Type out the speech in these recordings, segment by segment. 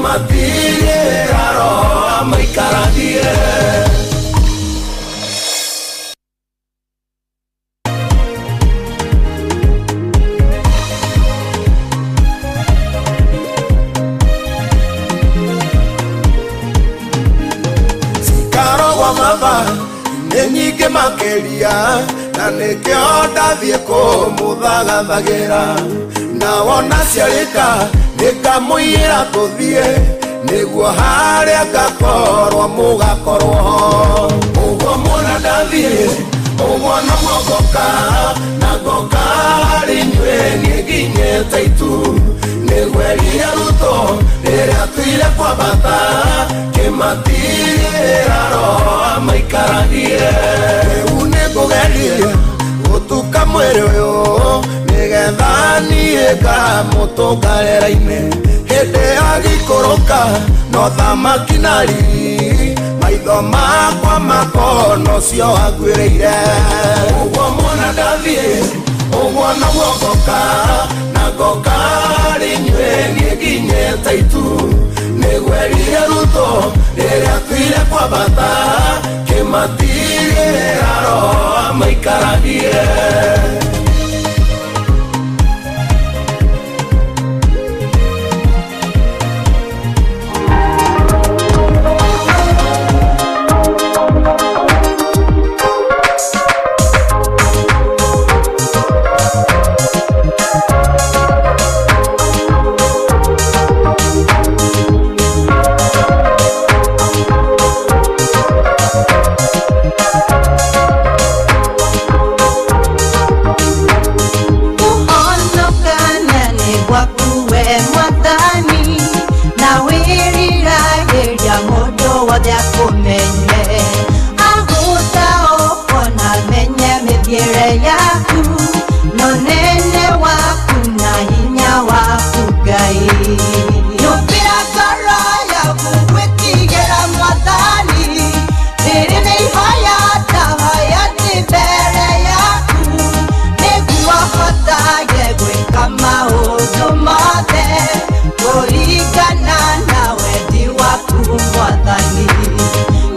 Kĩmatigĩra roho amaikaragie. Cikarogwa maba nĩ nyingĩ makĩria, na nĩkĩo ndathiĩ kũmũthagathagĩra. Na wona ciarĩka nĩngamũiyĩra tũthiĩ, nĩguo harĩa ngakorwo mũgakorwo ho. Ũguo muona ndathiĩ, ũguo noguo ngoka, na ngoka harĩ inyuĩ niĩ nginyĩte itu. Nĩguo erire Ruto rĩrĩa atuire kwambata, kĩmatigĩra roho amaikaragie. Rĩu nĩngũgeria gũtuka mwĩrĩ ũyũ, nĩgetha niĩ ngamũtũnga rĩera-inĩ. Hĩndĩ agĩikũrũka no thamaki na riri, maitho makwa makona ũcio wanguĩrĩire. Ũguo muona ndathiĩ, ũguo noguo ngoka, na ngoka harĩ inyuĩ niĩ nginyĩte itu. Nĩguo erire Ruto rĩrĩa atuire kwambata, kĩmatigĩra roho amaikaragie. Kũhonokania nĩ gwaku we Mwathani, na wĩriragĩria mũndũ wothe akũmenye. Agũtaũkwo na amenye mĩthiĩre yaku, na ũnene waku na hinya waku Ngai. Nyũmbĩra ngoro yaku gwĩtigĩra Mwathani, rĩrĩ nĩ ihoya ndahoya ndĩ mbere yaku, nĩguo hotage gwĩka maũndũ mothe kũringana na wendi waku Mwathani.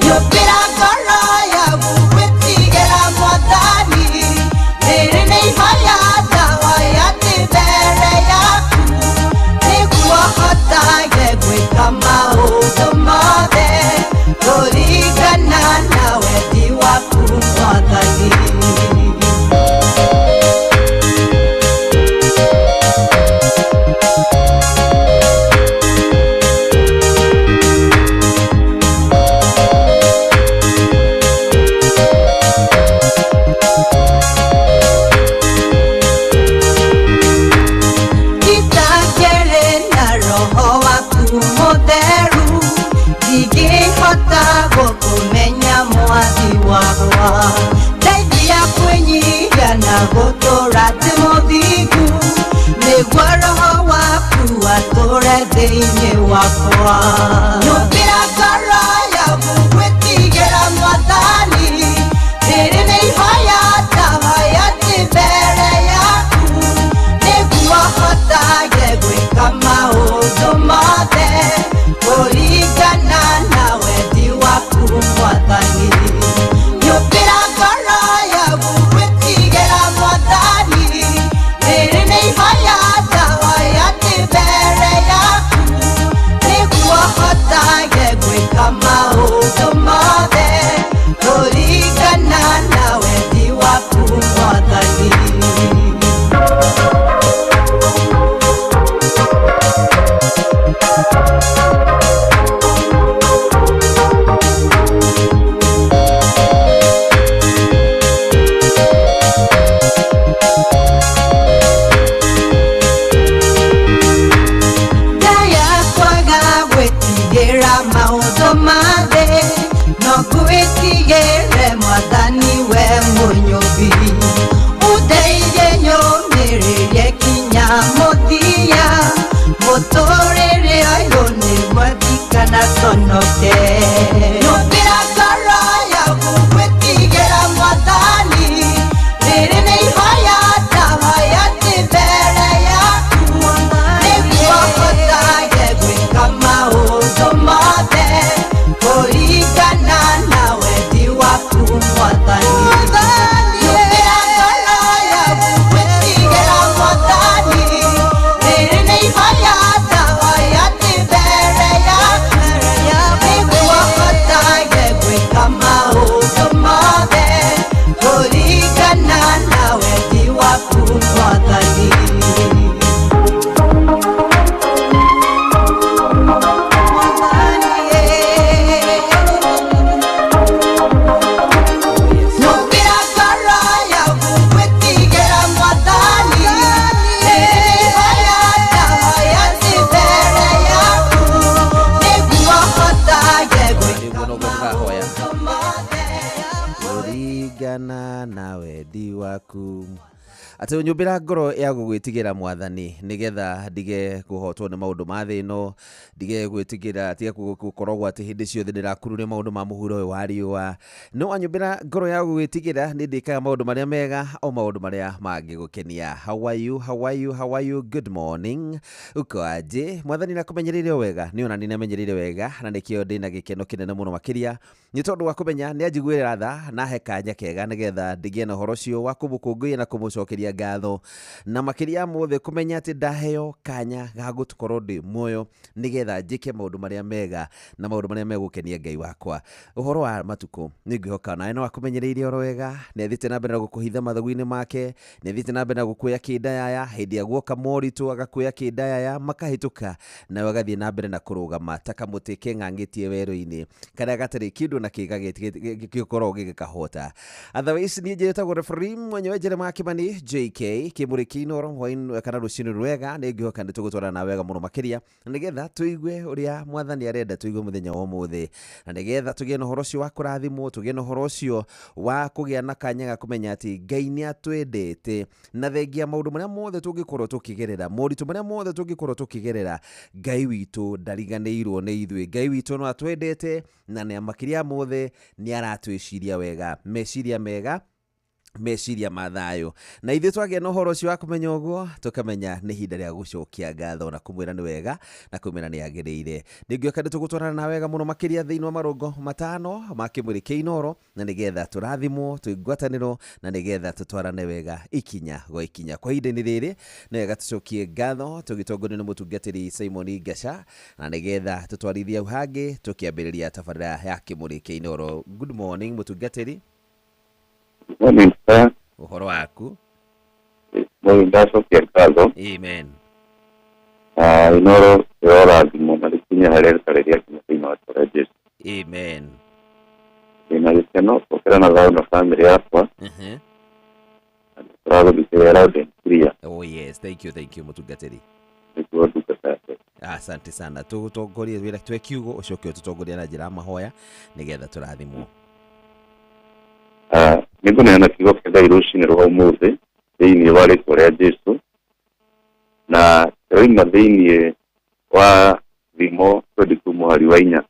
Nyũmbĩra ngoro yaku gwĩtigĩra Mwathani, rĩrĩ nĩ ihoya ndahoya ndĩ mbere yaku, nĩguo hotage gwĩka maũndũ mothe kũringana na wendi waku Mwathani. Itakĩrĩ na roho waku mũtheru, ndingĩhota gũkũmenya mwathi wakwa. Ndeithia kwĩnyihia na gũtũũra ndĩ mũthingu, nĩguo roho waku atũũre thĩinĩ wakwa. Nyũmbĩra ngoro yaku gwĩtigĩra Mwathani, rĩrĩ nĩ ihoya ndahoya ndĩ mbere yaku, nĩguo hotage gwĩka maũndũ mothe kũringana na wendi waku Mwathani. Nyũmbĩra ngoro yaku gwĩtigĩra Mwathani, rĩrĩ nĩ ihoya ndahoya ndĩ mbere yaku, nĩguo hotage gwĩka maũndũ mothe kũringana na wendi waku Mwathani. Ngaya kwaga gwĩtigĩra maũndũ ma thĩ, no ngwĩtigĩre Mwathani we Mũnyũmbi. Ũndeithie nyũmĩrĩrie kinya mũthia, mũtũũrĩre ũyũ nĩguo ndikanaconoke. Nyũmbĩra ngoro yaku gwĩtigĩra Mwathani, rĩrĩ nĩ ihoya ndahoya ndĩ mbere yaku, nĩguo hotage gwĩka maũndũ Waku atĩ ũnyũmbĩra ngoro ya gũgwĩtigĩra Mwathani, nĩgetha ndige kũhotwo nĩ maũndũ ma thĩ ĩno, ndige gwĩtigĩra, ndige gũkoragwo atĩ hĩndĩ ciothe ndĩrakururio maũndũ ma mũhuro ũyũ wa riũa. No wanyũmbĩra ngoro ya gũgwĩtigĩra, nĩ ndĩkaga maũndũ marĩa mega, o maũndũ marĩa mangĩgũkenia. How are you? How are you? How are you? Good morning. Uko aje? Mwathani nakũmenyereire o wega, nĩ ona nĩ amenyereire wega, na nĩkĩo ndĩna gĩkeno kĩnene mũno makĩria nĩ tondũ wa kũmenya nĩ anjiguĩra tha na he kanya kega nĩgetha ndĩgĩe na ũhoro ũcio wa kũmũkũngũiya na kũmũcokeria ngatho, na makĩria mothe kũmenya atĩ ndaheo kanya ga gũkorwo ndĩ muoyo nĩgetha njĩke maũndũ marĩa mega na maũndũ marĩa megũkenia Ngai wakwa. Ũhoro wa matukũ nĩ ngwĩhoka nawe no akũmenyereire oro wega, nĩ athiĩte na mbere na gũkũhitha mathagu-inĩ make, nĩ athiĩte na mbere na gũkuoya kĩndayaya hĩndĩ ya guoka moritũ, agakuoya kĩndayaya makahĩtũka, nawe agathiĩ na mbere na kũrũgama ta kamũtĩ keng'ang'ĩtie werũ-inĩ karĩa gatarĩ kĩndũ na kĩga gĩkoragwo gĩgĩkahota. Otherwise niĩ njĩtagwo referee mwenyewe Jeremiah Kimani JK kĩmũrĩ kĩinoro hwaĩ kana rũcinĩ rwega. Nĩ ngwĩhoka nĩ tũgũtwarana na wega mũno makĩria nĩgetha tũigue ũrĩa Mwathani arenda tũigue mũthenya wa ũmũthĩ, na nĩgetha tũgĩe na ũhoro ũcio wa kũrathimwo, tũgĩe na ũhoro ũcio wa kũgĩa na kanya ga kũmenya atĩ Ngai nĩ atwendete, na thengia maũndũ marĩa mothe tũngĩkorwo tũkĩgerera, moritũ marĩa mothe tũngĩkorwo tũkĩgerera, Ngai witũ ndariganĩirwo nĩ ithuĩ. Ngai witũ no atwendete, na nĩ makĩria mothe nĩ aratwĩciria wega, meciria mega, meciria ma thayũ. Na ithuĩ twagĩa na ũhoro ũcio wa kũmenya ũguo, tũkamenya nĩ ihinda rĩa gũcokia ngatho na kũmwĩra nĩ wega na kũmwĩra nĩ agĩrĩire. Nĩ ngwĩhoka nĩ tũgũtwarana na wega mũno makĩria thĩinĩ wa marũngo matano ma kĩmũrĩ kĩa Inooro, na nĩgetha tũrathimwo twĩ ngwatanĩro, na nĩgetha tũtwarane wega ikinya gwa ikinya. Kwa ihinda-inĩ rĩrĩ nĩ wega tũcokie ngatho tũgĩtongorio nĩ mũtungatĩri Simon Ngaca, na nĩgetha tũtwarithie hau hangĩ tũkĩambĩrĩria tabarĩra ya kĩmũrĩ kĩa Inooro. Good morning mũtungatĩri. Morning, sir. Ũhoro waku? Morning, ndacokia ngatho. Amen. Inooro ĩrorathimwo na rĩkinye harĩa rĩtarĩ rĩakinya thĩinĩ wa rĩĩtwa rĩa Jesũ. Amen. Ndĩna gĩkeno gũkĩra na thayũ na bamĩrĩ yakwa, na nĩtũragũthikĩrĩria loud and clear. Oh yes, thank you, thank you mũtungatĩri. Nĩguo ndungata yake. Asante sana. Tũgũtongorie wĩra twe kiugo, ũcoke ũtũtongorie na njĩra ya mahoya nĩgetha tũrathimwo. Nĩngũneana kiugo kĩa Ngai rũcinĩ rwa ũmũthĩ thĩinĩ wa rĩĩtwa rĩa Jesũ, na kĩroima thĩinĩ wa Thimo 22 mũhari wa 4.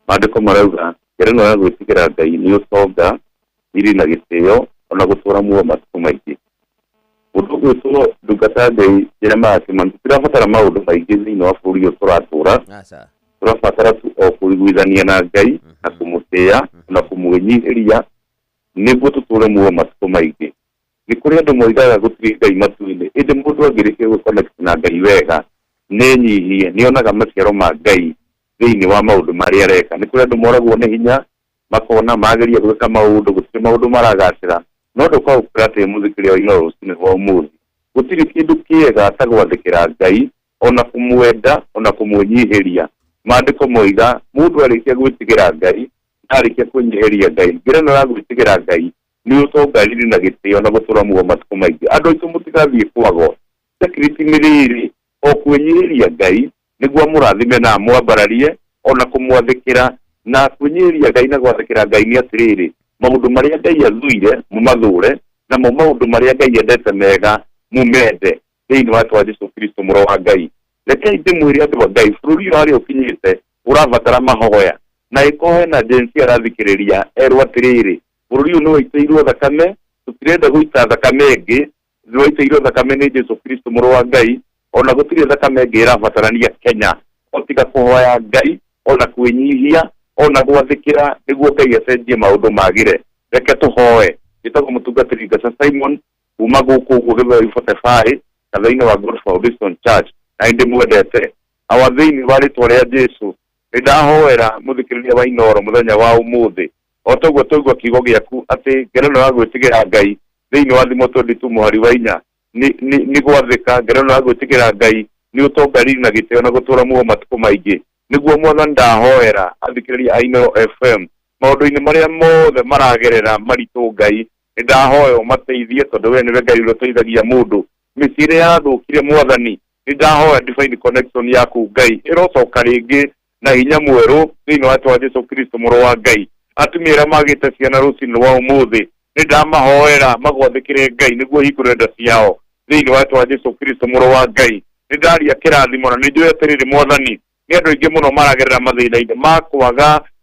Maandĩko marauga ngerenwa ya gwĩtigĩra Ngai nĩ ũtonga, riri na gĩtĩo, ona gũtũũra muoyo matukũ maingĩ. Mũndũ ũgwĩtwo ndungata ya Ngai Jeremiah Kimani, tũtirabatara maũndũ maingĩ thĩinĩ wa bũrũri ũyũ tũratũũra. Aca. Tũrabatara tu o kũiguithania na Ngai na kũmũtĩĩa na kũmwĩnyihĩria nĩguo tũtũũre muoyo matukũ maingĩ. Nĩ kũrĩ andũ moigaga gũtirĩ Ngai matu-inĩ, ĩndĩ mũndũ angĩrĩkia gũ-connect na Ngai wega, nĩenyihie, nĩonaga maciaro ma Ngai thĩinĩ wa maũndũ marĩa areka. Nĩ kũrĩ andũ moragwo nĩ hinya, makona mageria gwĩka maũndũ, gũtirĩ maũndũ maragacĩra, no ndũkaũkĩra atĩ mũthikĩria wa Inooro rũcinĩ rwa ũmũthĩ. Gũtirĩ kĩndũ kĩega ta gwathĩkĩra Ngai, ona kũmwenda, ona kũmwĩnyihĩria. Maandĩko moiga mũndũ arĩkia gwĩtigĩra Ngai, arĩkia kwĩnyihĩria Ngai, ngerenwa ya gwĩtigĩra Ngai nĩ ũtonga, riri na gĩtĩo na gũtũũra muoyo matukũ maingĩ. Andũ aitũ mũtigathiĩ kwagwo. Secret nĩ rĩrĩ, o kwĩnyihĩria Ngai nĩguo amũrathime na amwambararie, ona kũmwathĩkĩra. Na kwĩnyihĩria Ngai na gwathĩkĩra Ngai nĩ atĩrĩrĩ, maũndũ marĩa Ngai athuire mũmathũre, namo maũndũ marĩa Ngai endete mega mũmende thĩinĩ wa rĩĩtwa Jesũ Kristo mũrũ wa Ngai. Rekei ndĩmwĩre andũ a Ngai, bũrũri ũyũ harĩa ũkinyĩte ũrabatara mahoya, na ĩkorwo hena Gen Z arathikĩrĩria erwo atĩrĩrĩ, bũrũri ũyũ nĩ waitĩirwo thakame, tũtirenda gũita thakame ĩngĩ, waitĩirwo thakame nĩ Jesũ Kristo mũrũ wa Ngai, ona gũtirĩ thakame ĩngĩ ĩrabatarania Kenya o tiga kũhoya Ngai, ona kwĩnyihia, ona gwathĩkĩra nĩguo Ngai acenjie maũndũ magĩre. Reke tũhoe. Njĩtagwo mũtungatĩri Ngaca Simon kuma gũkũ ũguo Gĩthweri 45 kanitha-inĩ wa God Foundation Church, na nĩndĩmwendete. Awa thĩinĩ wa rĩtwa rĩa Jesũ, nĩndahoera mũthikĩrĩria wa Inooro mũthenya wa ũmũthĩ, o toguo twaigua kiugo gĩaku atĩ ngerenwa ya gwĩtigĩra Ngai thĩinĩ wa Thimo 22 mũhari wa 4 nĩ gwathĩka, ngerenwa ya gwĩtigĩra Ngai nĩ ũtonga, riri na gĩtĩo na gũtũũra muoyo matukũ maingĩ. Nĩguo Mwathani ndahoera athikĩrĩria a Inooro FM maũndũ-inĩ marĩa mothe maragerera maritũ, Ngai nĩndahoya ũmateithie, tondũ we nĩwe Ngai ũrĩa ũteithagia mũndũ. Mĩciĩ ĩrĩa yathũkire, Mwathani nĩndahoya divine connection yaku Ngai ĩrocoka rĩngĩ na hinya mwerũ thĩinĩ wa rĩĩtwa Jesũ Kristo mũrũ wa Ngai. Atumia arĩa magĩte ciana rũcinĩ rwa ũmũthĩ, Nĩ ndamahoera magwathĩkĩre Ngai nĩguo hingũre nda ciao thĩinĩ wa rĩĩtwa Jesu Kristo mũrũ wa Ngai. Nĩ ndaria kĩrathimo na nĩ njũĩ atĩrĩrĩ Mwathani, nĩ andũ aingĩ mũno maragerera mathĩna-inĩ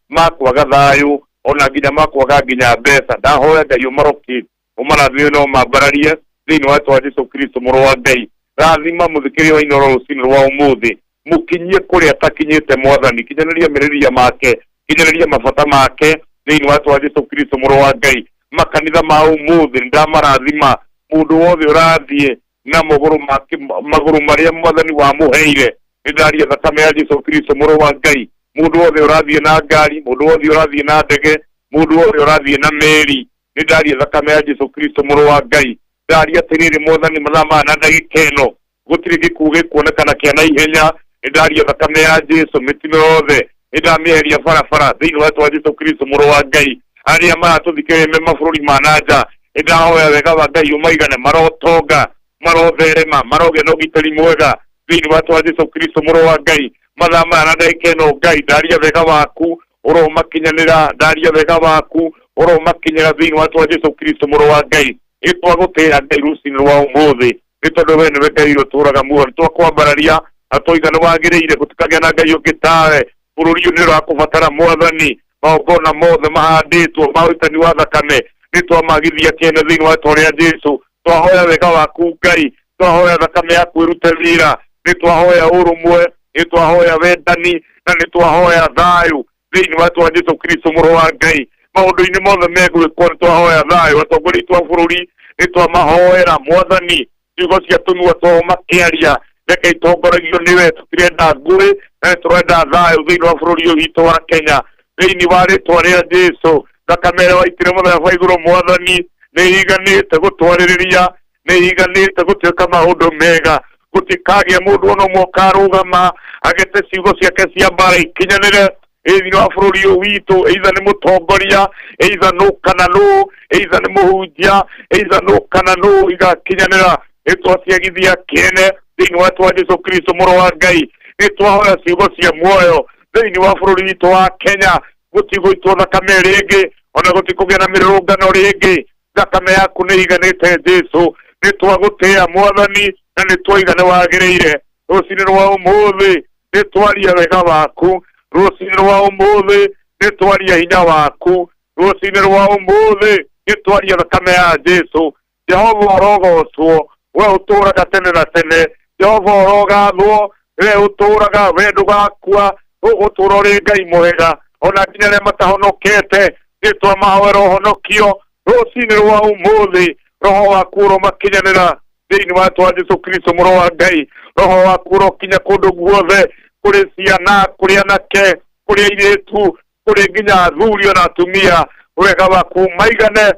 ma kwaga thayũ, ona nginya ma kwaga nginya mbeca. Ndahoya Ngai ũmarokie, ũmarathime na ũmambararie thĩinĩ wa rĩĩtwa Jesu Kristo mũrũ wa Ngai. Rathima mũthikĩrĩria wa Inooro rũcinĩ rwa ũmũthĩ, mũkinyie kũrĩa atakinyĩte Mwathani, kinyanĩria merirĩria make, kinyanĩria mabata make thĩinĩ wa rĩĩtwa Jesu Kristo mũrũ wa Ngai. Makanitha ma ũmũthĩ nĩ ndamarathima, mũndũ wothe ũrathiĩ na magũrũ make, magũrũ marĩa Mwathani wamũheire, nĩ ndaria thakame ya Jesu Kristo mũrũ wa Ngai. Mũndũ wothe ũrathiĩ na ngari, mũndũ wothe ũrathiĩ na ndege, mũndũ wothe ũrathiĩ na meri, nĩ ndaria thakame ya Jesu Kristo mũrũ wa Ngai. Ndaria atĩrĩrĩ Mwathani, mathaa maya na ndagĩka ĩno gũtirĩ gĩkuũ gĩkuonekana kĩa naihenya. Nĩ ndaria thakame ya Jesu, mĩtino yothe nĩ ndamĩeheria barabara thĩinĩ wa rĩĩtwa Jesu Kristo mũrũ wa Ngai. Arĩa maratũthikĩrĩria me mabũrũri ma na nja, nĩ ndahoya wega wa Ngai ũmaigane, marotonga, marotherema, marogĩa na ũgitĩri mwega thĩinĩ wa rĩĩtwa Jesu Kristo mũrũ wa Ngai. Mathaa maya na ndagĩka ĩno Ngai, ndaria wega waku ũromakinyanĩra, ndaria wega waku ũromakinyĩra thĩinĩ wa rĩĩtwa Jesu Kristo mũrũ wa Ngai. Nĩ twagũtĩĩa Ngai rũcinĩ rwa ũmũthĩ, nĩ tondũ we nĩwe Ngai ũrĩa ũtũũraga muoyo. Nĩ twakwambararia na twoiga nĩ wagĩrĩire, gũtikagĩa na Ngai ũngĩ tawe. Bũrũri ũyũ nĩ ũrakũbatara Mwathani, magongona mothe mahandĩtwo ma ũitani wa thakame nĩ twamagithia kĩene thĩinĩ wa rĩĩtwa rĩa Jesu. Twahoya wega waku Ngai, twahoya thakame yaku ĩrute wĩra, nĩ twahoya ũrũmwe, nĩ twahoya wendani, na nĩ twahoya thayũ thĩinĩ wa rĩĩtwa Jesu Kristo mũrũ wa Ngai. Maũndũ-inĩ mothe megwĩkwo nĩ twahoya thayũ. Atongoria aitũ a bũrũri nĩ twamahoera Mwathani, ciugo cia tũnua twao makĩaria reke itongoragio nĩwe. Tũtirenda ngũĩ na nĩ tũrenda thayũ thĩinĩ wa bũrũri ũyũ witũ wa Kenya thĩinĩ wa rĩĩtwa rĩa Jesu. Thakame ĩrĩa waitire mũtharaba igũrũ Mwathani nĩ iganĩte gũtwarĩrĩria, nĩ iganĩte gũtuĩka maũndũ mega. Gũtikagĩa mũndũ ona ũmwe ũkarũgama agete ciugo ciake cia mbara ikinyanĩre thĩinĩ wa bũrũri ũyũ witũ, either nĩ mũtongoria, either nũ kana nũ, either nĩ mũhunjia, either nũ kana nũ, igakinyanĩra. Nĩ twaciagithia kĩene thĩinĩ wa rĩĩtwa Jesu Kristo mũrũ wa Ngai. Nĩ twahoya ciugo cia muoyo thĩinĩ wa bũrũri witũ wa Kenya, gũtigũitwo thakame rĩngĩ, ona gũtikũgĩa na mĩrũrũngano rĩngĩ. Thakame yaku nĩ iganĩte Jesu. Nĩ twagũtĩĩa Mwathani na nĩ twaiga nĩ wagĩrĩire. Rũcinĩ rwa ũmũthĩ nĩ twaria wega waku, rũcinĩ rwa ũmũthĩ nĩ twaria hinya waku, rũcinĩ rwa ũmũthĩ nĩ twaria thakame ya Jesu. Jehova ũrogocwo, we ũtũũraga tene na tene. Jehova ũrogathwo, we ũtũũraga, we ndũgakua, ũgũtũũra ũrĩ Ngai mwega. Ona nginya arĩa matahonokete nĩ twamahoera ũhonokio rũcinĩ rwa ũmũthĩ. Roho waku ũromakinyanĩra thĩinĩ wa rĩĩtwa Jesu Kristo mũrũ wa Ngai. Roho waku ũrokinya kũndũ guothe, kũrĩ ciana, kũrĩ anake, kũrĩ airĩtu, kũrĩ nginya athuri ona atumia. Wega waku maigane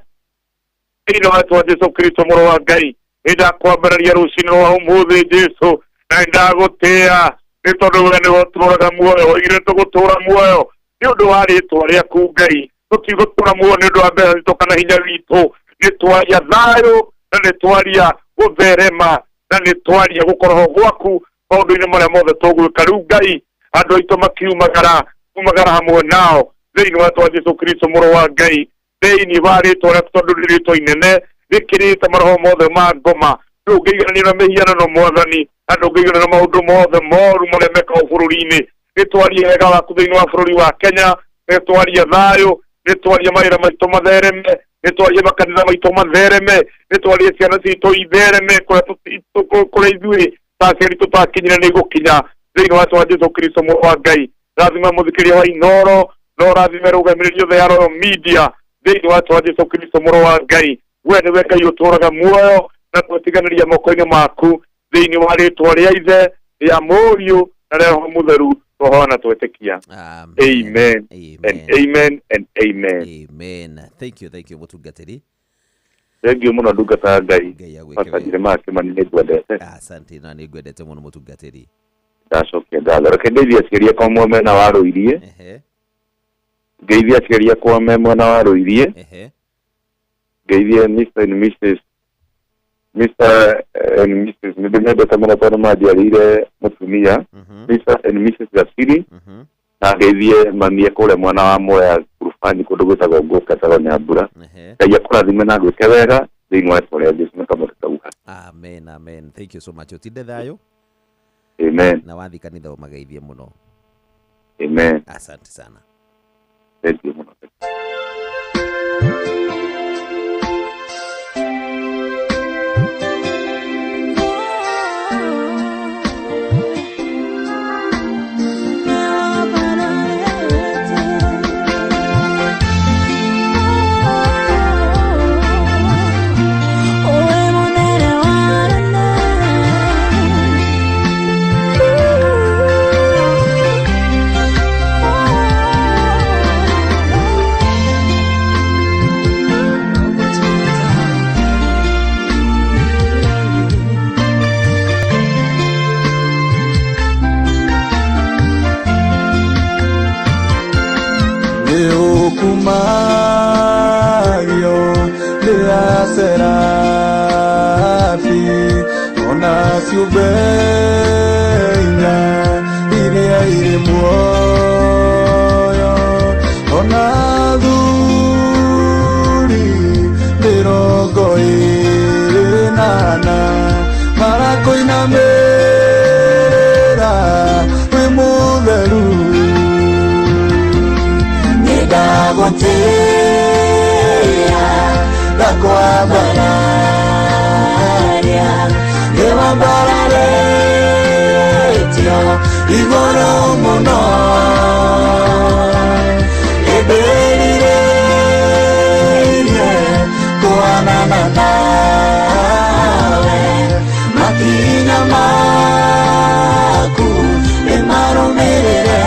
thĩinĩ wa rĩĩtwa Jesu Kristo mũrũ wa Ngai. Nĩ ndakwambararia rũcinĩ rwa ũmũthĩ Jesu, na nĩ ndagũtĩĩa nĩ tondũ we nĩwe ũtũũraga muoyo. Woigire tũgũtũũra muoyo nĩ ũndũ wa rĩĩtwa rĩaku Ngai, tũtigũtũũra muoyo nĩ ũndũ wa mbeca citũ kana hinya witũ. Nĩ twaria thayũ na nĩ twaria gũtherema na nĩ twaria gũkorwo gwaku maũndũ-inĩ marĩa mothe tũgwĩka. Rĩu Ngai, andũ aitũ makiumagara, umagara hamwe nao thĩinĩ wa rĩĩtwa Jesu Kristo mũrũ wa Ngai, thĩinĩ wa rĩĩtwa rĩaku, tondũ nĩ rĩĩtwa inene rĩkĩrĩte maroho mothe ma ngoma. Ndũngĩigananio na mĩhianano Mwathani, na ndũngĩigananio na maũndũ mothe moru marĩa mekagwo bũrũri-inĩ. Nĩ twarie wega waku thĩinĩ wa bũrũri wa Kenya, nĩ twarie thayũ, nĩ twarie mawĩra maitũ mathereme, nĩ twarie makanitha maitũ mathereme, nĩ twarie ciana citũ ithereme kũrĩa ithuĩ ta aciari tũtakinyire nĩ igũkinya thĩinĩ wa rĩĩtwa Jesu Kristo mũrũ wa Ngai. Rathima mũthikĩrĩria wa Inooro, no rathime rũgamĩrĩri othe ya Royal Media thĩinĩ wa rĩĩtwa Jesu Kristo mũrũ wa Ngai. We nĩwe Ngai ũtũũraga muoyo, na twatiganĩria moko-inĩ maku thĩinĩ wa rĩĩtwa rĩa Ithe, rĩa Mũriũ na rĩa Roho Mũtheru, twahoya na twetĩkia. Amen. Amen and amen and amen. Amen. Thank you, thank you mũtungatĩri. Thank you mũno ndungata ya Ngai. Ngai agwĩke Pastor wega. Jeremiah Kĩmani, nĩ ngwendete. Asante, na nĩ ngwendete mũno mũtungatĩri. Ndacokia ngatho. Reke ngeithie aciari akwa mwena wa Rũiriĩ. Ngeithie aciari akwa me mwena wa Rũiriĩ. Ngeithie Mr and Mrs. Mr and Mrs. nĩ ndĩmendete mũno tondũ manjiarĩire mũtumia. Mr and Mrs. Gasiri. Na ngeithie mami kũrĩa mwena wa Mwea Group. Wanyu kũndũ gwĩtagwo Ngũka, etagwo Nyambura. Ehe. Ngai akũrathime na gwĩke wega thĩinĩ wa rĩtwa rĩa Jesu na kamũtĩ kauga. Amen, amen. Thank you so much. Ũtinde thayũ. Amen. Na wathi kanitha ũmageithie mũno. Amen. Asante sana. Thank you mũno. Nĩũkumagio nĩ Aserafi ona ciũmbe inya iria irĩ muoyo ona athuri mĩrongo ĩnana marakũinamĩrĩra wĩ mũtheru. Nĩndagũtĩĩa ngakwambararia nĩwambararĩtio igũrũ mũno ĩmbĩrĩrĩirie kũhanana nawe makinya maku nĩmarũmĩrĩre.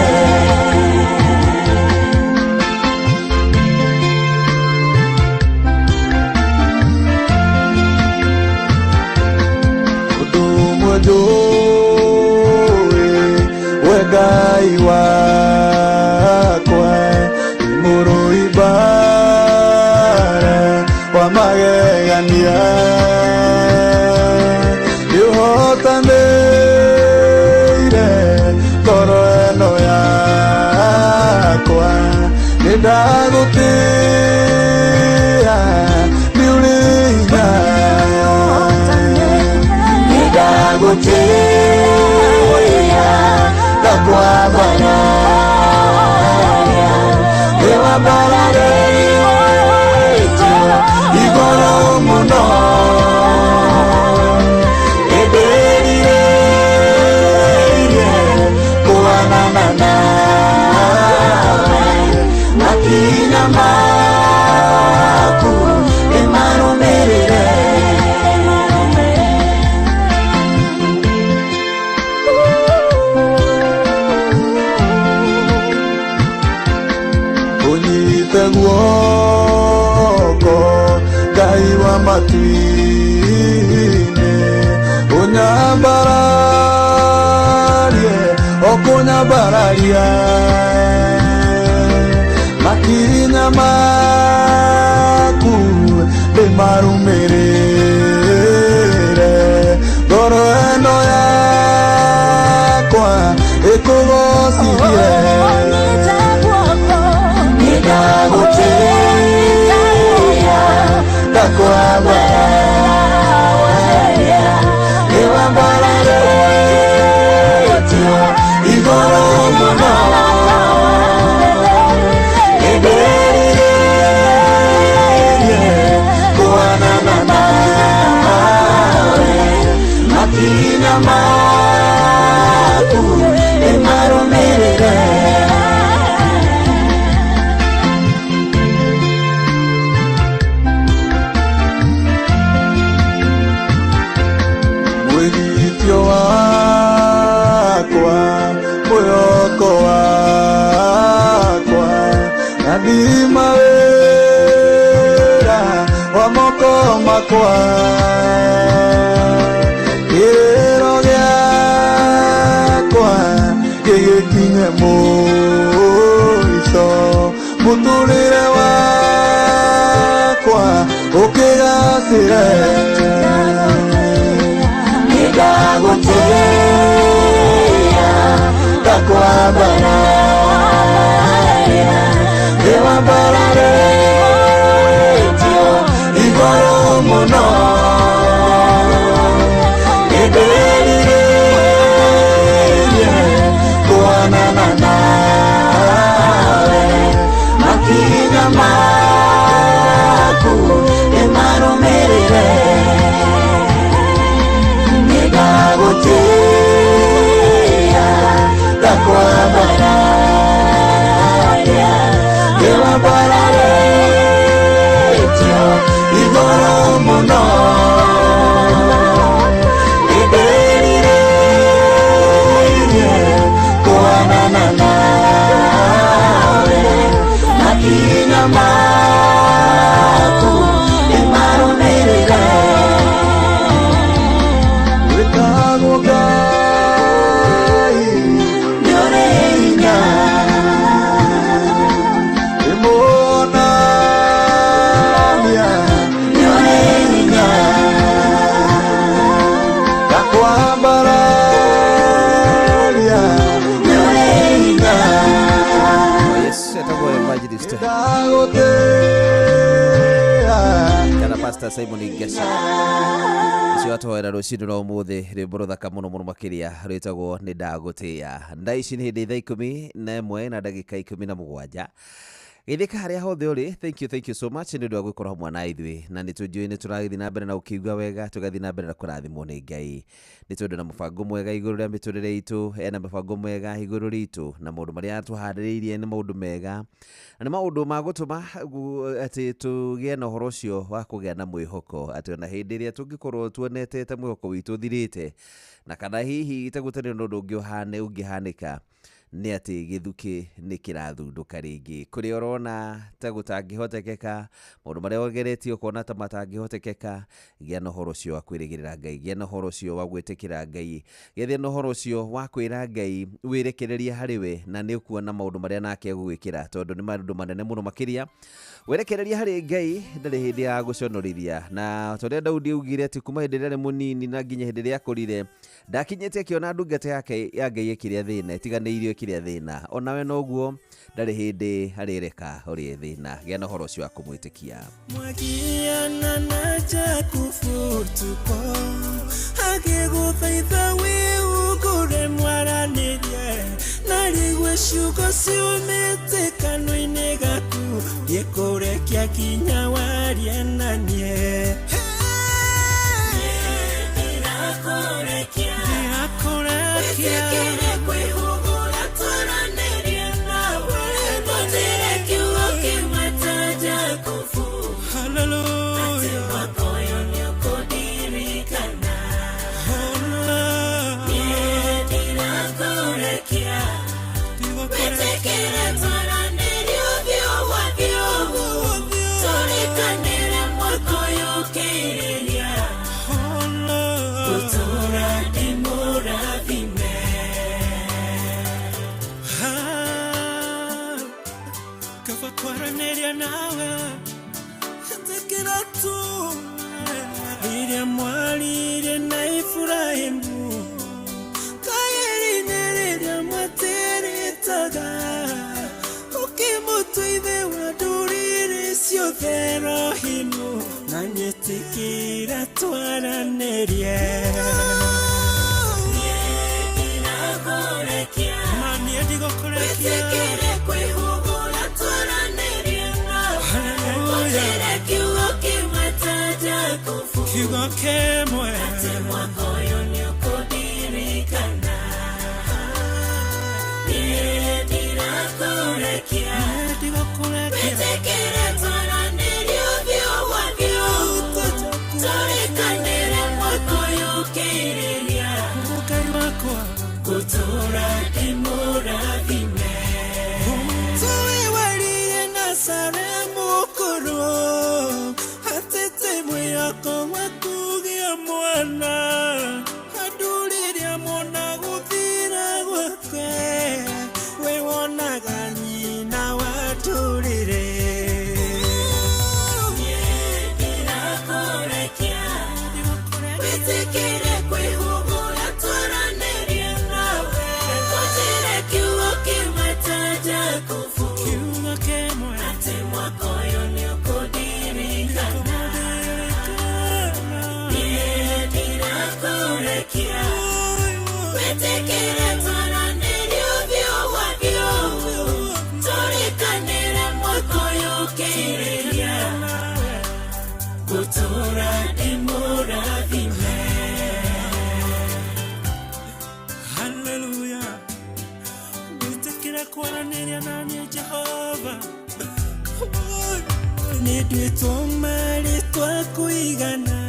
Ũndũ ũmwe njũĩ we Ngai wakwa nĩ mũrũi mbara wa magegania nĩũhotanĩire ngoro ĩno yakwa nĩndagũtĩĩa nĩ ũrĩ hinya. Nĩndagũtĩĩa ngakwambararia nĩwambararĩtio igũrũ mũno ĩmbĩrĩrĩirie kũhanana nawe makinya maku nĩmarũmĩrĩre. Ũnyite guoko Ngai wa matu-inĩ ũnyambararie o kũnyambararia makinya maku ndĩmarũmĩrĩre ngoro ĩno yakwa ĩkũgocithie. Nĩndagũtĩĩa ngakwambararia nĩwambararĩtio igũrũ mũno ĩmbĩrĩrĩirie kũhanana nawe makinya maku nĩmarũmĩrĩre. Mwĩgitio wakwa mwĩhoko wakwa na ndima wĩra wa moko makwa kĩrĩro gĩakwa gĩgĩkinye mũico mũtũrĩre wakwa ũkĩgacĩre. Nĩndagũtĩĩa ngakwambararia nĩwambararĩtio Nĩwambararĩtio igũrũ mũno nĩndĩrirĩirie kuonana nawe makinya maku nĩmarũmĩrĩre nĩndagũtĩĩa ngakwambararia nĩwambararĩtio igũrũ mũno nĩndĩrirĩirie kuonana nawe makinya maku nĩmarũmĩrĩre wĩtagwo Ngai nĩũrĩ hinya ĩmũnania nĩũrĩ hinya ngakwambararia nĩũrĩ hinya Yes, etagwo evangelist ndagũtĩĩa kana Pastor Simon Ngeca ũcio atoera rũcinĩ rwa ũmũthĩ rwĩmbo rũthaka mũno mũno makĩria rwĩtagwo nĩ ndagũtĩĩa. Thaa ici nĩ hĩndĩ thaa 11 na ndagĩka 17. Geithĩka harĩa hothe ũrĩ. Thank you, thank you so much nĩ ũndũ wa gũkorwo hamwe na ithuĩ, na nĩ tũnjũĩ nĩ tũragĩthiĩ na mbere na gũkĩigua wega, tũgathiĩ na mbere na kũrathimwo nĩ Ngai, nĩ tondũ na mũbango mwega igũrũ rĩa mĩtũrĩre itũ, ena mũbango mwega igũrũ ritũ, na maũndũ marĩa atũharĩrĩirie nĩ maũndũ mega na nĩ maũndũ ma gũtũma atĩ tũgĩe na ũhoro ũcio wa kũgĩa na mwĩhoko, atĩ ona hĩndĩ ĩrĩa tũngĩkorwo tuonete ta mwĩhoko witũ ũthirĩte, na kana hihi ta gũtarĩ na ũndũ ũngĩ ũngĩhanĩka, nĩ atĩ gĩthukĩ nĩ kĩrathundũka rĩngĩ. Kũrĩa ũrona ta gũtangĩhotekeka, maũndũ marĩa ũgeretie ũkona ta matangĩhotekeka, gĩa na ũhoro ũcio wa kwĩrĩgĩrĩra Ngai, gĩa na ũhoro ũcio wa gwĩtĩkĩra Ngai, gĩa na ũhoro ũcio wa kwĩra Ngai wĩrekererie harĩ we, na nĩ ũkuona maũndũ marĩa nake egũgwĩkĩra, tondũ nĩ maũndũ manene mũno makĩria. Werekereria harĩ Ngai ndarĩ hĩndĩ ya gũconorithia, na ta ũrĩa Daudi augire atĩ kuma hĩndĩ ĩrĩa arĩ mũnini na nginya hĩndĩ ĩrĩa akũrire, ndakinyĩte akĩona ndungata yake ya Ngai ĩkĩrĩa thĩna, ĩtiganĩirio ĩkĩrĩa thĩna. Onawe noguo ndarĩ hĩndĩ arĩreka ũrĩe thĩna. Gĩa na ũhoro ũcio wa kũmwĩtĩkia. Mwagiana na Jakubu ũtukũ agĩgũthaitha wĩhungure mwaranĩrie na rĩgue ciugo ciumĩte kanua-inĩ gaku ndiĩkũrekia kinya warie na niĩ. Ndirakũrekia Kwĩhũgũra twaranĩrie nawe tũtĩre kiugo kĩmwe ta Jakubu. Hallelujah. Mwaka ũyũ nĩũkũndirikana. Oh, Ndirakũrekia Ndirakũrekia. wĩtĩkĩre twaranĩrie ũthiũ gwa ũthiũ tũrĩkanĩre mwaka ũyũ ũkĩrĩria Oh, gũtũũra ndĩmũrathime. Ah, kaba kwaranĩria nawe ĩtĩkĩra tu rĩrĩa mwaririe na Iburahĩmu kaĩri-inĩ rĩrĩa mwatĩrĩtaga ũkĩmũtua ithe wa ndũrĩrĩ ciothe Erohimu na nyĩtĩkĩra twaranĩrie. Ndirakũrekia Na niĩ ndigũkũrekia. wĩtĩkĩre kwĩhũgũra twaranĩrie nawe Hallelujah. tũtĩre kiugo kĩmwe ta Jakubu Kiugo kĩmwe atĩ mwaka ũyũ nĩũkũndirikana. Niĩ ndirakũrekia ndigũkũrekia. wĩtĩkĩre twaranĩrie ũthiũ gwa ũthiũ tũrĩkanĩre mwaka ũyũ ũkĩrĩria Ngai wakwa gũtũũra ndĩmũrathime. Tuwe waririe na Sara mũkũrũ atĩte mwĩhoko wa kũgĩa mwana andũ rĩrĩa mona gũthira gwake we wonaga nyina wa ndũrĩrĩ. Ndirakũrekia wĩtĩkĩre kwĩhũgũra twaranĩrie nawe tũtĩre kiugo Kwaranĩria na niĩ Jehova. Nĩ nduĩtwo marĩtwa kũigana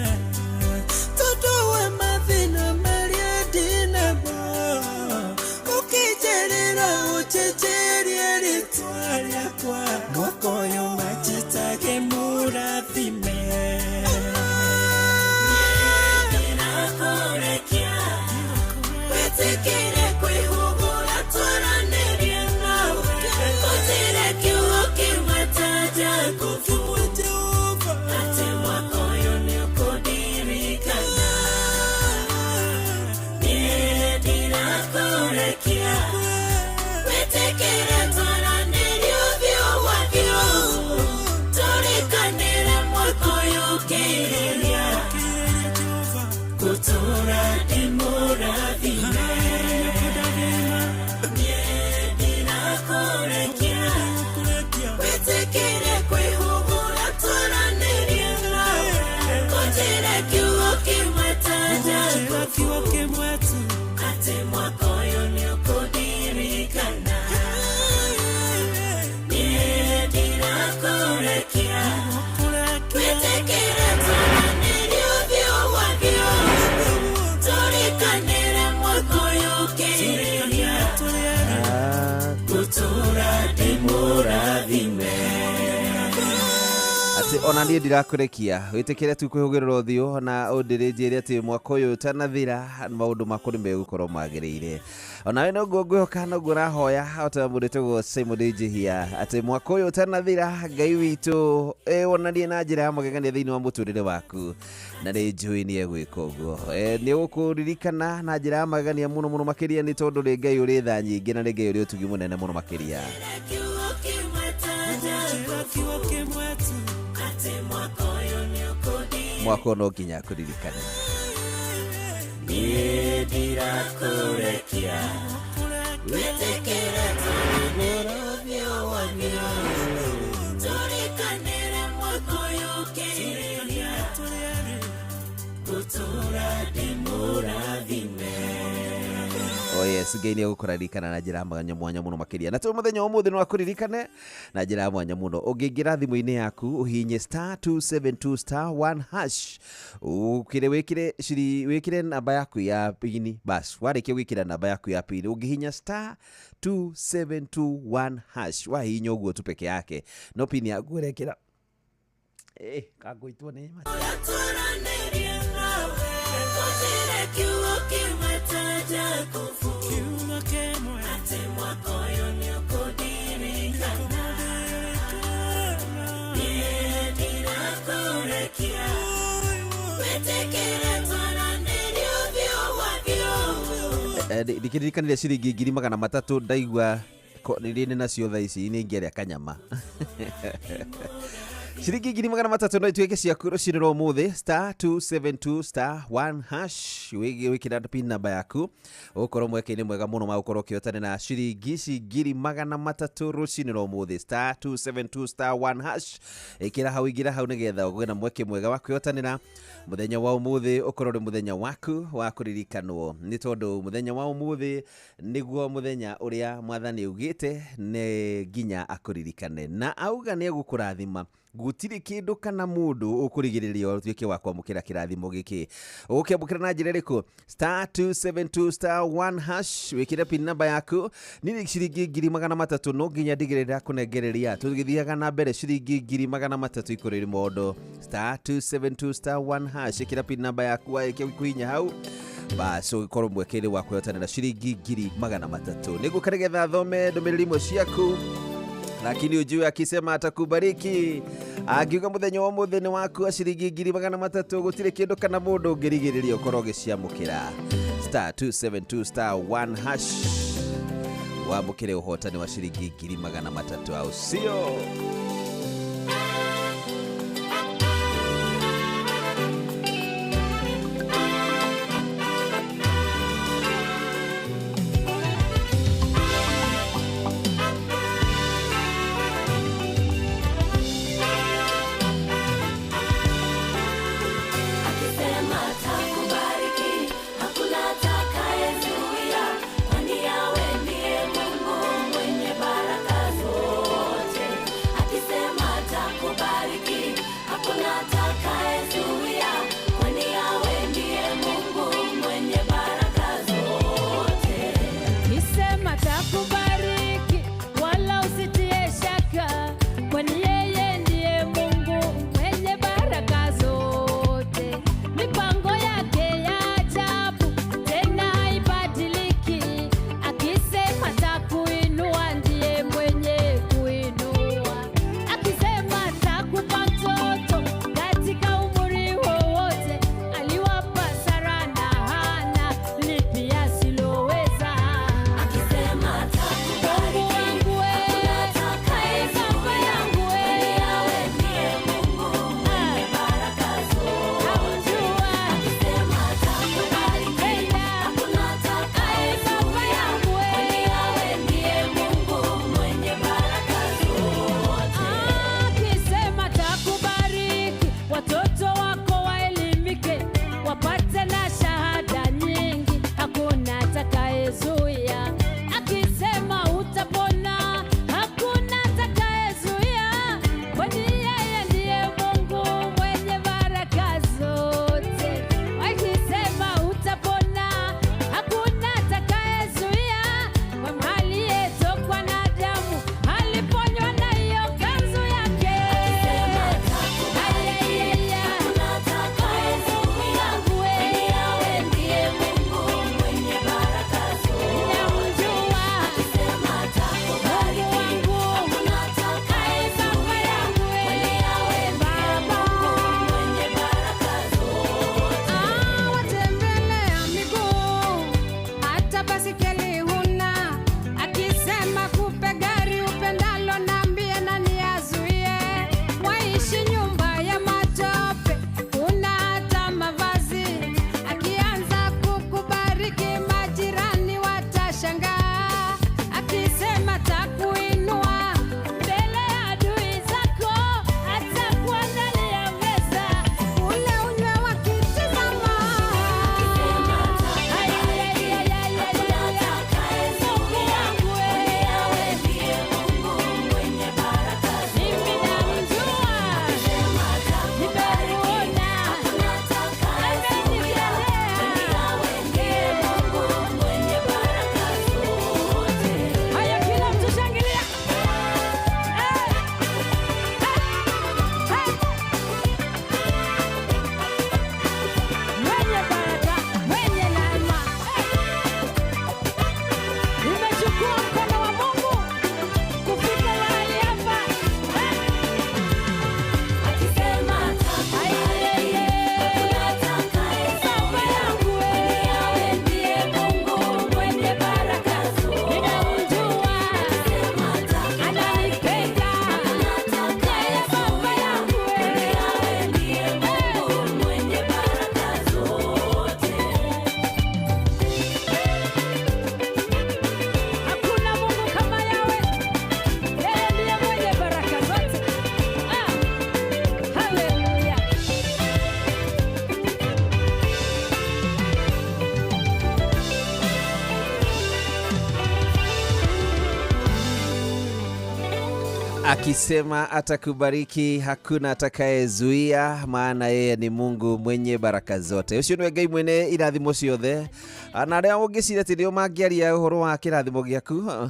tondũ wa mathĩna marĩa ndĩnamo, ũkĩnjĩrĩra ũnjĩnjĩrie rĩtwa rĩakwa, mwaka ũyũ manjĩtage mũrathime. Ndĩrakũrekia wĩtĩkĩre kwĩhũgũra twaranĩrie nawe, ũnjĩre kiugo kĩmwe ta Jakubu, atĩ mwaka ũyũ nĩũkũndirikana. Niĩ ndirakũrekia wĩtĩkĩre twaranĩrie ũthiũ gwa ũthiũ, tũrĩkanĩre mwaka ũyũ ũkĩrĩria gũtũũra ndĩ mũrathime. Niĩ ndirakũrekia wĩtĩkĩre kwĩhũgũra twaranĩrie nawe, ũnjĩre kiugo kĩmwe ta Jakubu, atĩ mwaka ũyũ nĩũkũndirikana. Niĩ ndirakũrekia wĩtĩkĩre twaranĩrie ũthiũ gwa ũthiũ, tũrĩkanĩre mwaka ũyũ ũkĩrĩria gũtũũra ndĩ mũrathime. Atĩ ona niĩ ndirakũrekia wĩtĩkĩre tu kwĩhũgĩrĩra ũthiũ na ũndĩrĩnjĩre atĩ mwaka ũyũ ũtanathira maũndũ maku nĩ megũkorwo magĩrĩire. Onawe noguo ngwĩhoka, noguo ũrahoya ota mũndũ wĩtagwo Simon Njihia, atĩ mwaka ũyũ ũtanathira Ngai witũ wonanie na njĩra ya magegania thĩinĩ wa mũtũrĩre waku, na nĩ njũĩ nĩ egwĩka ũguo. Nĩ ũgũkũririkana na njĩra ya magegania mũno mũno makĩria, nĩ tondũ nĩ Ngai ũrĩ tha nyingĩ na nĩ Ngai ũrĩ ũtugi mũnene mũno makĩria. Kiugo kĩmwe ta Jakubu, atĩ mwaka ũyũ nĩũkũndirikana. Mwaka ũyũ no nginya akũririkane. Niĩ ndirakũrekia wĩtĩkĩre twaranĩrie ũthiũ gwa ũthiũ, tũrĩkanĩre mwaka ũyũ ũkĩrĩria gũtũũra ndĩ mũrathime. Oh yes, Ngai nĩ egũkũririkana na njĩra ya mwanya mwanya mũno makĩria, na tũ mũthenya wa ũmũthĩ no akũririkane na njĩra ya mwanya mũno. Ũngĩingĩra thimũ-inĩ yaku ũhihinye *272*1# ũkĩre wĩkĩre ciri wĩkĩre namba yaku ya pini. Bas, warĩkia gwĩkĩra namba yaku ya pini, ũngĩhihinya *2721# wahihinya ũguo tu peke yake, no pini yaku ũrekĩra kangũitwo nĩ Twaranĩrie nawe, ũnjĩre kiugo kĩmwe ta Jakubu, atĩ mwaka ũyũ nĩũkũndirikana. Niĩ ndirakũrekia wĩtĩkĩre twaranĩrie ũthiũ gwa ũthiũ. Ndikĩririkanire ciringi 300,000 ndaigua nĩ nacio thaa ici nĩ ingĩarĩa kanyama. Ciringi 300,000 no ituĩke ciaku rũcinĩ rwa ũmũthĩ. *272*1# wĩkĩra pin namba yaku, ũgũkorwo mweke-inĩ mwega mũno wa gũkorwo ũkĩhotana na ciringi ici 300,000 rũcinĩ rwa ũmũthĩ. *272*1# ĩkĩra hau, ingĩra hau nĩgetha ũgĩe na mweke mwega wa kwĩhotanĩra mũthenya wa ũmũthĩ, ũkorwo ũrĩ mũthenya waku wa kũririkanwo, nĩ tondũ mũthenya wa ũmũthĩ nĩguo mũthenya ũrĩa mwathani augĩte nĩ nginya akũririkane, na auga nĩ egũkũrathima. Gũtirĩ kĩndũ kana mũndũ ũkũrigĩrĩria ũtuĩke wa kwamũkĩra kĩrathimo gĩkĩ. Ũgũkĩamũkĩra na njĩra ĩrĩkũ? *272*1# wĩkĩre pin namba yaku. Nĩ ciringi 300,000 no nginya ndigĩrĩra kũnengereria tũgĩthiaga na mbere, ciringi 300,000 ikũrĩrĩ mondo. *272*1# ĩkĩra pin namba yaku, warĩkia kũhihinya hau bas ũgĩkorwo mweke-inĩ wa kwĩhotanĩra ciringi 300,000. Nĩngũka nĩgetha thome ndũmĩrĩri imwe ciaku, lakini ujue akisema atakubariki, angiuga mũthenya wa ũmũthĩ nĩ waku wa ciringi 300,000, gũtirĩ kĩndũ kana mũndũ ũngĩrigĩrĩria ũkorwo ũgĩciamũkĩra. *272*1# wamũkĩre ũhotani wa ciringi 300,000, au sio? Akisema atakubariki, hakuna atakayezuia, kwani Yahweh ndiye Mungu mwenye Akisema atakubariki hakuna atakayezuia, maana yeye ni Mungu mwenye baraka zote. Ucio niwe Ngai mwene irathimo ciothe, na aria ũngĩciria atĩ nĩo mangĩaria ũhoro wa kĩrathimo gĩaku,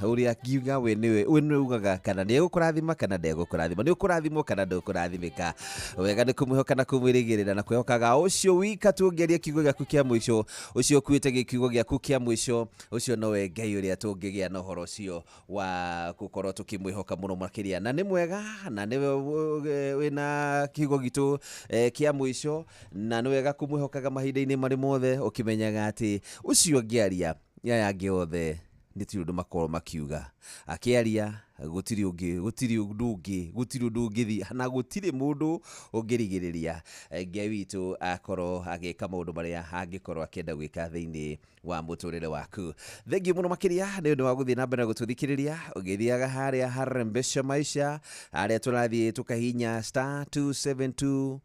ũrĩa ngiuga we nĩwe, we nĩwe ugaga kana nĩ egũkũrathima kana ndegũkũrathima, nĩ ũkũrathimwo kana ndũkũrathimĩka. Wega nĩ kũmwĩhoka na kũmwĩrĩgĩrĩra na kwĩhokaga ũcio wika tu ũngĩaria kiugo gĩaku kĩa mũico, ũcio ũkuĩte gĩkiugo gĩaku kĩa mũico, ũcio nowe Ngai ũrĩa tũngĩgĩa na ũhoro ũcio wa gũkorwo tũkĩmwĩhoka mũno makĩria, na nĩ mwega na nĩwe wĩna kiugo gitũ kĩa mũico, na nĩ wega kũmwĩhokaga mahinda-inĩ marĩ mothe, ũkĩmenyaga atĩ ũcio ũngĩaria aya angĩ othe nĩ ti ũndũ makorwo makiuga. Akĩaria gũtirĩ ũngĩ, gũtirĩ ũndũ ũngĩ, gũtirĩ ũndũ ũngĩthiĩ na gũtirĩ mũndũ ũngĩrigĩrĩria Ngai witũ akorwo agĩka maũndũ marĩa angĩkorwo akĩenda gwĩka thĩinĩ wa mũtũrĩre waku. Thengiũ mũno makĩria nĩ ũndũ wa gũthiĩ na mbere na gũtũthikĩrĩria ũgĩthiaga harĩa Harembesha Maisha, harĩa tũrathiĩ tũkahihinya star 272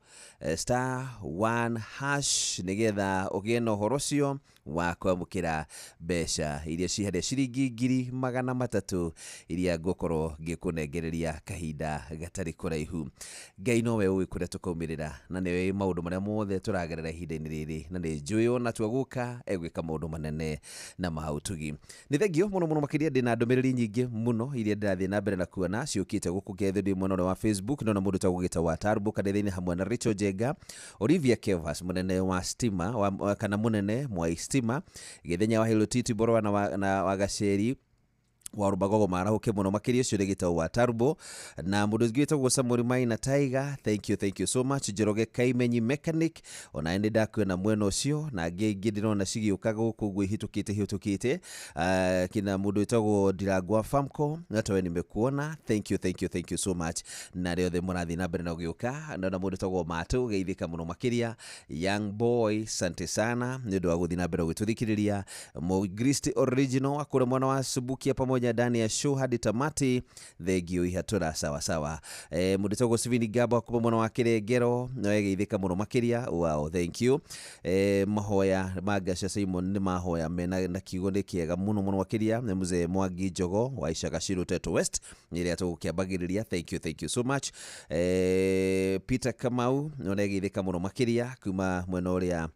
star 1 hash nĩgetha ũgĩe na ũhoro ũcio wa kwamũkĩra mbeca iria ci harĩa ciringi 300,000 iria ngũkorwo ngĩkũnengereria kahinda gatarĩ kũraihu. Ngai nowe ũĩ kũrĩa tũkaumĩrĩra na nĩwe maũndũ marĩa mothe tũragerera ihinda-inĩ rĩrĩ, na nĩ njũĩ ona tua gũka egwĩka maũndũ manene na ma ũtugi. Nĩ thengio mũno mũno makĩria, ndĩna ndũmĩrĩri nyingĩ mũno iria ndĩrathiĩ na mbere na kuona ciũkĩte gũkũ ngethĩ ndĩ mwena ũrĩa wa Facebook. Ndona mũndũ tagũgĩta wa Tarbo kanitha-inĩ hamwe na Rachel Njenga, Olivia Kevas mũnene wa stima wa, kana mũnene Mwai Stima, Gĩthenya wa Hilotiti Borwa na wa Gaceri wa Rubagogo marahuke mũno makĩria, ũcio nĩ gĩtau wa Tarbo, na mũndũ ũngĩ wĩtagwo Samuel Maina Tiger, thank you, thank you so much. Njoroge Kaimenyi Mechanic, ona nĩ ndakuona mwena ũcio, na angĩ aingĩ ndĩrona cigĩũka gũkũ ũguo ihĩtũkĩte ihĩtũkĩte, kina mũndũ wĩtagwo Ndirangwa Famco, na tawe nimekuona, thank you, thank you, thank you so much. Na arĩa othe mũrathiĩ na mbere na gũgĩũka, ndona mũndũ wĩtagwo Matũ geithĩka mũno makĩria, Young Boy, sante sana nĩ ũndũ wa gũthiĩ na mbere gũgĩtũthikĩrĩria. Mũgristi Original wa kũrĩa mwena wa Subukia pamoja ndani ya show hadi tamati, thengio ihatũra sawa sawa. Mũndũ wĩtagwo Steven Gabo kuma mwena wa Kĩrengero no egeithĩka mũno makĩria, wow, thank you. Mahoya ma Gasha Simon nĩ mahoya mena na kiugo nĩ kĩega mũno mũno makĩria, nĩ mzee Mwangi Njogo wa Icagaciru Teto West ĩrĩa tũgũkĩambagĩrĩria, thank you, thank you so much. Peter Kamau no egeithĩka mũno makĩria kuma mwena ũrĩa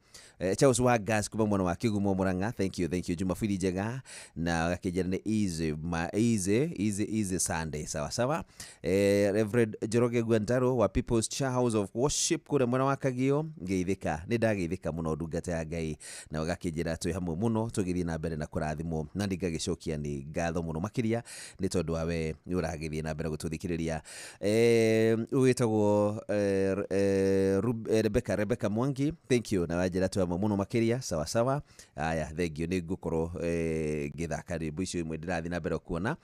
Charles wa Gas kuma mwena wa Kigumo Murang'a, thank you, thank you. Jumapili njega na gakĩnjĩra nĩ easy ma easy easy easy Sunday, sawa sawa. Reverend Njoroge Gwandaro wa People's Church House of Worship kũrĩa mwena wa Kagio, ngeithĩka, nĩ ndageithĩka mũno ndungata ya Ngai, na gakĩnjĩra twĩ hamwe mũno tũgĩthiĩ na mbere na kũrathimwo, na ndingagĩcokia nĩ ngatho mũno makĩria nĩ tondũ wa we nĩ ũragĩthiĩ na mbere gũtũthikĩrĩria. Ũgĩtagwo Rebecca, Rebecca Mwangi, thank you, na wanjĩra twĩ hamwe mũno makĩria, sawa sawa. Aya, thengio, nĩ ngũkorwo ngĩthaka rwĩmbo icio imwe ndĩrathiĩ na mbere kuona.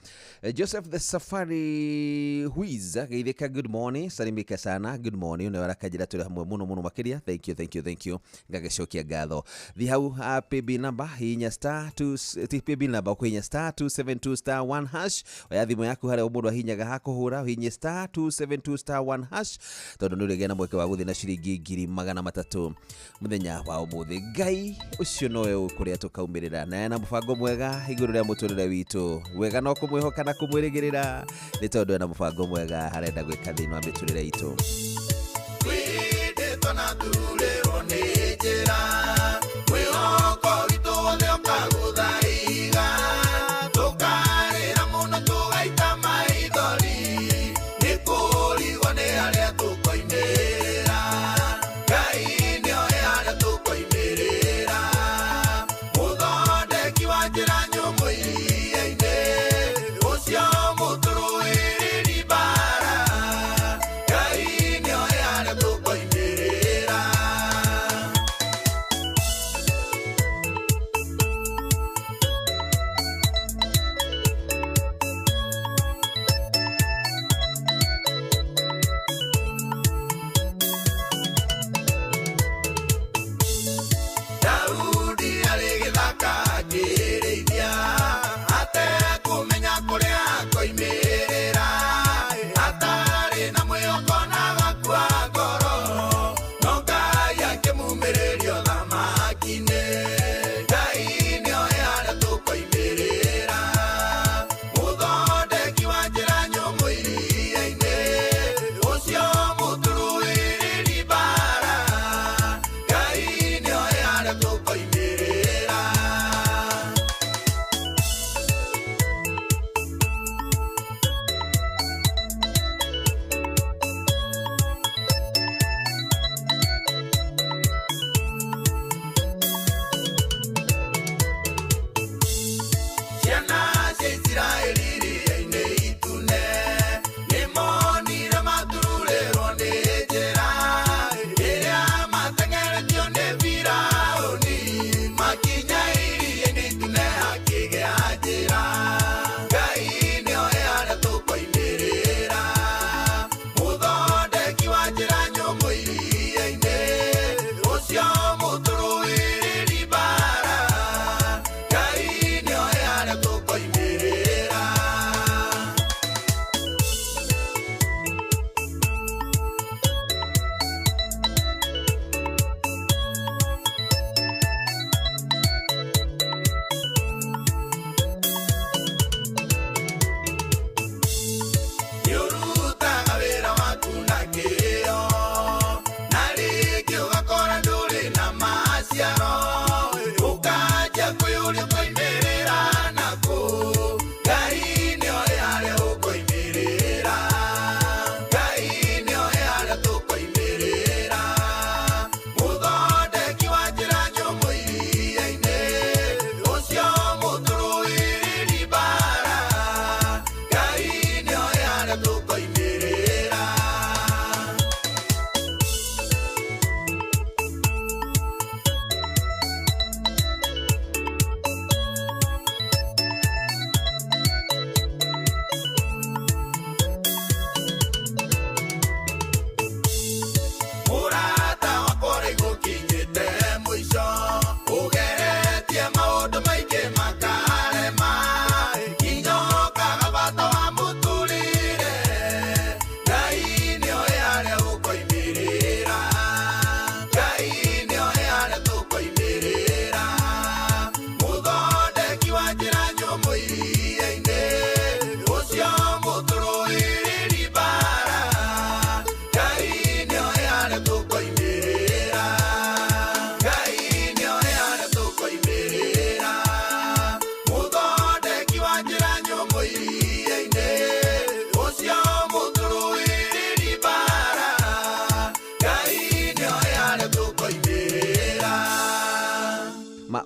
Joseph the Safari Whiz geithĩka, good morning, salimika sana, good morning, na arakajĩra tũrĩ hamwe mũno mũno makĩria, thank you, thank you, thank you, ngagĩcokia ngatho. Thi hau paybill number hihinya star 2 ti paybill number ũkũhihinya star 272 star 1 hash, oya thimũ yaku harĩa mũndũ ahinyaga hakũhũra, ũhihinye star 272 star 1 hash, tondũ nĩ ũrĩgĩa na mweke wa gũthiĩ na ciringi 300,000 mũthenya wa ũmũthĩ. Ngai ũcio nowe ũĩ kũrĩa tũkaumĩrĩra, na ena mũbango mwega igũrũ rĩa mũtũrĩre witũ. Wega no kũmwĩhoka na kũmwĩrĩgĩrĩra, nĩ tondũ ena mũbango mwega arenda gwĩka thĩinĩ wa mĩtũrĩre itũ. Wĩndĩtwo na turĩrwo nĩ njĩra, mwĩhoko witũ wothe ũkagũthaiga, tũkarĩra mũno tũgaita maithori, nĩ kũrigwo nĩ harĩa tũkoimĩrĩra. Ngai nĩoĩ harĩa tũkoimĩrĩra, mũthondeki wa njĩra nyũmũ iria-inĩ, ũcio mũtũrũĩrĩri mbara. Ngai nĩoĩ harĩa tũkoimĩrĩra.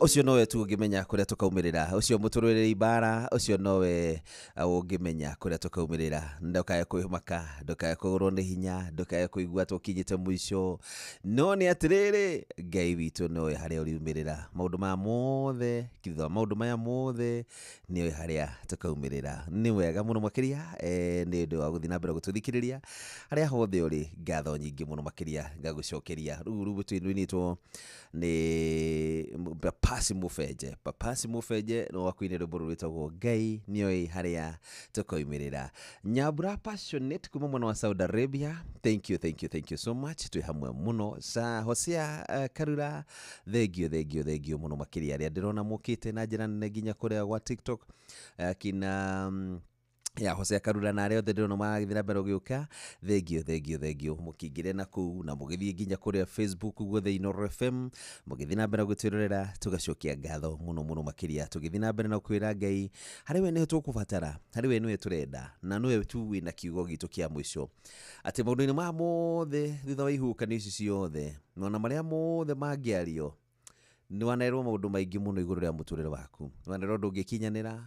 Ũcio nowe tu ũngĩmenya kũrĩa tũkaumĩrĩra, ũcio mũtũrũĩrĩri mbara, ũcio nowe ũngĩmenya kũrĩa tũkaumĩrĩra. Ndũkae kwĩmaka, ndũkae kũgũrwo nĩ hinya, ndũkae kũigua tũkinyĩte mũico, no nĩ atĩrĩrĩ, Ngai witũ nowe harĩa ũriumĩrĩra. Maũndũ maya mothe, thutha wa maũndũ maya mothe, nĩoĩ harĩa tũkaumĩrĩra. Nĩ wega mũno makĩria nĩ ũndũ wa gũthiĩ na mbere gũtũthikĩrĩria harĩa hothe ũrĩ. Ngatho nyingĩ mũno makĩria ngagũcokeria. Rĩu rwĩmbo rwinĩtwo nĩ Papasi Mũbenje. Papasi Mũbenje nĩ wa kũina rwĩmbo rwĩtagwo Ngai nĩoĩ harĩa tũkoimĩrĩra. Nyambura Passionate kuma mwena wa Saudi Arabia, thank you, thank you, thank you so much, twĩ hamwe mũno. Sa Hosea Karura, thank you, thank you, thank you mũno makĩria. Arĩa ndĩrona mokĩte na njĩra nene nginya kũrĩa gwa TikTok, kina ya Hosea Karura na arĩa othe ndĩrona maragĩthiĩ na mbere gũgĩũka, thank you, thank you, thank you. Mũkĩingĩre na kũu na mũgĩthiĩ nginya kũrĩa Facebook guothe Inooro FM, mũgĩthiĩ na mbere gũtwĩrorera, tũgacokia ngatho mũno mũno makĩria, tũgĩthiĩ na mbere na kwĩra Ngai harĩ we nĩwe tũkũbatara, harĩ we nĩwe tũrenda, na nĩwe tu wĩna kiugo gitũ kĩa mũico, atĩ maũndũ-inĩ maya mothe thutha wa ihuhũkanio ici ciothe ona marĩa mothe mangĩario, nĩ wanerwo maũndũ maingĩ mũno igũrũ rĩa mũtũrĩre waku. Wanerwo ndũngĩkinyanĩra,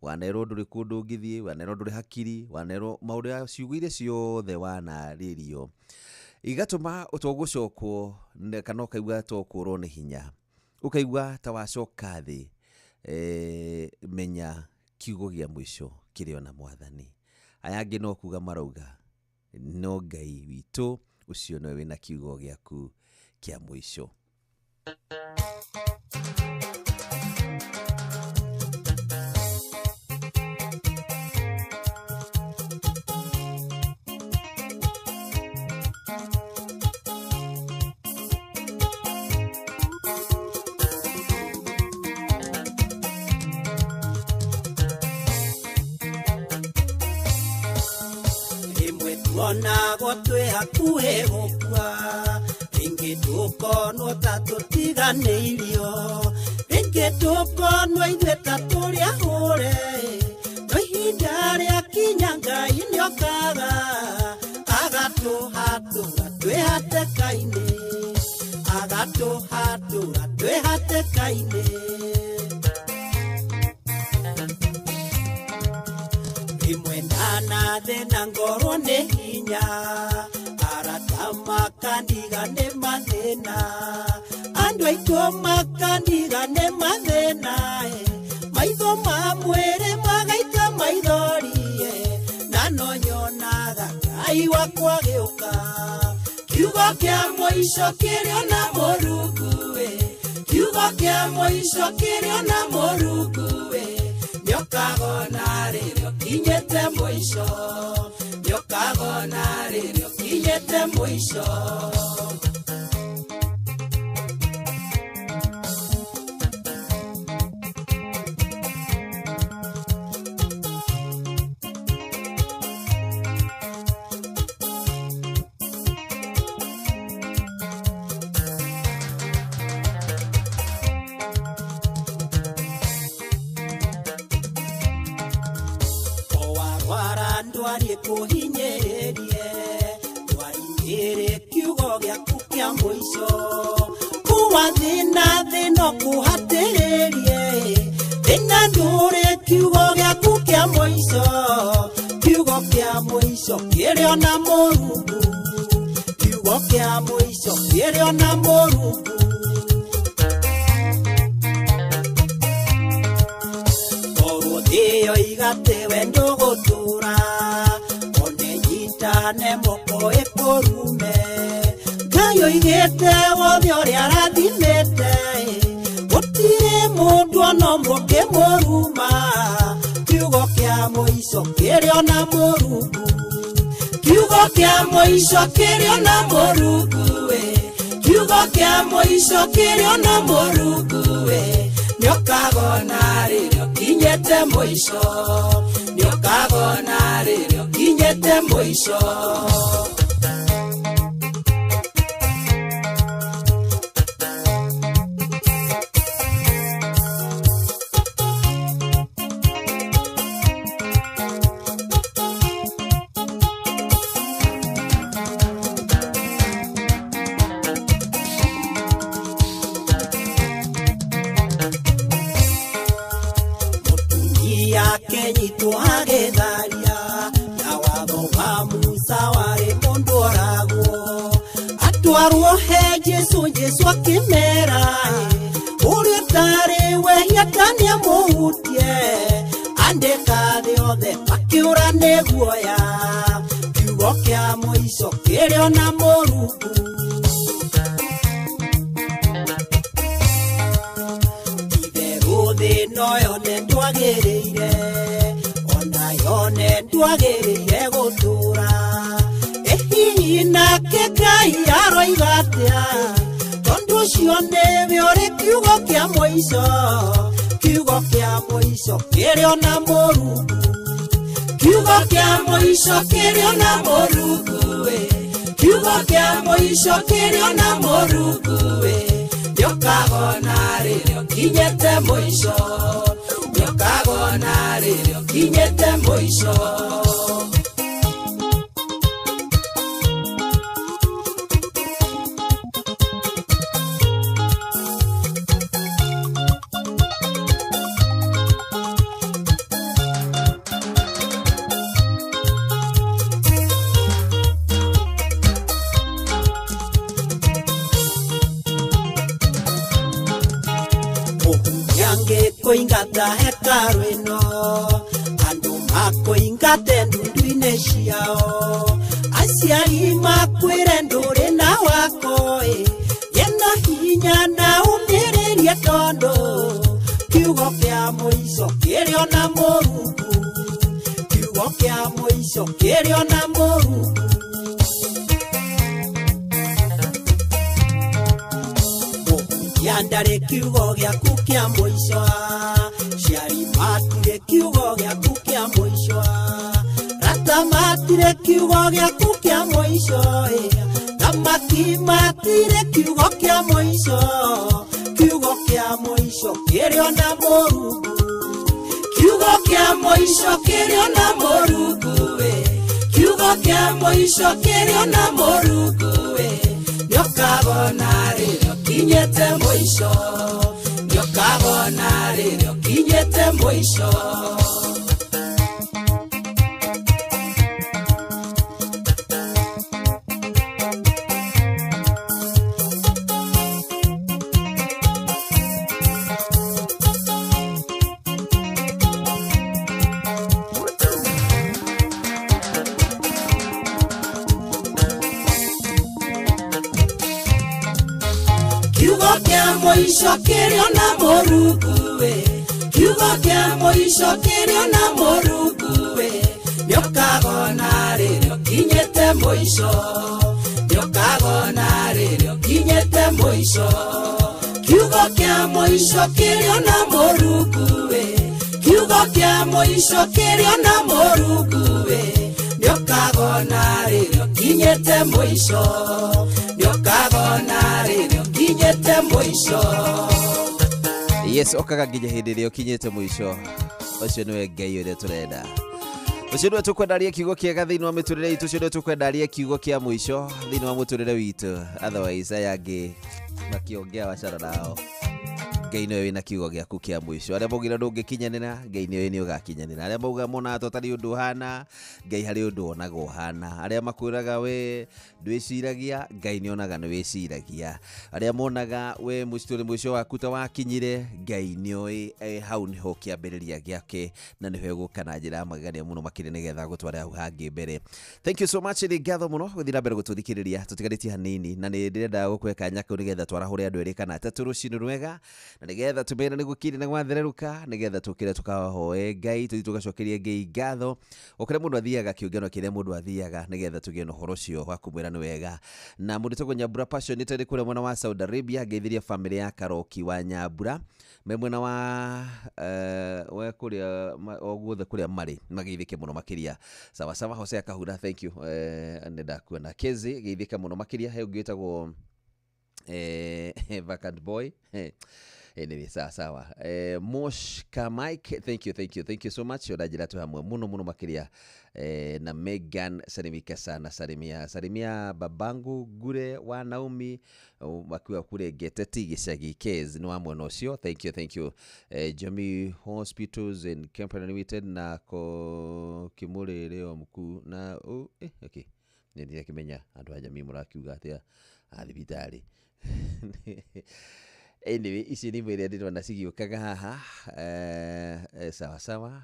wanerwo ndũrĩ kũndũ ũngĩthiĩ, wanerwo ndũrĩ hakiri, wanerwo maũndũ ya ciugo iria ciothe wanarĩrio igatũma ũtogũcokwo kana ũkaigua ta ũkũrwo nĩ hinya, ũkaigua ta wacoka thĩ. Menya kiugo gĩa mũico kĩrĩ ona Mwathani. Aya angĩ no kuga marauga, no Ngai witũ ũcio nĩwe wĩna kiugo gĩaku kĩa mũico. Rĩmwe tuonagwo twĩ hakuhĩ gũkua, rĩngĩ tũkonwo ta tũtiganĩirio, rĩngĩ tũkonwo ithuĩ ta tũrĩ ahũre, no ihinda rĩakinya Ngai nĩokaga agatũhatũra twĩ hatĩka-inĩ, agatũhatũra twĩ hatĩka-inĩ. Rĩmwe ndanathĩna ngorwo nĩ hinya, arata makandiga nĩ mathĩna, andũ aitũ makandiga nĩ mathĩna, maitho ma mwĩrĩ magaita maithori, na no nyonaga Ngai wakwa agĩũka. Kiugo kĩa mũico kĩrĩ ona Mũrungu, kiugo kĩa mũico kĩrĩ ona Mũrungu, nĩũkagona rĩrĩa ũkinyĩte mũico, nĩũkagona rĩrĩa ũkinyĩte mũico. Ndwari ĩkũhinyĩrĩrie, ndwari ĩrĩ kiugo gĩaku kĩa mũico, kuwa thĩna thĩna ũkũhatĩrĩrie, thĩna ndũrĩ kiugo gĩaku kĩa mũico, kiugo kĩa mũico kĩrĩ ona Mũrungu, kiugo kĩa mũico kĩrĩ ona Mũrungu. Korwo thĩ yoiga atĩ we ndũgũtũra, one nyitane moko ĩkũrume, Ngai oigĩte wothe ũrĩa arathimĩte, gũtirĩ mũndũ ona ũmwe ũngĩmũruma, kiugo kĩa mũico kĩrĩ ona Mũrungu, kiugo kĩa mũico kĩrĩ ona Mũrungu, kiugo kĩa mũico kĩrĩ ona Mũrungu, nĩũkagona rĩrĩa ũkinyĩte mũico, nĩũkagona rĩrĩa ũkinyĩte mũico. Jesu Jesu akĩmera ũrĩa ũtarĩ wehia nĩamũhutie andĩka thĩ othe makĩũra nĩ guoya kiugo kĩa mũico kĩrĩ ona Mũrungu itherũ thĩ no yone ndwagĩrĩire ona yone ndwagĩrĩire gũtũũra ĩ hihi nake Ngai aroiga atĩa tondũ ũcio nĩwe ũrĩ kiugo kĩa mũico kiugo kĩa mũico kĩrĩ ona Mũrungu kiugo kĩa mũico kĩrĩ ona Mũrungu kiugo kĩa mũico kĩrĩ ona Mũrungu nĩũkagona rĩrĩa ũkinyĩte mũico nĩũkagona rĩrĩa ũkinyĩte mũico. Kũingata hekarũ ĩno andũ makũingate ndundu-inĩ ciao aciari makwĩre ndũrĩ na wako ĩna hinya na ũmĩrĩrie tondũ kiugo kĩa mũico kĩrĩ ona Mũrungu kiugo kĩa mũico kĩrĩ ona Mũrungu ndarĩ kiugo gĩaku kĩa mũico ciari matirĩ kiugo gĩaku kĩa mũico rata matirĩ kiugo gĩaku kĩa mũico thamaki matirĩ kiugo kĩa mũico kiugo kĩa mũico kĩrĩ ona Mũrungu kiugo kĩa mũico kĩrĩ ona Mũrungu kiugo kĩa mũico kĩrĩ ona Mũrungu nĩũkagona rĩrĩa ũkinyĩte mũico nĩũkagona rĩrĩa ũkinyĩte mũico. Kiugo kĩa mũico kĩrĩ ona Mũrungu kiugo kĩa mũico kĩrĩ ona Mũrungu nĩũkagona rĩrĩa ũkinyĩte mũico nĩũkagona rĩrĩa ũkinyĩte mũico kiugo kĩa mũico kĩrĩ ona Mũrungu kiugo kĩa mũico kĩrĩ ona Mũrungu nĩũkagona rĩrĩa ũkinyĩte mũico nĩũkagona rĩrĩa ũkinyĩte mũico. Yes, okaga nginya hĩndĩ ĩrĩa ũkinyĩte mũico ũcio nĩwe Ngai ũrĩa tũrenda ũcio nĩwe tũkwendaria kiugo kĩega thĩinĩ wa mĩtũrĩre itũ ũcio nĩwe tũkwendaria kiugo kĩa mũico thĩinĩ wa mũtũrĩre witũ otherwise aya angĩ makĩongea wacana nao Ngai nĩwe wĩna kiugo gĩaku kĩa mũico arĩa maugire ndũngĩkinyanĩra Ngai nĩwe nĩ ũgakinyanĩra arĩa mauga monaga ta ũtarĩ ũndũ ũhana Ngai harĩ ũndũ onaga ũhana arĩa makwĩraga we ndwĩciragia Ngai nĩ onaga nĩ wĩciragia arĩa monaga we mũcitũrĩ mũico waku ta wakinyire Ngai nĩoĩ hau nĩho kĩambĩrĩria gĩake na nĩho egũka na njĩra ya magegania mũno makĩria nĩgetha gũtware hau hangĩ mbere. Thank you so much nĩ ngatho mũno gũthiĩ na mbere gũtũthikĩrĩria tũtigarĩtie hanini na nĩ ndĩrenda gũkũhe kanya kau nĩgetha twarahũre andũ erĩ kana atatũ rũcinĩ rwega na nĩgetha tũmere nĩ gũkire na gwathererũka nĩgetha tũkĩre tũkahoe Ngai tũthiĩ tũgacokerie Ngai ngatho o kũrĩa mũndũ athiaga kĩũngano kĩrĩa mũndũ athiaga nĩgetha tũgĩe na ũhoro ũcio wa kũmwĩra nĩ wega na mũndũ wĩtagwo Nyambura Passion nĩ kũrĩa mwena wa Saudi Arabia ngeithirie famĩlĩ ya Karoki wa Nyambura me mwena wa we kũrĩa o guothe kũrĩa marĩ mageithĩke mũno makĩria sawa sawa. Hosea Kahura thank you nĩ ndakuona Kezi geithĩka mũno makĩria he ũngĩ wĩtagwo vacant boy anyway sawa sawa. Mosh ka Mike thank you thank you thank you so much ũranjĩra twĩ hamwe mũno mũno makĩria na Megan salimika sana salimia salimia babangu Gure wa Naomi wakiwa kule Geteti gĩcagi Kez nĩ wa mwena ũcio thank you thank you. Jamii Hospitals and Company Limited na ko Kimurĩrĩo mkuu na okay Nĩ ndirakĩmenya andũ a jamii mũrakiuga atĩa a thibitarĩ. Anyway, ici nĩ imwe iria ndĩrona cigĩũkaga haha. Sawa sawa.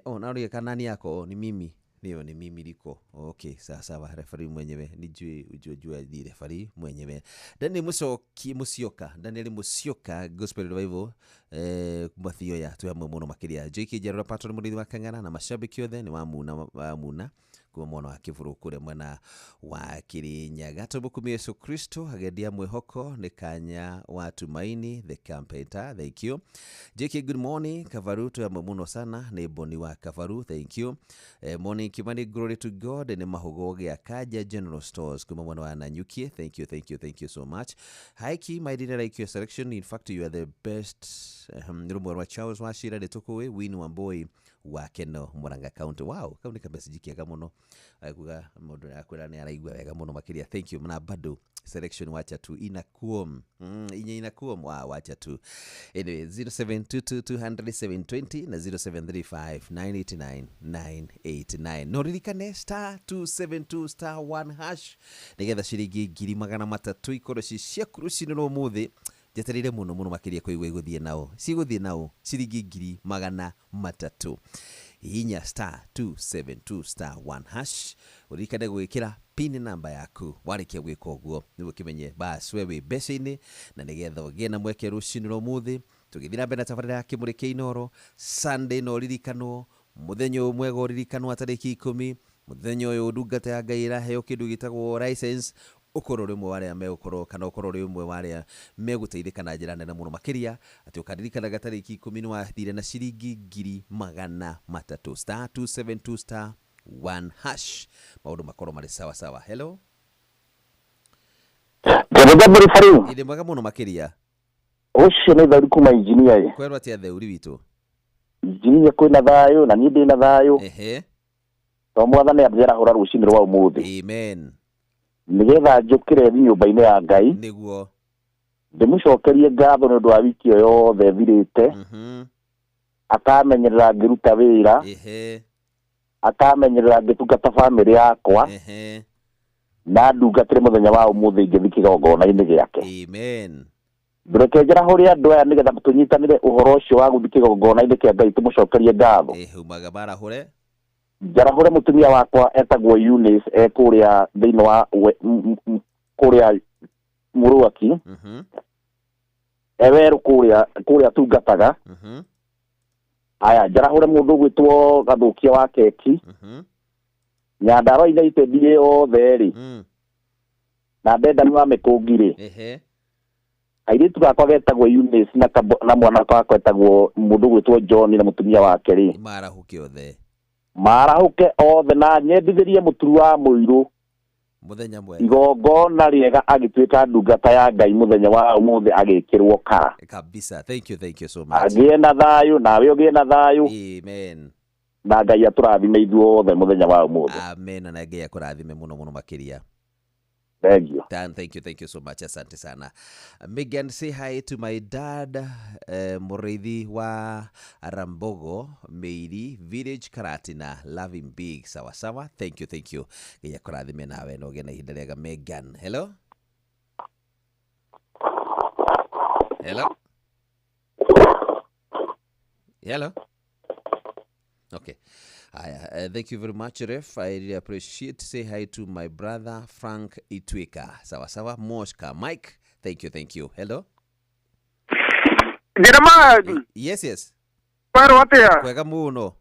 Oh, naona nani yako? Ni mimi. Ndio, ni mimi liko. Okay, sawa sawa. Referee mwenyewe nijue ujue jua ni referee mwenyewe. Daniel Musoki Musioka, Daniel Musioka, Gospel Revival, Mathioya twĩ hamwe mũno makĩria. JK Njarũra Patron mũrĩithi wa Kang'ara na mashabiki othe nĩ wa Muna, wa Muna kuma mwena wa Kĩbũrũ kũrĩa mwena wa Kirinyaga. Tũmũkumie Yesu Kristo agendia mwĩhoko nĩ kanya wa Tumaini the Carpenter, thank you. JK, good morning. Kavaru twĩ hamwe mũno sana nĩ Boni wa Kavaru, thank you. Morning Kimani, glory to God nĩ Mahugo gĩa Kaja General Stores kuma mwena wa Nanyuki, thank you, thank you, thank you so much. Hi Ki, my dear, like your selection, in fact you are the best. Nĩ rũmwe rwa Charles Wachira nĩ tũkũĩ Win Wamboi wa Keno Murang'a County. Wow, kau nĩ kamessage kega mũno, kuga mũndũ akwĩra nĩ araigua wega mũno makĩria, thank you. Na bado selection wacha tu inakuom, inya inakuom wa wacha tu. Anyway, 0722 200 720 na 0735 989 989. No ririkane star 272 star 1 hash nigetha ciringi 300,000 ikorwo ci ciaku rũcinĩ rwa ũmũthĩ. Njetereire mũno mũno makĩria kũigua igũthiĩ nao, cigũthiĩ nao ciringi 300,000. Hihinya star 272 star 1 hash, ũririkane gwĩkĩra pin namba yaku. Warĩkia gwĩka ũguo nĩguo ũkĩmenye bas we wĩ mbeca-inĩ, na nĩgetha ũgĩe na mweke rũcinĩ rwa ũmũthĩ. Tũgĩthiĩ na mbere na tabarĩra ya Kĩmũrĩ kĩa Inooro Sunday, no ũririkanwo mũthenya ũyũ mwega, ũririkanwo tarĩki 10, mũthenya ũyũ ndungata ya Ngai ĩraheo kĩndũ gĩtagwo license. Ũkorwo ũrĩ ũmwe wa arĩa megũkorwo kana ũkorwo ũrĩ ũmwe wa arĩa megũteithĩka na njĩra nene mũno makĩria, atĩ ũkaririkanaga tarĩki 10 nĩ wathire na ciringi 300,000. Star 272 star 1 hash, maũndũ makorwo marĩ sawa sawa. Hello. Njambo Ĩndĩ mwega mũno makĩria. Ũcio nĩ Theuri kuma injinia ĩ. Kwerwo atĩa Theuri witũ? Injinia kwĩna thayũ na niĩ ndĩna thayũ. To mwathani anjarahũra rũcinĩ rwa ũmũthĩ. Amen. Nĩgetha njũkĩre thiĩ nyũmba-inĩ ya Ngai. Nĩguo. Ndĩmũcokerie ngatho nĩ ũndũ wa wiki ĩyo yothe ĩthirĩte. Akamenyerera ngĩruta wĩra. Akamenyerera ngĩtungata bamĩrĩ yakwa. Na ndungatĩre mũthenya wa ũmũthĩ ngĩthiĩ kĩgongona-inĩ gĩake. Amen. Ndũreke njarahũre andũ aya nĩgetha tũnyitanĩre ũhoro ũcio wa gũthiĩ kĩgongona-inĩ kĩa Ngai tũmũcokerie ngatho. Umaga barahũre. Njarahũre mũtumia wakwa etagwo Eunice e kũrĩa thĩinĩ wa kũrĩa Mũrũaki. E werũ kũrĩa tungataga. Aya, njarahũre mũndũ ũgwĩtwo Gathũkia wa keki. Nyandarua United ĩ othe rĩ. Na Ndendani wa Mĩkũngi rĩ. Airĩtu gakwa getagwo Eunice na mwana wakwa etagwo mũndũ ũgwĩtwo John na mũtumia wake rĩ. Marahũke othe. Marahũke othe na nyendithĩrie mũturu wa mũirũ mũthenya mwega igongona rĩega agĩtuĩka ndungata ya Ngai mũthenya wa ũmũthĩ agĩkĩrwo kara kabisa. Thank you, thank you so much. Agĩe na thayũ nawe ũgĩe na thayũ. Amen. Na Ngai atũrathime ithuothe mũthenya wa ũmũthĩ. Amen, na Ngai akũrathime mũno mũno makĩria. Thank you. Dan, thank you, thank you so much. Asante sana. Megan, say hi to my dad, Murithi wa Rambogo, Meiri, Village Karatina, loving big. Sawa sawa. Thank you, thank you. Ngai akũrathime nawe na ũgĩe na ihinda rĩega, Megan. Hello? Hello? Hello? Okay. Thank you very much, Ref. I really appreciate. Say hi to my brother, Frank Itwika. Sawa sawa. Moshka. Mike, thank you, thank you. Hello? Jeremiah. Yes, yes. Kwero atia? Kwega muno.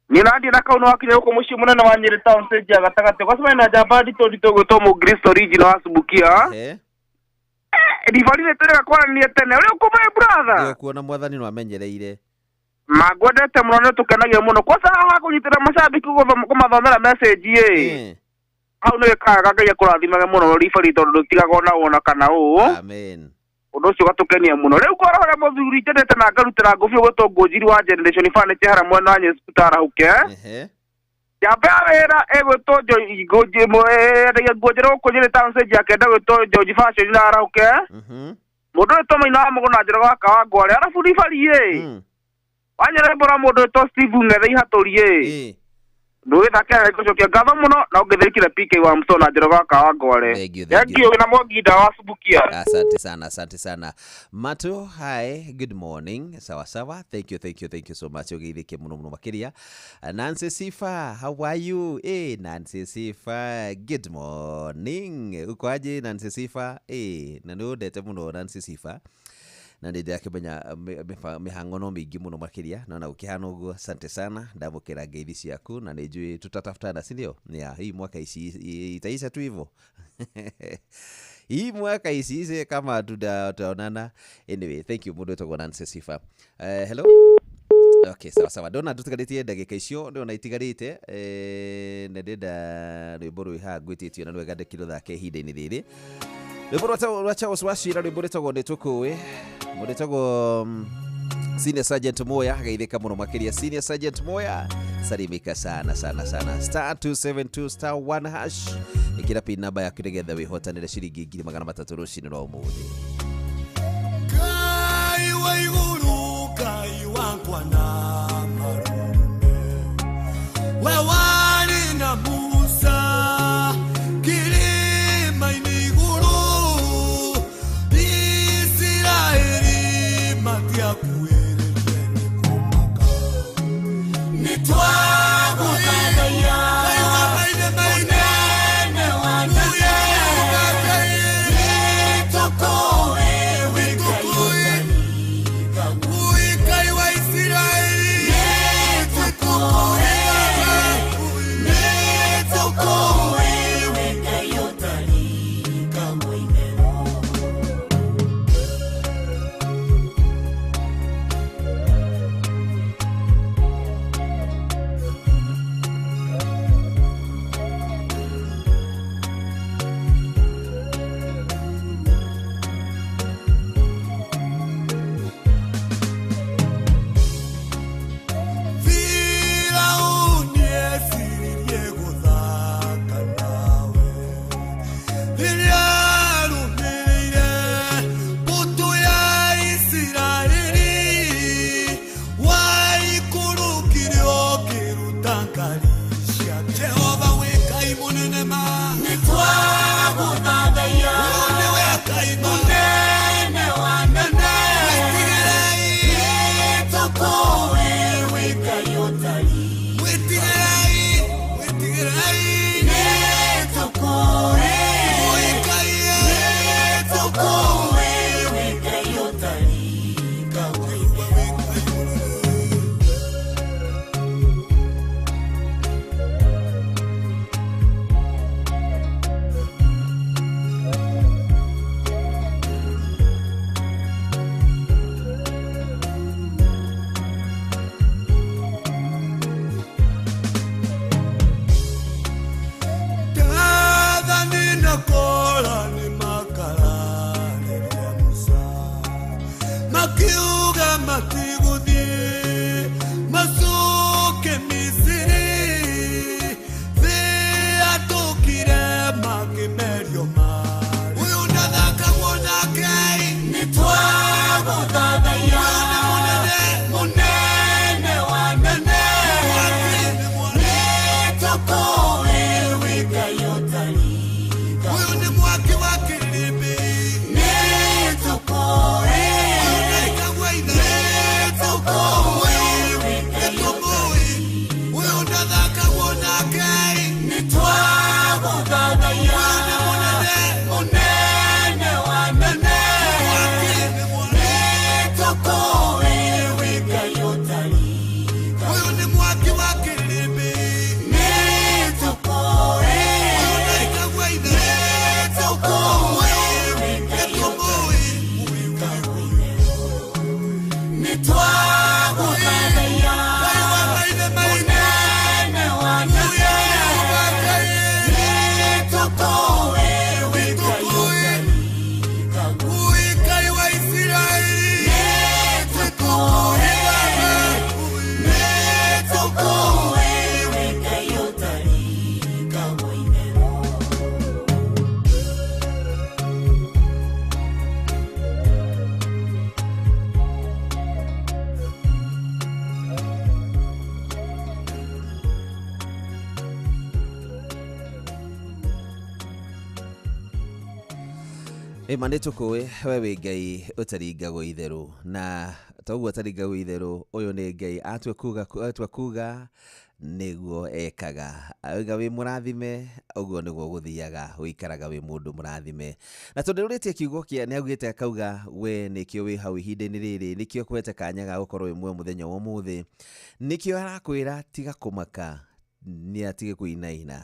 Ni nandi na kauno wakinya huko muciĩ mũnene wa Nyeri town stage ya gatagatĩ. Gwacemania na njamba nditũ nditũ gwĩtwo Mũkristo original wa Subukia. Ribari nĩ tũrega kwaranĩria tene. Ũrĩa ũkũmaĩ brother? Ndio kuona mwathani no amenyereire. Magwendete mũno nĩ tũkenagia mũno. Kwanza haha kũnyitĩra macambĩki kũmathomera message ĩ. Hau nĩ wĩkaga Ngai akũrathimage mũno ribari tondũ ndũtigaga ona ũũ kana ũũ. Amen. Ũndũ ũcio ũgatũkenia mũno. Rĩu ngorwo harĩa mũthuri njendete na ngarutĩra ngũbia ũgwĩtwo Ngũnjiri wa Generation Furniture harĩa mwena wa Nyeri arahũke. Njamba ya wĩra ĩgwĩtwo endagia nguo njerũ gũkũ Nyeri town stage ya kenda gwĩtwo George Fashion na arahũke. Mũndũ ũyũ Maina wa Mũgũnda Njoroge wa Kawangware arabu ribari ĩ. Wanyere mbora mũndũ wĩtwo Steve Ng'ethe Ihatũri ĩ. Ndũgĩthake ngũcokia ngatho mũno na ũngĩthirikire PK wa Msona na Njoroge wa Kawangware. Thank you, thank Thank you na Mwangi wa Subukia. Asante sana, asante sana. Matu, hi, good morning. Sawa sawa. Thank you, thank you, thank you so much. Ũgeithĩke mũno mũno makĩria. Nancy Sifa, how are you? Nancy Sifa, good morning. Uko aje Nancy Sifa? Na nĩ ũndete mũno Nancy Sifa. Na nĩ ndĩrakĩmenya mĩhang'o no mĩingĩ mũno makĩria na ona gũkĩhana ũguo, asante sana, ndamũkĩra ngeithi ciaku na nĩ njũĩ tutatafutana, si ndio? Yeah, hii mwaka ici itaisha tu hivyo. Hii mwaka isiishe kama tutaonana. Anyway, thank you mũndũ wĩtagwo Nancy Sifa. Hello. Okay, sawa sawa. Ndona tũtigarĩtie ndagĩka icio, ndona itigarĩte, na ndĩrenda rwĩmbo rwĩ haha ngwĩtĩtio na nĩwega ndĩkĩrũthake ihinda-inĩ rĩrĩ. Rwĩmbo rwa Charles Wachira, rwĩmbo rwĩtagwo Nĩtũkũĩ. Mũndũ wĩtagwo Senior Sergeant Moya, geithĩka mũno makĩria. Senior Sergeant Moya, salimika sana sana sana. Star 272 star 1 hash. Ĩkĩra pin namba yaku nĩgetha wĩhotanĩre ciringi 300,000 rũcinĩ rwa ũmũthĩ. Ngai wa igũrũ, Ngai wakwa na marume, we warĩ na Musa kĩrĩma-inĩ igũrũ, Isiraeli matiakuĩrĩire nĩ kũmaka. Nĩtwagũthathaiya mũnene wa nene, nĩtũkũĩ wĩ Ngai ũtarĩ Ngai wa Isiraeli, nĩtũkũĩ, nĩtũkũĩ wĩ Ngai ũtarĩ kamũimerũ. Firauni eciririe gũthaka nawe rĩrĩa arũmĩrĩire mbũtũ ya Isiraeli, waikũrũkire ũkĩruta ngari cia Jehova wĩ Ngai mũnene ma. Nĩtwagũthathaiya Ũyũ nĩwe Ngai ma. mũnene wa nene, Mwĩtigĩrei, nĩtũkũĩ wĩ Ngai ũtarĩ mwĩtigĩrei, mwĩtigĩrei. nĩtũkũĩ, Ũĩ Ngai nĩtũkũĩ wĩ Ngai ũtarĩ kamũimerũ. Dathani na Kora nĩmakararirie Musa, makiuga matigũthiĩ macoke Misiri. Thĩ yatũkire makĩmerio marĩ. Ũyũ ndathakagwo nake, Nĩtwagũthathaiya ũyũ nĩ mũnene, mũnene wa nene, nĩtũkũĩ wĩ Ngai ũtarĩ ũyũ nĩ mwaki wa kĩrĩmbĩ, nĩtũkũĩ, ũyũ ndaikagwo itherũ, nĩtũkũĩ wĩ Ngai nĩtũmũĩ, ũyũ ndathakagwo nake, nĩtwagũthathaiya ũyũ nĩ mũnene, mũnene wa nene, nĩtũkũĩ wĩ Ngai ũtarĩ ũyũ nĩ mwaki wa kĩrĩmbĩ, nĩtũkũĩ, Ĩma nĩ tũkũĩ we wĩ Ngai ũtaringagwo itherũ, na toguo ũtaringagwo itherũ, ũyũ nĩ Ngai atua kuga nĩguo ekaga. Auga wĩ mũrathime, ũguo nĩguo gũthiaga, ũikaraga wĩ mũndũ mũrathime. Na tondũ nĩũrĩtie kiugo kĩa nĩ augĩte akauga we nĩkĩo wĩ hau ihinda-inĩ rĩrĩ, nĩkĩo kwete kanya ga gũkorwo wĩ muoyo mũthenya wa ũmũthĩ, nĩkĩo arakwĩra tiga kũmaka, nĩ atige kũinaina.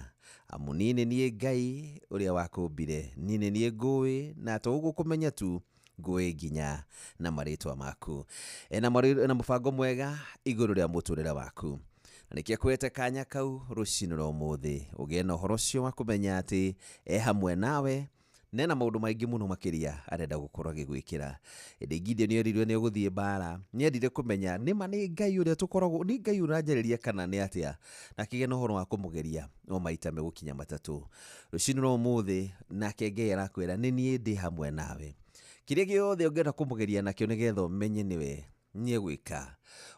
Amu niĩ nĩ niĩ Ngai ũrĩa wakũmbire, niĩ nĩ niĩ ngũĩ, na to ũguo kũmenya tu, ngũĩ nginya na marĩtwa maku. Ena mũbango mwega igũrũ rĩa mũtũrĩre waku. Na nĩkĩo akwĩte kanya kau rũcinĩ rwa ũmũthĩ, ũgĩe na ũhoro ũcio wa kũmenya atĩ e hamwe nawe, nena maũndũ maingĩ mũno makĩria arenda gũkorwo agĩgwĩkĩra. Ĩndĩ Gideon nĩerirwo nĩ egũthiĩ mbara, nĩendire kũmenya nĩma nĩ Ngai ũrĩa tũkoragwo, nĩ Ngai ũranjarĩria kana nĩ atĩa, na akĩgĩa na ũhoro wa kũmũgeria o maita megũkinya matatũ. Rũcinĩ rwa ũmũthĩ nake Ngai arakwĩra nĩ niĩ ndĩ hamwe nawe. Kĩrĩa gĩothe ũngĩenda kũmũgeria nakĩo nĩgetha ũmenye nĩwe nĩegwĩka.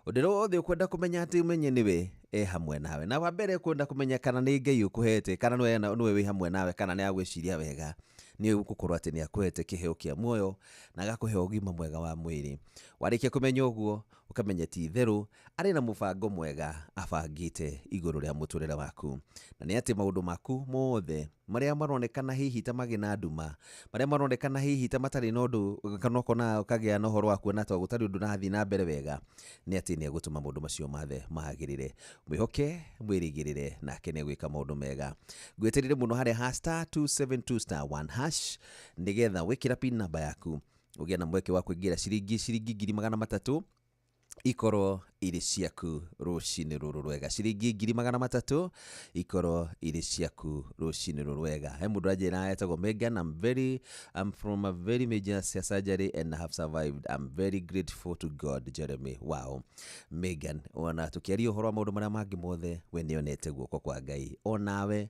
Ũndũ wothe ũkwenda kũmenya atĩ ũmenye nĩwe e hamwe nawe. Na wa mbere ũkwenda kũmenya kana nĩ Ngai ũkũhete, kana nĩwe wĩ hamwe nawe, kana nĩ agwĩciria wega, nĩ gũkorwo atĩ nĩ akũhete kĩheo kĩa muoyo na agakũhe ũgima mwega wa mwĩrĩ. Warĩkia kũmenya ũguo, ũkamenya ti itherũ arĩ na mũbango mwega abangĩte igũrũ rĩa mũtũrĩre waku. Na nĩ atĩ maũndũ maku mothe marĩa maronekana hihi ta magĩ na nduma, marĩa maronekana hihi ta matarĩ na ũndũ, kana ũkona ũkagĩa na ũhoro wa kuona ta gũtarĩ ũndũ ũrathiĩ na mbere wega, nĩ atĩ nĩ egũtũma maũndũ macio mothe magĩrĩre. Mwĩhoke, mwĩrĩgĩrĩre, nake nĩ egwĩka maũndũ mega. Ngwĩtĩrĩre mũno harĩa ha *272 *1# nĩgetha wĩkĩra pin namba yaku ũgĩe na mweke wa kũingĩra ciringi 300,000 ikorwo irĩ ciaku rũcinĩ rũrũ rwega. Ciringi 300,000 ikorwo irĩ ciaku rũcinĩ rũrũ rwega. He mũndũ anjĩra etagwo Megan, I'm from a very major surgery and I have survived. I'm very grateful to God. Jeremy. Wow. Megan, ona tũkĩaria ũhoro wa maũndũ marĩa mangĩ mothe, we nĩonete guoko kwa Ngai. Onawe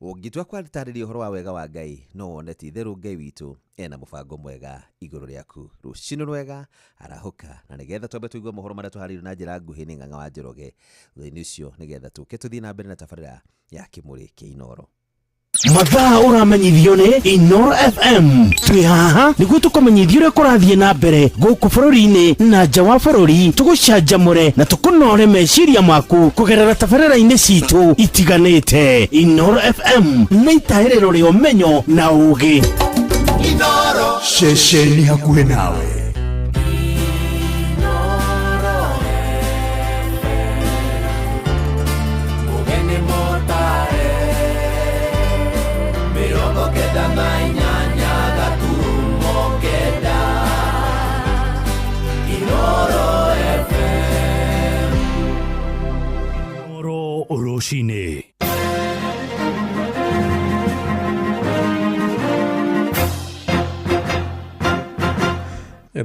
ũngĩtua kwarĩtarĩria ũhoro wa wega wa Ngai, no wone ti itherũ Ngai witũ ena mũbango mwega igũrũ rĩaku. Rũcinĩ rwega, arahũka, na nĩgetha twambe tũigue mohoro marĩa tũharĩirio na njĩra nguhĩ nĩ Ng'ang'a wa Njoroge. Thutha-inĩ ũcio nĩgetha tũke tũthiĩ na mbere na tabarĩra ya Kĩmũrĩ kĩa Inooro. Mathaa ũramenyithio nĩ Inooro FM. Twĩ haha nĩguo tũkũmenyithie ũrĩa kũrathiĩ na mbere gũkũ bũrũri-inĩ na nja wa bũrũri, tũgũcanjamũre na tũkũnore meciria maku kũgerera tabarĩra-inĩ citũ itiganĩte. Inooro FM nĩ itahĩrĩro rĩa ũmenyo na ũũgĩ. Inooro ceceni hakuhĩ nawe. Rũcinĩ.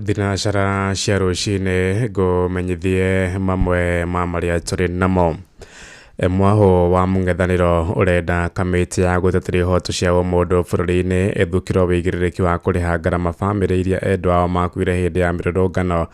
Thinacara cia rũcinĩ ngũmenyithie mamwe ma marĩa tũrĩ namo. Mwaho wa mũng'ethanĩro ũrenda kamĩtĩ ya gũtetera ihoto cia ũmũndũ bũrũri-inĩ ĩthukĩrwo wĩigĩrĩrĩki wa kũrĩha ngarama bamĩrĩ iria endwa ao makuire hĩndĩ ya mĩrũrũngano.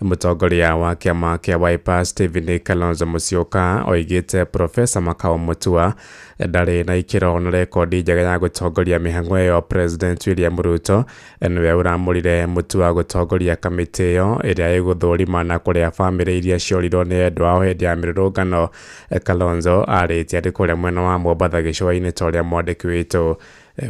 Mũtongoria wa kĩama kĩa Wiper Stephen Kalonzo Musyoka oigĩte Profesa Makau Mutua ndarĩ na ikĩro na rekondi njega ya gũtongoria mĩhang'o ĩyo. President William Ruto nĩwe ũramũrire Mutua gũtongoria kamĩtĩ ĩyo ĩrĩa ĩgũthũrima na kũrĩa bamĩrĩ iria ciorirwo nĩ endwa ao hĩndĩ ya mĩrũrũngano. Kalonzo arĩtie arĩ kũrĩa mwena wa Mombatha gĩcũa-inĩ ta ũrĩa mwandĩki witũ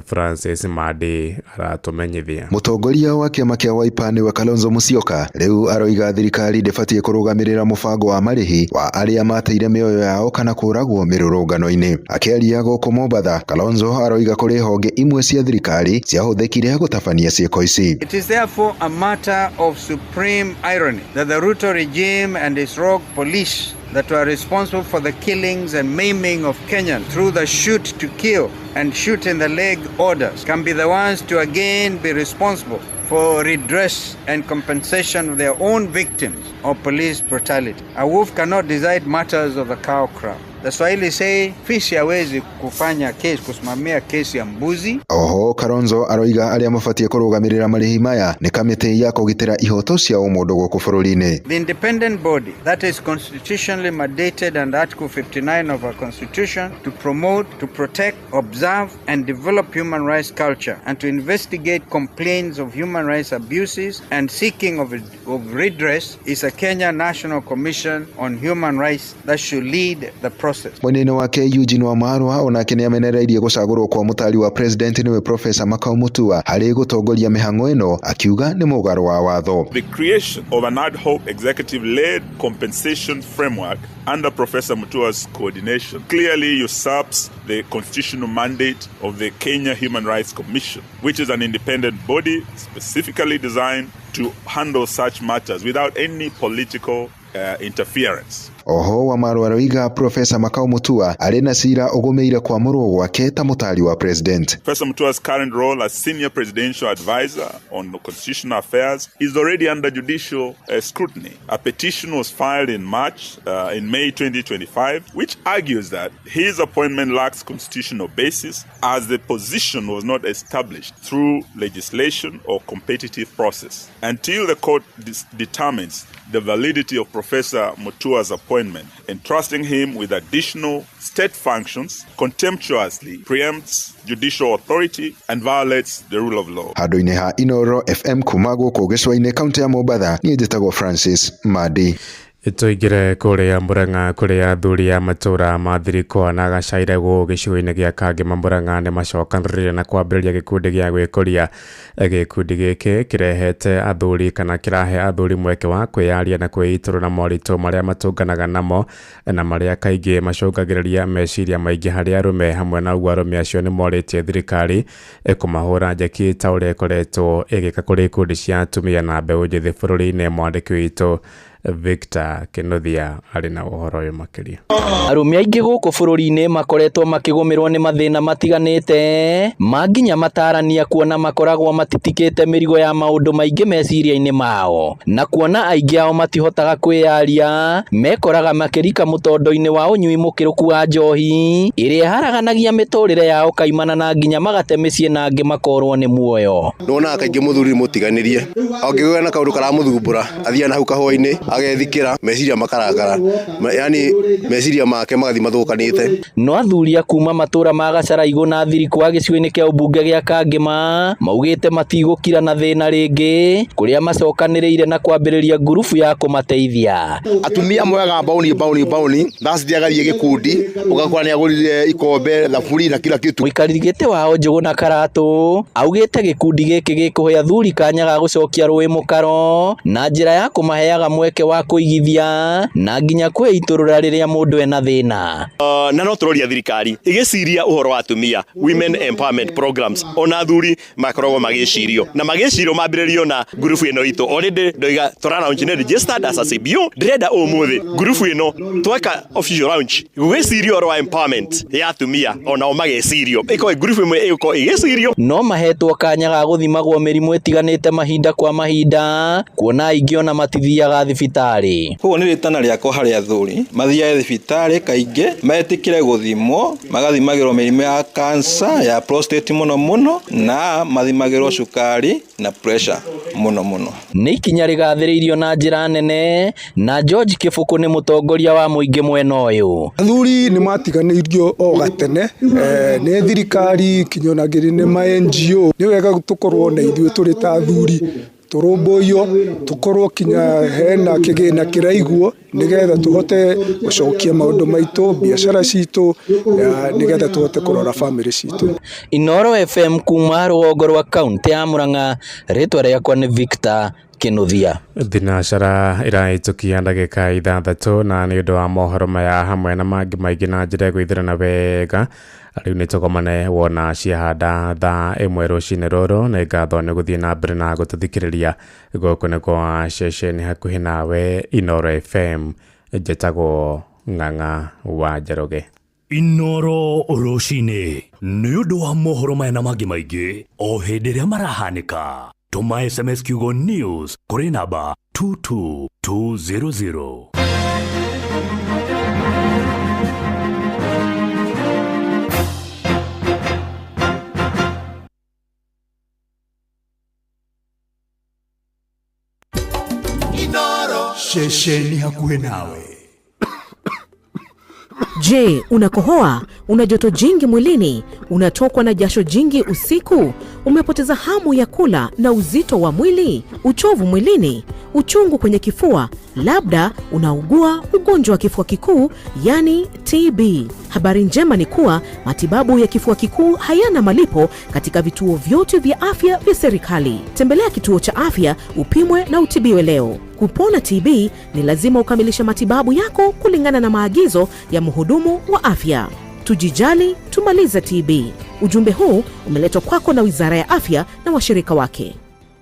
Francis Madi aratumenyithia. Mũtongoria wa kĩama kĩa Wiper nĩwe Kalonzo Musyoka rĩu aroiga thirikari ndĩbatiĩ kũrũgamĩrĩra mũbango wa marĩhi wa arĩa mateire mĩoyo yao kana kũragwo mĩrũrũngano-inĩ. Akĩaria gũkũ Mombatha, Kalonzo aroiga kũrĩ honge imwe cia thirikari ciahũthĩkire gũtabania ciĩko ici. It is therefore a matter of supreme irony that the Ruto regime and its rogue police that were responsible for the killings and maiming of Kenyans through the shoot to kill and shoot in the leg orders can be the ones to again be responsible for redress and compensation of their own victims of police brutality. A wolf cannot decide matters of the cow crowd. The Swahili say fisi hawezi kufanya case, kusimamia kesi ya mbuzi. Oho Kalonzo aroiga arĩa mabatiĩ kũrũgamĩrĩra marĩhi maya nĩ kamĩtĩ ya kũgitĩra ihoto cia ũmũndũ gũkũ bũrũri-inĩ. The independent body that is constitutionally mandated under Article 59 of our Constitution to promote, to protect, observe and develop human rights culture and to investigate complaints of human rights abuses and seeking of redress is a Kenya National Commission on Human Rights that should lead the process. Mwena-inĩ wake Eugene Wamalwa onake nĩamenereirie gũcagũrwo kwa mũtari wa president nĩwe Professor Makau Mutua harĩ gũtongoria mĩhang'o ĩno akiuga nĩ mũgarũ wa watho. The creation of an ad hoc executive-led compensation framework under Professor Mutua's coordination clearly usurps the constitutional mandate of the Kenya Human Rights Commission, which is an independent body specifically designed to handle such matters without any political interference. Oho Wamalwa aroiga Professor Makau Mutua arĩ na cira ũgũmĩire kwamũrwo gwake ta mũtari wa president. Professor Mutua's current role as senior presidential advisor on constitutional affairs is already under judicial scrutiny. A petition was filed in May 2025, which argues that his appointment lacks constitutional basis as the position was not established through legislation or competitive process. Until the court determines the validity of Professor Mutua's appointment, entrusting him with additional state functions contemptuously preempts judicial authority and violates the rule of law. Handũ-inĩ ha Inoro FM kuma gũkũ gĩcũa-inĩ kaunti ya Mombatha, niĩ njĩtagwo Francis Madi. Tũingĩre kũrĩa Murang'a kũrĩa athuri a matũũra ma Thirikwa na Gacairagũ gĩcigo-inĩ gĩa Kangema Murang'a nĩ macokanĩrĩire na kwambĩrĩria gĩkundi gĩa gwĩkũria. Gĩkundi gĩkĩ kĩrehete athuri kana kĩrahe athuri mweke wa kwĩyaria na kwĩitũrũra moritũ marĩa matũnganaga namo na marĩa kaingĩ macũngagĩrĩria meciria maingĩ harĩ arũme. Hamwe na ũguo arũme acio nĩ morĩtie thirikari kũmahũra njeki ta ũrĩa ĩkoretwo ĩgĩka kũrĩ ikundi cia atumia na mbeũ njĩthĩ bũrũri-inĩ. Mwandĩki witũ Victor Kenothia arĩ na ũhoro ũyũ makĩria. Arũme aingĩ gũkũ bũrũri-inĩ makoretwo makĩgũmĩrwo nĩ mathĩna matiganĩte ma nginya matarania kuona makoragwo matitikĩte mĩrigo ya maũndũ maingĩ meciria-inĩ mao, na kuona aingĩ ao matihotaga kwĩyaria mekoraga makĩrika mũtondo-inĩ wa ũnyui mũkĩrũku wa njohi ĩrĩa ĩharaganagia mĩtũrĩre yao kaimana na nginya magate mĩciĩ na angĩ makorwo nĩ muoyo. Nĩwonaga kaingĩ mũthuri mũtiganĩrie angĩgĩa na kaũndũ karamũthumbũra athiaga na hau kahũa-inĩ agethikĩra meciria makarakara, yani meciria make magathi mathũkanĩte. No athuri a kuma matũra ma Gacaraigũ na Thirikwa gĩcigo-inĩ kĩa ũmbunge gĩa Kangema maugĩte matigũkira na thĩna rĩngĩ kũrĩa macokanĩrĩire na kwambĩrĩria ngurubu ya kũmateithia. Atumia moyaga bauni bauni bauni thaciti agathiĩ gĩkundi ũgakora nĩagũrire ikombe thaburi na kila kitu. Mũikarĩri gĩtĩ wao Njũgũna Karatũ augĩte gĩkundi gĩkĩ gĩkũhe athuri kanya ga gũcokia rũĩ mũkaro na njĩra ya kũmaheaga mweke wa kũigithia na nginya kwĩitũrũra rĩrĩa mũndũ ena thĩna. Na no tũroria thirikari ĩgĩciria ũhoro wa atumia women empowerment programs ona athuri makoragwo magĩcirio na magĩcirio mambĩrĩrio na ngurubu ĩno itũ. Already ndoiga tũra launch nĩ registered as a CBO ndĩrenda ũmũthĩ ngurubu ĩno tweka official launch gũgĩcirio ũhoro wa empowerment ya atumia onao magĩcirio ĩkorwo ngurubu ĩmwe ĩgũkorwo ĩgĩcirio. No mahetwo kanya ga gũthimagwo mĩrimũ ĩtiganĩte mahinda kwa mahinda kuona aingĩ ona matithiaga thibitarĩ. Koguo nĩ rĩtana rĩakwa harĩ athuri mathiage thibitarĩ kaingĩ metĩkĩre gũthimwo magathimagĩrwo mĩrimũ ya cancer ya prostate mũno mũno na mathimagĩrwo cukari na pressure mũno mũno. Nĩ ikinya rĩgathĩrĩirio na njĩra nene na George Kĩbũkũ nĩ mũtongoria wa mũingĩ mwena ũyũ. Athuri nĩ matiganĩirio o gatene nĩ thirikari kinya ona ngiri nĩ ma NGO. Nĩ wega tũkorwo na ithuĩ tũrĩ ta athuri tũrũmbũiyo tũkorwo kinya hena kĩgĩna kĩraiguo nĩgetha tũhote gũcokia maũndũ maitũ biacara citũ nĩgetha tũhote kũrora family citũ. Inoro FM kuma rũgongo rwa kaunti ya Murang'a, rĩtwa rĩakwa nĩ Victor Kĩnuthia. Thinacara ĩrahĩtũkia ndagĩka 6 na nĩ ũndũ wa mohoro maya hamwe na mangĩ maingĩ na njĩra ya gwĩthĩrana wega. Rĩu nĩ tũgomane wona ciahanda thaa 1 rũcinĩ rũrũ. Nĩ ngatho nĩ gũthiĩ na mbere na gũtũthikĩrĩria. Gũkũ nĩ kwa ceceni hakuhĩ nawe Inoro FM. Njĩtagwo Ng'ang'a wa Njoroge. Inoro rũcinĩ nĩ ũndũ wa mohoro maya na mangĩ maingĩ o hĩndĩ ĩrĩa marahanĩka. Tũma SMS kiugo news kũrĩ namba 22200. Ceceni hakuhĩ nawe. Je, unakohoa? Una joto jingi mwilini? Unatokwa na jasho jingi usiku? Umepoteza hamu ya kula na uzito wa mwili? Uchovu mwilini? Uchungu kwenye kifua? Labda unaugua ugonjwa wa kifua kikuu, yani TB. Habari njema ni kuwa matibabu ya kifua kikuu hayana malipo katika vituo vyote vya afya vya serikali. Tembelea kituo cha afya upimwe na utibiwe leo. Kupona TB ni lazima ukamilishe matibabu yako kulingana na maagizo ya mhudumu wa afya. Tujijali, tumalize TB. Ujumbe huu umeletwa kwako na Wizara ya Afya na washirika wake.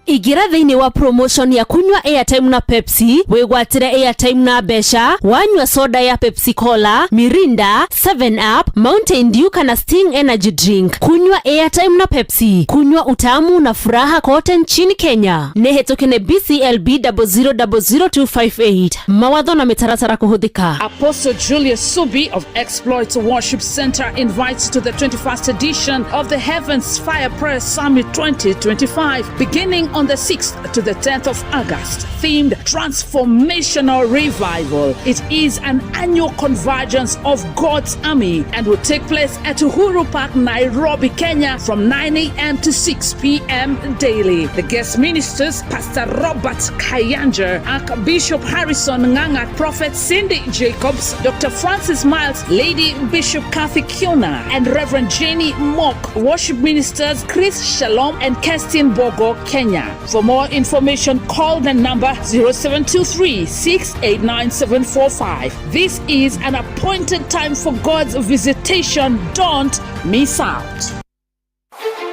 Igira thĩinĩ wa promotion ya kunywa airtime na Pepsi wĩgwatĩre airtime na mbeca wanyua soda ya Pepsi Cola, Mirinda, 7 Up, Mountain Dew kana Sting Energy Drink. Kunywa airtime na Pepsi, kunywa utamu na furaha kote nchini Kenya. Nĩ hĩtũke nĩ BCLB 0000258. Mawatho na mĩtaratara kũhũthĩka. Apostle Julius Subi of Exploit Worship Center invites to the 21st edition of the Heavens Fire Prayer Summit 2025, beginning on the 6th to the 10th of August, themed Transformational Revival. It is an annual convergence of God's army and will take place at Uhuru Park, Nairobi, Kenya from 9 a.m. to 6 p.m. daily. The guest ministers, Pastor Robert Kayanja, Archbishop Harrison Nganga, Prophet Cindy Jacobs, Dr. Francis Miles, Lady Bishop Kathy Kiona, and Reverend Jenny Mock. Worship ministers Chris Shalom and Kerstin Bogo, Kenya. For more information, call the number 0723 689 745. This is an appointed time for God's visitation. Don't miss out.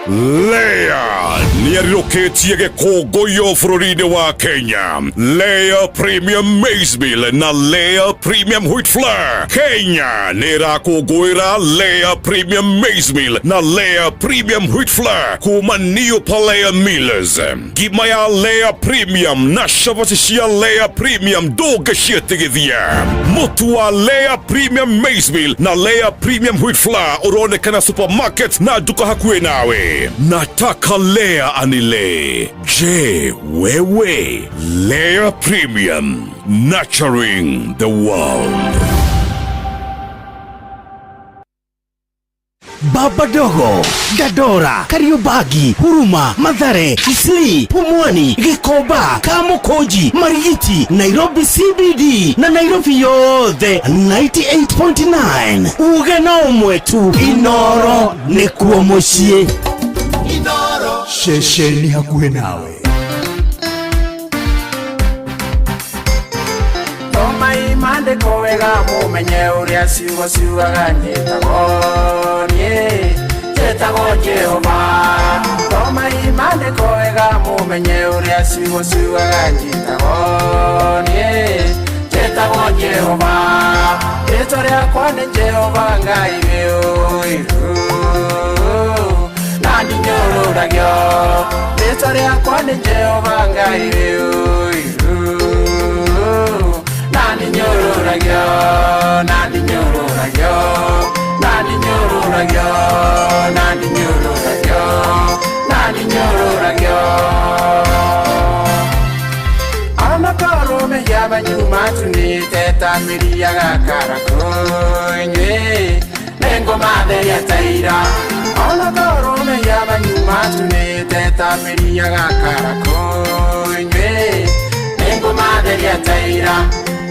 Lea nĩarirũkĩtie gĩkũngũiyo bũrũri-inĩ wa Kenya. Lea Premium Maize Meal na Lea Premium Wheat Flour. Kenya nĩ ĩrakũngũĩra Lea Premium Maize Meal na Lea Premium Wheat Flour kuma Neopalea Millers. Ngima ya Lea Premium na cabaci cia Lea Premium ndũngĩciĩtigithia. Mũtu wa Lea Premium Maize Meal na Lea Premium Wheat Flour ũronekana supermarket na nduka hakuhĩ nawe. Nataka Lea anile. Je, wewe? Lea Premium, nurturing the world. Baba Dogo, Dandora, Kariobangi, Huruma, Mathare, Eastleigh, Pumwani, Gikomba, Kamukunji, Marigiti, Nairobi CBD na Nairobi yothe 98.9. Uge na ũmwe tu, Inoro nĩkuo mũciĩ. Ceceni hakuhĩ nawe. Thomai maandĩko wega mũmenye ũrĩa ciugo ciugaga njĩtagwo niĩ njĩtagwo Jehova. Thomai maandĩko wega mũmenye ũrĩa ciugo ciugaga njĩtagwo niĩ njĩtagwo Jehova. Rĩtwa rĩakwa nĩ Jehova Ngai wĩ ũiru na ndinyũrũragio. Rĩtwa rĩakwa nĩ Jehova Ngai wĩ ũiru na ndinyũrũragio, na ndinyũrũragio, na ndinyũrũragio, na ndinyũrũragio, na ndinyũrũragio. Anakorwo mehia manyu matunĩte ta mĩri ya gakarakũ inyuĩ nĩngũmatheria ta ira. Anakorwo mehia manyu matunĩte ta mĩri ya gakarakũ inyuĩ nĩngũmatheria ta ira.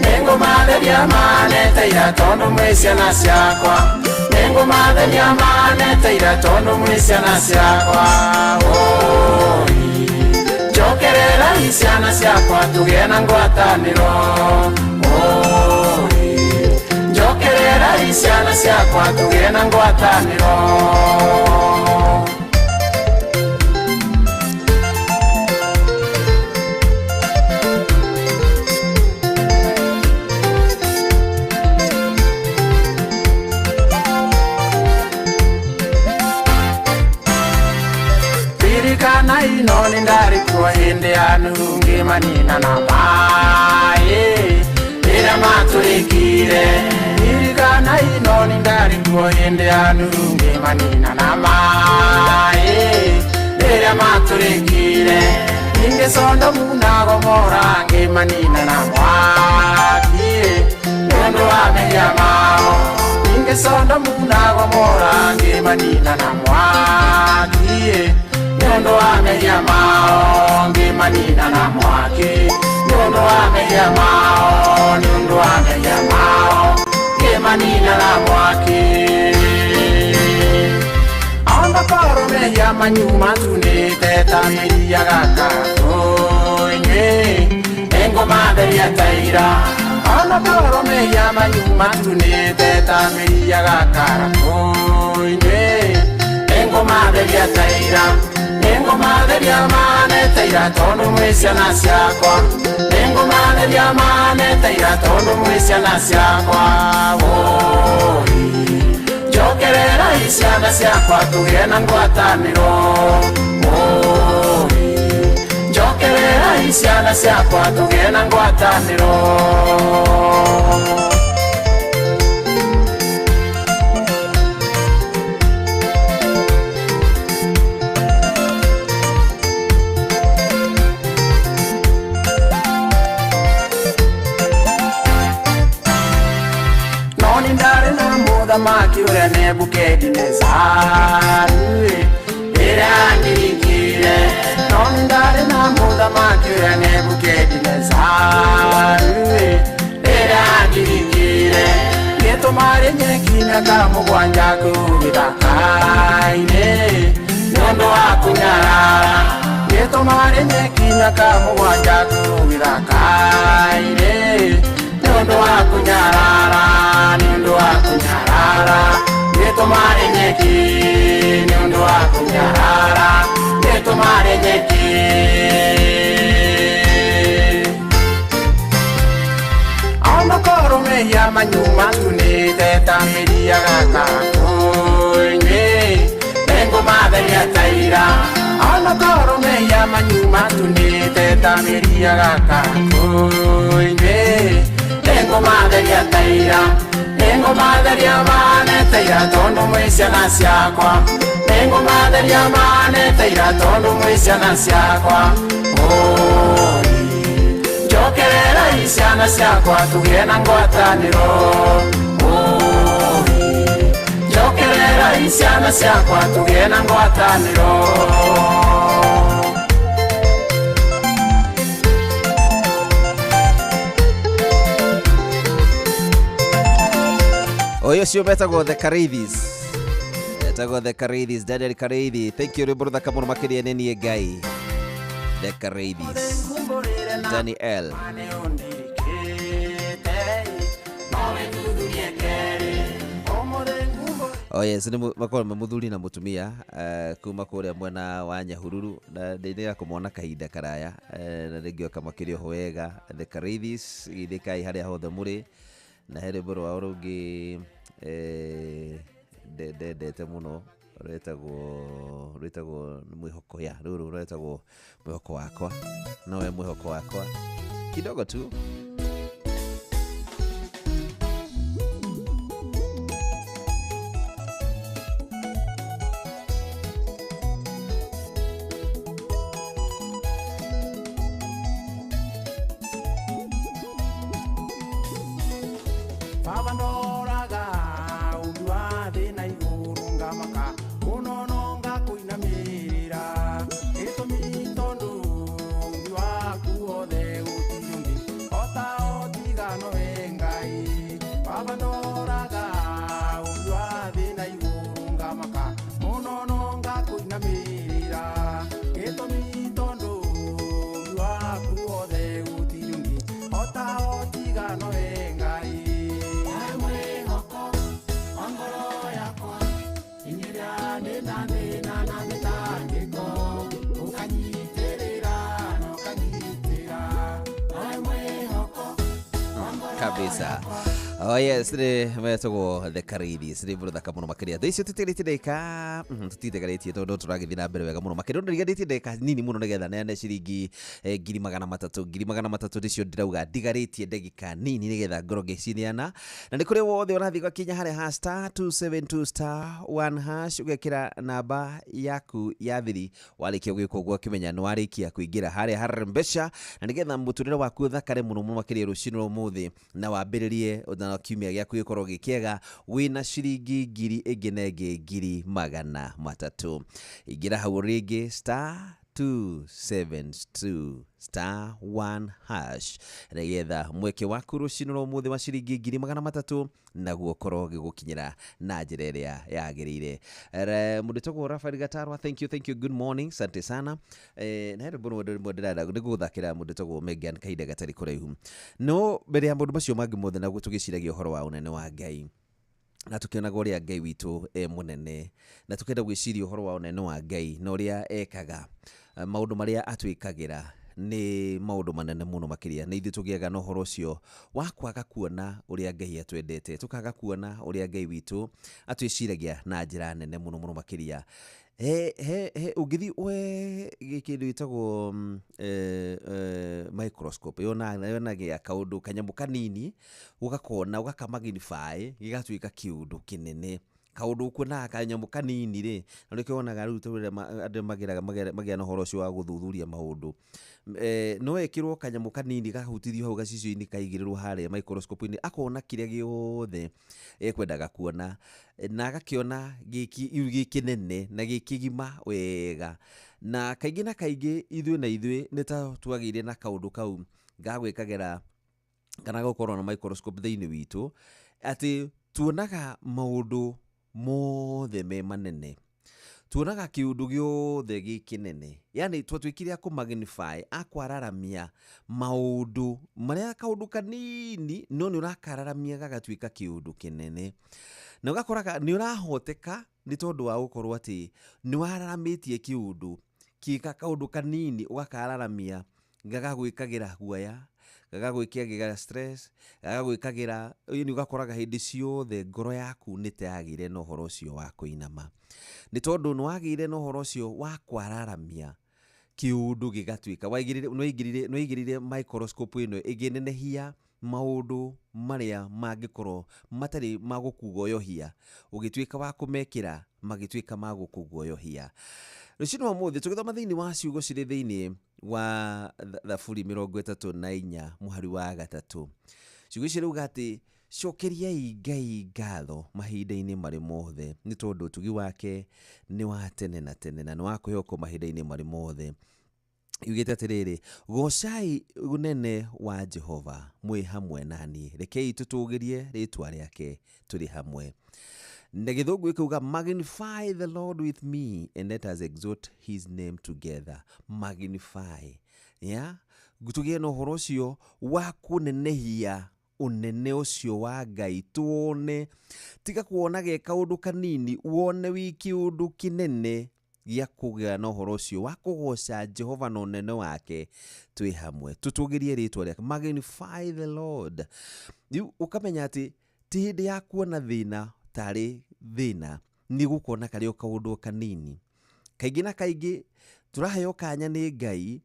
Nĩngũmatheria mane ta ira tondũ mwĩ ciana ciakwa. Nĩngũmatheria mane ta ira tondũ mwĩ ciana ciakwa. Oi, njokererai ciana ciakwa tũgĩe na ngwatanĩro. Oi, njokererai ciana ciakwa tũgĩe na ngwatanĩro. Ririkana ino nĩ ndarĩkuo hĩndĩ ya Nuhu ngĩmanina na maĩ rĩrĩa matũrĩkire. Ririkana ino nĩ ndarĩkuo hĩndĩ ya Nuhu ngĩmanina na maĩ rĩrĩa matũrĩkire. Ninge Sodomu na Gomora ngimanina na mwaki nĩ ũndũ wa mehia mao. Ninge Sodomu na Gomora ngimanina na mwaki nĩ ũndũ wa mehia mao. Ngimanina na mwaki nĩ ũndũ wa mehia mao, nĩ ũndũ wa mehia mao ngimanina na mwaki. Ona korwo mehia manyu matunĩte ta mĩri ya gakakũ-inĩ, nĩngũmatheria ta ira. Ona korwo mehia manyu matunĩte ta mĩri ya gakarakũ-inĩ, nĩngũmatheria ta ira. Nĩngũmatheria mane ta ira tondũ mwĩ ciana ciakwa. Nĩngũmatheria mane ta ira tondũ mwĩ ciana ciakwa. Woi, njokerera ciana ciakwa tũgĩe na ngwatanĩro. Woi, njokerera ciana ciakwa tũgĩe na ngwatanĩro. No nĩ ndarĩ na mũthamaki ũrĩa Nebukadinezari rĩrĩa andirikire. No nĩ ndarĩ na mũthamaki ũrĩa Nebukadinezari rĩrĩa andirikire. Ngĩtũma rĩnyeki mĩaka 7 kũu gĩthaka-inĩ nĩ ũndũ wa kũnyarara. Ngĩtũma rĩnyeki mĩaka 7 kũu gĩthaka-inĩ nĩ ũndũ wa kũnyarara, nĩ ũndũ wa kũnyarara. Ngĩtũma rĩnyeki nĩ ũndũ wa kũnyarara, ngĩtũma rĩnyeki. Ona korwo mehia manyu matunĩte ta mĩri ya gakakũ-inĩ, nĩngũmatheria ta ira. Ona korwo mehia manyu matunĩte ta mĩri ya gakakũ-inĩ, nĩngũmatheria ta ira. Nĩngũmatheria mane ta ira tondũ mwĩ ciana ciakwa. Nĩngũmatheria mane ta ira tondũ mwĩ ciana ciakwa. Oi, njokerera ciana ciakwa tũgĩe na ngwatanĩro. Oi, njokerera ciana ciakwa tũgĩe na ngwatanĩro. Oyo cio metagwo The Karithis. Etagwo The Karithis, Daniel Karithi. Thank you rwĩmbo rũthaka mũno makĩria nĩ niĩ Ngai. The Karithis. Daniel. Oh yes, nĩ makorwo me mũthuri na mũtumia kuma kũrĩa mwena wa Nyahururu na ndĩrĩa kũmona kahinda karaya na rĩngĩ oka makĩria oho wega. The Karithis githĩkai harĩa hothe mũrĩ. Na he rwĩmbo rwao rũngĩ ndendete mũno rwĩtagwo mwĩhoko ya rũrũ rwĩtagwo mwĩhoko wakwa, nowe mwĩhoko wakwa kidogo tu. Baba ndoraga ũmbi wa thĩ na igũrũ ngamaka mũno no ngakũinamĩrĩra. Gĩtũmi tondũ ũmbi waku wothe gũtirĩ ũngĩ ota o tiga nowe Ngai. Baba ndoraga ũmbi wa thĩ na igũrũ ngamaka mũno no ngakũinamĩrĩra. Gĩtũmi tondũ ũmbi waku wothe gũtirĩ ũngĩ ota o tiga nowe Ngai. Kabisa. Oh yes, nĩ metagwo The Karithis, nĩ mũthaka mũno makĩria. Thaa icio tũtigarĩtie ndagĩka, tũtigarĩtie tondũ tũragĩthiĩ na mbere wega mũno makĩria. Ndiriganĩtie ndagĩka nini mũno nĩgetha neane ciringi 300,000, 300,000 nĩcio ndĩrauga ndigarĩtie ndagĩka nini nĩgetha ngorwo ngĩcineana. Na nĩ kũrĩ wothe ũrathiĩ ũgakinya harĩa ha star 272 star 1 hash, ũgekĩra namba yaku ya thiri. Warĩkia gwĩka ũguo ũkĩmenya nĩ warĩkia kũingĩra harĩa harĩ mbeca, na nĩgetha mũtũrĩre waku ũthakare mũno mũno makĩria rũcinĩ rwa ũmũthĩ, na wambĩrĩrie na kiumia gĩaku gĩkorwo gĩ kĩega wĩna ciringi ngiri ĩngĩ na ĩngĩ 300,000. Ingĩra hau rĩngĩ star 272 star 1 hash nĩgetha mweke waku rũcinĩ rwa ũmũthĩ wa ciringi 300,000 naguo ũkorwo ũgĩgũkinyĩra na njĩra ĩrĩa yagĩrĩire. Mũndũ wĩtagwo Rafael Gatarwa, thank you, thank you, good morning, asante sana. Na he rwĩmbo rũmwe ndĩrenda nĩ gũthakĩra mũndũ wĩtagwo Megan kahinda gatarĩ kũraihu. No mbere ya maũndũ macio mangĩ mothe, naguo tũgĩciragia ũhoro wa ũnene wa Ngai, na tukĩonaga ũrĩa Ngai witũ e mũnene, na tukenda gwĩciria ũhoro wa ũnene wa Ngai na ũrĩa ekaga, maũndũ marĩa atwĩkagĩra nĩ maũndũ manene mũno makĩria. Nĩ ithuĩ tũgĩaga na ũhoro ũcio wa kwaga kuona ũrĩa Ngai atwendete, tũkaga kuona ũrĩa Ngai witũ atwĩciragia na njĩra nene mũno mũno makĩria. He he he ũngĩthiĩ we kĩndũ gĩtagwo microscope, yonagia kaũndũ kanyamũ kanini, ũgakona ũgaka magnify gĩgatuĩka kĩũndũ kĩnene. Kaũndũ ũkuonaga kanyamũ kanini rĩ, na nĩkĩo wonaga rĩu ta ũrĩa andũ magĩa na ũhoro ũcio wa gũthuthuria maũndũ. No ekĩrwo kanyamũ kanini gahutithio hau gacicio-inĩ, kaigĩrĩrwo harĩa microscope-inĩ, akona kĩrĩa gĩothe ekwendaga kuona, na agakĩona gĩ kĩnene na gĩ kĩgima wega. Na kaingĩ na kaingĩ ithuĩ na ithuĩ nĩ ta twagĩire na kaũndũ kau ga gwĩkagĩra kana gũkorwo na microscope thĩinĩ witũ, atĩ tuonaga maũndũ mothe me manene, tuonaga kĩũndũ gĩothe gĩ kĩnene, yani twatuĩkire a kũ-magnify, a kwararamia maũndũ marĩa kaũndũ kanini, no nĩ ũrakararamia gagatuĩka kĩũndũ kĩnene, na ũgakoraga nĩ ũrahoteka nĩ tondũ wa gũkorwo atĩ nĩ wararamĩtie kĩũndũ kĩka kaũndũ kanini, ũgakararamia gagagwĩkagĩra guoya, gagagwĩkagĩra stress, gagagwĩkagĩra yani ũgakoraga hĩndĩ ciothe ngoro yaku nĩ ta yagĩire na ũhoro ũcio wa kũinama, nĩ tondũ nĩ wagĩire na ũhoro ũcio wa kwararamia kĩũndũ gĩgatuĩka nĩwaigĩrĩire microscope ĩno ĩngĩnenehia maũndũ marĩa mangĩkorwo matarĩ ma gũkũguoyohia, ũgĩtuĩka wa kũmekĩra magĩtuĩka ma gũkũguoyohia. Rũcinĩ rwa ũmũthĩ tũgĩthoma thĩinĩ wa ciugo cirĩ thĩinĩ wa Thaburi 34 mũhari wa 3, ciugo ici rauga atĩ cokeriai Ngai ngatho mahinda-inĩ marĩ mothe, nĩ tondũ ũtugi wake nĩ wa tene na tene na nĩ wa kwĩhokwo mahinda-inĩ marĩ mothe. Yugĩte atĩrĩrĩ, gocai ũnene wa Jehova mwĩ hamwe naniĩ, rekei tũtũgĩrie rĩtwa rĩake tũrĩ hamwe. Na gĩthũngũ gĩkauga magnify the Lord with me and let us exalt his name together. Magnify, yeah? Tũgĩe na ũhoro ũcio wa kũnenehia ũnene ũcio wa Ngai, tuone, tiga kuona ge kaũndũ kanini, wone wĩ kĩũndũ kĩnene gĩa kũgĩa na ũhoro ũcio wa kũgoca Jehova na ũnene wake twĩ hamwe, tũtũgĩrie rĩtwa rĩake, magnify the Lord. Rĩu ũkamenya atĩ ti hĩndĩ ya kuona thĩna tarĩ thĩna, nĩ gũkona karĩ o kaũndũ kanini. Kaingĩ na kaingĩ tũraheo kanya nĩ Ngai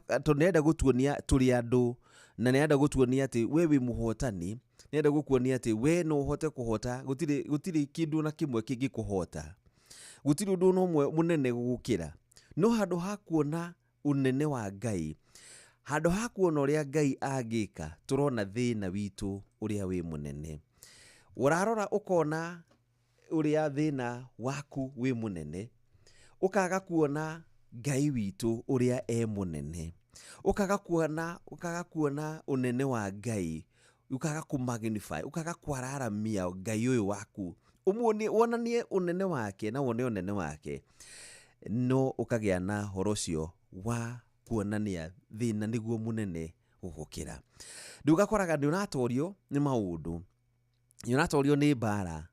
tondũ nĩarenda gũtuonia tũrĩ andũ, na nĩarenda gũtuonia atĩ we wĩ mũhotani, nĩarenda gũkuonia atĩ we no ũhote kũhota, gũtirĩ kĩndũ ona kĩmwe kĩngĩkũhota, gũtirĩ ũndũ ona ũmwe mũnene gũgũkĩra. No handũ ha kuona ũnene wa Ngai, handũ ha kuona ũrĩa Ngai angĩka, tũrona thĩna witũ ũrĩa wĩ mũnene. Ũrarora ũkona ũrĩa thĩna waku wĩ mũnene, ũkaga kuona Ngai witũ ũrĩa e mũnene, ũkaga kuona ũnene wa Ngai, ũkaga kũ-magnify, ũkaga kwararamia Ngai ũyũ waku, umuonie, wonanie ũnene wake na wone ũnene wake, no ũkagĩa na ũhoro ũcio wa kuonania thĩna nĩguo mũnene gũgũkĩra. Rĩu ũgakoraga nĩ ũratorio nĩ maũndũ, nĩ ũratorio nĩ mbara,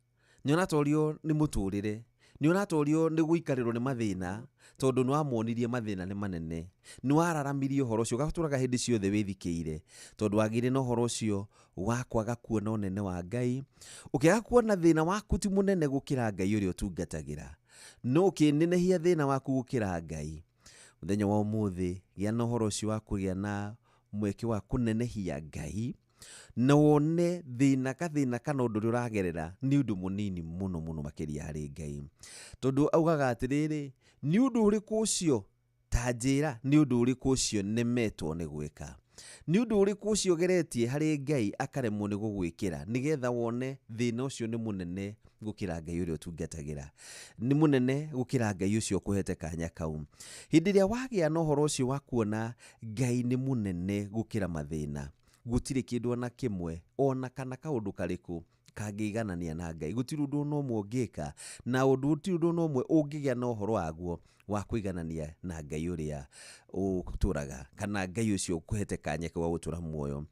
nĩ ũratorio nĩ mũtũrĩre, Nĩ ũratorio nĩ gũikarĩrwo nĩ mathĩna tondũ nĩ wamonirie mathĩna nĩ manene, nĩ wararamirie ũhoro ũcio, ũgatũraga hĩndĩ ciothe wĩthikĩire tondũ wagĩire na ũhoro ũcio wa kwaga kuona ũnene wa Ngai, ũkĩaga kuona thĩna waku ti mũnene gũkĩra Ngai ũrĩa ũtungatagĩra, no ũkĩnenehia thĩna waku gũkĩra Ngai. Mũthenya wa ũmũthĩ gĩa na ũhoro ũcio wa kũgĩa na mweke wa kũnenehia Ngai na wone thĩna kathĩna kana ũndũ ũrĩa ũragerera nĩ ũndũ mũnini mũno mũno makĩria harĩ Ngai, tondũ augaga atĩrĩrĩ, nĩ ũndũ ũrĩkũ ũcio, ta njĩra nĩ ũndũ ũrĩkũ ũcio nemetwo nĩ gwĩka, nĩ ũndũ ũrĩkũ ũcio ũgeretie harĩ Ngai akaremwo nĩ gũgwĩkĩra, nĩgetha wone thĩna ũcio nĩ mũnene gũkĩra Ngai ũrĩa ũtungatagĩra, nĩ mũnene gũkĩra Ngai ũcio ũkũhete kanya kau. Hĩndĩ ĩrĩa wagĩa na ũhoro ũcio wa kuona Ngai nĩ mũnene gũkĩra mathĩna, gũtirĩ kĩndũ ona kĩmwe ona kana kaũndũ karĩkũ kangĩiganania na Ngai. Gũtirĩ ũndũ ona ũmwe ũngĩka, na ũndũ gũtirĩ ũndũ ona ũmwe ũngĩgĩa na ũhoro waguo wa kũiganania na Ngai ũrĩa ũtũraga, kana Ngai ũcio ũkũhete kanya kau ga gũtũra muoyo.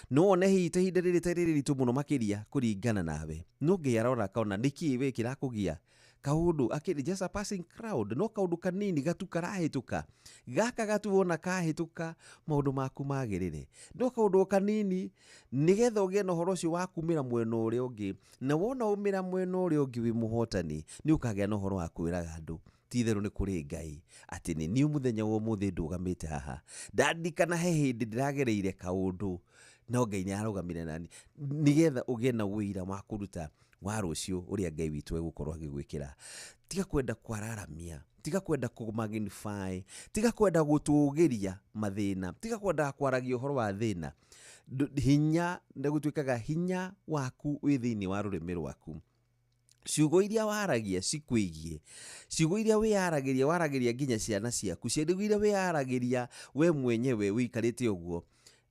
No wone hihi ta ihinda rĩrĩ ta rĩrĩ ritũ mũno makĩria kũringana nawe, no Ngai arora akona nĩkĩ we kĩrakũgia kaũndũ akĩrĩ just a passing crowd, no kaũndũ kanini gatu karahĩtũka, gaka gatu wona kahĩtũka maũndũ maku magĩrĩre, no kaũndũ o kanini nĩgetha ũgĩe na ũhoro ũcio wa kumĩra mwena ũrĩa ũngĩ, na wona umĩra mwena ũrĩa ũngĩ wĩ mũhotani, nĩ ũkagĩa na ũhoro wa kwĩraga andũ ti itherũ nĩ kũrĩ Ngai, atĩ nĩ niĩ mũthenya wa ũmũthĩ ndũgamĩte haha, ndandirikana he hĩndĩ ndĩragereire kaũndũ no Ngai nĩ arũgamire nani, nĩgetha ũgĩe na ũira wa kũruta wa rũciũ ũrĩa Ngai witũ egũkorwo agĩgwĩkĩra. Tiga kwenda kwararamia, tiga kwenda kũ-magnify, tiga kwenda gũtũgĩria mathĩna, tiga kwenda kwaragia ũhoro wa thĩna. Hinya nĩ gũtuĩkaga hinya waku wĩ thĩinĩ wa rũrĩmĩ rwaku. Ciugo iria waragia cikwĩgiĩ, ciugo iria wĩyaragĩria waragĩria nginya ciana ciaku, ciugo iria wĩyaragĩria we mwenyewe wĩikarĩte ũguo,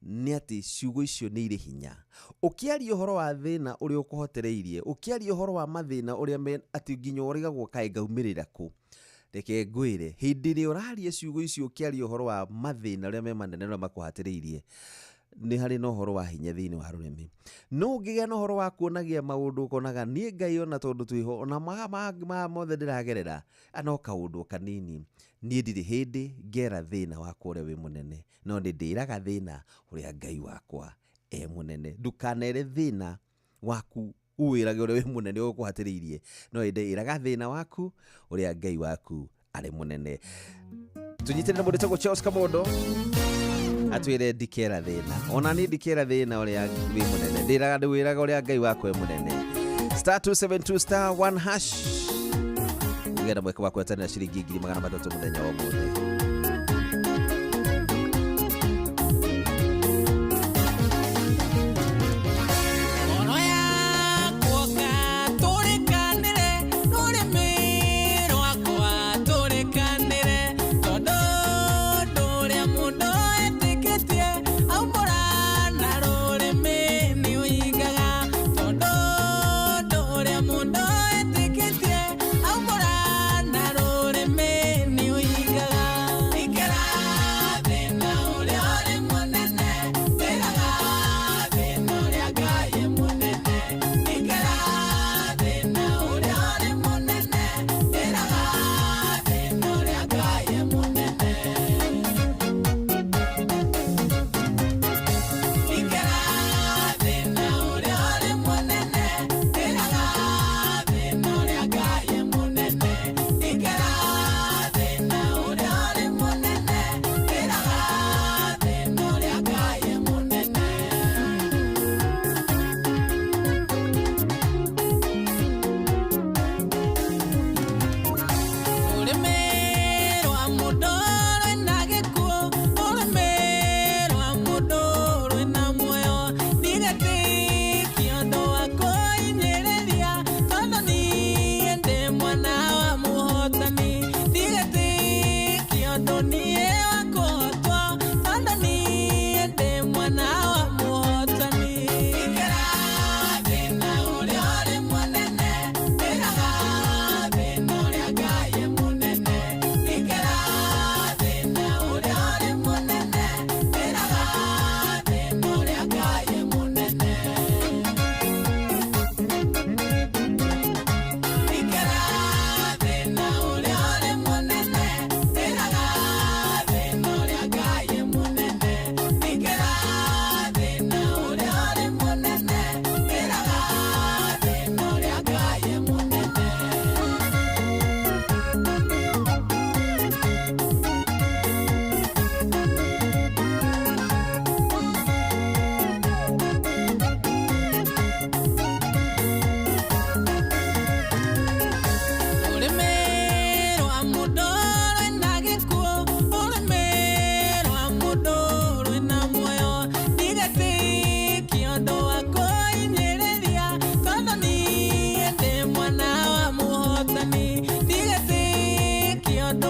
nĩ atĩ ciugo icio nĩ irĩ hinya. Ũkĩaria ũhoro wa thĩna ũrĩa ũkũhotereirie, ũkĩaria ũhoro wa mathĩna ũrĩa me atĩ nginya ũrigagwo kaĩ ngaumĩrĩra kũ, reke ngwĩre, hĩndĩ ĩrĩa ũraria ciugo icio ũkĩaria ũhoro wa mathĩna ũrĩa me manene ũrĩa makũhatĩrĩirie, nĩ harĩ na ũhoro wa hinya thĩinĩ wa rũrĩmĩ. No ũngĩgĩa na ũhoro wa kuonagia maũndũ ũkonaga niĩ Ngai ona tondũ twĩho ona maya mothe ndĩragerera no kaũndũ kanini, niĩ ndirĩ hĩndĩ ngera thĩna wakwa ũrĩa wĩ mũnene, no nĩ ndĩraga thĩna ũrĩa Ngai wakwa e mũnene. Ndũkanere thĩna waku uwĩrage ũrĩa wĩ mũnene ũkũhatĩrĩirie, no ĩndĩ ĩraga thĩna waku ũrĩa Ngai waku arĩ mũnene. Tũnyitĩrĩre mũndũ wĩtagwo Charles Kamondo atwĩre ndikera thĩna, ona niĩ ndikera thĩna ũrĩa wĩ mũnene, ndĩraga ndĩwĩraga ũrĩa Ngai wakwa e mũnene. *272 *1 hash ũgĩe na mweke wa kwetanĩra ciringi 300,000 mũthenya wa ũmũthĩ.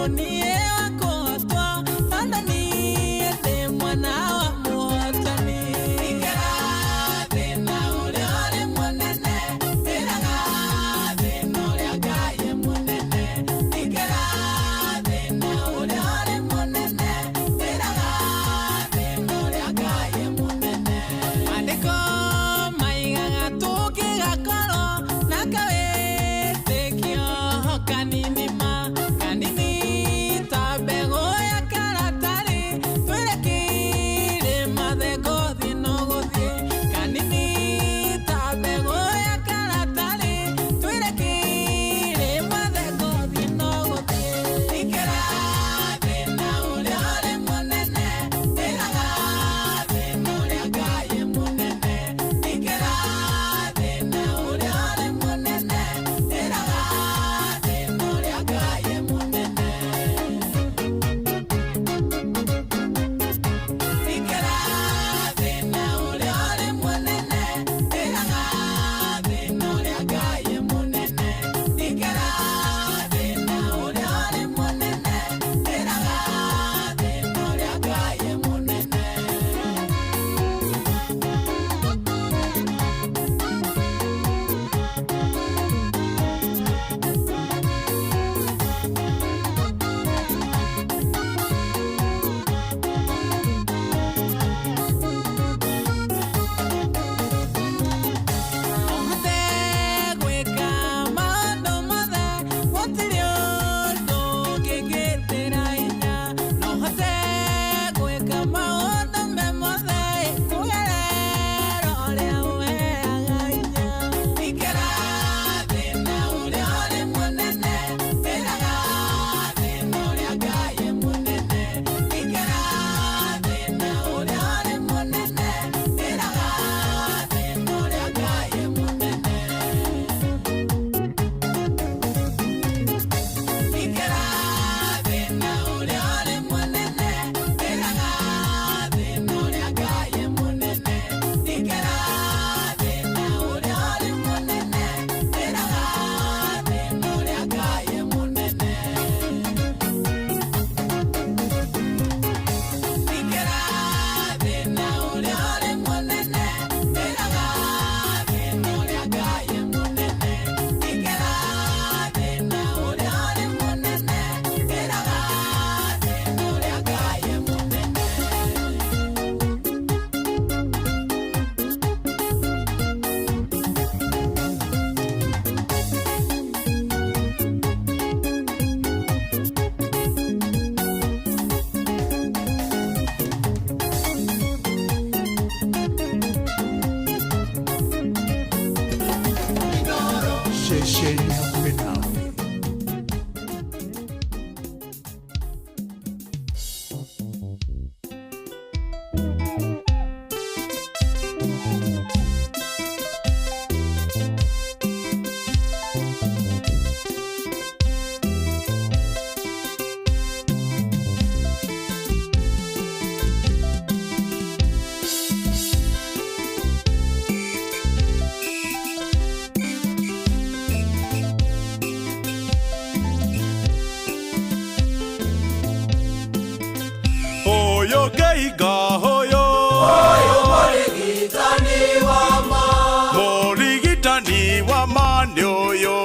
Niĩ wa kũhotwo tondũ niĩ ndĩ mwana wa mũhotani. Ikara thĩna ũrĩa ũrĩ mũnene, ĩraga thĩna ũrĩa Ngai e mũnene. Ikara thĩna ũrĩa ũrĩ mũnene, ĩraga thĩna ũrĩa Ngai e mũnene. Maandĩko maigaga tũngĩgakorwo na kawĩtĩkio kanini ma kanini ta mbegũ ya karatarĩ, twĩre kĩrĩma thengũthiĩ no gũthiĩ. Kanini ta mbegũ ya karatarĩ, twĩre kĩrĩma thengũthiĩ no gũthiĩ. Ikara thĩna ũrĩa ũrĩ mũnene, ĩraga thĩna ũrĩa Ngai e mũnene. Ikara thĩna ũrĩa ũrĩ mũnene, ĩraga thĩna ũrĩa Ngai e mũnene. Ikara thĩna ũrĩa ũrĩ mũnene, ĩraga thĩna ũrĩa Ngai e mũnene. Ikara thĩna ũrĩa ũrĩ mũnene, ĩraga thĩna ũrĩa Ngai e mũnene. Ũhote gwĩka maũndũ mothe, gũtirĩ ũndũ ũngĩngĩtĩra hinya. No ũhote gwĩka maũndũ me mothe, kũgerera ũrĩa ũheaga hinya. Ikara thĩna ũrĩa ũrĩ mũnene, ĩraga thĩna ũrĩa Ngai e mũnene. Ikara thĩna ũrĩa ũrĩ mũnene, ĩraga thĩna ũrĩa Ngai e mũnene. Ikara thĩna ũrĩa ũrĩ mũnene, ĩraga thĩna ũrĩa Ngai e mũnene. Ikara thĩna ũrĩa ũrĩ mũnene, ĩraga thĩna ũrĩa Ngai e mũnene. Ikara thĩna ũrĩa ũrĩ mũnene, ĩraga thĩna ũrĩa Ngai e mũnene. Ikara thĩna ũrĩa ũrĩ mũnene, ĩraga thĩna ũrĩa Ngai e mũnene. Ceceni hakuhĩ nawe. Hoyo geiga hoyo. Hoyo mũrigitani wa ma. Mũrigitani wa ma nĩ ũyũ.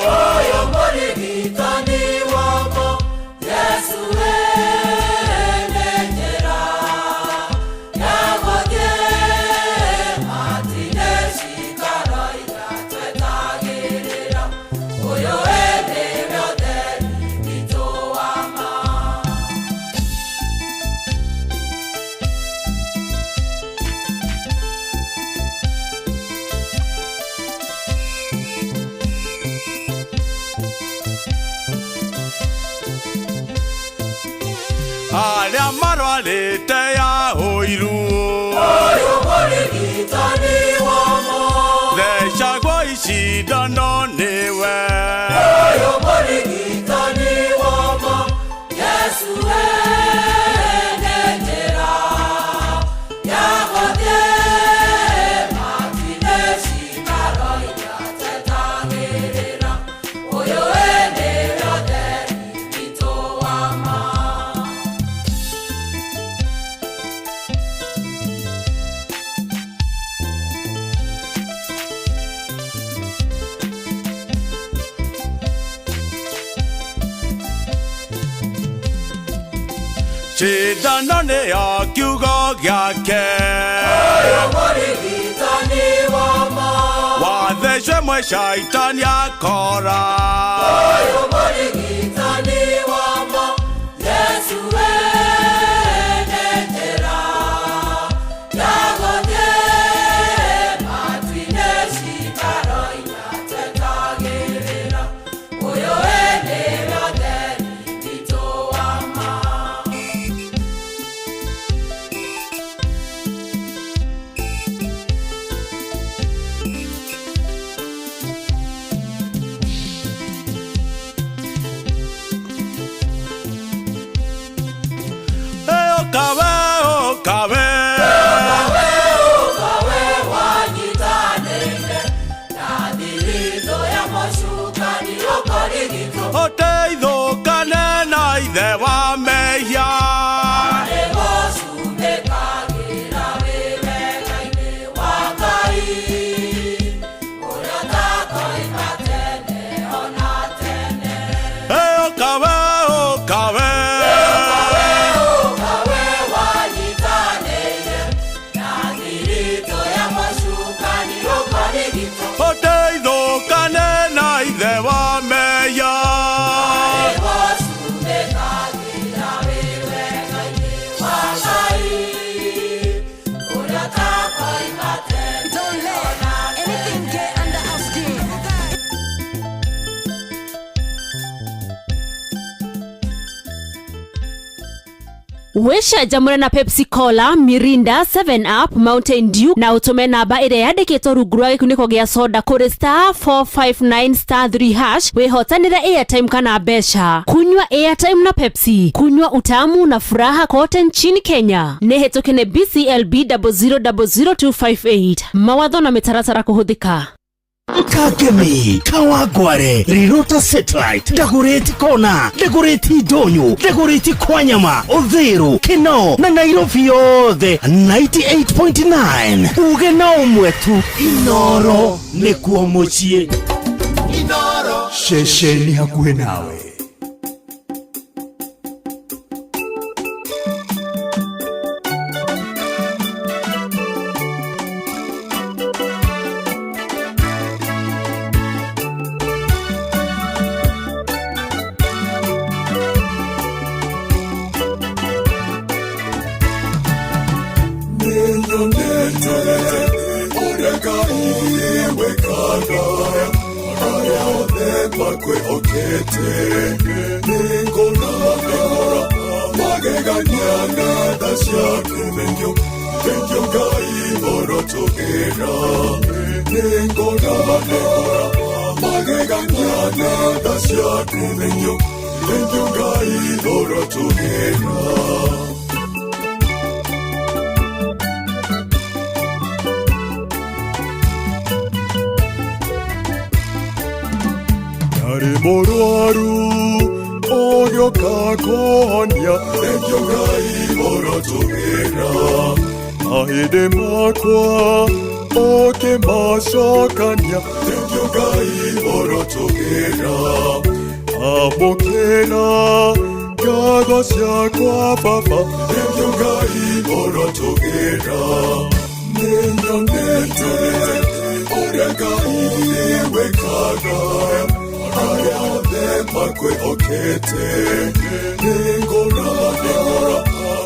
Hoyo mũrigitani wa ma. Yesu ene njĩra ya gũthiĩ matinĩ cikaro iratwetagĩrĩra. Ũyũ ĩnĩwe ũtheri witũ wa ma. Arĩa marwarĩte ya ũiru. Ũyũ mũrigitani wa ma. Thecagwo icindano nĩwe. Ũyũ mũrigitani wa ma. Yesu ene njĩra ya gũthiĩ matinĩ cikaro iratwetagĩrĩra. Ũyũ ĩnĩwe ũtheri witũ wa Cindano nĩ ya kiugo gĩake. Ũyũ mũrigitani wa ma. Wathecwe mwe caitani akora. Ũyũ mũrigitani wa ma. Yesu ene njĩra ya gũthiĩ matu-inĩ ciikaro inatwetagĩrĩra. Ũyũ nĩwe ũtheri witũ wa ma. Okawe, okawe. Okawe, okawe, wanyitanĩire na thiritũ ya mũcukani ũkũrigitwo. Ũteithũkane na ithe wa mehia. Arĩ gũcumĩkagĩra wĩ wega-inĩ wa Ngai, ũrĩa ũtakoima tene ona tene. Okawe, okawe. Okawe, okawe, wanyitanĩire na thiritũ ya mũcukani ũkũrigitwo. Ũteithũkane na ithe wa mehia. Arĩ gũcumĩkagĩra wĩ wega-inĩ wa Ngai, ũrĩa ũtakoima tene ona tene. Wĩcanjamũre na Pepsi Cola, Mirinda, 7 Up, Mountain Dew na ũtũme namba ĩrĩa yandĩkĩtwo rungu rwa gĩkunĩko gĩa soda kũrĩ *459*3# wĩhotanĩre airtime kana mbeca. Kunywa airtime na Pepsi, kunywa utamu na furaha kote nchini Kenya. Nĩ hĩtũke nĩ BCLB 0000258. Mawatho na mĩtaratara kũhũthĩka. Kangemi, Kawangware, Rirota Satellite, Dagoretti Kona, Dagoretti Ndonyo, Dagoretti Kwanyama, Uthiru, Kinoo na Nairobi yothe 98.9. Uge na ũmwe tu, Inoro nĩkuo mũciĩ. Ceceni hakuhĩ nawe. Nĩnyonete ũrĩa Ngai wĩkaga arĩa othe makwĩhokete. Nĩngona magegania na tha ciaku. Thengiũ, thengiũ Ngai ũrotũgĩra. Nĩngona magegania na tha ciaku. Thengiũ, thengiũ Ngai ũrotũgĩra. Ndarĩ mũrwaru ũgĩũka kũhonia. Thengiũ Ngai ũrotũgĩra. Mahĩndĩ makwa ũkĩmacokania. Thengiũ Ngai ũrotũgĩra. Amũkĩra ngatho ciakwa Baba. Thengiũ Ngai ũrotũgĩra. Nĩnyonete ũrĩa Ngai wĩkaga arĩa othe makwĩhokete. Nĩngona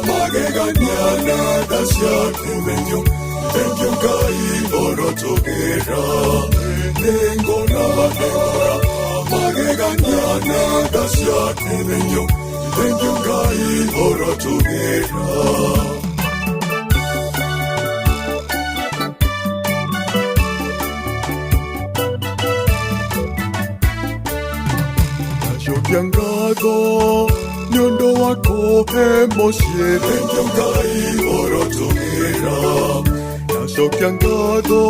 magegania na tha ciaku. Thengiũ, thengiũ Ngai ũrotũgĩra. Nĩngona magegania na tha ciaku. Thengiũ, thengiũ Ngai ũrotũgĩra. Ndacokia ngatho nĩ ũndũ wa kũhe mũciĩ. Thengiũ Ngai ũrotũgĩra. Ndacokia ngatho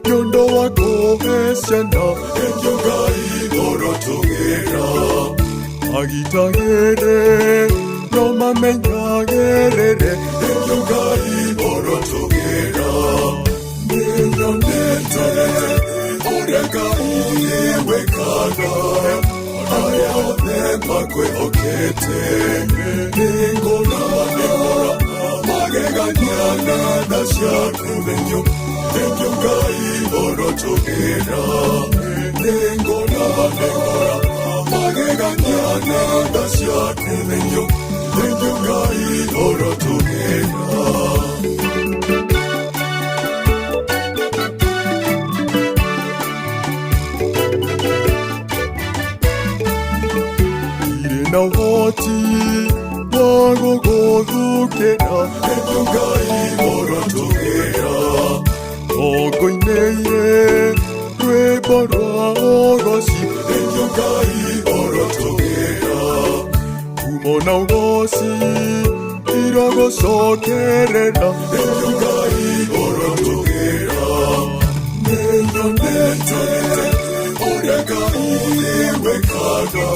nĩ ũndũ wa kũhe ciana. Thengiũ Ngai ũrotũgĩra. Magitagĩre no mamenyagĩrĩre. Thengiũ Ngai ũrotũgĩra. Nĩnyonete ũrĩa Ngai wĩkaga. Arĩa othe makwĩhokete nĩngona nĩngona magegania na tha ciaku thengiũ thengiũ Ngai ũrotũgĩra nĩngona nĩngona magegania na tha ciaku thengiũ thengiũ Ngai ũrotũgĩra. Na ũhoti wa gũgũthukĩra thengiũ Ngai ũrotũgĩra ngũinĩire rwĩmbo rwa ũgoci thengiũ Ngai ũrotũgĩra kumo na ũgoci irogũcokerera thengiũ Ngai ũrotũgĩra nĩnyonete ũrĩa Ngai wĩkaga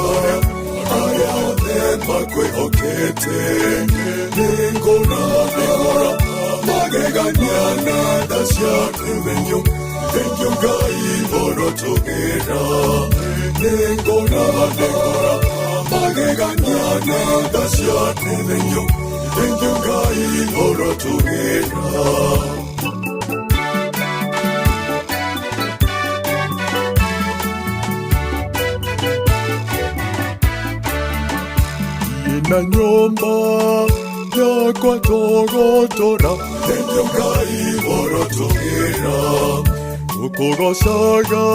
arĩa othe makwĩhokete nĩngona nĩngona magegania na tha ciaku thengiũ thengiũ Ngai ũrotũgĩra nĩngona nĩngona magegania na tha ciaku thengiũ thengiũ Ngai ũrotũgĩra. Na nyũmba yakwa tũgũtũra thengiũ Ngai ũrotũgĩra tũkũgocaga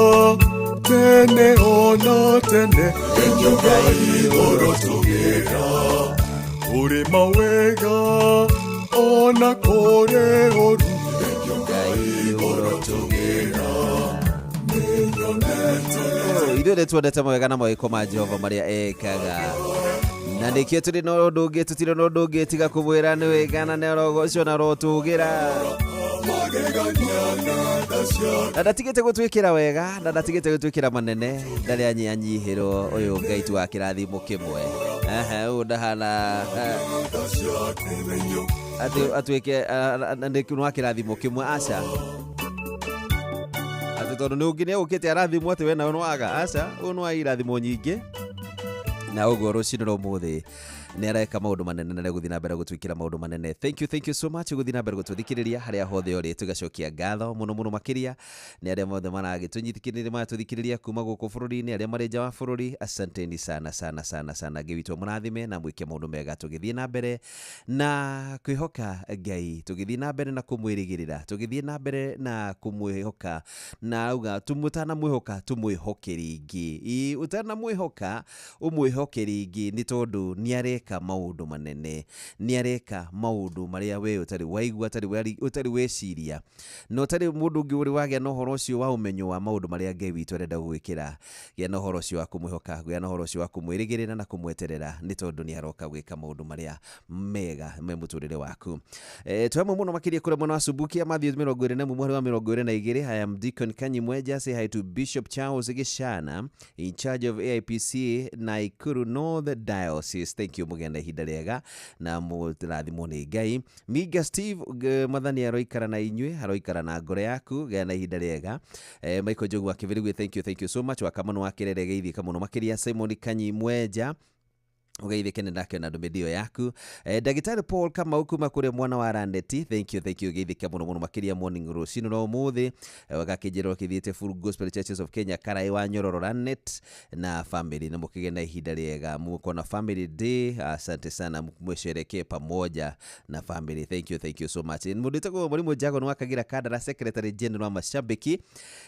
tene ona tene thengiũ Ngai ũrotũgĩra kũrĩ mawega ona kũrĩ ũru thengiũ Ngai ũrotũgĩra nĩnyonete. Ithuĩ nĩ tuonete mawega na mawĩko ma Jehova marĩa ekaga na nĩkĩo tũrĩ na ũndũ ũngĩ tũtirĩ na ũndũ ũngĩ tiga kũmwĩra nĩ wega na nĩ arogocwo na arotũgĩra na ndatigĩte gũtwĩkĩra wega na ndatigĩte gũtwĩkĩra manene ndarĩ anyihanyihĩrwo ũyũ Ngai tu wa kĩrathimo kĩmwe. Ehe, ũyũ ndahana atĩ atuĩke nĩ wa kĩrathimo kĩmwe aca atĩ tondũ nĩ ũngĩ nĩ egũkĩte arathimwo atĩ we nawe nĩwaga aca ũyũ nĩ wa irathimo nyingĩ na ũguo rũcinĩ rwa ũmũthĩ nĩ areka maũndũ manene na nĩegũthiĩ na mbere gũtwĩkĩra maũndũ manene. Thank you so much gũthiĩ na mbere gũtũthikĩrĩria harĩa hothe ũrĩ tũgacokia ngatho mũno mũno makĩria nĩ arĩa mothe maragĩtũnyitĩkĩrĩria maratũthikĩrĩria kuma gũkũ bũrũri-inĩ arĩa marĩ nja wa bũrũri asanteni sana sana sana sana. Ngai witũ amũrathime na mwĩke maũndũ mega tũgĩthiĩ na mbere na kwĩhoka Ngai tũgĩthiĩ na mbere na kũmwĩrĩgĩrĩra tũgĩthiĩ na mbere na kũmwĩhoka na auga ũtanamwĩhoka tũmwĩhoke rĩngĩ. Ĩ ũtanamwĩhoka ũmwĩhoke rĩngĩ nĩ tondũ nĩ areka maũndũ manene nĩ areka maũndũ marĩa we ũtarĩ waigua ũtarĩ weciria na ũtarĩ mũndũ ũngĩ ũrĩ wagĩa na ũhoro ũcio wa ũmenyo wa maũndũ marĩa Ngai witũ arenda gũgwĩkĩra. Gĩa na ũhoro ũcio wa kũmwĩhoka gĩa na ũhoro ũcio wa kũmwĩrĩgĩrĩra na kũmweterera nĩ tondũ nĩ aroka gwĩka maũndũ marĩa mega me mũtũrĩre waku. Twamwe mũno makĩria kũrĩa mwena wa Subukia Matthew 21 mweri wa 22. I am Deacon Kanyi Mweja. Say hi to Bishop Charles Gishana in charge of AIPC Nakuru North Diocese. Thank you mugenda ihinda rĩega na mũrathimwo nĩ Ngai. Miga Steve Mwathani aroikara na inyuĩ aroikara na ngoro yaku gĩa na ihinda rĩega. Michael Njogu wa Kĩbĩrĩgwe thank you so much. Wa Kamano wa Kĩrere geithĩka mũno makĩria. Simon Kanyi Mweja ugeithĩke nĩ ndakĩona ndũmĩrĩri ĩyo yaku. Ndagĩtarĩ Paul Kamau kuma kũrĩa mwana wa Randeti thank you geithĩke mũno mũno makĩria morning rũcinĩ rwa ũmũthĩ. Gakĩnjĩra ũkĩthiĩte Full Gospel Churches of Kenya Karai wa Nyororo Ranet na family na mũkĩgĩa na ihinda rĩega mũko na family day. Asante sana mwĩsherekee pamoja na family. Thank you so much. Mũndũ wĩtagwo Mwalimu Jago nĩ wa Kagira Kandara secretary general wa mashabiki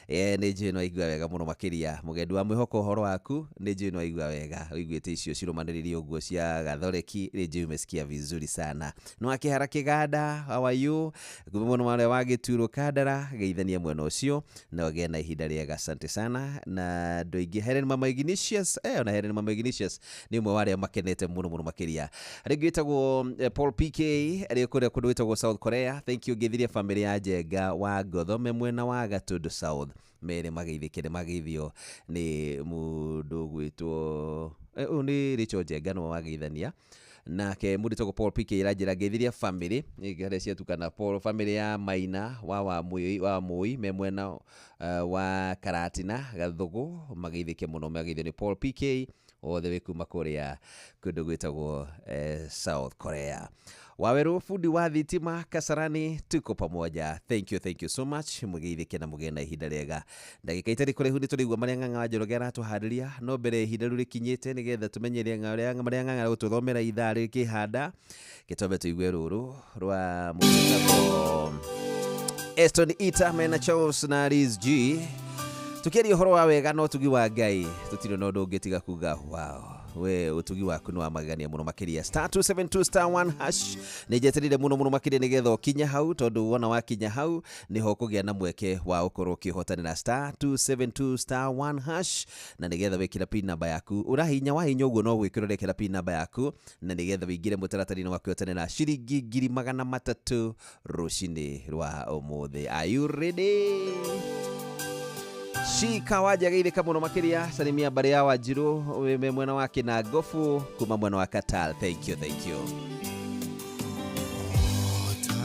nĩ njũĩ no aigua wega mũno makĩria. Mũgendi wa mwĩhoko ũhoro waku nĩ njũĩ no aigua wega ũiguĩte icio cirũmanĩrĩirie ũguo cia Gathoreki nĩ njũĩ umesikia vizuri sana. No akĩhara Kĩganda how are you kuma mwena wa wa Gĩturo Kandara geithania mwena ũcio na ũgĩe na ihinda rĩega asante sana. Na andũ aingĩ Helen Mama Ignatius ona Helen Mama Ignatius nĩ ũmwe wa arĩa makenete mũno mũno makĩria. Rĩngĩ wĩtagwo Paul PK arĩ kũrĩa kũndũ gwĩtagwo South Korea. Thank you ngĩthirie family ya Njenga wa Ngotho me mwena wa Gatũndũ South mere mageithĩke nĩ mageithio nĩ mũndũ gwĩtwo ũyũ nĩ Rachel Njenga nĩwe wageithania. Nake mũndũ tagwo Paul PK aranjĩra ngeithirie family harĩa ciatukana Paul, family ya Maina wa Wamũi me mwena wa Karatina Gathugu, mageithĩke mũno, mageithio nĩ Paul PK othe wĩ kuma kũrĩa kũndũ gwĩtagwo South Korea. Waweru fundi wa thitima Kasarani, tuko pamoja. Thank you, thank you so much. Mũgeithĩke na mũgĩe na ihinda rĩega. Ndagĩka itarĩ kũraihu nĩ tũrĩigua marĩa Ng'ang'a wa Njoroge aratũharĩria, no mbere ihinda rĩu rĩkinyĩte nĩgetha tũmenye marĩa Ng'ang'a gũtũthomera ithaa rĩkĩhanda, gĩtwambe tũigue rũrũ rwa mũtako Eston Ita mena Charles na Liz G tukiaria ũhoro wa wega na ũtugi wa Ngai, tũtirĩ na ũndũ ũngĩ tiga kuga wow, we ũtugi waku nĩ wa magegania mũno makĩria. Star 272 star 1 hash nĩ njeterire mũno mũno makĩria nĩgetha ũkinye hau, tondũ wona wakinya hau nĩho ũkũgĩa na mweke wa ũkorwo ũkĩhotanĩra. Star 272 star 1 hash, na nĩgetha wĩkĩra pin namba yaku, ũrahinya wahinya ũguo no gwĩkĩra ũrekĩra pin namba yaku, na nĩgetha wĩingĩre mũtaratara-inĩ wa kwĩhotanĩra ciringi 300,000 rũcinĩ rwa ũmũthĩ. Are you ready? Shika waja geithĩka mũno makĩria, salimia mbarĩ ya Wanjirũ wĩ mwena wa Kĩnangobu kuma mwena wa Qatar. Thank you, thank you. Thank you.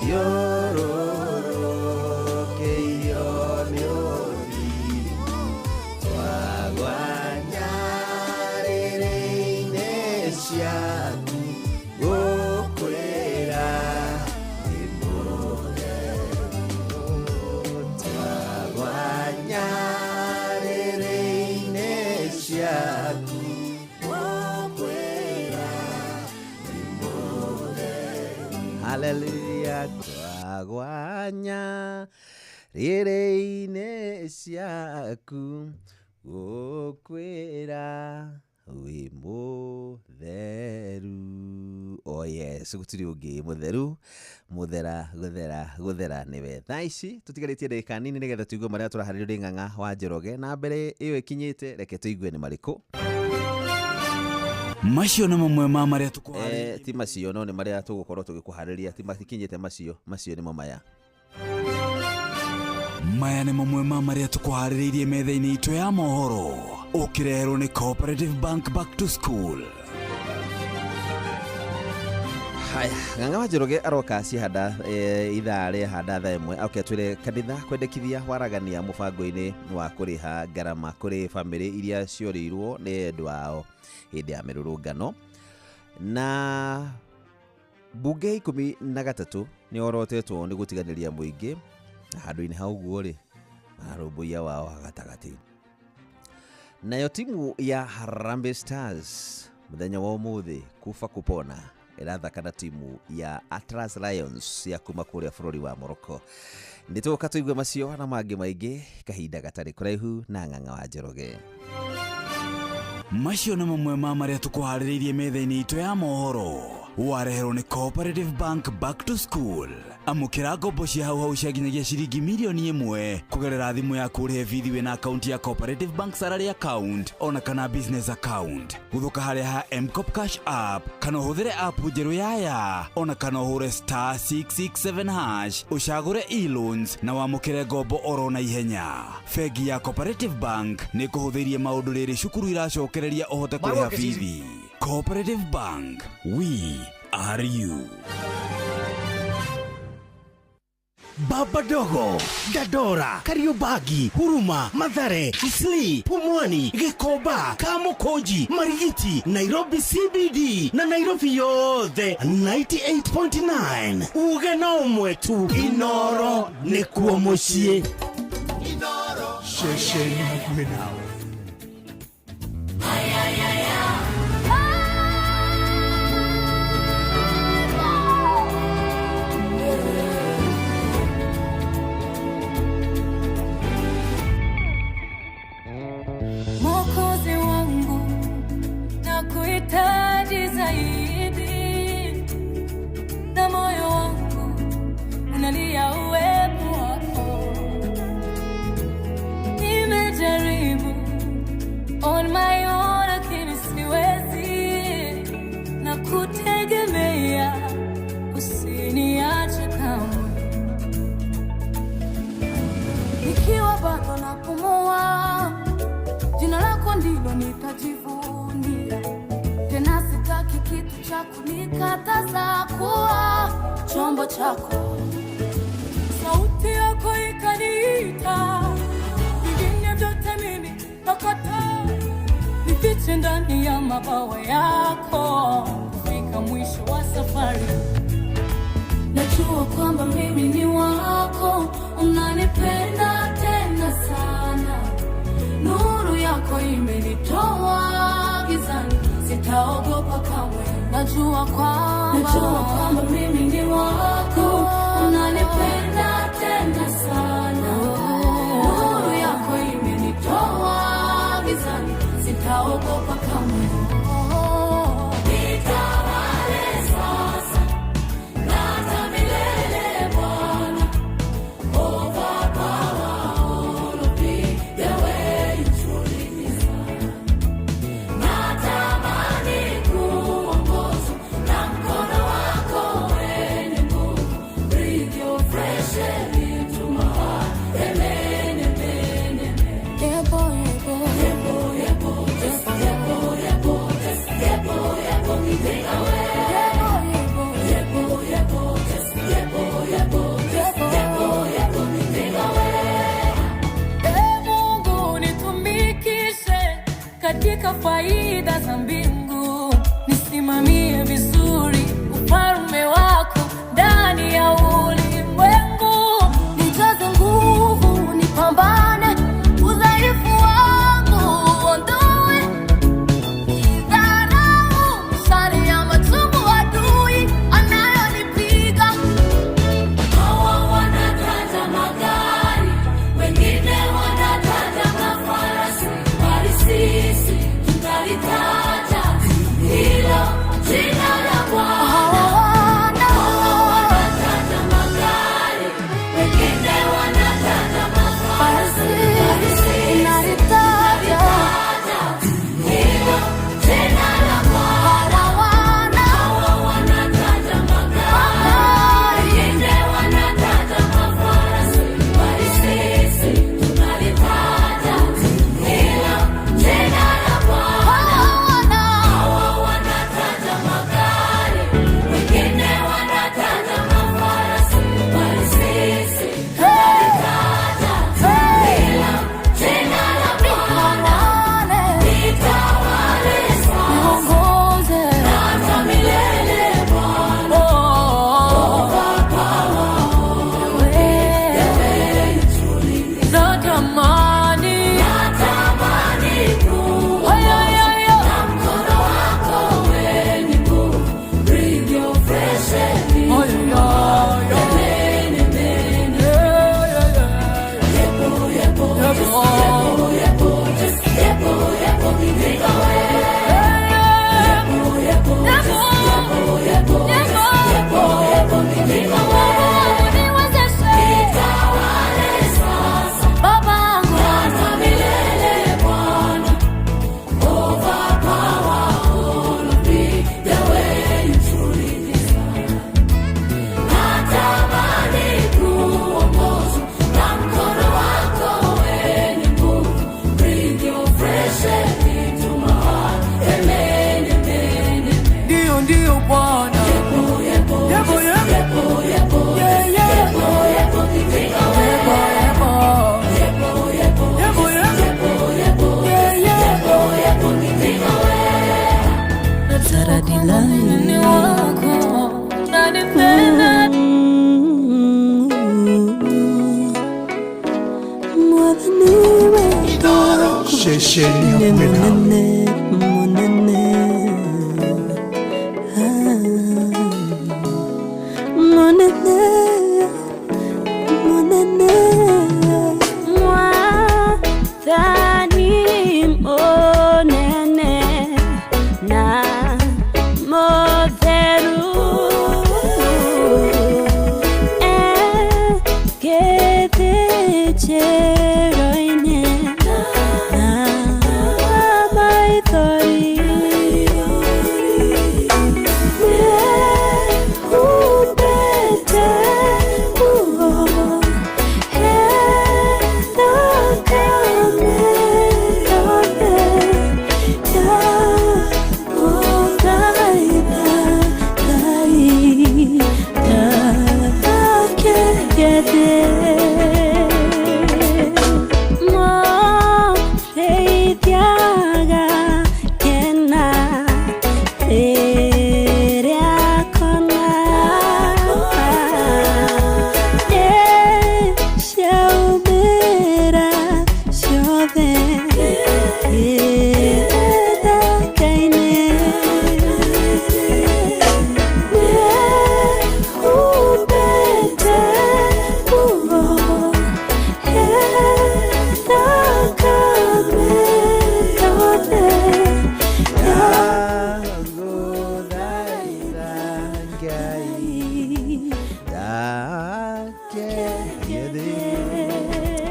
Twathiũrũrũkĩirio nĩ ũthingu, twagwa nyarĩrĩ-inĩ ciaku, gũkwĩra wĩ mũtheru. Twagwa nyarĩrĩ-inĩ ciaku, gũkwĩra wĩ mũtheru. Hallelujah, twagwa nyarĩrĩ-inĩ ciaku, gũkwĩra wĩ mũtheru. Oh yes, gũtirĩ ũngĩ mũtheru, mũthera gũthera gũthera nĩwe. Thaa ici tũtigarĩtie ndagĩka nini nĩgetha tũigue marĩa tũraharĩrio nĩ Ng'ang'a wa Njoroge, na mbere ĩyo ĩkinyĩte reke tũigue nĩ marĩkũ. Macio nĩ mamwe ma marĩa Ti macio, no nĩ marĩa tũgũkorwo tũgĩkũharĩria, ti matikinyĩte macio, macio nĩmo maya. Maya nĩ mamwe ma marĩa tũkũharĩrĩirie metha-inĩ itũ ya mohoro, ũkĩreherwo nĩ Cooperative Bank Back to School. Haya, Ng'ang'a wa Njoroge aroka cihanda ithaa rĩa handa thaa 1, oke atwĩre kanitha kwendekithia waragania mũbango-inĩ wa kũrĩha ngarama kũrĩ bamĩrĩ iria ciorĩirwo nĩ endwa ao hĩndĩ ya mĩrũrũngano. Na mbunge 13 nĩ orotetwo nĩ gũtiganĩria mũingĩ, na handũ-inĩ ha ũguo rĩ, mararũmbũiya wao wa gatagatĩ. Nayo timu ya Harambee Stars mũthenya wa ũmũthĩ kufa kupona ĩrathaka na timu ya Atlas Lions ya kuma kũrĩa bũrũri wa Morocco. Nĩ tũgũka tũigue macio na mangĩ maingĩ kahinda gatarĩ kũraihu na Ng'ang'a wa Njoroge. Macio nĩ mamwe ma marĩa tũkũharĩrĩirie metha-inĩ itũ ya mohoro, wareherwo nĩ Cooperative Bank Back to School. Amũkĩra ngombo cia hau hau cia nginyagia ciringi mirioni 1 kũgerera thimũ yaku ũrĩhe bithi wĩna akaunti ya Cooperative Bank salary account ona kana business account. Gũthũka harĩa ha M-Kopa Cash App kana ũhũthĩre app njerũ ya ona kana ũhũre *667# ũcagũre e-loans na wamũkĩre ngombo oro na ihenya. Bengi ya Cooperative Bank nĩ ĩkũhũthĩirie maũndũ rĩrĩ cukuru iracokereria ũhote kũrĩha bithi. Cooperative Bank, we are you. Baba Dogo, Dandora, Kariobangi, Huruma, Mathare, Isli, Pumwani, Gikomba, Kamukunji, Marigiti, Nairobi CBD na Nairobi yothe 98.9. Uge na ũmwe tu, Inoro nĩkuo mũciĩ. Ceceni hakuhĩ nawe. Mwokozi wangu nakuhitaji zaidi, na moyo wangu unalia uwepo wako. Nimejaribu on my own lakini siwezi, na kutegemea usiniache kamwe. Nikiwa bado napumua, jina lako ndilo nitajivunia. Tena sitaki kitu cha kunikataza kuwa chombo chako. Sauti yako ikaniita, vingine vyote mimi nakataa. Nifiche ndani ya mabawa yako kufika mwisho wa safari. Najua kwamba mimi ni wako, unanipenda tena sana. Nuru yako imenitoa gizani, sitaogopa kamwe. Najua kwamba mimi ni wako, unanipenda tena sana. Nuru yako imenitoa gizani, sitaogopa kamwe. Nitawale sasa na hata milele Bwana. Overpower all of me, the way you truly desire. Natamani kuongozwa na mkono wako wenye nguvu. Nataka faida za mbingu, nisimamie vizuri ufalme wako ndani ya ulimwengu. Nijaze nguvu, nipambane, udhaifu wangu ondoe, nidharau mishale ya machungu adui anayonipiga. Hawa wanataja magari, wengine wanataja mafarasi, bali sisi tunalitaja hilo jina la Bwana. Hawa wanataja magari, wengine wanataja mafarasi, bali sisi tunalitaja hilo jina la Bwana. Hawa wanataja magari, wengine wanataja mafarasi, bali sisi tunalitaja hilo jina la Bwana. Hawa wanataja magari, wengine wanataja mafarasi, bali sisi tunalitaja hilo jina la Bwana. Litawale sasa na hata milele Bwana. Natamani, natamani kuongozwa na mkono wako wenye nguvu. Breathe your fresh air into my heart. Amen, amen. Yebo, yebo, yebo, yebo, yebo, yebo, nikawe. Yebo, yebo, yebo, yebo, yebo, yebo, nikawe. Nitawale sasa hata milele Bwana. Overpower all of me, the way you truly desire. Natamani kuongozwa na mkono wako wenye nguvu. Breathe your fresh air into my heart. Amen, amen, amen. Ndio, ndio Bwana. Yebo, yebo, Yebo, yebo. yebo, yebo, Yeah, yeah. yebo, yebo, nikawe. Yebo, yebo. Yebo, yebo, Yebo, yebo. yebo, yebo, Yeah, yeah. yebo, yebo, nikawe. Ni wako nanipenda Ceceni hakuhĩ nawe. Mwathani mũnene na mũtheru ekĩthĩnjĩro-inĩ na maithori nĩhumbĩte nguo Ciaumĩra ciothe gĩthaka-inĩ. Nĩhumbĩte nguo ĩthakame yothe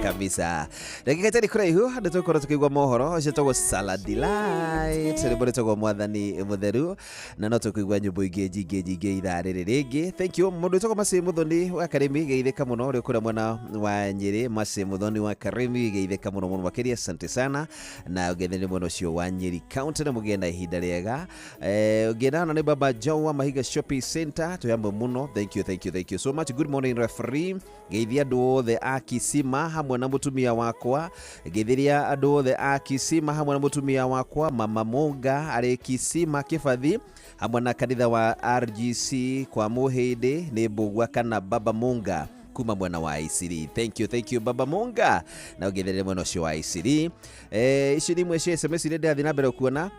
Kabisa ndagĩka itarĩ kũraihu andũ tũgũkorwo tũkĩigua mohoro ũcio tagwo Salad Delight rwĩmbo rwĩtagwo mwathani mũtheru na no tũkũigua nyĩmbo ingĩ nyingĩ nyingĩ ithaa rĩrĩ rĩngĩ. Thank you. Mũndũ wĩtagwo Macĩ Mũthoni wa Karĩmi, geithĩka mũno ũrĩa ũkũrĩa mwena wa Nyĩrĩ. Macĩ Mũthoni wa Karĩmi, geithĩka mũno mũno makĩria, asante sana na ũgethene mwena ũcio wa Nyĩrĩ County na mũgĩe na ihinda rĩega. Ũngĩenda ona nĩ Baba Joe wa Mahiga Shopping Center, twĩ hamwe mũno. Thank you, thank you, thank you so much. Good morning referee, geithia andũ othe a Kisima hamwe na na mũtumia wakwa. Ngeithiria andũ othe a Kisima hamwe na mũtumia wakwa Mama Munga arĩ Kisima Kĩbathi, hamwe na kanitha wa RGC kwa Mũhĩndĩ nĩ Mbũgua kana Baba Munga kuma mwena wa Isiri. Thank you, thank you Baba Munga, na ũngeithirie mwena ũcio wa Isiri. Icio nĩ imwe cia SMS iria ndĩrathiĩ na mbere kuona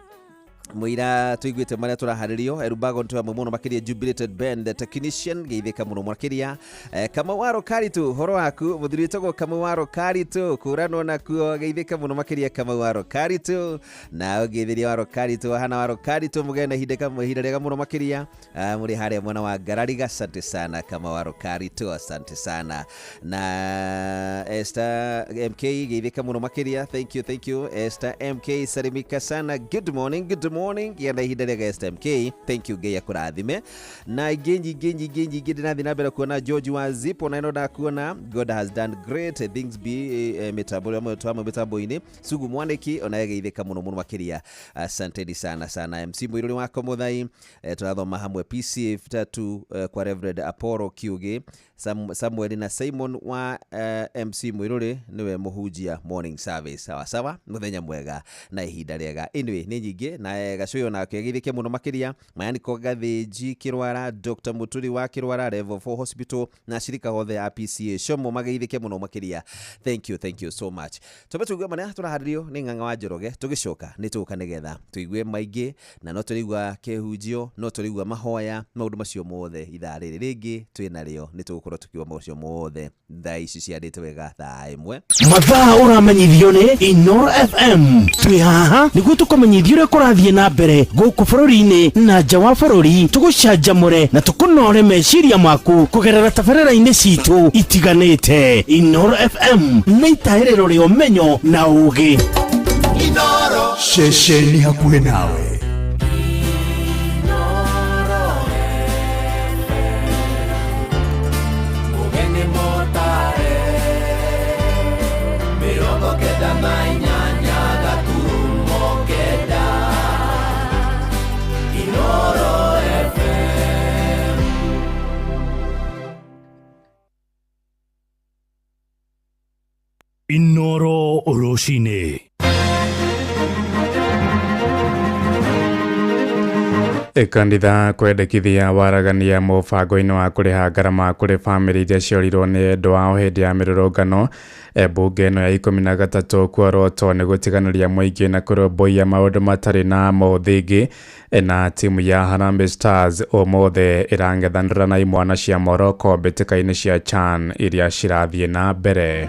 mũira tũiguĩte marĩa tũraharĩrio. Erubago nĩ twamwe mũno makĩria, Jubilated Band the technician geithĩka mũno makĩria. Kamau wa Rokaritu, horo waku mũthuri wĩtagwo Kamau wa Rokaritu, kũranwo nakuo, geithĩka mũno makĩria Kamau wa Rokaritu, na ũngeithĩria wa Rokaritu hana wa Rokaritu, mũgĩe na ihinda rĩega mũno makĩria. Mũrĩ harĩa mwena wa Ngarariga, asante sana Kamau wa Rokaritu, asante sana. Na Esther MK geithĩka mũno makĩria, thank you, thank you Esther MK, salimika sana, good morning, good morning, gĩa na ihinda rĩega Esther MK, thank you, Ngai akũrathime. Na ingĩ nyingĩ nyingĩ nyingĩ ndĩrathiĩ na mbere kuona George wa Zipo, na ĩno ndakuona, God has done great things be mĩtambo ĩrĩa twamwe mĩtambo-inĩ. Sugu Mwaniki ona geithĩka mũno mũno makĩria, asanteni sana sana. MC Mũirũrĩ wa Komothai, tũrathoma hamwe PCF 3 kwa Reverend Apollo Kiugi, Samuel na Simon wa MC Mũirũrĩ nĩwe mũhunjia morning service. Sawa sawa, mũthenya mwega na ihinda rĩega. Anyway, nĩ nyingĩ na Gacũyũ nake geithĩke mũno makĩria, Mayaniko Gathĩnji Kĩrwara, Dr. Muturi wa Kĩrwara Level 4 Hospital na shirika othe a PCA Shomo mageithĩke mũno makĩria, thank you, thank you so much. Twambe tũigue marĩa tũraharĩrio nĩ Ng'ang'a wa Njoroge, tũgĩcoka nĩ tũgũka nĩgetha tũigue maingĩ, na no tũrĩigua kĩhunjio, no tũrĩigua mahoya, maũndũ macio mothe ithaa rĩrĩ rĩngĩ twĩ narĩo, nĩ tũgũkorwo tũkiuga maũndũ macio mothe thaa ici ciarĩte wega thaa 1. Mathaa ũramenyithio nĩ Inoro FM. Twĩ haha nĩguo tũkũmenyithia ũrĩa kũrathiĩ na mbere gũkũ bũrũri-inĩ na nja wa bũrũri, tũgũcanjamũre na tũkũnore meciria maku kũgerera tabarĩra-inĩ citũ itiganĩte. Inoro FM nĩ itahĩrĩro rĩa ũmenyo na ũũgĩ. Ceceni hakuhĩ nawe. Ũgeni mũtare 98.9 Inoro FM. Inoro rũcinĩ. Kanitha kwendekithia waragania mũbango-inĩ wa kũrĩha ngarama kũrĩ bamĩrĩ iria ciorirwo nĩ endwa ao hĩndĩ ya mĩrũrũngano. Mbunge ĩno ya 13 kuorotwo nĩ gũtiganĩria mũingĩ na kũrũmbũiya maũndũ matarĩ na mũthingi. Na timu ya Harambee Stars ũmũthĩ ĩrang'ethanĩra na imwana cia Morocco mbĩtĩka-inĩ cia CHAN iria cirathiĩ na mbere.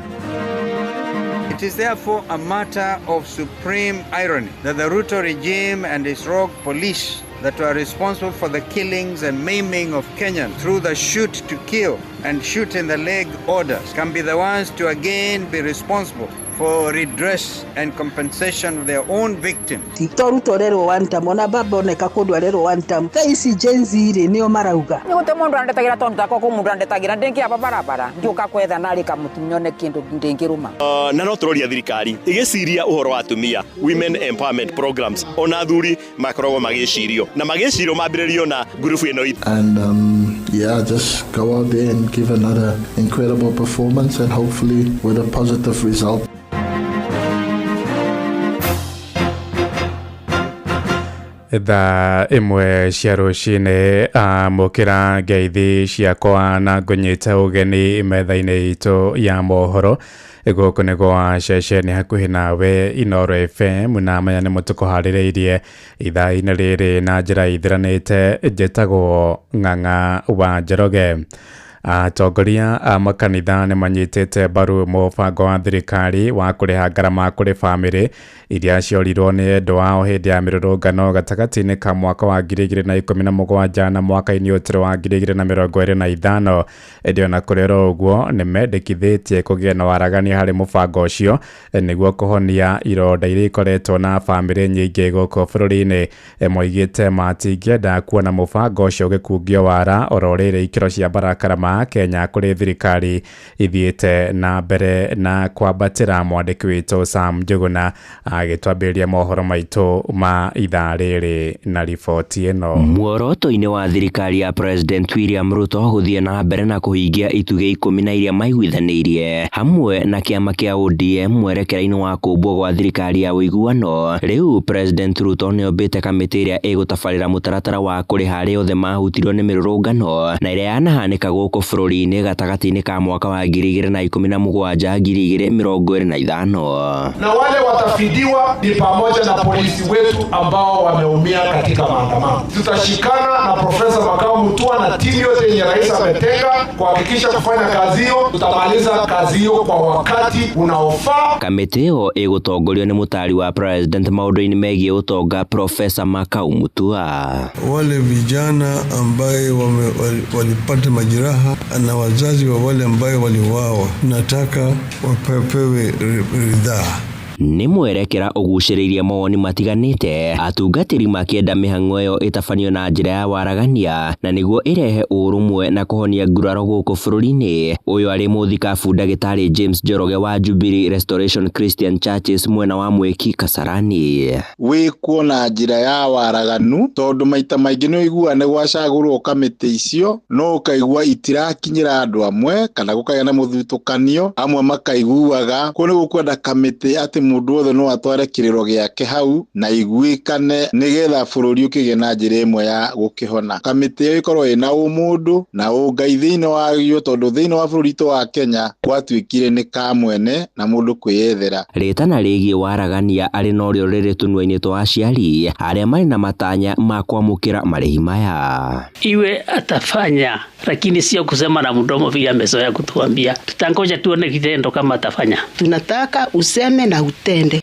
It is therefore a matter of supreme irony that the Ruto regime and its rogue police that were responsible for the killings and maiming of Kenyans through the shoot to kill and shoot in the leg orders can be the ones to again be responsible for redress and compensation of their own victims. To Ruto rerwo one term, ona baba oneka kũndũ arerwo one term. Thaa ici Gen Z rĩ nĩo marauga. Nĩ gũte mũndũ andetagĩra tondũ takwa kũ mũndũ andetagĩra ndĩngĩaba barabara ngĩũka kwetha narĩ kamũtu nyone kĩndũ ndĩngĩrũma. Na no tũroria thirikari ĩgĩciria ũhoro wa atumia, women empowerment programs, ona athuri makoragwo magĩcirio na magĩcirio mambĩrĩrio na ngurubu ĩno itũ. And yeah, just go out there and give another incredible performance and hopefully with a positive result. Thaa 1 cia rũcinĩ, amũkĩra ngeithi ciakwa na ngũnyite ũgeni metha-inĩ itũ ya mohoro. Gũkũ nĩ gwa ceceni hakuhĩ nawe Inoro FM, na maya nĩ mũtũkũharĩrĩirie ithaa-inĩ rĩrĩ na njĩra ithiranĩte. Njĩtagwo Ng'ang'a wa Njoroge. Atongoria a makanitha nĩ manyitĩte mbaru mũbango wa thirikari wa kũrĩha ngarama kũrĩ bamĩrĩ iria ciorirwo nĩ endwa ao hĩndĩ ya mĩrũrũngano gatagatĩ-inĩ ka mwaka wa 2017 na mwaka-inĩ ũtĩrĩ wa 2025. Ĩndĩ ona kũrĩ oro ũguo nĩ mendekithĩtie kũgĩe na waragania harĩ mũbango ũcio nĩguo kũhonia ironda iria ikoretwo na bamĩrĩ nyingĩ gũkũ bũrũri-inĩ. Moigĩte matingĩenda kuona mũbango ũcio ũgĩkungio wara oro rĩrĩ ikĩro cia barakara ma Kenya kũrĩ thirikari ithiĩte na mbere na kwambatĩra. Mwandĩki witũ Sam Njuguna agĩtwambĩrĩria mohoro maitũ ma ithaa rĩrĩ na riboti ĩno. Muoroto-inĩ wa thirikari ya President William Ruto gũthiĩ na mbere na kũhingia itugĩ 10 na iria maiguithanĩirie hamwe na kĩama kĩa ODM mwerekera-inĩ wa kũmbwo gwa thirikari ya ũiguano, rĩu President Ruto nĩombĩte kamĩtĩ ĩrĩa ĩgũtabarĩra mũtaratara wa kũrĩha arĩa othe mahutirio nĩ mĩrũrũngano na ĩrĩa yanahanĩka gũkũ bũrũri-inĩ gatagatĩ-inĩ ka mwaka wa 2017 2025. Na wale watafidiwa ni pamoja na polisi wetu ambao wameumia katika maandamano. Tutashikana na Profesa Makau Mutua na timu yote yenye rais ametenga kuhakikisha kufanya kazi hiyo. Tutamaliza kazi hiyo kwa wakati unaofaa. Kamĩtĩ ĩyo ĩgũtongorio nĩ mũtaari wa President maũndũ-inĩ megiĩ ũtonga Profesa Makau Mutua. Wale vijana ambaye walipata majeraha na wazazi wa wale ambaye waliuawa, nataka wapewe ridhaa. Nĩ mwerekera ũgucĩrĩirie mawoni matiganĩte, atungatĩri makĩenda mĩhang'o ĩyo ĩtabanio na njĩra ya waragania na nĩguo ĩrehe ũrũmwe na kũhonia nguraro gũkũ bũrũri-inĩ. Ũyũ arĩ mũthikabu ndagĩtarĩ James Njoroge wa Jubilee Restoration Christian Churches mwena wa Mwiki Kasarani. Wĩkwo na njĩra ya waraganu tondũ maita maingĩ nĩ ũiguaga nĩ gwacagũrwo kamĩtĩ icio no ũkaigua itirakinyĩra andũ amwe kana gũkagĩa na mũthutũkanio, amwe makaiguaga kũu nĩ gũkwenda kamĩtĩ atĩ mũndũ wothe no atware kĩrĩro gĩake hau na iguĩkane nĩgetha bũrũri ũkĩgĩe na njĩra ĩmwe ya gũkĩhona. Kamĩtĩ ĩyo ĩkorwo ĩna ũmũndũ na ũngai thĩinĩ wayo tondũ thĩinĩ wa bũrũri witũ wa Kenya gwatuĩkire nĩ ka mwene na mũndũ kwĩyethera. Rĩtana rĩgiĩ waragania arĩ norĩo rĩrĩ tũnua-inĩ twa aciari arĩa marĩ na matanya ma kwamũkĩra marĩhi maya. Iwe atafanya, lakini sio kusema na mdomo vile amezoea kutuambia. Tutangoja tuone kitendo kama atafanya. Tunataka useme na utende.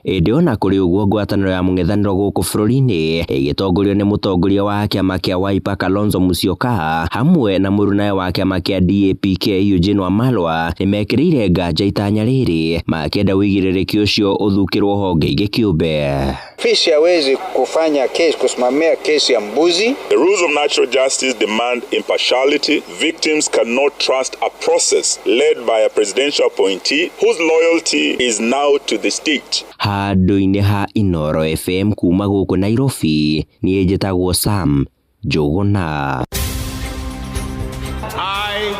Ĩndĩ ona kũrĩ ũguo ngwatanĩro ya mũng'ethanĩro gũkũ bũrũri-inĩ ĩgĩtongorio nĩ mũtongoria wa kĩama kĩa Wiper Kalonzo Musyoka hamwe na mũrunawe wa kĩama kĩa DAP-K Eugene Wamalwa nĩmekĩrĩire nganja itanya rĩrĩ makĩenda ũigĩrĩrĩki ũcio ũthukĩrwo honge ingĩ kĩũmbe. Fisi hawezi kufanya kesi, kusimamia kesi ya mbuzi. The rules of natural justice demand impartiality. Victims cannot trust a process led by a presidential appointee whose loyalty is now to the state. Handũ-inĩ ha Inooro FM kuma gũkũ Nairobi, niĩ njĩtagwo Sam Njũgũna. I,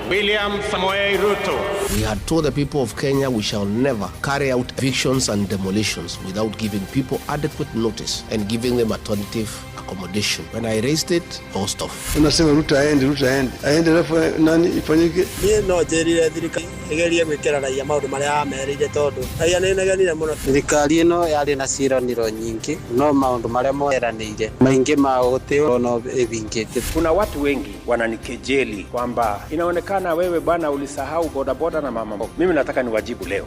William Samoei Ruto. We had told the people of Kenya we shall never carry out evictions and demolitions without giving people adequate notice and giving them alternative accommodation. When I raised it, I was tough. Unasema Ruto aende, Ruto aende. Aende alafu nani ifanyike? Niĩ no njĩrire thirikari ĩgerie gwĩkĩra raia maũndũ marĩa yamerĩire tondũ raia nĩ ĩnegenire mũno. Thirikari ĩno yarĩ na ciĩranĩro nyingĩ no maũndũ marĩa moeranĩire maingĩ mao gũtirĩ ona ĩthingĩte. Kuna watu wengi wananikejeli kwamba inaonekana wewe bwana ulisahau bodaboda na mama mboga. Mimi nataka niwajibu leo.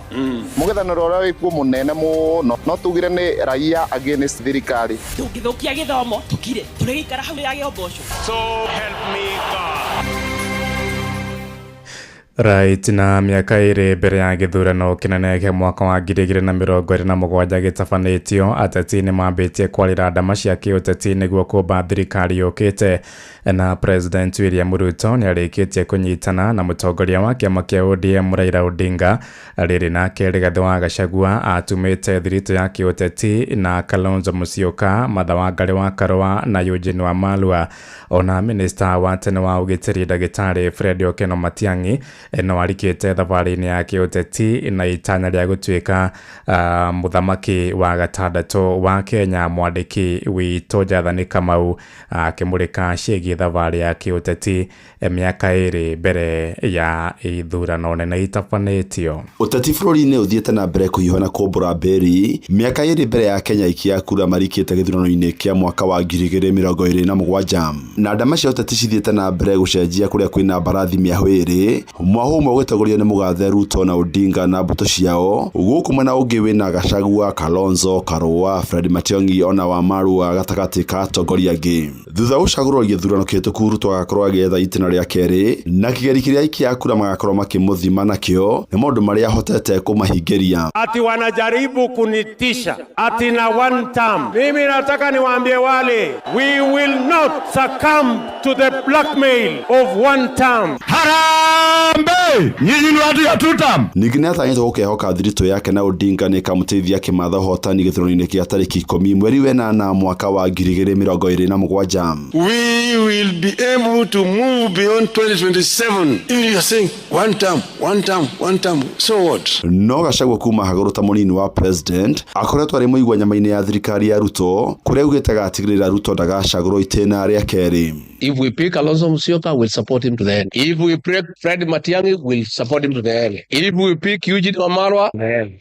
Mũng'ethanĩro ũrĩa wĩkuo mũnene mũno no tugire nĩ raia against thirikari. Tũngĩthũkia gĩthomo tũkire tũrĩgĩikara hau yage mboco. So help me God. Right, na mĩaka ĩrĩ mbere ya gĩthurano kĩnene kĩa mwaka wa 2027 gĩtabanĩtio, ateti nĩmambĩtie kwarĩra ndama cia kĩũteti nĩguo kũmba thirikari yũkĩte. Na President William Ruto nĩarĩkĩtie kũnyitana na mũtongoria wa kĩama kĩa ODM Raila Odinga. Rĩrĩ nake Rigathĩ wa Gachagua atumĩte thiritũ ya kĩũteti na Kalonzo Musyoka, Martha Wangari wa Karũa na Eugene Wamalwa. Ona minista wa tene wa ũgitĩri ndagĩtarĩ Fred Okengo Matiang'i no arikĩte thabarĩ-inĩ ya kĩũteti na itanya rĩa gũtuĩka mũthamaki wa gatandatũ wa Kenya. Mwandĩki witũ Jathani Kamau akĩmũrĩka ciĩgiĩ thabarĩ ya kĩũteti mĩaka ĩrĩ mbere ya ithurano nene itabanĩtio. Ũteti bũrũri-inĩ ũthiĩte na mbere kũhiũha na kũmbũra mberi mĩaka ĩrĩ mbere ya Kenya ikia kura marikĩte gĩthurano-inĩ kĩa mwaka wa 2027 na ndama cia ũteti cithiĩte na mbere gũcenjia kũrĩa kwĩna mbarathi mĩahũ ĩrĩ. Mwahũ ũmwe ũgĩtongorio nĩ mũgathe Ruto na Odinga na mbũtũ ciao, gũkũ mwena ũngĩ wĩna Gachagua, Kalonzo, Karua, Fred Matiang'i ona Wamarua gatagatĩ ka atongoria angĩ. Thutha wa gũcagũrwo gĩthurano kĩhĩtũku, Ruto agakorwo agĩetha itĩna rĩa kerĩ, na kĩgeri kĩrĩa aikia a kura magakorwo makĩmũthima nakĩo nĩ maũndũ marĩa ahotete kũmahingĩria. Ati wanajaribu kunitisha ati na one term. Mimi nataka niwaambie wale, we will not succumb to the blackmail of one term. Harambee! Nyinyi ni watu ya two term. Ningĩ nĩatanyĩtwo gũkehoka thiritũ yake na Odinga nĩĩkamũteithia akĩmatha ũhotani gĩthurano-inĩ kĩa tarĩki 10 mweri wenana mwaka wa 2027. We will be able to move beyond 2027. If you are saying one term, one term, one term, so what? No Gachagua kuma hagũrũ ta mũnini wa president akoretwo arĩ mũigua nyama-inĩ ya thirikari ya Ruto, kũrĩa augĩte agatigĩrĩra Ruto ndagacagũrwo itĩna rĩa kerĩ. If we pick Kalonzo Musyoka, we'll support him to the end. If we pick Fred Matiang'i, we'll support him to the end. If we pick Eugene Wamalwa,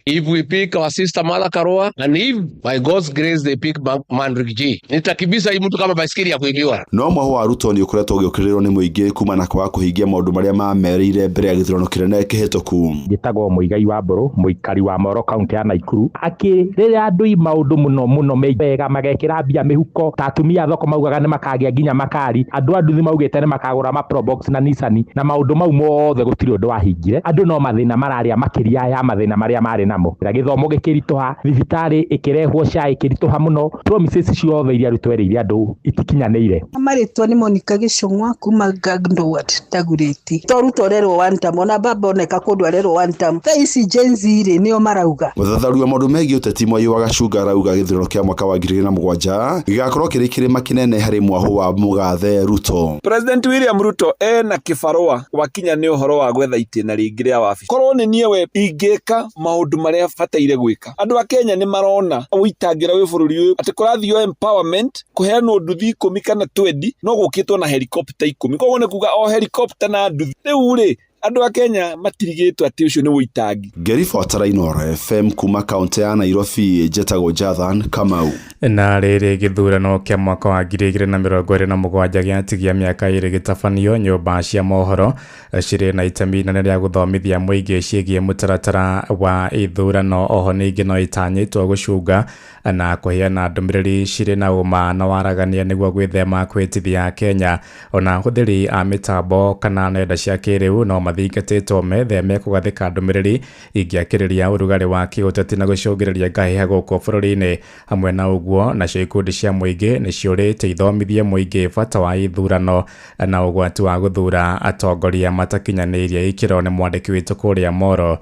if we pick our sister Martha Karua, and if by God's grace they pick Mandrik G, nitakibisa hii mtu kama baiskeli ya kuibiwa. No mwahũ wa Ruto nĩ ũkoretwo ũgĩũkĩrĩrwo nĩ mũingĩ kumana kwaga kũhingia maũndũ marĩa mamerĩire mbere ya gĩthurano kĩnene kĩhĩtũku. Njĩtagwo Mũigai wa Mbũrũ, mũikari wa Moro kaunti ya Naikuru. Akĩrĩra andũ maũndũ mũno mũno mega, magekĩra mbia mĩhuko, ta atumia a thoko maugaga nĩ makagĩa nginya makari, andũ a nduthi maugĩte nĩ makagũra ma Probox na Nissan, na maũndũ mau mothe gũtirĩ ũndũ wahingire. Andũ no mathĩna mararĩa makĩria ya mathĩna marĩa marĩ namo. Gĩthomo gĩkĩritũha, thibitarĩ ĩkĩrehwo SHA ĩkĩritũha mũno, promises ciothe iria Ruto erĩire andũ itikinyanĩire. Marĩtwa nĩ Monica Gĩcũng'wa kuma Gangndo Ward Dagoretti. To Ruto arerwo one term, ona baba oneka kũndũ arerwo one term. Thaa ici Gen Z rĩ nĩo marauga. Mũthathaũri wa maũndũ megiĩ ũteti Mwai wa Gacunga arauga gĩthurano kĩa mwaka wa 2007 gĩgakorwo kĩrĩ kĩrĩma kĩnene harĩ mwahũ wa mũgathe Ruto. President William Ruto ena kĩbarũa gwakinya nĩ ũhoro wa gwetha itĩna rĩngĩ rĩa wabici. Korwo nĩ niĩ we ingĩka maũndũ marĩa bataire gwĩka. Andũ a Kenya nĩ marona ũitangĩra wĩ bũrũri ũyũ atĩ kũrathio empowerment kũheanwo nduthi 10 kana 20 no gũkĩtwo na helicopter 10. Koguo nĩ kuga o helicopter na nduthi. Rĩu rĩ andũ a Kenya matirigĩtwo atĩ ũcio nĩ ũitangi. Ngĩribotera Inooro FM kuma kaunti ya Nairobi, njĩtagwo Jathan Kamau. Na rĩrĩ gĩthurano kĩa mwaka wa 2027 gĩatigia mĩaka ĩrĩ gĩtabanio, nyũmba cia mohoro cirĩ na itemi inene rĩa gũthomithia mũingĩ ciĩgiĩ mũtaratara wa ithurano. Oho ningĩ no itanyĩtwo gũcunga na kũheana ndũmĩrĩri cirĩ na ũma na waragania nĩguo gwĩthema kwĩtithia Kenya. Ona ahũthĩri a mĩtambo kana nenda cia kĩrĩu no mathingatĩtwo metheme kũgathĩka ndũmĩrĩri ingĩakĩrĩria ũrugarĩ wa kĩũteti na gũcũngĩrĩria ngahĩha gũkũ bũrũri-inĩ. Hamwe na ũguo, nacio ikundi cia mũingĩ nĩ ciũrĩtie ithomithie mũingĩ bata wa ithurano na ũgwati wa gũthura atongoria matakinyanĩirie ikĩro. Nĩ mwandĩki witũ kũrĩa Moro,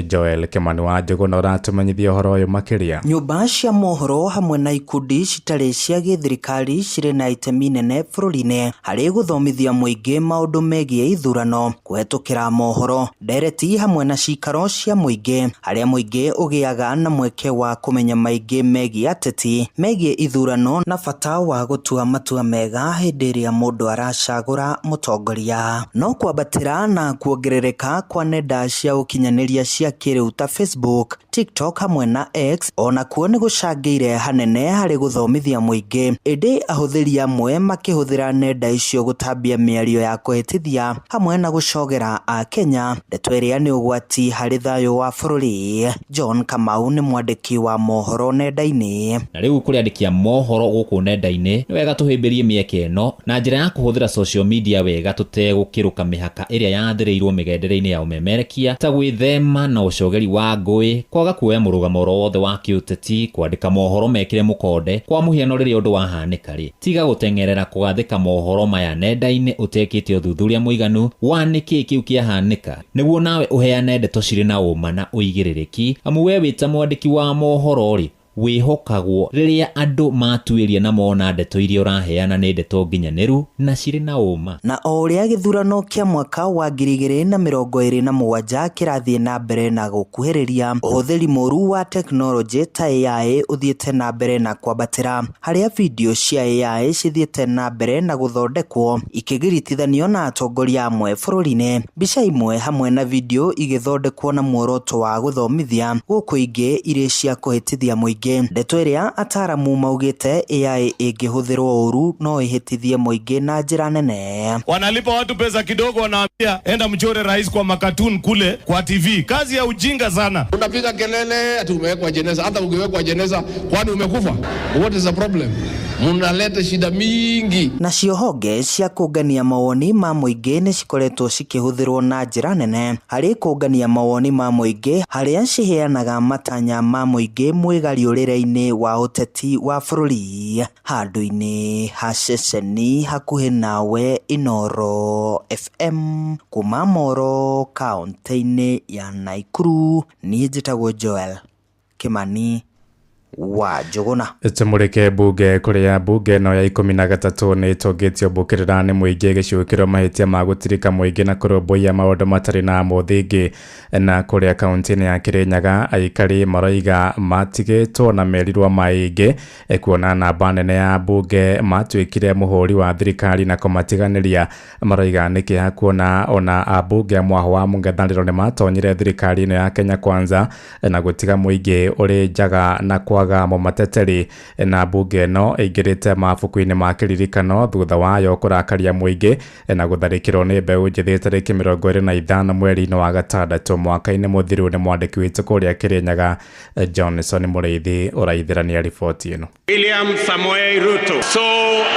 Joel Kimani wa Njũgũna, ũratũmenyithia ũhoro ũyũ makĩria. Nyũmba cia mohoro hamwe na ikundi citarĩ cia gĩthirikari cirĩ na itemi nene bũrũri-inĩ harĩ gũthomithia mũingĩ maũndũ megiĩ ithurano kũhetũkĩra mohoro, ndereti hamwe na cikaro cia mũingĩ, harĩa mũingĩ ũgĩaga na mweke wa kũmenya maingĩ megiĩ ateti, megiĩ ithurano na bata wa gũtua matua mega hĩndĩ ĩrĩa mũndũ aracagũra mũtongoria. No kwambatĩra na kuongerereka kwa nenda cia ũkinyanĩria cia kĩrĩu ta Facebook, TikTok hamwe na X onakuo nĩ gũcangĩire hanene harĩ gũthomithia mũingĩ, ĩndĩ ahũthĩri amwe makĩhũthĩra nenda icio gũtambia mĩario ya kũhĩtithia hamwe na gũcogera a Kenya, ndeto ĩrĩa nĩ ũgwati harĩ thayũ wa bũrũri. John Kamau nĩ mwandĩki wa mohoro nenda-inĩ. Na rĩu kũrĩ andĩki a mohoro gũkũ nenda-inĩ, nĩ wega tũhĩmbĩrie mĩeke ĩno na njĩra ya kũhũthĩra social media wega tũtegũkĩrũka mĩhaka ĩrĩa yathĩrĩirwo mĩgendere-inĩ ya ũmemerekia, ta gwĩthema na ũcogeri wa ngũĩ, kwaga kuoya mũrũgamo oro wothe wa kĩũteti, kwandĩka mohoro mekĩre mũkonde. Kwa mũhiano, rĩrĩa ũndũ wahanĩka rĩ, tiga gũteng'erera kũgathĩka mohoro maya nenda-inĩ ũtekĩte ũthuthuria mũiganu wa nĩkĩĩ kĩu kĩahanĩka, nĩguo nawe ũheane ndeto cirĩ na ũma na ũigĩrĩrĩki, amu we wĩ ta mwandĩki wa mohoro rĩ, wĩhokagwo rĩrĩa andũ matuĩria na mona ndeto iria ũraheana nĩ ndeto nginyanĩru na cirĩ na ũma. Na o ũrĩa gĩthurano kĩa mwaka wa 2027 kĩrathiĩ na mbere na gũkuhĩrĩria, ũhũthĩri mũru wa tekinoronjĩ ta AI ũthiĩte na mbere na kwambatĩra, harĩa video cia AI cithiĩte na mbere na gũthondekwo ikĩgiritithanio na atongoria amwe bũrũri-inĩ. Mbica imwe hamwe na video igĩthondekwo na muoroto wa gũthomithia, gũkũ ingĩ irĩ cia kũhĩtithia mũingĩ. Mũingĩ, ndeto ĩrĩa ataramu maugĩte AI ĩngĩhũthĩrwo ũru no ĩhĩtithie mũingĩ na njĩra nene. Wanalipa watu pesa kidogo, wanaambia enda mchore rais kwa makatun kule kwa TV. Kazi ya ujinga sana. Unapiga kelele ati umewekwa jeneza. Hata ukiwekwa jeneza, kwani umekufa? What is the problem? Mnaleta shida mingi. Nacio honge cia kũngania mawoni ma mũingĩ nĩ cikoretwo cikĩhũthĩrwo na njĩra nene harĩ kũngania mawoni ma mũingĩ, harĩa ciheanaga matanya ma mũingĩ mwĩgariũrĩre-inĩ wa ũteti wa bũrũri. Handũ-inĩ ha ceceni hakuhĩ nawe, Inooro FM, kuma Moro kaũntĩ-inĩ ya Naikuru, niĩ njĩtagwo Joel Kimani wa Njũgũna. Tũmũrĩke mbunge kũrĩa mbunge ĩno ya 13 nĩ ĩtũngĩtio mbũkĩrĩra nĩ mũingĩ ĩgĩcukĩrwo mahĩtia ma gũtirika mũingĩ na kũrũmbũiya maũndũ matarĩ na mũthingi. Na kũrĩa kaũntĩ-inĩ ya Kĩrĩnyaga aikari maroiga matigĩtwo na merirwo maingĩ kuona namba nene ya mbunge matuĩkire mũhũri wa thirikari na kũmatiganĩria. Maroiga nĩ kĩeha kuona ona ambunge a mwaho wa mũng'ethanĩro nĩ matonyire thirikari ĩno ya Kenya Kwanza na gũtiga mũingĩ ũrĩ njaga na kwaga mũmateteri. Na mbunge ĩno ĩingĩrĩte mabuku-inĩ ma kĩririkano thutha wayo kũrakaria mũingĩ na gũtharĩkĩrwo nĩ mbeũ njĩthĩ tarĩki 25 mweri-inĩ wa gatandatũ mwaka-inĩ mũthiru. Nĩ mwandĩki witũ kũrĩa Kĩrĩnyaga Johnson Mũrĩithi ũraithĩrania riboti ĩno. William Samoei Ruto, so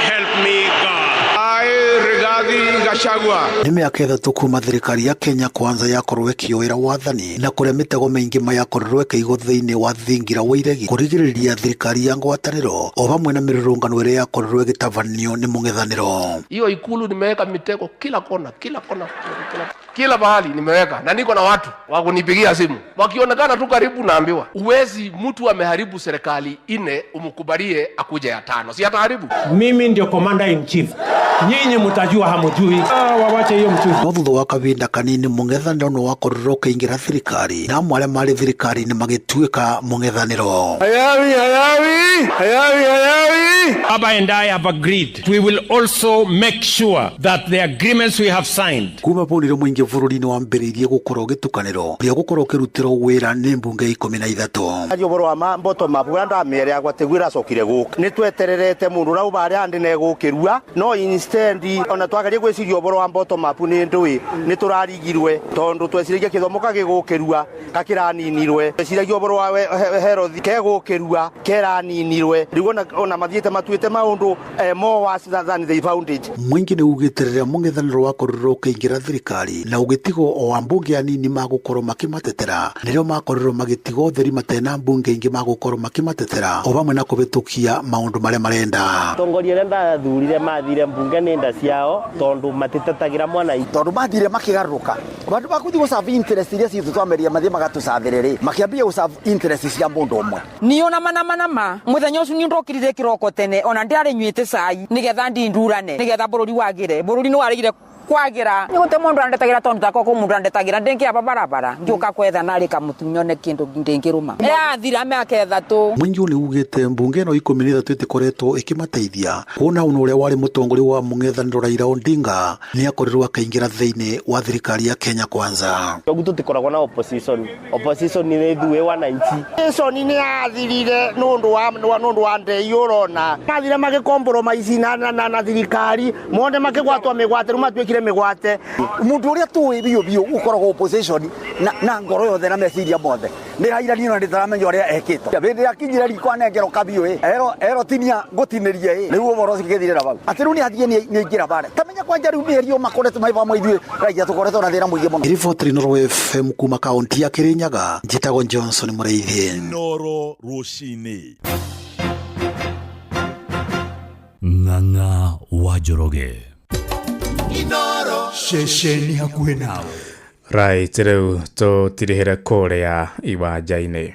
help me God. I, Rigathi Gachagua. Nĩ mĩaka 3 kuma thirikari ya Kenya Kwanza yakorwo ĩkĩoera wathani na kũrĩa mĩtego mĩingĩ ma yakorirwo ĩkĩigwo thĩinĩ wa thingira wa iregi kũrigĩrĩria thirikari ya ngwatanĩro o hamwe na mĩrũrũngano ĩrĩa yakorirwo ĩgĩtabanio nĩ mũng'ethanĩro. Hiyo ikulu nimeweka mitego kila kona, kila kona, kila mahali nimeweka, na niko na watu wa kunipigia simu wakionekana tu karibu, naambiwa uwezi, mtu ameharibu serikali 4 umkubalie akuje ya 5, si ataharibu. Mimi ndio commander in chief, nyinyi mtajua hamujui. Wawache hiyo mchuzi. No thutha wa kahinda kanini mũng'ethanĩro nĩ wakorirwo ũkĩingĩra thirikari na amwe arĩa marĩ thirikari-inĩ magĩtuĩka mũng'ethanĩro. Hayawi, hayawi, hayawi, hayawi. Baba and I have agreed we will also make sure that the agreements we have signed. Kuma bau nĩrĩo mũingĩ bũrũri-inĩ wambĩrĩirie gũkorwo ũgĩtukanĩrwo ũrĩa gũkorwo ũkĩrutĩrwo wĩra nĩ mbunge 13. Ario ũhoro wa bottom up ũrĩa ndamĩere agwa tiguo ĩracokire gũka. Nĩ twetererete mũndũ ũrauga arĩa andĩ negũkĩrua, no instead ona twagarie gwĩciria ũhoro wa bottom up nĩ ndũĩ nĩ tũrarigirwe tondũ tweciragia gĩthomo kagĩgũkĩrua kakĩraninirwe, tweciragia ũhoro wa health kegũkĩrua keraninirwe, rĩu ona mathiĩte matuĩte maũndũ more worse than they found it. Mũingĩ nĩ ugĩte rĩrĩa mũng'ethanĩro wakorirwo ũkĩingĩra thirikari na ũgĩtigwo o ambunge anini magũkorwo makĩmatetera, nĩrĩo makorirwo magĩtigwo theri matena mbunge ingĩ magũkorwo makĩmatetera o hamwe na kũhĩtũkia maũndũ marĩa marenda. Atongoria arĩa ndathurire mathire mbunge nĩ nda ciao tondu matitetagira mwana tondu mathire makigaruka bandu bakuthi guserve interest iria citũ twameria mathie magatucathĩrĩrĩ makiambia guserve interest cia mundu ũmwe. Niĩ ona mana muthenya ũcio niĩ ndokirire kĩroko tene ona ndiarĩ nyuĩte cai nĩgetha ndindurane nĩgetha bũrũri wagĩre. Bũrũri nĩ warĩgire kwagira ni gute mundu andetagira tondu takwa ku mundu andetagira ndingiaba barabara ngiuka kwetha nari kamutu nyone kindu ndingiruma yathira miaka 3. Mũingĩ nĩ ugĩte mbunge ĩno 13 ĩtikoretwo ĩkĩmateithia kuona ũno ũrĩa warĩ mũtongoria wa mũng'ethanĩro Raila Odinga nĩ akorirwo akaingĩra thĩinĩ wa thirikari ya Kenya Kwanza. Koguo tũtikoragwo na opposition, opposition nĩ ithuĩ wananchi. Opposition nĩ yathirire nũndũ wa ndei ũrona mathire magĩkompromise na thirikari monde makĩgwatwo mĩgwate rĩu matuĩkire mĩgwate. Mundu uria tuwi biũ biũ ukoragwo opposition na ngoro yothe na meciria mothe nĩ Raila niĩ ona ndĩtaramenya ũrĩa ekĩte. Hĩndĩ akinyire riko anengerwo kabiũ ĩ ero tinia ngũtinĩrie ĩ rĩu ũhoro ũcio ũgĩthirĩra hau atĩ rĩu nĩ athiĩ nĩ aingĩra bara tamenya kwanja rĩu mĩerio makoretwo mai vamwe ithuĩ raia tũkoretwo na thĩna mũingĩ mũno. Riboti Inooro FM kuma kaunti ya Kĩrĩnyaga, njĩtagwo Johnson Mũrĩithi. Inooro rũcinĩ. Ng'ang'a wa Njoroge. Inooro ceceni hakuhĩ nawe. Right, rĩu tũtirihĩre kũrĩa iwanja-inĩ.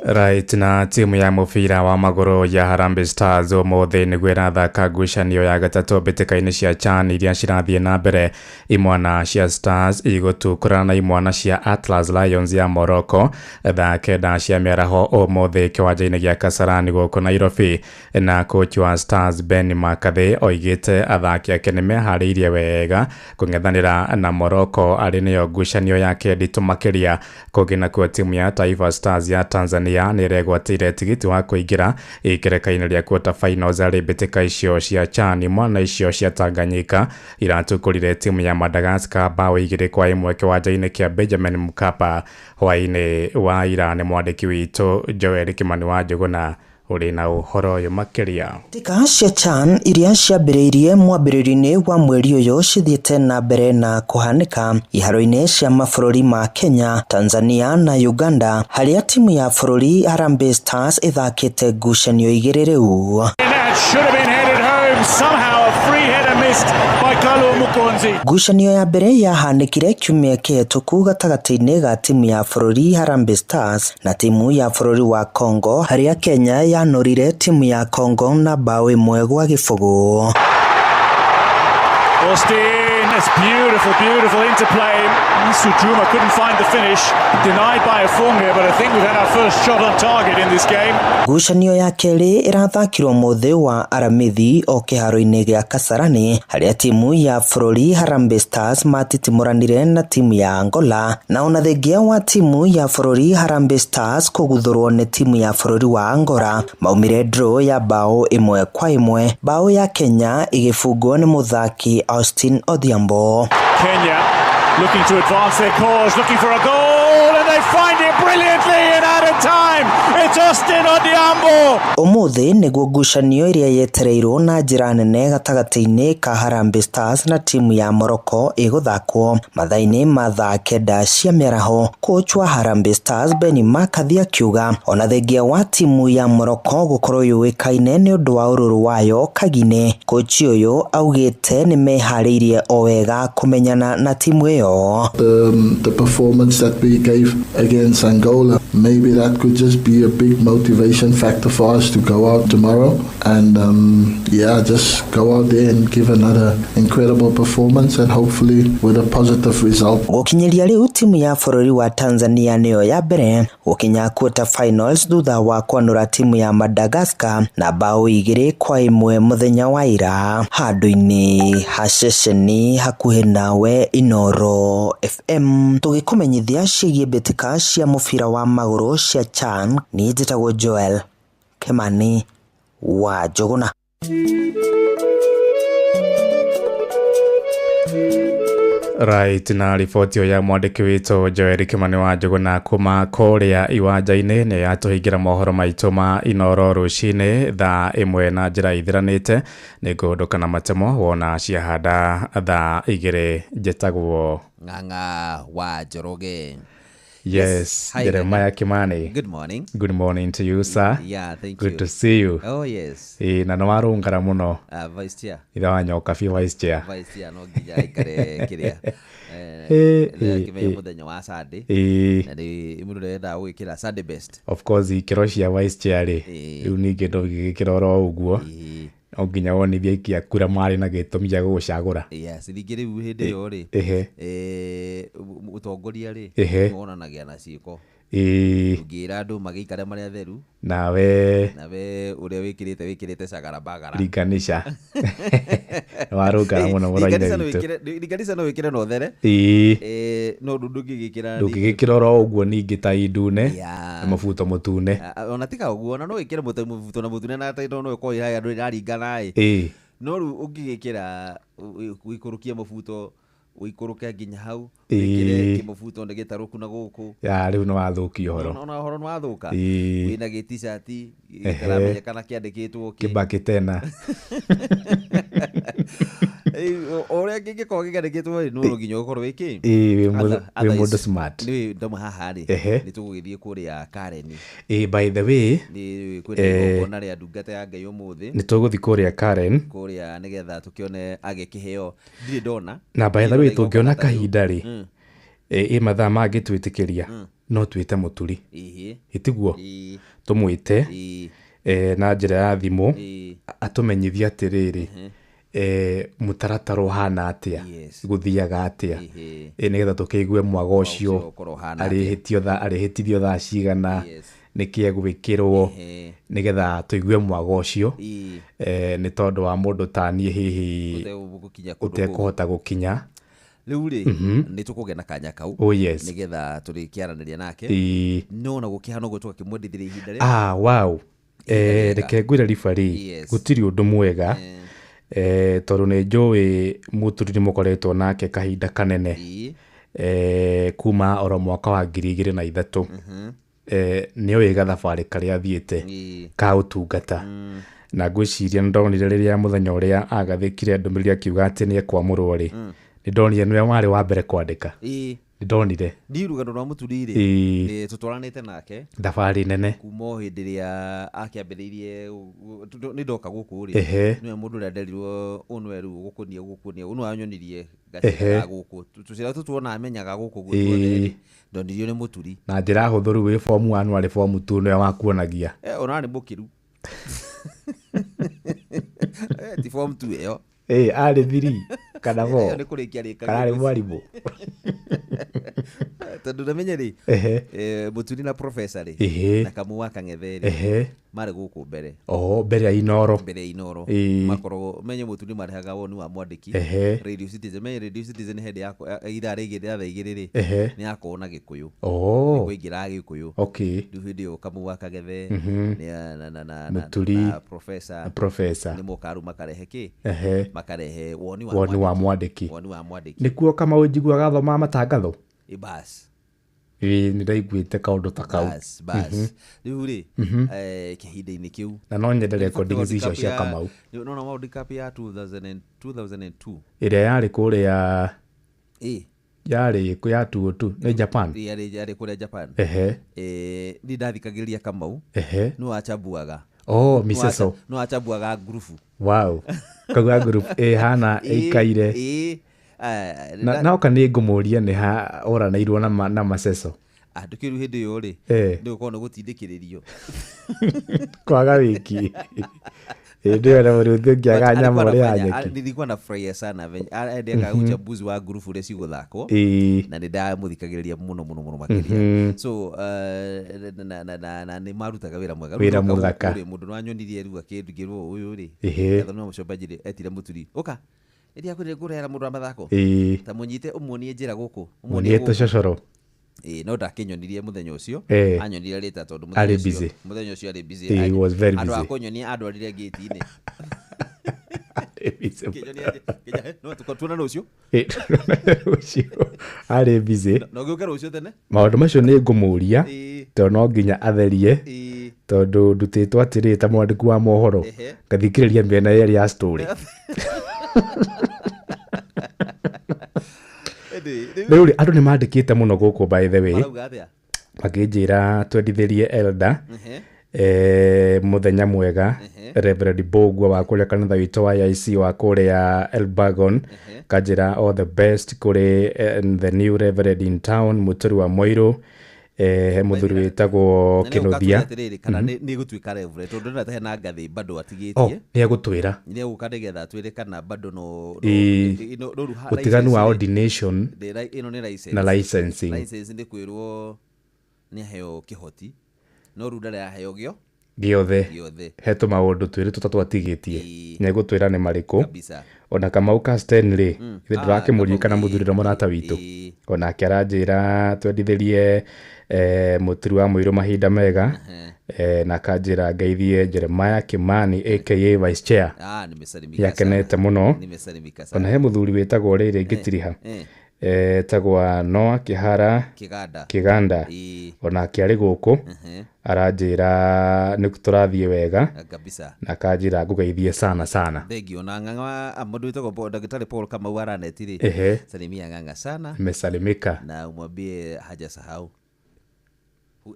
Right, na timu ya mũbira wa magũrũ ya Harambee Stars ũmũthĩ nĩguo ĩrathaka ngucanio ya gatatũ mbĩtĩka-inĩ cia CHAN iria cirathiĩ na mbere. Imwana cia Stars igũtukũrana na imwana cia Atlas Lions ya Morocco thaa 9 cia mĩaraho ũmũthĩ kĩwanja-inĩ gĩa Kasarani gũkũ Nairobi. Na coach wa Stars Ben McCarthy oigĩte athaki ake nĩmeharĩirie wega kũng'ethanĩra na Morocco arĩ nĩyo ngucanio yake nditũ makĩria. Kũngĩ nakuo timu ya Taifa Stars ya Tanzania nĩ ĩregwatĩire tigiti wa kũingĩra ikereka-inĩ rĩa quarter finals harĩ mbĩtĩka icio cia CHAN. Mwana icio cia Tanganyika iratukũrire timu ya Madagascar bao 2-1 kĩwanja-inĩ kĩa Benjamin Mkapa hwaĩ-inĩ wa ira. Nĩ mwandĩki witũ Joel Kimani wa Njũgũna ũrĩ na ũhoro ũyũ makĩria. Mbĩtĩka cia CHAN iria ciambĩrĩirie mwambĩrĩrio-inĩ wa mweri ũyũ cithiĩte na mbere na kũhanĩka iharo-inĩ cia mabũrũri ma Kenya, Tanzania na Uganda, harĩa timu ya bũrũri Harambee Stars ĩthakĩte ngucanio 2 rĩu. Ngucanio ya mbere yahanĩkire kiumia kĩhetũku gatagatĩ-inĩ ga timu ya bũrũri Harambee Stars na timu ya bũrũri wa Congo, harĩa Kenya yanũrire timu ya Congo na bao 1-0. Austin, it's beautiful, beautiful interplay. Sujuma couldn't find the finish, denied by Afunge, but I think we've had our first shot on target in this game. Ngucanio ya kerĩ ĩrathakirwo mũthĩ wa Aramithi o kĩharo-inĩ gĩa Kasarani, harĩa timu ya bũrũri Harambee Stars matitimũranire na timu ya Angola, na ona thengia wa timu ya bũrũri Harambee Stars kũguthũrwo nĩ timu ya bũrũri wa Angola, maumire draw ya bao 1-1, bao ya Kenya ĩgĩbungwo nĩ mũthaki Austin Odhiambo. Kenya looking to advance their cause, looking for a goal, and they find it brilliantly in added time. It's Austin Odhiambo. Ũmũthĩ nĩguo ngucanio ĩrĩa yetereirwo na njĩra nene gatagatĩ-inĩ ka Harambee Stars na timu ya Morocco ĩgũthakwo mathaa-inĩ ma thaa 9 cia mĩaraho. Coach wa Harambee Stars Benni McCarthy akiuga ona thengia wa timu ya Morocco gũkorwo yũĩkaine nĩ ũndũ wa ũrũrũ wayo kagi-inĩ, coach ũyũ augĩte nĩmeharĩirie o wega kũmenyana na timu ĩyo. The performance that we gave against Angola, maybe that could just be a big motivation factor for us to go out tomorrow and just go out there and give another incredible performance and hopefully with a positive result. Gũkinyĩria rĩu timu ya bũrũri wa Tanzania nĩyo ya mbere gũkinya quarter finals thutha wa kwanũra timu ya Madagascar na bao 2-1 mũthenya wa ira. Handũ-inĩ ha ceceni hakuhĩ nawe Inoro FM tũgĩkũmenyithia ciĩgiĩ mbĩtĩka cia mũbira wa magũrũ cia CHAN. Niĩ njĩtagwo Joel Kimani wa Njũgũna. Right, na riboti ya mwandĩki witũ Joel Kimani wa Njũgũna kuma kũrĩa iwanja-inĩ nĩ yatũhingĩra mohoro maitũ ma Inoro rũcinĩ thaa 1 na njĩra ithiranĩte. Nĩ ngũndũka na matemo wona ciahanda thaa 2. Njĩtagwo Ng'ang'a wa Njoroge. Yes, Jeremiah Kimani. Good morning. Good morning to you, sir. Yeah, thank Good you. to see you. Oh, yes. Na nĩ warũngara mũno. Vice chair. Ithe wa nyoka biũ vice chair. Vice chair no nginya aikare kĩrĩa. Kĩmenya mũthenya wa Sunday. Na nĩ mũndũ ũrenda gwĩkĩra Sunday best. Of course, ikĩro cia vice chair rĩ, rĩu ningĩ ndũngĩgĩkĩra oro ũguo. No nginya wonithie aikia kura marĩ na gĩtũmi gĩa gũgũcagũra. Yes, ningĩ rĩu hĩndĩ ĩyo rĩ, ũtongoria rĩ, wonanagia na ciĩko. Ũngĩra andũ magĩikare marĩ atheru, nawe ũrĩa wĩkĩrĩte cagara bagara. Ringanisha. Warũngara mũno mũno ithe witũ. Ringanisha no wĩkĩre na ũthere. No ndũngĩgĩkĩra. Ndũngĩgĩkĩra oro ũguo ningĩ ta indune na mũbuto mũtune. Ona tiga ũguo, ona no wĩkĩre mũbuto na mũtune na taito no ĩkorwo ĩrĩ andũ ĩraringana ĩ. No rĩu ũngĩgĩkĩra ũikũrũkie mũbuto ũikũrũke nginya hau, wĩkĩre kĩmũbuto nĩ gĩtarũku na gũkũ. Ya rĩu nĩ wathũkia ũhoro. Ona ũhoro nĩ wathũka. Wĩna gĩ t-shirt gĩtaramenyekana kĩandĩkĩtwo kĩ. Kĩbaki tena. Ũrĩa kĩngĩkorwo gĩkĩandĩkĩtwo rĩ, no nginya ũkorwo wĩ kĩ? Wĩ mũndũ smart. Nĩ ndauma haha rĩ, nĩ tũgũgĩthiĩ kũrĩa Karen. By the way, nĩ kwĩna igongona rĩa ndungata ya Ngai ũmũthĩ. Nĩ tũgũthiĩ kũrĩa Karen. Kũrĩa nĩgetha tũkĩone agĩkĩheo. Ndirĩ ndona. Na by the way, tũngĩona kahinda rĩ, ĩ mathaa mangĩtwĩtĩkĩria, No twĩte Mũturi. Ĩhĩ. Ĩtiguo? Ĩĩ. Tũmwĩte Ĩĩ. na njĩra ya thimũ, Ĩĩ. atũmenyithie atĩrĩrĩ, mũtaratara ũhana atĩa, Yes. gũthiaga atĩa, Ĩhĩ. Nĩgetha tũkĩigue mwago ũcio, ũkorwo ũhana atĩa. arĩhĩtithio thaa cigana, Yes. nĩkĩ egwĩkĩrwo, Ĩhĩ. nĩgetha tũigue mwago ũcio. Ĩĩ. Nĩ tondũ wa mũndũ ta niĩ hihi Ũtegũkinya kũndũ kũu. ũtekũhota gũkinya. Rĩu rĩ, nĩ tũkũgĩa na kanya kau, Oh, yes. nĩgetha tũrĩkĩaranĩria nake. Ĩĩ. No na gũkĩhana ũguo tũgakĩmwendithĩria ihinda rĩa Ah, wow. Reke ngwĩre ribari, Yes. gũtirĩ ũndũ mwega, tondũ nĩ njũĩ Mũturi nĩ mũkoretwo nake kahinda kanene, kuma oro mwaka wa 2003. Nĩ oĩ gathabarĩ karĩa athiĩte ka ũtungata, na ngwĩciria nĩ ndonire rĩrĩa mũthenya ũrĩa agathĩkire ndũmĩrĩri akiuga atĩ nĩ ekwamũrwo rĩ, nĩ ndonire nĩwe warĩ wa mbere kwandĩka. Ĩĩ. Nĩ ndonire. Niĩ rũgano rwa Mũturi rĩ, Ĩĩ. nĩ tũtwaranĩte nake Thabarĩ nene. Kuma o hĩndĩ ĩrĩa akĩambĩrĩirie nĩ ndoka gũkũ rĩ, nĩwe mũndũ ũrĩa nderirwo ũyũ nĩwe rĩu ũgũkũnia gũkũnia, ũyũ nĩwe wanyonirie gacĩra ga gũkũ, tũcĩra tũtũ tuona amenyaga gũkũ guothe rĩ, ndonirio nĩ Mũturi. Na njĩra hũthũ rĩu wĩ form 1 warĩ form 2 nĩwe wakuonagia. Ona nĩ mũkĩru. Ti form 2 ĩyo. Ĩ, arĩ 3 kana Ĩyo 4? nĩ kũrĩkia arĩkagia. Kana arĩ mwarimũ? Tondũ namenye rĩ, Mũturi na professor rĩ, na Kamau wa Kang'ethe rĩ, marĩ gũkũ mbere. Oh, mbere ya Inoro. Mbere ya Inoro. Ĩĩ. Makoragwo menye Mũturi marehaga woni wa mwandĩki. Radio Citizen, menye Radio Citizen hĩndĩ ya ithaa rĩigĩrĩ rĩa thaa igĩrĩ rĩ, nĩ yakoragwo na Gĩkũyũ. Nĩkuo aingĩraga Gĩkũyũ. Rĩu hĩndĩ ĩyo Kamau wa Kang'ethe, Mũturi na professor, na professor. nĩ mokaga rĩu makarehe kĩ? Makarehe woni wa Woni wa mwandĩki. Woni wa mwandĩki. Nĩkuo Kamau njiguaga athomaga matangatho? Ĩ, bas. Ĩĩ, nĩ ndaiguĩte kaũndũ ta kau. Bas, bas. Rĩu rĩ, kĩhinda-inĩ kĩu, Na no nyende In fact, recordings World icio Cup cia Kamau. Nĩwona World Cup ya 2002. Ĩrĩa yarĩ kũrĩa, Ĩ. yarĩ kũ ya 202 nĩ Japan? Yarĩ kũrĩa Japan. Niĩ ndathikagĩrĩria Kamau. Nĩwe wachambuaga. Oh, Miseso. Nĩwe wachambuaga ngurubu. Wow. Kauga group ĩhana ĩikaire. Ĩ. Na noka nĩ ngũmũria nĩ ha oranĩirwo na Maseso. Ndũkĩrũ hĩndĩ ĩyo rĩ, nĩ gũkorwo nĩ gũtindĩkĩrĩrio. Kwaga wiki. Hĩndĩ ĩyo na mũrũthi ũngĩaga But nyama alikuwa ũrĩa anafanya- nyeki. nilikuwa nafurahia sana venye endekaga uchambuzi wa ngurubu ũrĩa cigũthakwo, na nĩ ndamũthikagĩrĩria mũno mũno mũno makĩria. So na nĩ marutaga wĩra mwega. Rĩu Wĩra ndoka gũkũ mũthaka. rĩ, mũndũ nĩwanyonirie rĩu akĩngĩrwo ũyũ rĩ, Gathoni wa Mũcomba njĩrĩ etire Mũturi, ũka ĩrĩa kwĩrĩ ngũrehera mũndũ wa mathako, ta mũnyite ũmuonie njĩra gũkũ, Muonie gũkũ. tũcocoro. Ĩĩ, no ndakĩnyonirie mũthenya ũcio. Anyonirie rĩta tondũ Arĩ mũthenya ũcio busy. Mũthenya ũcio arĩ busy. He was very Andũ busy. a kũnyonia andwarire ngĩti-inĩ. Arĩ busy. Kĩnyonia nginya, no tuona rũciũ. Ĩĩ, rũciũ. Arĩ busy. Na ũgĩũke rũciũ tene. Maũndũ macio nĩ ngũmũria, tondũ no nginya atherie, tondũ ndutĩtwo atĩrĩ ta mwandĩki wa mohoro, ngathikĩrĩria mĩena yerĩ ya story. Rĩu rĩ, andũ nĩ mandĩkĩte mũno gũkũ, by the way. Marauga atĩa? Makĩnjĩra twendithĩrie elder, mũthenya mwega, Reverend Mbũgua wa kũrĩa kanitha witũ wa AIC wa kũrĩa Elbagon, kanjĩra all the best kũrĩ the new reverend in town, Mũturi wa Moirũ, he mũthuri wĩtagwo Na nĩ ũka Kĩnũthia. atwĩre atĩrĩrĩ, kana nĩ ĩgũtuĩka reverend, tondũ ndĩrona ta hena ngathĩ bado Oh, atigĩtie. nĩ egũtwĩra. Nĩ egũka nĩgetha atwĩre kana bado no no rĩu Ũtiganu wa license rĩ, ordination ĩno nĩ license. na licensing. License nĩ kwĩrwo nĩ aheo kĩhoti, no rĩu ndarĩ aheo gĩo gĩothe. Gĩothe. He tũmaũndũ twĩrĩ tũtatũ atigĩtie, nĩ egũtwĩra nĩ marĩkũ. Kabisa. Ona Kamau ka Stanley, ithe ndũrakĩmũririkana, Kamau, mũthuri ũrĩa mũrata witũ, onake aranjĩra twendithĩrie Mũturi wa Mũirũ mahinda mega, na akanjĩra ngeithie Jeremiah Kimani aka Vice Chair. Nimesalimika Nĩakenete sana. mũno. Nimesalimika sana. Ona he mũthuri wĩtagwo rĩrĩ ngĩtiriha, etagwa Noah Kĩhara Kĩganda. Kĩganda, onake arĩ gũkũ, aranjĩra nĩ tũrathiĩ wega, Kabisa. na akanjĩra ngũgeithie sana sana. Thengiũ. Na Ng'ang'a mũndũ wĩtagwo Ndagĩtarĩ Paul Kamau araneti rĩ, salimia Ng'ang'a sana. Mesalimika. Na umwambie hajasahau.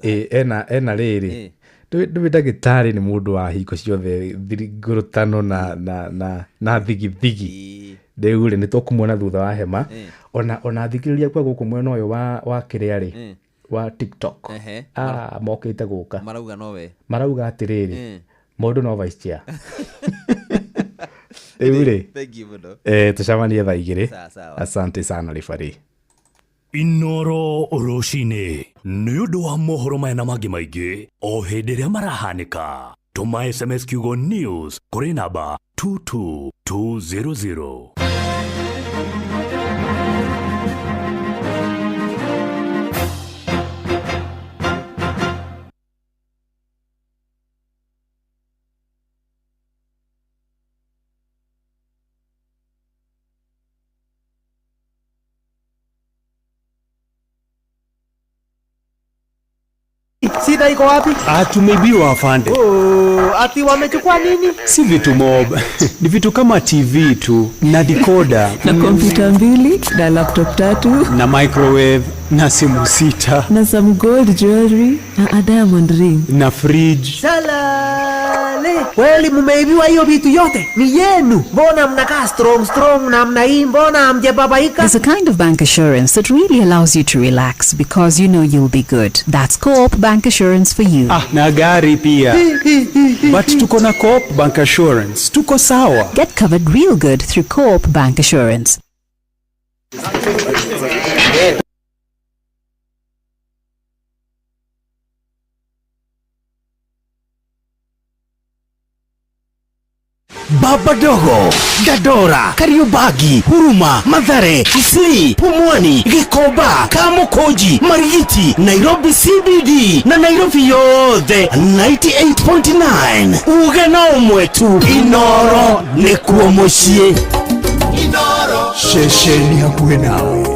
Ena rĩrĩ, ndũĩ ndagĩtarĩ nĩ mũndũ wa hingo ciothe ngũrũtano na thigithigi. Rĩu rĩ, nĩ tũkũmuona thutha wa hema. Ona thikĩrĩria kwa gũkũ mwena ũyũ wa kĩrĩa rĩ, Wa TikTok. Ah, mokĩte gũka. Marauga nowe. Marauga atĩrĩrĩ, mũndũ no vice chair rĩu rĩ. Thank you mũno. Tũcemanie thaa 2. Sawa, sawa. Asante sana ribari. Inoro rũcinĩ nĩ ũndũ wa mohoro maya na mangĩ maingĩ o hĩndĩ ĩrĩa marahanĩka, tũma SMS kiugo news kũrĩ namba 22200. Shida iko wapi? Ah, tumeibiwa afande. Oh, ati wamechukua nini? Si vitu mob. Ni vitu kama TV tu na decoder na kompyuta mbili na laptop tatu na microwave na simu 6 na some gold jewelry na a diamond ring na fridge. Salale. Kweli mumeibiwa hiyo vitu yote? Ni yenu. Mbona mnakaa strong strong namna hii? Mbona hamjababaika? There's a kind of bank assurance that really allows you to relax because you know you'll be good. That's Co-op Bank Assurance for you. Ah, na gari pia. But tuko na Co-op Bank Assurance. Tuko sawa. Get covered real good through Co-op Bank Assurance. Baba Dogo, Dandora, Kariobangi, Huruma, Mathare, Isli, Pumwani, Gikomba, Kamukunji, Marigiti, Nairobi CBD na Nairobi yothe 98.9. Uge na ũmwe tu, Inoro nĩkuo mũciĩ. Ceceni hakuhĩ nawe.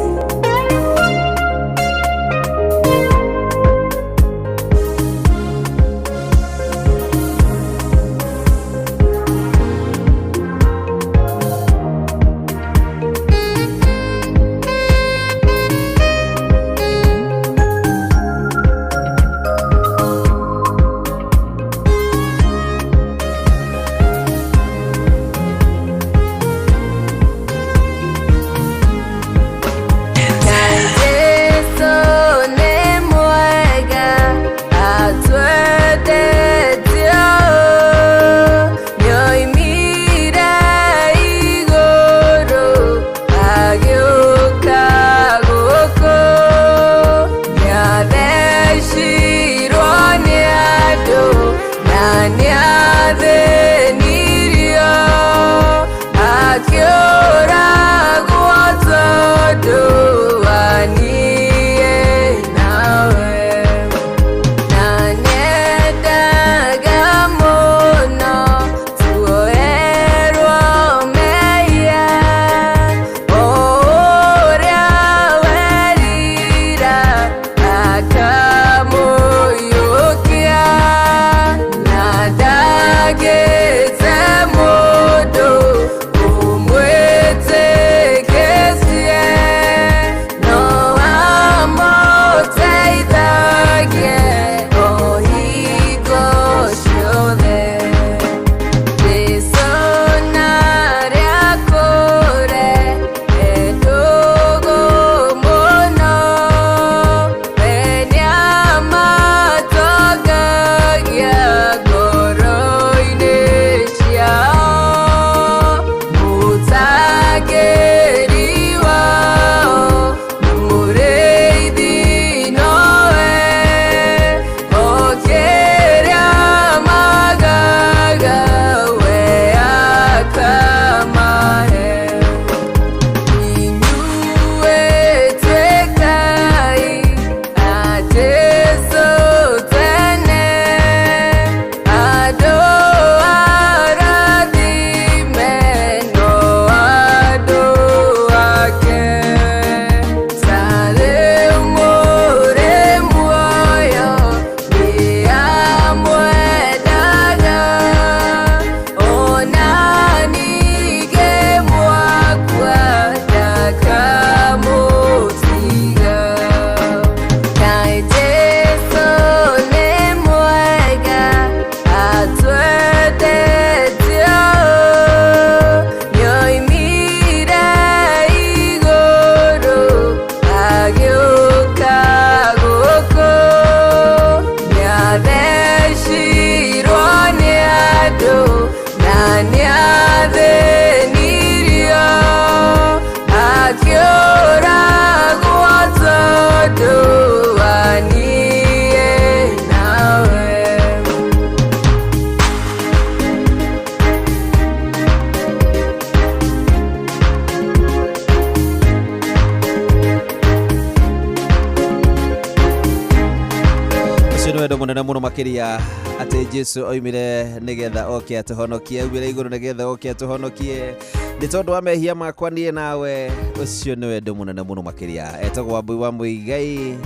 wendo mũnene mũno makĩria atĩ Jesu oimire nĩgetha oke atũhonokie, aumire igũrũ nĩgetha oke atũhonokie nĩ tondũ wa mehia makwa niĩ nawe. Ũcio nĩ wendo mũnene mũno makĩria. Etagwo Wambui wa Mũigai.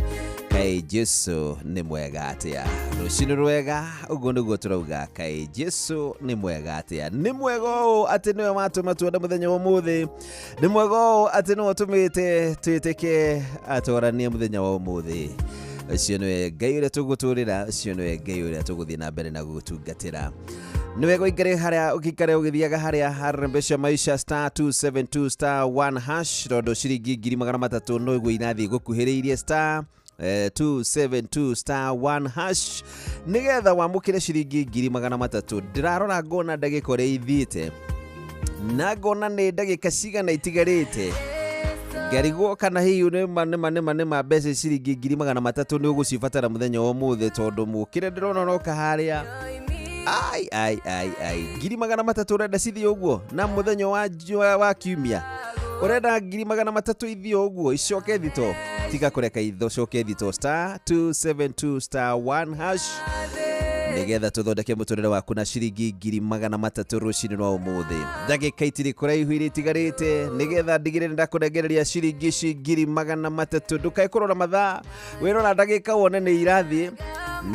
Kaĩ Jesu nĩ mwega atĩa? Rũcinĩ rwega, ũguo nĩguo tũrauga. Kaĩ Jesu nĩ mwega atĩa? Nĩ mwega ũũ atĩ nĩwe watũma tuone mũthenya wa ũmũthĩ. Nĩ mwega ũũ atĩ nĩwe ũtũmĩte twĩtĩke atwaranie mũthenya wa ũmũthĩ. Ũcio nĩwe Ngai ũrĩa tũgũtũrĩra, ũcio nĩwe Ngai ũrĩa tũgũthiĩ na mbere na gũtungatĩra. Nĩ wega ũikare harĩa ũgĩikare ũgĩthiaga harĩa harembesha maisha star 272 star 1 hash, tondũ ciringi 300,000 no iguo irathiĩ gũkuhĩrĩirie star 272 star 1 hash nĩgetha wamũkĩre ciringi 300,000. Ndĩrarora ngona ndagĩka ũrĩa ithiĩte na ngona nĩ ndagĩka cigana itigarĩte, ngarigwo kana hihi nĩma nĩma nĩma nĩma mbeca ciringi 300,000 nĩ ũgũcibatara mũthenya wa ũmũthĩ, tondũ mũkĩre ndĩrona ũroka harĩa ai ai ai ai 300,000 ũrenda cithiĩ ũguo na mũthenya wa kiumia ũrenda 300,000 ithiĩ ũguo icoke thito. Tiga kũreka itho coke thito star 272 star 1 hash nĩgetha tũthondeke mũtũrĩre waku na ciringi 300,000 rũcinĩ rwa ũmũthĩ. Ndagĩka itirĩ kũraihu iria itigarĩte nĩgetha ndigĩrĩre ndakũnengereria ciringi ici 300,000. Ndũkae kũrora mathaa, wĩrora ndagĩka wone nĩ irathiĩ,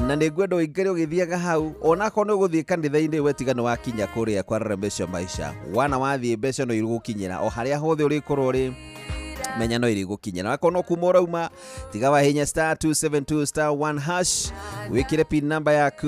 na nĩ ngwenda ũikare ũgĩthiaga hau onakorwo nĩ ũgũthiĩ kanitha-inĩ we tiga nĩ wakinya kũrĩa kwa rembesha maisha. Wana wathiĩ mbeca no irĩgũkinyĩra o harĩa hothe ũrĩkorwo ũrĩ, menya no irĩgũkinyĩra. Akorwo no kuma ũrauma, tiga wahinya star 272 star 1 hash wĩkĩre pin number yaku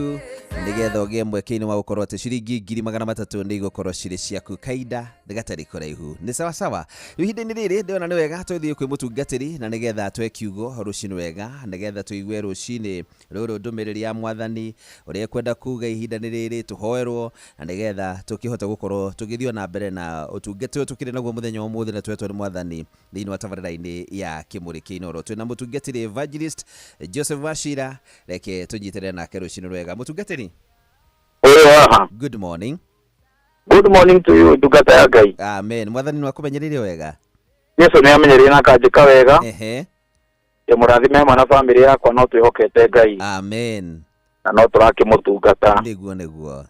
nĩgetha ũgĩe mweke-inĩ wa gũkorwo atĩ ciringi 300,000 nĩ igũkorwo cirĩ ciaku kaida gatarĩ kũraihu. Nĩ sawa sawa. Rĩu ihinda-inĩ rĩrĩ ndĩrona nĩ wega tũthiĩ kwĩ mũtungatĩri na nĩgetha twe kiugo rũcinĩ wega, nĩgetha tũigue rũcinĩ rũrũ ndũmĩrĩri ya mwathani ũrĩa ekwenda kuga ihinda-inĩ rĩrĩ, tũhoerwo na nĩgetha tũkĩhote gũkorwo tũgĩthiĩ na mbere na ũtungata ũyũ tũkĩrĩ naguo mũthenya wa ũmũthĩ na twetwo nĩ mwathani thĩinĩ wa tabarĩra-inĩ ya Kĩmũrĩ kĩa Inooro. Twĩna mũtungatĩri Evangelist Joseph Wachira, reke tũnyitĩrĩre nake rũcinĩ rwega. Mũtungatĩri, good morning. Good morning to you, ndungata ya Ngai. Amen. Mwathani nĩ akũmenyereire wega. Jesu nĩ amenyereire na akanjĩka wega. Ehe. Ndĩmũrathime hamwe na bamĩrĩ yakwa, no twĩhokete Ngai. Amen. Na no tũrakĩmũtungata. Nĩguo nĩguo.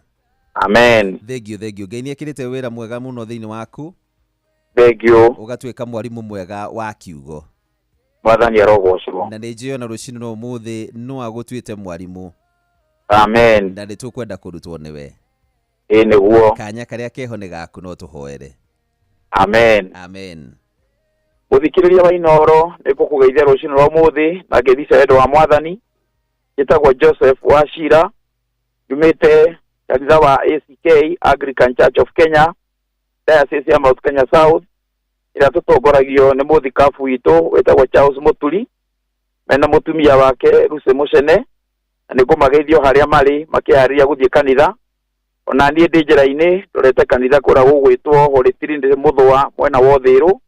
Amen. Thank you, thank you. Ngai nĩ ekĩrĩte wĩra mwega mũno thĩinĩ waku. Thank you. Ũgatuĩka mwarimũ mwega wa kiugo. Mwathani arogocwo. Na nĩ njũĩ ona rũcinĩ rwa ũmũthĩ no agũtuĩte mwarimũ. Amen. Na nĩ tũkwenda kũrutwo nĩwe. Ĩĩ nĩguo. Kanya karĩa keho nĩ gaku, no tũhoere. Amen. Amen. Mũthikĩrĩria wa Inooro, nĩ ngũkũgeithia rũcinĩ rwa ũmũthĩ na ngeithi cia wendo wa mwathani. Njĩtagwo Joseph Wachira, njumĩte kanitha wa ACK, Anglican Church of Kenya, Diocese ya Mount Kenya South, ĩrĩa tũtongoragio nĩ mũthikabu witũ wĩtagwo Charles Mũturi, mena mũtumia wake Lucy Mũcene, na nĩ ngũmageithio harĩa marĩ makĩharĩria gũthiĩ kanitha. Ona niĩ ndĩ njĩra-inĩ ndorete kanitha kũrĩa gũgwĩtwo Holy Trinity Mũthũa mwena wa Ũthĩrũ,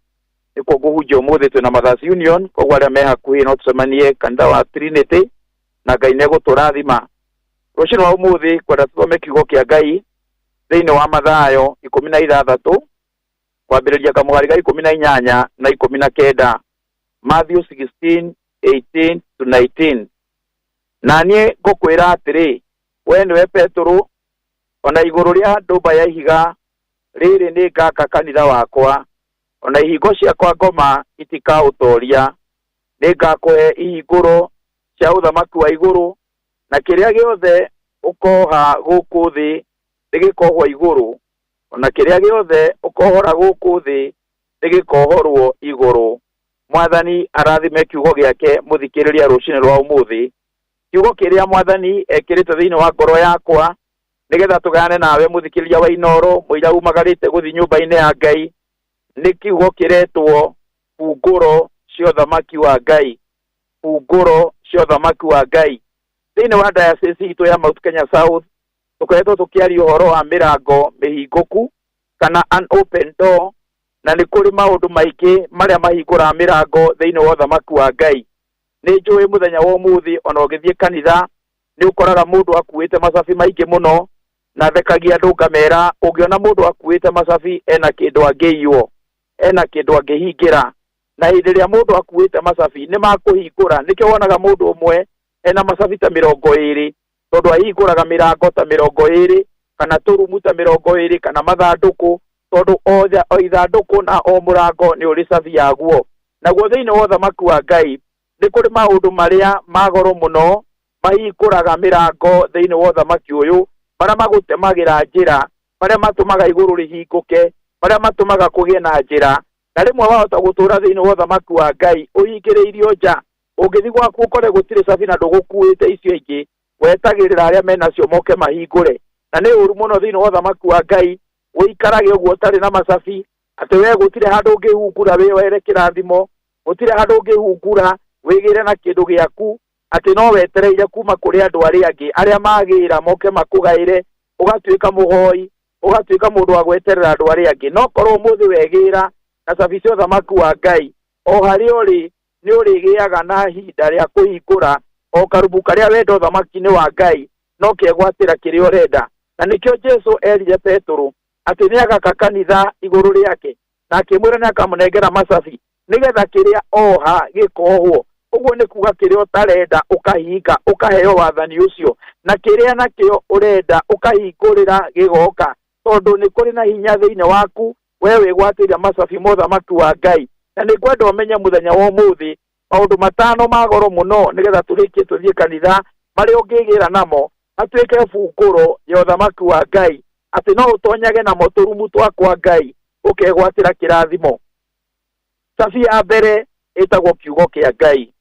nĩkuo ngũhunjia ũmũthĩ. Twĩna Mothers Union, koguo arĩa me hakuhĩ no tũcemanie kanitha wa Trinity na Ngai nĩ egũtũrathima. Rũcinĩ rwa ũmũthĩ kwenda tũthome kiugo kĩa Ngai thĩinĩ wa Mathayo 16 kwambĩrĩria kamũhari ga 18 na 19, Matthew 16 18 to 19. Na niĩ ngũkwĩra atĩrĩ, we nĩwe Petũrũ, ona igũrũ rĩa ndũmba ya ihiga rĩrĩ nĩ ngaka kanitha wakwa, ona ihingo cia kwa ngoma itikaũtoria. Nĩ ngakũhe ihingũro cia ũthamaki wa igũrũ, na kĩrĩa gĩothe ũkoha gũkũ thĩ nĩgĩkohwo igũrũ, ona kĩrĩa gĩothe ũkohora gũkũ thĩ nĩgĩkohorwo igũrũ. Mwathani arathime kiugo gĩake mũthikĩrĩria rũcinĩ rwa ũmũthĩ. Kiugo kĩrĩa mwathani ekĩrĩte thĩinĩ wa ngoro yakwa nĩgetha tũgayane nawe mũthikĩrĩria wa Inooro mũira umagarĩte gũthiĩ nyũmba-inĩ ya Ngai, nĩ kiugo kĩretwo hungũro cia ũthamaki wa Ngai. Hungũro cia ũthamaki wa Ngai. Thĩinĩ wa diocese itũ ya Mount Kenya South tũkoretwo tũkĩaria ũhoro wa mĩrango mĩhingũku kana an open door, na nĩ kũrĩ maũndũ maingĩ marĩa mahingũraga mĩrango thĩinĩ wa ũthamaki wa Ngai. Nĩ njũĩ mũthenya wa ũmũthĩ ona ũgĩthiĩ kanitha nĩ ũkoraga mũndũ akuĩte macabi maingĩ mũno, na thekagia andũ ngamera ũngĩona mũndũ akuĩte macabi ena kĩndũ angĩiywo, ena kĩndũ angĩhingĩra, na hĩndĩ ĩrĩa mũndũ akuĩte macabi nĩ makũhingũra. Nĩkĩo wonaga mũndũ ũmwe Ena macabi ta 20, tondũ ahingũraga mĩrango ta 20 kana tũrumu ta 20 kana mathandũkũ, tondũ o ithandũkũ na o mũrango nĩ ũrĩ cabi yaguo. Naguo thĩinĩ wa ũthamaki wa Ngai nĩ kũrĩ maũndũ marĩa ma goro mũno mahingũraga mĩrango thĩinĩ wa ũthamaki ũyũ, marĩa magũtemagĩra njĩra, marĩa matũmaga igũrũ rĩhingũke, marĩa matũmaga kũgĩe na njĩra. Na rĩmwe wahota gũtũra thĩinĩ wa ũthamaki wa Ngai ũhingĩrĩirio nja, ũngĩthiĩ gwaku ũkore gũtirĩ cabi na ndũgũkuĩte icio ingĩ, wetagĩrĩra arĩa menacio moke mahingũre. Na nĩ ũru mũno thĩinĩ wa ũthamaki wa Ngai ũikarage ũguo ũtarĩ na macabi, atĩ we gũtirĩ handũ ũngĩhungura wĩyoere kĩrathimo, gũtirĩ handũ ũngĩhungura wĩgĩre na kĩndũ gĩaku, atĩ no wetereire kuma kũrĩ andũ arĩa angĩ arĩa magĩra moke makũgaĩre, ũgatuĩka mũhoi, ũgatuĩka mũndũ wa gweterera andũ arĩa angĩ. No korwo ũmũthĩ wegĩra na cabi cia ũthamaki wa Ngai, o harĩa ũrĩ nĩ ũrĩgĩaga na ihinda rĩa kũhingũra o karubu karĩa wenda ũthamaki-inĩ wa Ngai, no kegwatĩra kĩrĩa ũrenda. Na nĩkĩo Jesũ erire Petũrũ atĩ nĩ agaka kanitha igũrũ rĩake, na akĩmwĩra nĩ akamũnengera macabi nĩgetha kĩrĩa oha gĩkohwo. Ũguo nĩ kuga kĩrĩa ũtarenda ũkahinga, ũkaheo wathani ũcio, na kĩrĩa nakĩo ũrenda ũkahingũrĩra gĩgoka, tondũ nĩ kũrĩ na hinya thĩinĩ waku we wĩgwatĩire macabi ma ũthamaki wa Ngai. Na nĩ ngwenda ũmenye mũthenya wa ũmũthĩ maũndũ matano ma goro mũno nĩgetha tũrĩkie tũthiĩ kanitha, marĩa ũngĩgĩra namo matuĩke bungũro ya ũthamaki wa Ngai, atĩ no ũtonyage namo tũrumu twa kwa Ngai ũkegwatĩra kĩrathimo. Cabi ya mbere ĩtagwo kiugo kĩa Ngai,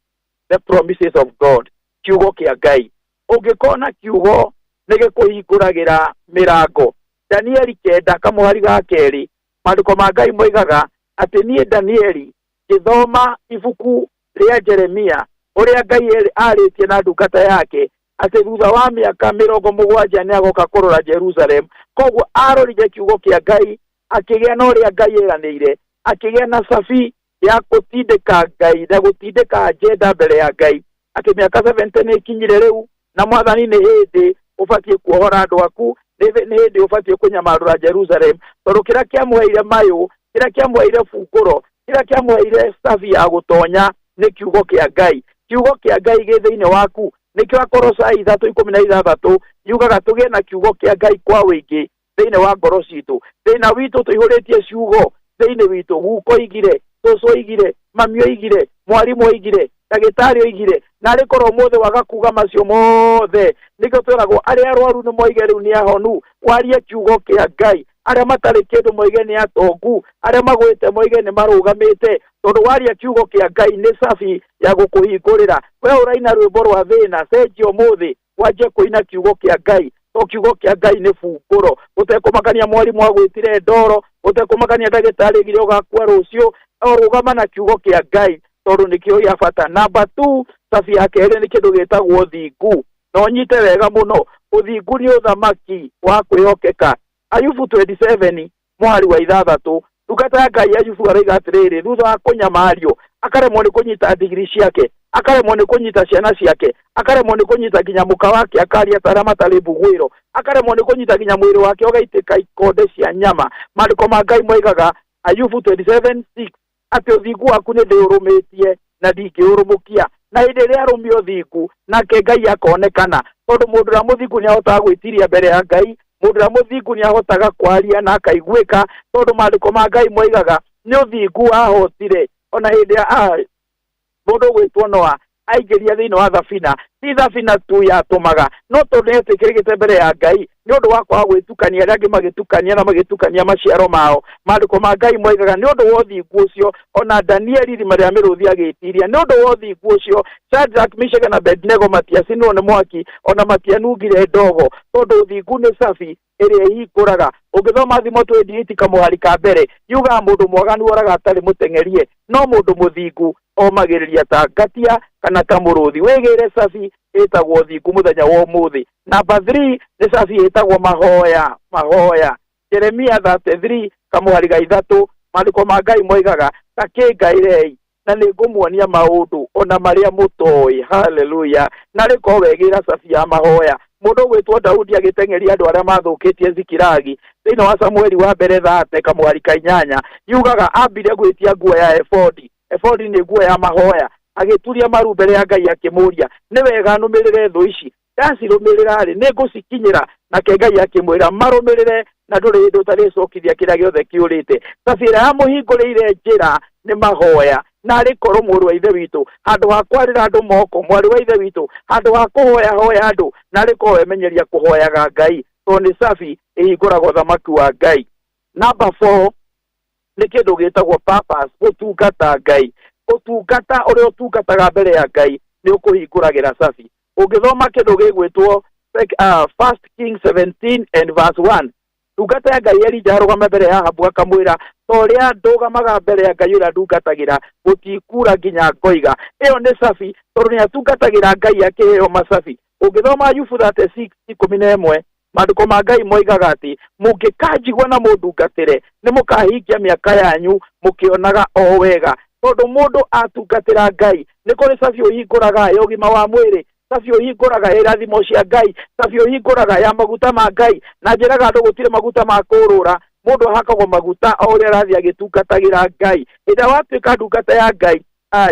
the promises of God, kiugo kĩa Ngai. Ũngĩkona kiugo nĩ gĩkũhingũragĩra mĩrango. Danieli 9 kamũhari ga 2, maandĩko ma Ngai moigaga atĩ niĩ Danieli ngĩthoma ibuku rĩa Jeremia ũrĩa Ngai arĩtie na ndungata yake atĩ thutha wa mĩaka 70 nĩ agoka kũrora Jerusalem. Koguo arorire kiugo kĩa Ngai, akĩgĩa na ũrĩa Ngai eranĩire, akĩgĩa na cabi ya gũtindĩka Ngai na gũtindĩka agenda mbere ya Ngai atĩ mĩaka 70 nĩ ĩkinyire rĩu, na mwathani nĩ hĩndĩ ũbatiĩ kuohora andũ aku, nĩ hĩndĩ ũbatiĩ kũnyamarũra Jerusalem, tondũ kĩrĩa kĩamũheire mayũ, kĩrĩa kĩamũheire bungũro, kĩrĩa kĩamũheire cabi ya gũtonya nĩ kiugo kĩa Ngai. Kiugo kĩa Ngai gĩ thĩinĩ waku, nĩkĩo Akolosai 3:16 yugaga tũgĩe na kiugo kĩa Ngai kwa wĩingĩ thĩinĩ wa ngoro citũ. Thĩna witũ tũihũrĩtie ciugo thĩinĩ witũ, guko oigire, cũcũ oigire, mami oigire, mwarimũ oigire, ndagĩtarĩ oigire, na arĩ korwo ũmũthĩ waga kuga macio mothe. Nĩkĩo twĩragwo arĩa arwaru nĩ moige rĩu nĩ ahonu, warie kiugo kĩa Ngai. Arĩa matarĩ kĩndũ moige nĩ atongu, arĩa magũĩte moige nĩ marũgamĩte, tondũ waria kiugo kĩa Ngai nĩ cabi ya gũkũhingũrĩra. We ũraina rwĩmbo rwa thĩna, cenjia ũmũthĩ wanjie kũina kiugo kĩa Ngai, to kiugo kĩa Ngai nĩ bungũro. Gũtekũmakania mwarimũ agwĩtire ndoro, gũtekũmakania ndagĩtarĩ oigire ũgakua rũciũ, o rũgama na kiugo kĩa Ngai tondũ nĩkĩo gĩa bata. Namba 2, cabi ya kerĩ nĩ kĩndũ gĩtagwo ũthingu. Na ũnyite wega mũno, ũthingu nĩ ũthamaki wa kwĩhokeka. Ayubu 27 mũhari wa 6, ndungata ya Ngai Ayubu aroiga atĩrĩrĩ, thutha wa kũnyamario akaremwo nĩ kũnyita ndigiri ciake, akaremwo nĩ kũnyita ciana ciake, akaremwo nĩ kũnyita nginya mũka wake akaria ta arĩa matarĩ mbuguĩro, akaremwo nĩ kũnyita nginya mwĩrĩ wake ũgaitĩka ikonde cia nyama. Maandĩko ma Ngai moigaga Ayubu 27:6 atĩ ũthingu waku nĩ ndĩũrũmĩtie na ndingĩũrũmũkia. Na hĩndĩ ĩrĩa arũmia ũthingu nake Ngai akonekana, tondũ mũndũ ũrĩa mũthingu nĩ ahotaga gwĩtiria mbere ya Ngai, mũndũ ũrĩa mũthingu nĩ ahotaga kwaria na akaiguĩka, tondũ maandĩko ma Ngai moigaga nĩ ũthingu ahotire. Ona hĩndĩ ya mũndũ ũgwĩtwo Noa aingĩria thĩinĩ wa thabina, ti thabina tu yatũmaga, no tondũ nĩ etĩkĩrĩkĩte mbere ya Ngai nĩ ũndũ wa kwaga gwĩtukania, arĩa angĩ magĩtukania na magĩtukania maciaro mao. Maandĩko ma Ngai moigaga nĩ ũndũ wa ũthingu ũcio ona Danieli irima rĩa mĩrũthi agĩtiria, nĩ ũndũ wa ũthingu ũcio Shadrach, Meshach na Abednego matiacinirwo nĩ mwaki ona matianungire ndogo, tondũ ũthingu nĩ cabi ĩrĩa ĩhingũraga. Ũngĩthoma Thimo 28 kamũhari ka mbere, yugaga mũndũ mwaganu oraga atarĩ mũteng'erie, no mũndũ mũthingu omagĩrĩria ta ngatia kana ta mũrũthi. Wĩgĩre cabi ĩtagwo ũthingu mũthenya wa ũmũthĩ. Namba 3 nĩ cabi ĩtagwo mahoya. Mahoya Jeremia 33 kamũhari ga 3, maandĩko ma Ngai moigaga ta kĩngaĩrei na nĩ ngũmuonia maũndũ ona marĩa mũtoĩ. Haleluya. Na rĩko wegĩra cabi ya mahoya. Mũndũ ũgwĩtwo Daudi agĩteng'eria andũ arĩa mathũkĩtie Zikilagi thĩinĩ wa Samueli wa mbere 30 kamũhari ka 8, yugaga ambire gwĩtia nguo ya ebodi. Ebodi nĩ nguo ya mahoya. Agĩturia maru mbere ya Ngai akĩmũria, nĩ wega nũmĩrĩre thũ ici? Ndacirũmĩrĩra rĩ, nĩ ngũcikinyĩra? Nake Ngai akĩmwĩra, marũmĩrĩre na ndũrĩ hĩndĩ ũtarĩcokithia kĩrĩa gĩothe kĩũrĩte. Cabi ĩrĩa yamũhingũrĩire njĩra nĩ mahoya. Na arĩ korwo mũrũ wa ithe witũ, handũ ha kwarĩra andũ moko, mwarĩ wa ithe witũ, handũ ha kũhoya hoya andũ, na arĩ korwo wemenyeria kũhoyaga Ngai, tondũ nĩ cabi ĩhingũraga ũthamaki wa Ngai. Number 4 nĩ kĩndũ gĩtagwo purpose, gũtungata Ngai. Ũtungata ũrĩa ũtungataga mbere ya Ngai nĩ ũkũhingũragĩra cabi. Ũngĩthoma kĩndũ gĩgwĩtwo First Kings 17 and verse 1, ndungata ya Ngai Elija arũgama mbere ya Ahabu akamwĩra, ta ũrĩa ndũgamaga mbere ya Ngai ũrĩa ndungatagĩra, gũtikura nginya ngoiga. Ĩyo nĩ cabi, tondũ nĩ atungatagĩra Ngai akĩheo macabi. Ũngĩthoma Ayubu 36:11, maandĩko ma Ngai moigaga atĩ mũngĩkanjigua na mũndungatĩre, nĩ mũkahingia mĩaka yanyu mũkĩonaga o wega. Tondũ mũndũ atungatĩra Ngai, nĩ kũrĩ cabi ũhingũraga ya ũgima wa mwĩrĩ, cabi ũhingũraga ya irathimo cia Ngai, cabi ũhingũraga ya maguta ma Ngai. Na njĩraga andũ gũtirĩ maguta ma kũrũra, mũndũ ahakagwo maguta o ũrĩa arathiĩ agĩtungatagĩra Ngai. Hĩndĩ ĩrĩa watuĩka ndungata ya Ngai,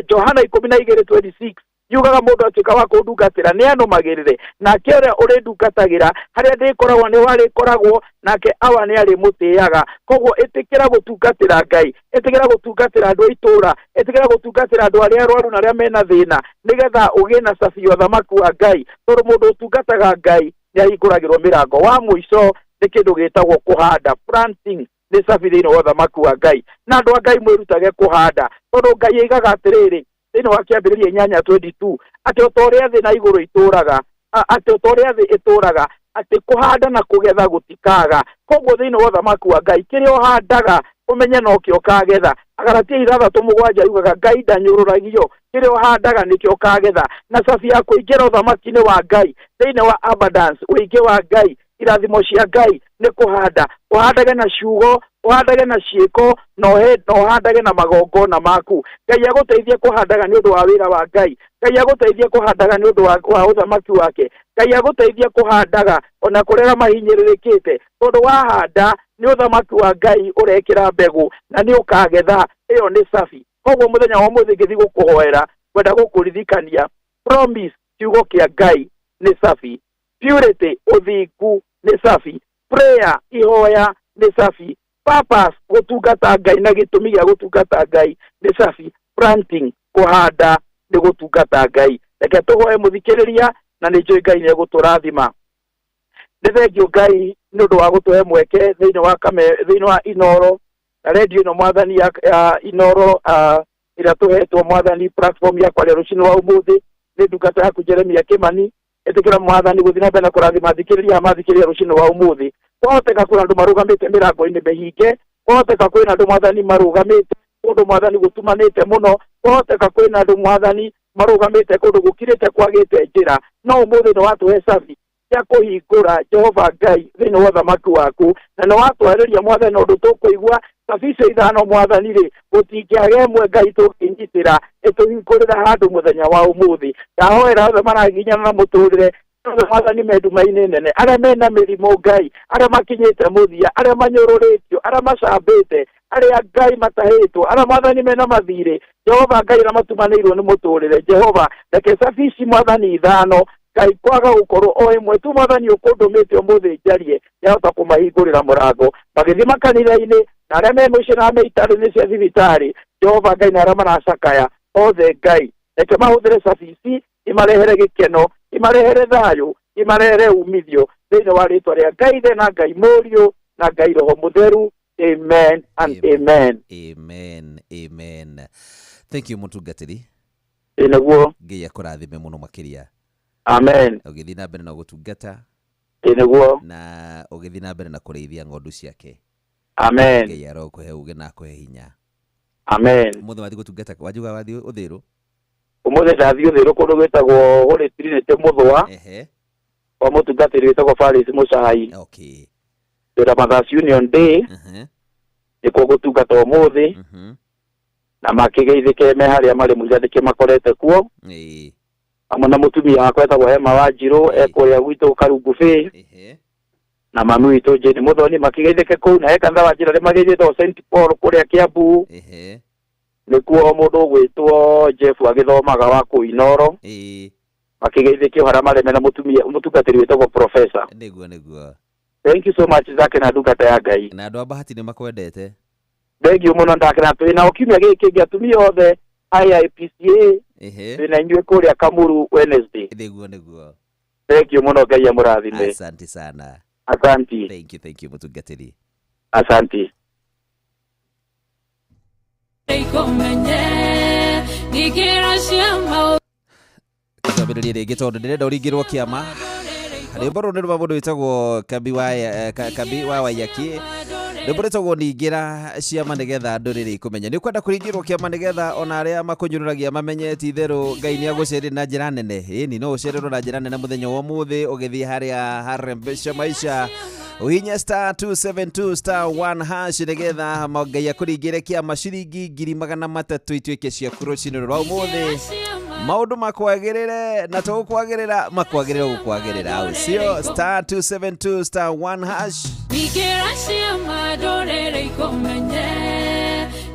Johana 12:26 yugaga mũndũ atuĩka wa kũndungatĩra nĩ anũmagĩrĩre, nake ũrĩa ũrĩndungatagĩra harĩa ndĩkoragwo nĩho arĩkoragwo, nake awa nĩ arĩmũtĩaga. Koguo ĩtĩkĩra gũtungatĩra Ngai, ĩtĩkĩra gũtungatĩra andũ a itũũra, ĩtĩkĩra gũtungatĩra andũ arĩa arwaru na arĩa mena thĩna, nĩgetha ũgĩe na cabi ya ũthamaki wa Ngai, tondũ mũndũ ũtungataga Ngai nĩ ahingũragĩrwo mĩrango. Wa mũico nĩ kĩndũ gĩtagwo kũhanda, planting nĩ cabi thĩinĩ wa ũthamaki wa Ngai. Na andũ a Ngai mwĩrutage kũhanda, tondũ Ngai aigaga atĩrĩrĩ thĩinĩ wa kĩambĩrĩria 8:22 atĩ o ta ũrĩa thĩ na igũrũ itũũraga, atĩ o ta ũrĩa thĩ ĩtũũraga, atĩ kũhanda na kũgetha gũtikaga. Koguo thĩinĩ wa ũthamaki wa Ngai kĩrĩa ũhandaga ũmenye nokĩo ũkagetha. Agalatia 6:7 yugaga Ngai ndanyũrũragio, kĩrĩa ũhandaga nĩkĩo ũkagetha. Na cabi ya kũingĩra ũthamaki-inĩ wa Ngai thĩinĩ wa abundance, ũingĩ wa Ngai, irathimo cia Ngai nĩ kũhanda. Ũhandage na ciugo, ũhandage na ciĩko, na ũhandage na magongona maku. Ngai agũteithie kũhandaga nĩ ũndũ wa wĩra wa Ngai. Ngai agũteithie kũhandaga nĩ ũndũ wa ũthamaki wake. Ngai agũteithie kũhandaga ona kũrĩa arĩa mahinyĩrĩrĩkĩte, tondũ wahanda nĩ ũthamaki wa Ngai ũrekĩra mbegũ na nĩ ũkagetha. Ĩyo nĩ cabi. Koguo mũthenya wa ũmũthĩ ngĩthiĩ gũkũhoera, ngwenda gũkũririkania promise, kiugo kĩa Ngai nĩ cabi, purity, ũthingu nĩ cabi, prayer, ihoya nĩ cabi, purpose, gũtungata Ngai na gĩtũmi gĩa gũtungata Ngai nĩ cabi, planting, kũhanda nĩ gũtungata Ngai. Reke tũhoe mũthikĩrĩria, na nĩ njũĩ Ngai nĩ egũtũrathima. Nĩ thengiũ Ngai nĩ ũndũ wa gũtũhe mweke thĩinĩ wa kame, thĩinĩ wa Inoro na redio ĩno mwathani ya Inoro, ĩrĩa tũhetwo mwathani platform ya kwaria rũcinĩ rwa ũmũthĩ. Nĩ ndungata yaku Jeremia Kimani. Ĩtĩkĩra mwathani gũthiĩ na mbere na kũrathima athikĩrĩria aya mathikĩrĩria rũcinĩ rwa ũmũthĩ. Kwahoteka kwĩna andũ marũgamĩte mĩrango-inĩ mĩhinge, kwahoteka kwĩna andũ mwathani marũgamĩte kũndũ mwathani gũtumanĩte mũno, kwahoteka kwĩna andũ mwathani marũgamĩte kũndũ gũkirĩte kwagĩte njĩra, no ũmũthĩ nĩ watũhe cabi ya kũhingũra Jehova Ngai thĩinĩ wa ũthamaki waku, na nĩ watwarĩria mwathani ũndũ tũkũigua cabi icio ithano mwathani rĩ, gũtingĩaga ĩmwe Ngai tũngĩnyitĩra ĩtũhingũrĩra handũ mũthenya wa ũmũthĩ. Ndahoera othe maraginyana na mũtũrĩre, othe mwathani me nduma-inĩ nene, arĩa mena mĩrimũ Ngai, arĩa makinyĩte mũthia, arĩa manyũrũrĩtio, arĩa macambĩte, arĩa Ngai matahĩtwo, arĩa mwathani mena mathirĩ, Jehova Ngai arĩa matumanĩirwo nĩ mũtũrĩre. Jehova reke cabi ici mwathani ithano Ngai kwaga gũkorwo o ĩmwe tu mwathani ũkũndũmĩte ũmũthĩ njarie, yahota kũmahingũrĩra mũrango magĩthiĩ makanitha-inĩ, na arĩa me mũciĩ na me itarĩ-inĩ cia thibitarĩ. Jehova Ngai na arĩa maracakaya othe Ngai reke mahũthĩre cabi ici imarehere gĩkeno, imarehere thayũ, imarehere umithio thĩinĩ wa rĩtwa rĩa Ngai Ithe na Ngai Mũriũ na Ngai Roho Mũtheru. Amen and amen. Amen, amen. Thank you mũtungatĩri. Ĩ nĩguo. Ngai akũrathime mũno makĩria. Amen. Ũgĩthiĩ na mbere na gũtungata. Ĩ nĩguo. Na ũgĩthiĩ na mbere na kũrĩithia ng'ondu ciake. Amen. Ngai arokũhe ũũgĩ na akũhe hinya. Amen. Ũmũthĩ wathiĩ gũtungata, wanjuga wathiĩ Ũthĩrũ? Ũmũthĩ ndathiĩ Ũthĩrũ kũndũ gwĩtagwo Holy Trinity Mũthũa. Kwa mũtungatĩri wĩtagwo Faris Mũcai. Twĩna Mothers Union Day. Nĩkuo gũtungata ũmũthĩ. Na makĩgeithĩke me harĩa marĩ mũira ndĩkĩmakorete kuo. Hamwe na mũtumia wakwa etagwo Hema Wanjirũ, ekũrĩa gwitũ Karungu Bay. Na mami witũ Jane Mũthoni makĩgeithĩke kũu, na he kanitha wa njĩra rĩ mageithĩtwo St Paul kũrĩa Kiambu. Nĩkuo mũndũ ũgwĩtwo Jeff agĩthomaga wa kũu Inoro. Makĩgeithĩkio harĩa marĩ mena mũtumia mũtungatĩri wĩtagwo Professor. Nĩguo nĩguo. Thank you so much Zake na ndungata ya Ngai. Na andũ a Bahati nĩ makwendete. Thank you mũno ndakena twĩ nao kiumia gĩkĩ kĩngĩ atumia othe IIPCA twĩ na inyuĩ kũrĩa Kamuru Wednesday. Nĩguo nĩguo. Thank you mũno Ngai amũrathime. Asante sana. Asante. Thank you mũtungatĩri. Asante. Twambĩrĩrie rĩngĩ tondũ ndĩrenda ũringĩrwo kĩama. Rwĩmbo rũrũ nĩ rwa mũndũ wĩtagwo Kambi wa Kambi wa Waiyaki. Rwĩmbo rwĩtagwo ningĩra ciama nĩgetha ndũrĩrĩ ikũmenye. Nĩ ũkwenda kũringĩrwo kĩama nĩgetha ona arĩa makũnyũrũragia mamenye ti itherũ Ngai nĩ agũcereire na njĩra nene. Ĩni no ũcererwo na njĩra nene mũthenya wa ũmũthĩ ũgĩthiĩ harĩa harembesha maisha. Uhinya star 272 star 1 hash nĩgetha Ngai akũringĩre kĩama ciringi 300,000 ituĩke ciaku rũcinĩ rwa ũmũthĩ. Maũndũ makwagĩrĩre na to gũkwagĩrĩra makwagĩrĩre gũkwagĩrĩra au sio star 272 star 1 hash. Ningĩra ciama ndũrĩrĩ ikũmenye,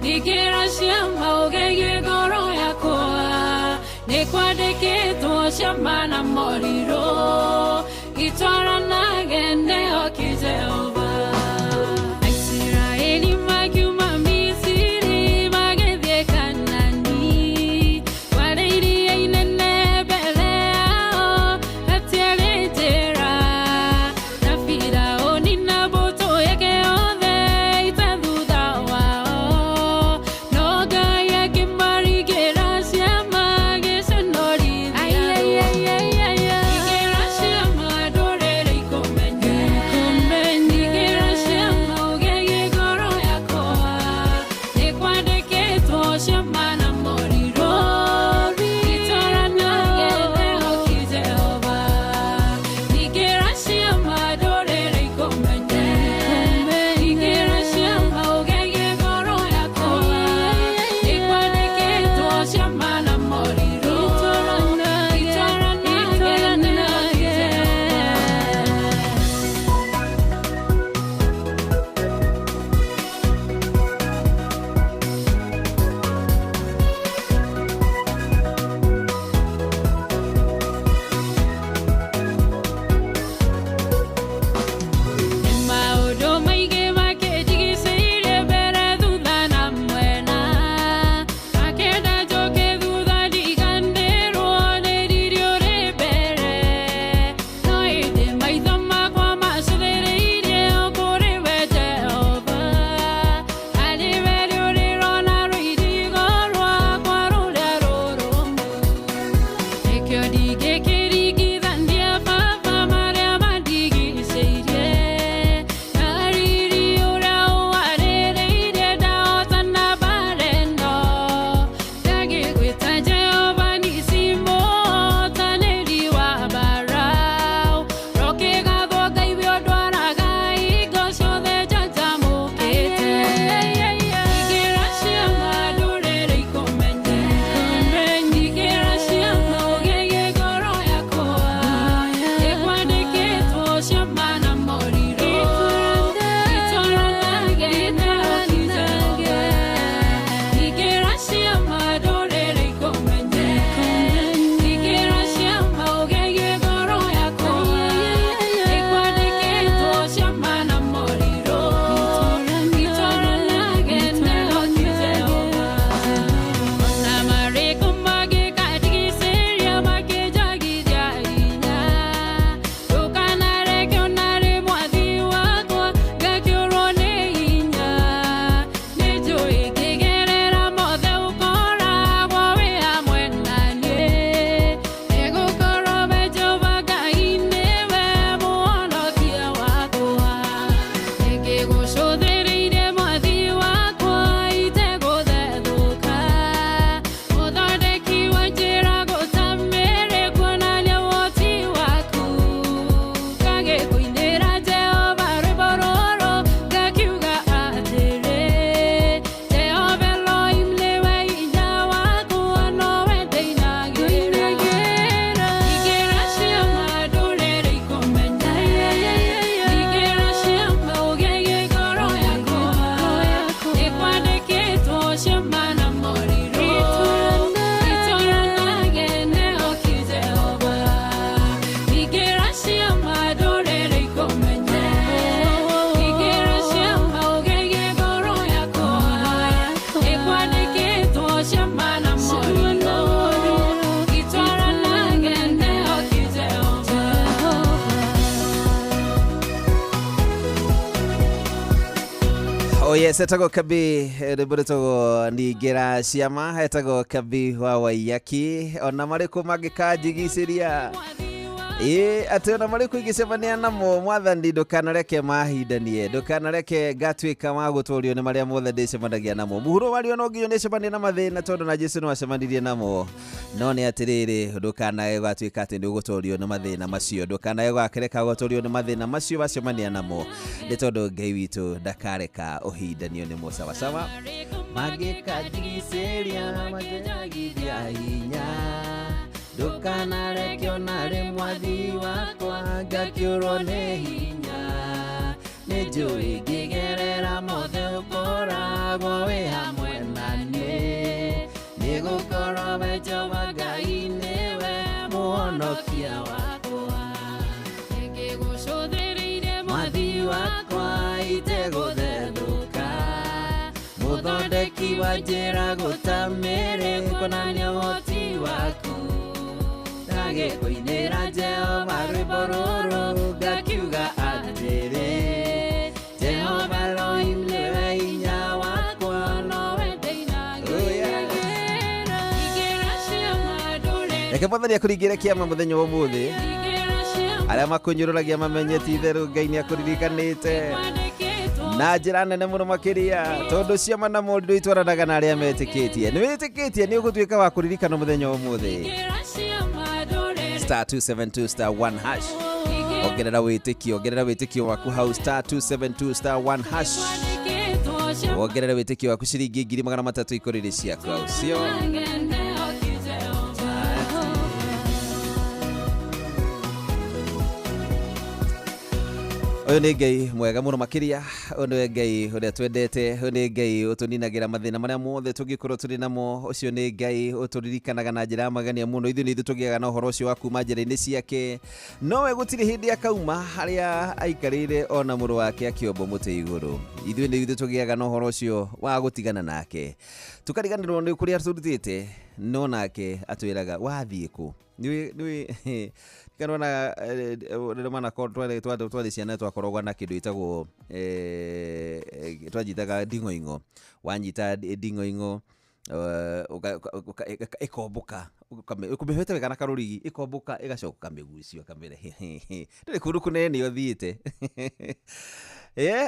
ningĩra ciama ũgegie ngoro yakwa, nĩ kwandĩkĩtwo ciama na morirũ, itwaranage nĩo kĩ Jehova. Aisiraeli makiuma Misiri magĩthiĩ Kanani, kwarĩ iria inene mbere yao, hatiarĩ njĩra, na Firaũni na mbũtũ yake yothe ita thutha wao, no Ngai akĩmaringĩra ciama agĩconorithia. Ningĩra ciama ndũrĩrĩ ikũmenye, ningĩra Yes, etagwo Kabi, rwĩmbo rwĩtagwo Ningĩra Ciama, etagwo Kabi wa Waiyaki. Ona marĩkũ mangĩkanjigicĩria, ĩĩ, atĩ ona marĩkũ ingĩcemania namo, mwathani ndũkanareke mahindanie, ndũkanareke ngatuĩka wa gũtũrio nĩ marĩa mothe ndĩcemanagia namo. Mũhuro wario no nginya nĩcemanie na mathĩna, tondũ na Jesu nĩwacemanirie namo. No nĩ atĩrĩrĩ, ndũkanae gũgatuĩka atĩ nĩũgũtorio nĩ mathĩna macio, ndũkanae gũgakereka gũtorio nĩ mathĩna macio wacemania namo, nĩ tondũ Ngai witũ ndakareka ũhindanio nĩmo. Sawasawa, mangĩkanjigicĩria manjagithia hinya, ndũkanareke ona rĩ mwathi wakwa ngakĩũrwo nĩ hinya. Nĩ njũĩ ngĩgerera mothe ũkoragwo wĩ hamwe na niĩ, nĩgũkorwo we Jehova Ngai nĩwe mũhonokia wakwa. Ingĩgũcũthĩrĩirie mwathi wakwa itegũthethũka, mũthondeki wa njĩra gũtamĩrĩ kuonania ũhoti waku. Ndagĩkũinĩra Jehova rwĩmbo rũrũ ngakiuga atĩrĩ, Jehova Elohim nĩwe hinya wakwa, nowe ndĩinagĩra. Ingĩra ciama ndũre, Reke mwathani akũringĩre kĩama mũthenya wa ũmũthĩ. ingĩra ciama Arĩa makũnyũrũragia mamenye ti itherũ Ngai nĩ akũririkanĩte kwandĩkĩtwo na njĩra nene mũno makĩria, tondũ ciama na morirũ itwaranaga na arĩa metĩkĩtie. Nĩ wĩtĩkĩtie nĩ ũgũtuĩka wa kũririkana mũthenya wa ũmũthĩ. Ingĩra ciama ndũre, *272*1#, ongerera wĩtĩkio, ongerera wĩtĩkio waku hau, *272*1# kwandĩkĩtwo ciama wongerere wĩtĩkio waku ciringi 300,000 ikũrĩrĩ ciaku hau cio. ngene oki Jehova. Ũyũ nĩ Ngai mwega mũno makĩria, ũyũ nĩwe Ngai ũrĩa twendete, ũyũ nĩ Ngai ũtũninagĩra mathĩna marĩa mothe tũngĩkorwo tũrĩ namo. Ũcio nĩ Ngai ũtũririkanaga na njĩra ya magania mũno. Ithuĩ nĩ ithuĩ tũgĩaga na ũhoro ũcio wa kuma njĩra-inĩ ciake, nowe gũtirĩ hĩndĩ akauma harĩa aikarĩire ona mũrũ wake akĩombwo mũtĩ igũrũ. Ithuĩ nĩ ithuĩ tũgĩaga na ũhoro ũcio wa gũtigana nake, tũkariganĩrwo nĩ kũrĩa tũrutĩte, no nake atwĩraga wathiĩ kũ. Nĩ kanona rĩrĩa manakorwo twarĩ ciana, twakoragwo na kĩndũ gĩtagwo twanyitaga nding'oing'o. Wanyita nding'oing'o, ĩkombũka, ũkũmĩhĩte wega na karũrigi, ĩkombũka, ĩgacoka ũkamĩgucia, ũkamĩre ndũrĩ kũndũ kũnene ũthiĩte.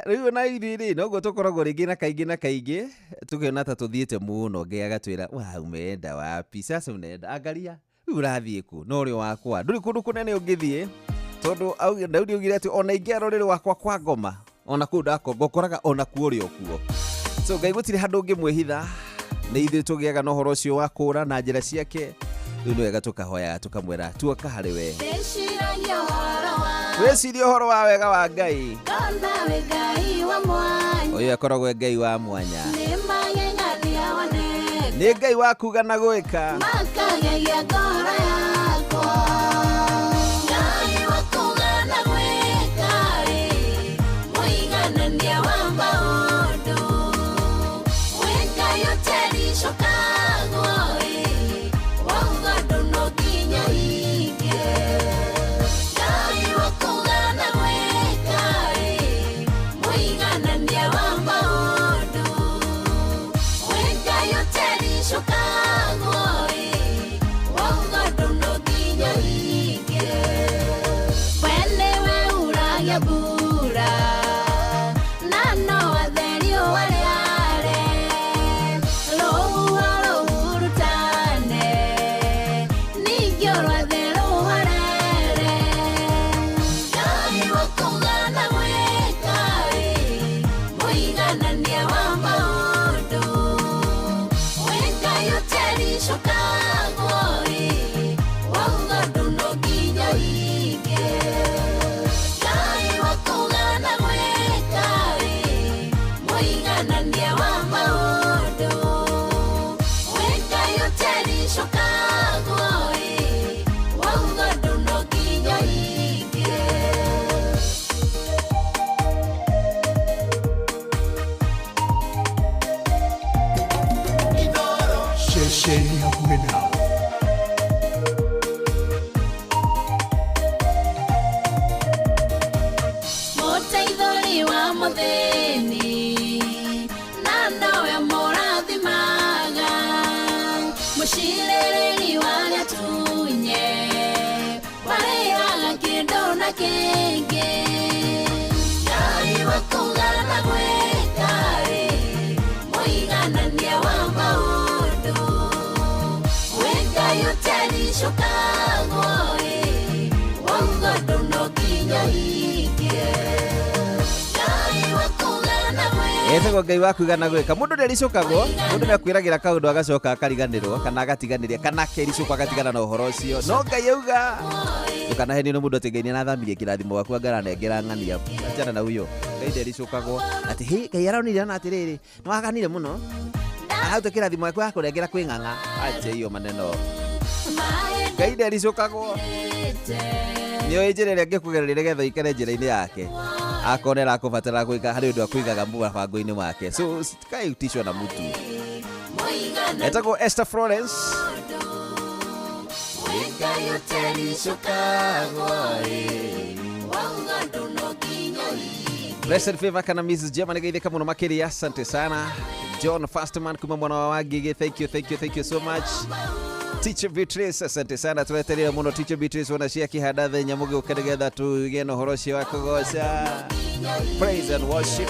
Rĩu na ithuĩ rĩ, noguo tũkoragwo rĩngĩ na kaingĩ na kaingĩ tũkĩona ta tũthiĩte mũno, Ngai agatwĩra wa umeenda wapi sasa, unaenda angalia rĩu ũrathiĩ kũ, no ũrĩ wakwa, ndũrĩ kũndũ kũnene ũngĩthiĩ, tondũ Daudi augire atĩ ona ingĩara ũrĩrĩ wakwa kwa ngoma, ona kũu ngũkoraga ona kuo ũrĩ o kuo. So Ngai gũtirĩ handũ ũngĩmwĩhitha, nĩ ithuĩ tũgĩaga na ũhoro ũcio wa kũũra na njĩra ciake. Rĩu nĩ wega tũkahoya tũkamwĩra tuoka harĩ we, Ndĩciragia ũhoro wa wĩcirie ũhoro wa wega wa Ngai. Ndona wĩ Ngai wa mwanya, Ũyũ akoragwo e Ngai wa mwanya, nĩ magegatia woneka, nĩ Ngai wa kuga na gwĩka. Makagegia ngoro yakwa. Ngai wa kuga na gwĩka ĩ, mũiganania wa maũndũ, wĩ Ngai ũtericũkagwo ĩ, wauga ũndũ no nginya ũhingie. Ngai wa kuga na gwĩka ĩ, mũiganania wa maũndũ, wĩ Ngai ũtericũkagwo ĩ, wauga ũndũ no nginya ũhingie. We nĩwe uragia mbura na no atherio arĩa rũhuho rũhurutane, ningĩ ũrwathe rũhorere. Ngai wa kuga na gwĩka ĩ, mũiganania wa maũndũ, wĩ Ngai ũtericũkagwo ĩ, wauga ũndũ no nginya ũhingie. Ngai wa kuga na gwĩka ĩ, mũiganania wa maũndũ, wĩ Ngai ũtericũkagwo ĩ, wauga ũndũ no nginya ũhingie. Ceceni hakuhĩ nawe. Mũteithũri wa mũthĩni, Mũcirĩrĩri wa gatunye warĩhaga kĩndũ na kĩngĩ Ngai wa kuuga na gwĩka ĩ mũiganania wa maũndũ wĩ Ngai ũtericũkagwo ĩ wauga ũndũ no nginya ũhingie Ngai wa kuuga na gwĩka Etagwo Ngai wa kuiga na gwĩka. Mũndũ ndericũkagwo, mũndũ nĩakwĩragĩra kaũndũ agacoka akariganĩrwo kana agatiganĩria kana akericũkwo agatigana na ũhoro ũcio. No Ngai auga ndũkanahenio nĩ mũndũ atĩ Ngai nĩarathamirie kĩrathimo gwaku angaranengera ng'ania. Achana na huyo. Ngai ndericũkagwo atĩ hĩ Ngai aronire ona atĩrĩrĩ nĩwaganire mũno arauta kĩrathimo gĩaku akũrengera kwĩ ng'ang'a. Ache hiyo maneno. Ngai ndericũkagwo. Nĩoĩ njĩra ĩrĩa angĩkũgereria nĩgetha ũikare njĩra-inĩ yake akorwo nĩ arakũbatara gwĩka harĩ ũndũ akũigaga mũbango-inĩ wake, so usikae utishwa na mtu. Etagwo Esther Florence. Ngai ũtericũkagwo ĩ wauga ũndũ no nginya ũhingie Blessed Favor kana Mrs. Jema nĩgeithĩka mũno makĩria, asante sana. John Fastman kuma mwena wa Wangige, thank you, thank you, thank you so much. Teacher Beatrice, asante sana, twetereire mũno Teacher Beatrice wona cia kĩhanda thenya mũgĩũke nĩgetha tũgĩe na ũhoro ũcio wa kũgoca. Praise and worship.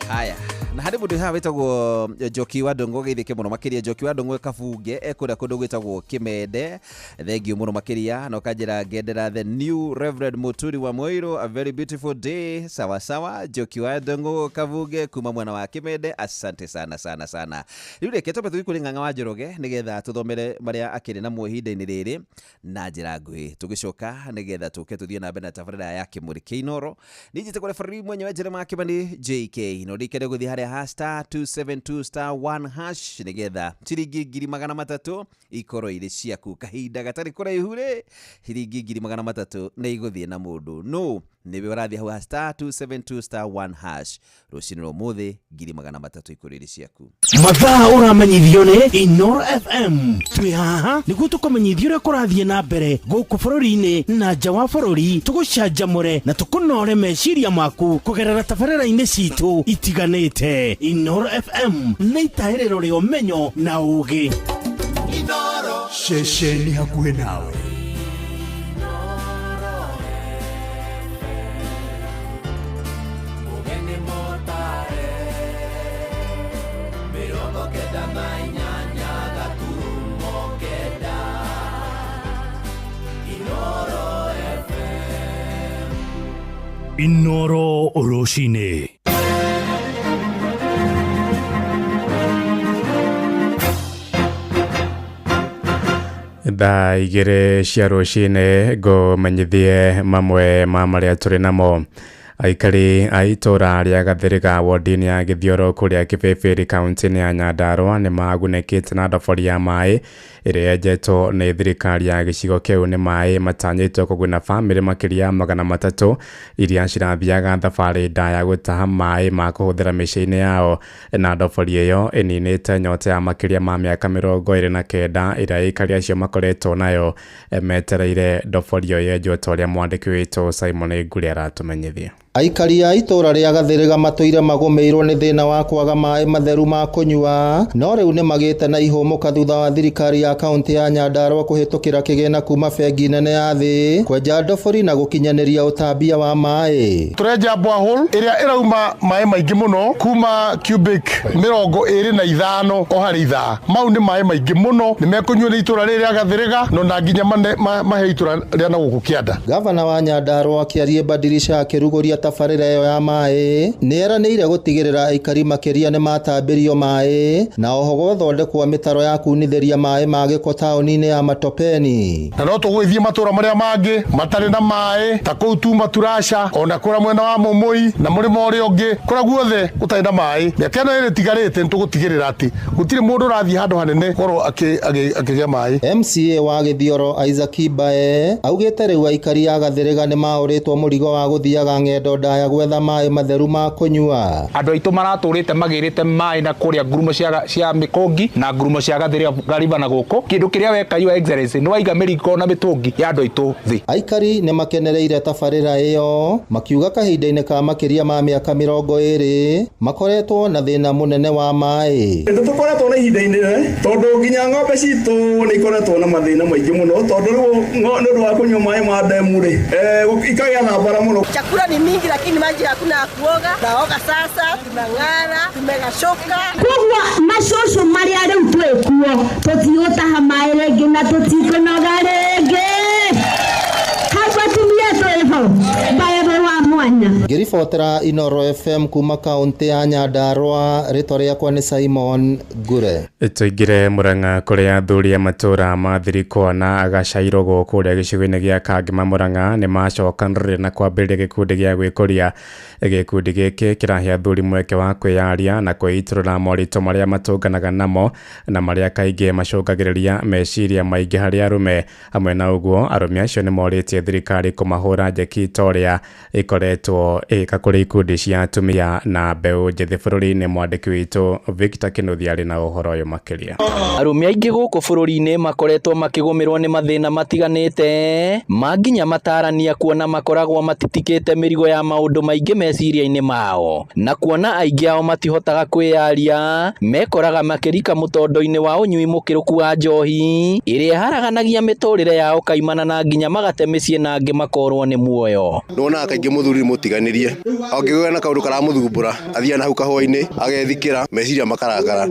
Haya, na harĩ mũndũ haha wĩtagwo Njoki wa Ndũng'ũ geithĩke mũno makĩria. Njoki wa Ndũng'ũ Kabunge ekũrĩa kũndũ gwĩtagwo Kĩmende, thengiũ mũno makĩria na ũkanjĩra ngendera the new Reverend Muturi wa Muiru, a very beautiful day. Sawa sawa, Njoki wa Ndũng'ũ Kabunge kuma mwena wa Kĩmende, asante sana sana sana. Rĩu reke twambe tũthiĩ kũrĩ Ng'ang'a wa Njoroge nĩgetha tũthomere marĩa akĩrĩ namo ihinda-inĩ rĩrĩ na njĩra nguhĩ, tũgĩcoka nĩgetha tũke tũthiĩ na mbere na tabarĩra ya Kĩmũrĩ kĩa Inooro. Niĩ njĩtagwo referee mwenyewe Jeremiah Kĩmani JK, no ndikende gũthiĩ harĩa ha star 272 star 1 hash nĩgetha ciringi 300,000 ikorwo irĩ ciaku kahinda gatarĩ kũraihu rĩ, ciringi 300,000 nĩ igũthiĩ na mũndũ no nĩwe ũrathiĩ hau ha star 272 star 1 hash rũcinĩ rwa ũmũthĩ 300,000 ikorwo irĩ ciaku. Mathaa ũramenyithio nĩ Inoro FM. Twĩ haha nĩguo tũkũmenyithie ũrĩa kũrathiĩ na mbere gũkũ bũrũri-inĩ na nja wa bũrũri, tũgũcanjamũre na tũkũnore meciria maku kũgerera tabarĩra-inĩ citũ itiganĩte. Inoro FM nĩ itahĩrĩro rĩa ũmenyo na ũũgĩ. Ceceni hakuhĩ nawe. Mũgeni mũtare 98 gaturumo 9 Inooro FM. Inooro rũcinĩ. Thaa 2 cia rũcinĩ ngũmenyithie mamwe ma marĩa tũrĩ namo. Aikari a itũra rĩa Gathĩrĩga wodi-inĩ ya Gĩthioro kũrĩa Kĩbĩbĩri kaunti-inĩ ya Nyandarũa nĩ magunĩkĩte na ndobori ya maĩ ĩrĩa yenjetwo nĩ thirikari ya gĩcigo kĩu. Nĩ maĩ matanyĩtwo kũguna bamĩrĩ makĩria ya 300 iria cirathiaga thabarĩ ndaya gũtaha maĩ ma kũhũthĩra mĩciĩ-inĩ yao, na ndobori ĩyo ĩninĩte nyota ya makĩria ma mĩaka 29 ĩrĩa aikari acio makoretwo nayo metereire ndobori ĩyo yenjwo, ta ũrĩa mwandĩki witũ Simon Ngure aratũmenyithia. Aikari a itũra rĩa Gathĩrĩga matũire magũmĩirwo nĩ thĩna wa kwaga maĩ matheru ma kũnyua, no rĩu nĩ magĩte na ihũmũka thutha wa thirikari ya kaunti ya Nyandarũa kũhĩtũkĩra kĩgĩna kuma bengi nene ya thĩ kwenja ndobori na gũkinyanĩria ũtambia wa maĩ. Tũrenja borehole ĩrĩa ĩrauma maĩ maingĩ mũno kuma cubic 25 o harĩ ithaa. Mau nĩ maĩ maingĩ mũno, nĩ mekũnyuo nĩ itũra rĩrĩ rĩa Gathĩrĩga no na nginya mahe itũra rĩa na gũkũ kĩanda. Gavana wa Nyandarũa Kĩarie Badirisha akĩrugũria tabarĩra ĩyo ya maĩ nĩ eranĩire gũtigĩrĩra aikari makĩria nĩ matambĩrio maĩ na oho gwathondekwo mĩtaro ya kunithĩria maĩ ma gĩko taũni-inĩ ya Matopeni. Na no tũgũgĩthiĩ matũra marĩa mangĩ matarĩ na maĩ ta kũu Tuma Turasha ona kũrĩa mwena wa Mũmũi na mũrĩmo ũrĩa ũngĩ kũrĩa guothe gũtarĩ na maĩ. Mĩaka ĩno ĩrĩ ĩtigarĩte nĩ tũgũtigĩrĩra atĩ gũtirĩ mũndũ ũrathiĩ handũ hanene korwo akĩgĩa maĩ. MCA wa Gĩthioro Isaac Mbae augĩte rĩu aikari a Gathĩrĩga nĩ maũrĩtwo mũrigo wa gũthiaga ng'endo ng'endo ndaya gwetha maĩ matheru ma kũnyua. Andũ aitũ maratũrĩte magĩrĩte maĩ na kũrĩa ngurumo cia mĩkũngi na ngurumo cia Gathiriba na gũkũ kĩndũ kĩrĩa weka Your Excellency nĩ waiga mĩringo na mĩtũngi ya andũ aitũ thĩ. Aikari nĩ makenereire tabarĩra ĩyo makiuga kahinda-inĩ ka makĩria ma mĩaka 20 makoretwo na thĩna mũnene wa maĩ. Nĩ tũkoretwo na ihinda inene tondũ nginya ng'ombe citũ nĩ ikoretwo na mathĩna maingĩ mũno tondũ rĩu nĩ ũndũ wa kũnyua maĩ ma ndemu rĩ ikagĩa na mbara mũno. Chakula ni mingi lakini maji hakuna ya kuoga. Naoga sasa tunang'ara tumegashoka. Koguo macucu marĩa rĩu twĩ kuo tũtigũtaha maĩ rĩngĩ na tũtikũnoga rĩngĩ. Hau atumia twĩho mbaebe wa mwanya. Ngĩribotera Inoro FM kuma kaunti ya Nyandarua, rĩtwa rĩakwa nĩ Simon Ngure. Tũingĩre Murang'a kũrĩa athuri a matũũra ma Thirikwa na Gacairũgũ kũrĩa gĩcigo-inĩ gĩa Kangema Murang'a nĩ macokanĩrĩire na kwambĩrĩria gĩkundi gĩa gwĩkũria. Gĩkundi gĩkĩ kĩrahe athuri mweke wa kwĩyaria na kwĩitũrũra moritũ marĩa matũnganaga namo na marĩa kaingĩ macũngagĩrĩria meciria maingĩ harĩ arũme. Hamwe na ũguo, arũme acio nĩ morĩtie thirikari kũmahũra njeki ta ũrĩa ĩkoretwo ĩgĩka kũrĩ ikundi cia atumia na mbeũ njĩthĩ bũrũri-inĩ. Mwandĩki witũ Victor Kinuthia arĩ na ũhoro ũyũ makĩria. Arũme aingĩ gũkũ bũrũri-inĩ makoretwo makĩgũmĩrwo nĩ mathĩna matiganĩte ma nginya matarania kuona makoragwo matitikĩte mĩrigo ya maũndũ maingĩ meciria-inĩ mao na kuona aingĩ ao matihotaga kwĩyaria mekoraga makĩrika mũtondo-inĩ wa ũnyui mũkĩrũku wa njohi ĩrĩa ĩharaganagia mĩtũrĩre yao kaimana na nginya magate mĩciĩ na angĩ makorwo nĩ muoyo. Nĩwonaga kaingĩ mũthuri mũtiganĩrie angĩgĩa na kaũndũ karamũthumbũra athiaga na hau kahũa-inĩ agethikĩra meciria makarakara,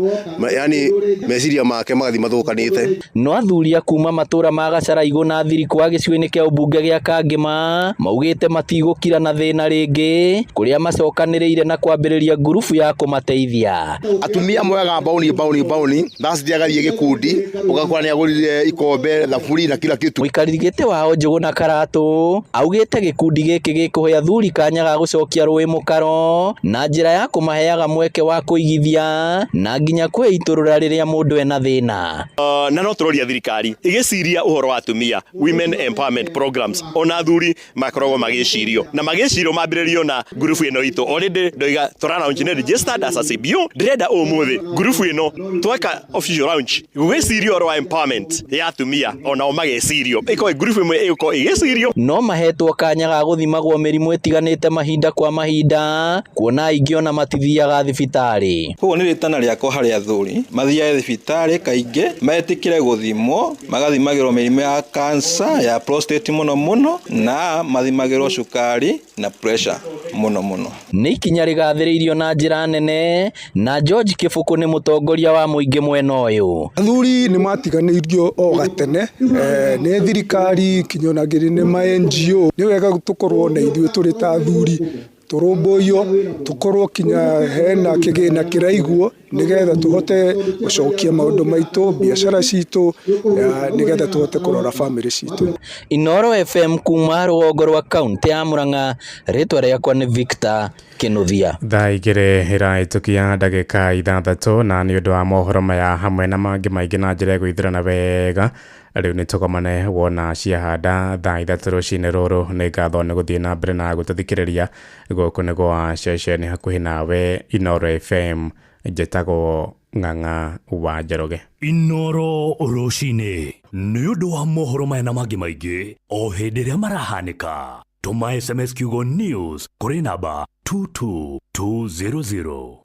yani meciria make magathiĩ mathũkanĩte. No athuri a kuma matũra ma Gacaraigũ na Thirikwa gĩcigo-inĩ kĩa ũmbunge gĩa Kangema maugĩte matigũkira na thĩna rĩngĩ kũrĩa macokanĩrĩire na kwambĩrĩria ngurubu ya kũmateithia. Atumia moyaga mbaũni mbaũni mbaũni Thursday agathiĩ gĩkundi ũgakora nĩagũrire ikombe thaburi na kila kitu. Mũikarĩri gĩtĩ wao Njũgũna Karatũ augĩte gĩkundi gĩkĩ gĩkũhe athuri kanya ga gũcokia rũĩ mũkaro na njĩra ya kũmaheaga mweke wa kũigithia na nginya kwĩitũrũra rĩrĩa mũndũ ena thĩna. Na no tũroria thirikari ĩgĩciria ũhoro wa atumia women empowerment programs ona athuri makoragwo magĩcirio na magĩcirio mambĩrĩrio na ngurubu ĩno itũ. Already ndoiga tũra launch nĩ registered as a CBO ndĩrenda ũmũthĩ ngurubu ĩno tweka official launch gũgĩcirio ũhoro wa empowerment ya atumia onao magecirio ĩkorwo ngurubu ĩmwe ĩgũkorwo ĩgĩcirio. No mahetwo kanya ga gũthimagwo mĩrimũ ĩtiganĩte mahinda kwa mahinda kuona aingĩ ona matithiaga thibitarĩ. Koguo nĩ rĩtana rĩakwa harĩ athuri mathiage thibitarĩ kaingĩ metĩkĩre gũthimwo magathimagĩrwo mĩrimũ ya cancer ya prostate mũno mũno na mathimagĩrwo cukari na pressure mũno mũno. Nĩ ikinya rĩgathĩrĩirio na njĩra nene na George Kĩbũkũ nĩ mũtongoria wa mũingĩ mwena ũyũ. Athuri nĩ matiganĩirio o gatene nĩ thirikari kinya ona ngĩrĩ nĩ ma NGO. Nĩ wega tũkorwo na ithuĩ tũrĩ ta athuri tũrũmbũiyo tũkorwo kinya hena kĩgĩna kĩraiguo nĩgetha tũhote gũcokia maũndũ maitũ biacara citũ nĩgetha tũhote kũrora famĩlĩ citũ. Inoro FM kuma rũgongo rwa kaunti ya Murang'a, rĩtwa rĩakwa nĩ Victor Kinuthia. Thaa 2 ĩrahĩtũkia ndagĩka 6 na nĩ ũndũ wa mohoro maya hamwe na mangĩ maingĩ na njĩra ĩgũithĩrana wega rĩu nĩ tũgomane wona ciahanda thaa 3 rũcinĩ rũrũ. Nĩ ngatho nĩ gũthiĩ na mbere na gũtũthikĩrĩria. Gũkũ nĩ gwa ceceni hakuhĩ nawe Inoro FM. Njĩtagwo Ng'ang'a wa Njoroge. Inoro rũcinĩ nĩ ũndũ wa mohoro maya na mangĩ maingĩ o hĩndĩ ĩrĩa marahanĩka. Tũma SMS kiugo news kũrĩ namba 22200.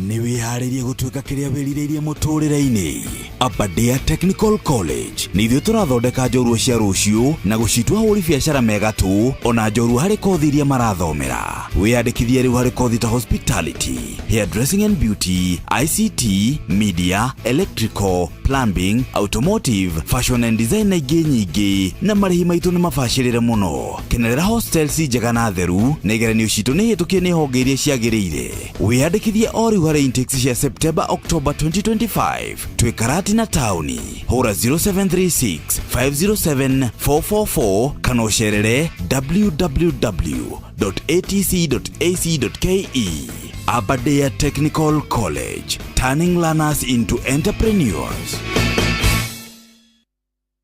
Nĩ wĩharĩirie gũtuĩka kĩrĩa wĩrirĩirie mũtũrĩre-inĩ? Aberdare Technical College nĩ ithuĩ tũrathondeka njorua cia rũciũ na gũcitua ahũri biacara megatũ ona njorua harĩ kothi iria marathomera. Wĩyandĩkithie rĩu harĩ kothi ta hospitality, hairdressing and beauty, ICT, media, electrical, plumbing, automotive, fashion and design na ingĩ nyingĩ, na marĩhi maitũ nĩ mabacĩrĩre mũno. Kenerera hostels njega na theru na igeranio citũ nĩ hĩtũkie nĩ honge iria ciagĩrĩire. Wĩyandĩkithie o rĩu harĩ intakes cia September October 2025. Twĩ Karatina taũni. Hũra 0736 507 444 kana ũcerere www.atc.ac.ke. Aberdare Technical College, turning learners into entrepreneurs.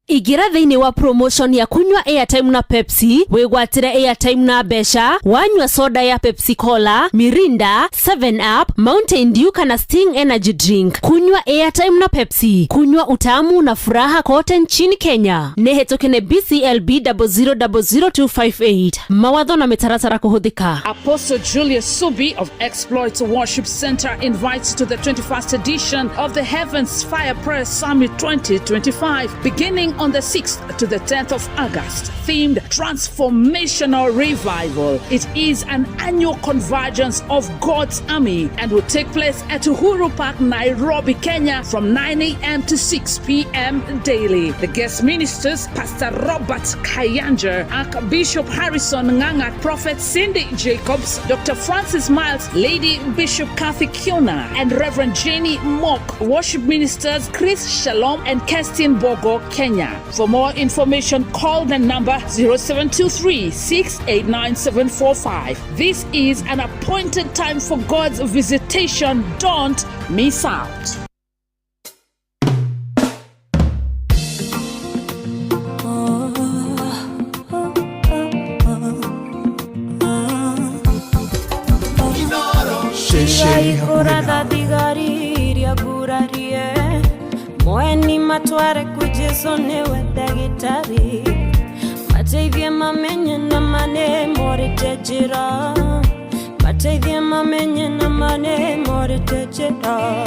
Ingĩra thĩinĩ wa promotion ya kunywa airtime na Pepsi wĩgwatĩre airtime na mbeca wanyua soda ya Pepsi Cola, Mirinda, 7 Up, Mountain Dew kana Sting Energy Drink. Kunywa airtime na Pepsi, kunywa utamu na furaha kote nchini Kenya. Nĩ hĩtũke nĩ BCLB 0000258. Mawatho na mĩtaratara kũhũthĩka. Apostle Julius Subi of Exploits Worship Center invites you to the 21st edition of the Heavens Fire Prayer Summit 2025, beginning on the 6th to the 10th of August, themed Transformational Revival. It is an annual convergence of God's army and will take place at Uhuru Park, Nairobi, Kenya from 9 a.m. to 6 p.m. daily. The guest ministers, Pastor Robert Kayanja, Archbishop Harrison Nganga, Prophet Cindy Jacobs, Dr. Francis Miles, Lady Bishop Kathy Kiona, and Reverend Jenny Mock. Worship ministers Chris Shalom and Kerstin Bogo, Kenya. For more information, call the number 0723 689 745. This is an appointed time for God's visitation. Don't miss out. Ikũratha thigari iria ngurarie mweni matware kwĩ Jesũ nĩwe ndagĩtarĩ mateithie mamenye na mane morĩte njĩra mateithie mamenye na mane morĩte njĩra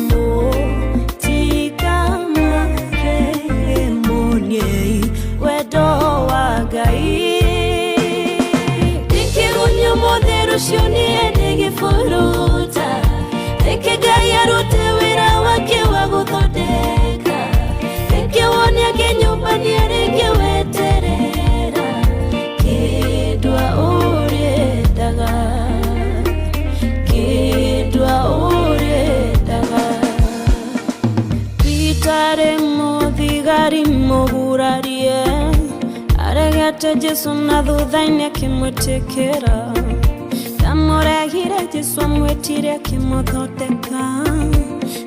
mũtikamare wendo wa Ngai Ndĩkĩgunyũ mũthĩ rũciũ niĩ ndĩgĩburuta Reke Ngai arute wĩra wake wa gũthondeka Reke wone akĩnyũmba nĩarĩke weterera Kĩndwa ũrĩendaga Kĩndwa ũrĩendaga Peter mũthigari mũgurarie aregete Jesũ na thutha-inĩ akĩmwĩtĩkĩra ndamũregire Jesũ amwĩtire akĩmũthondeka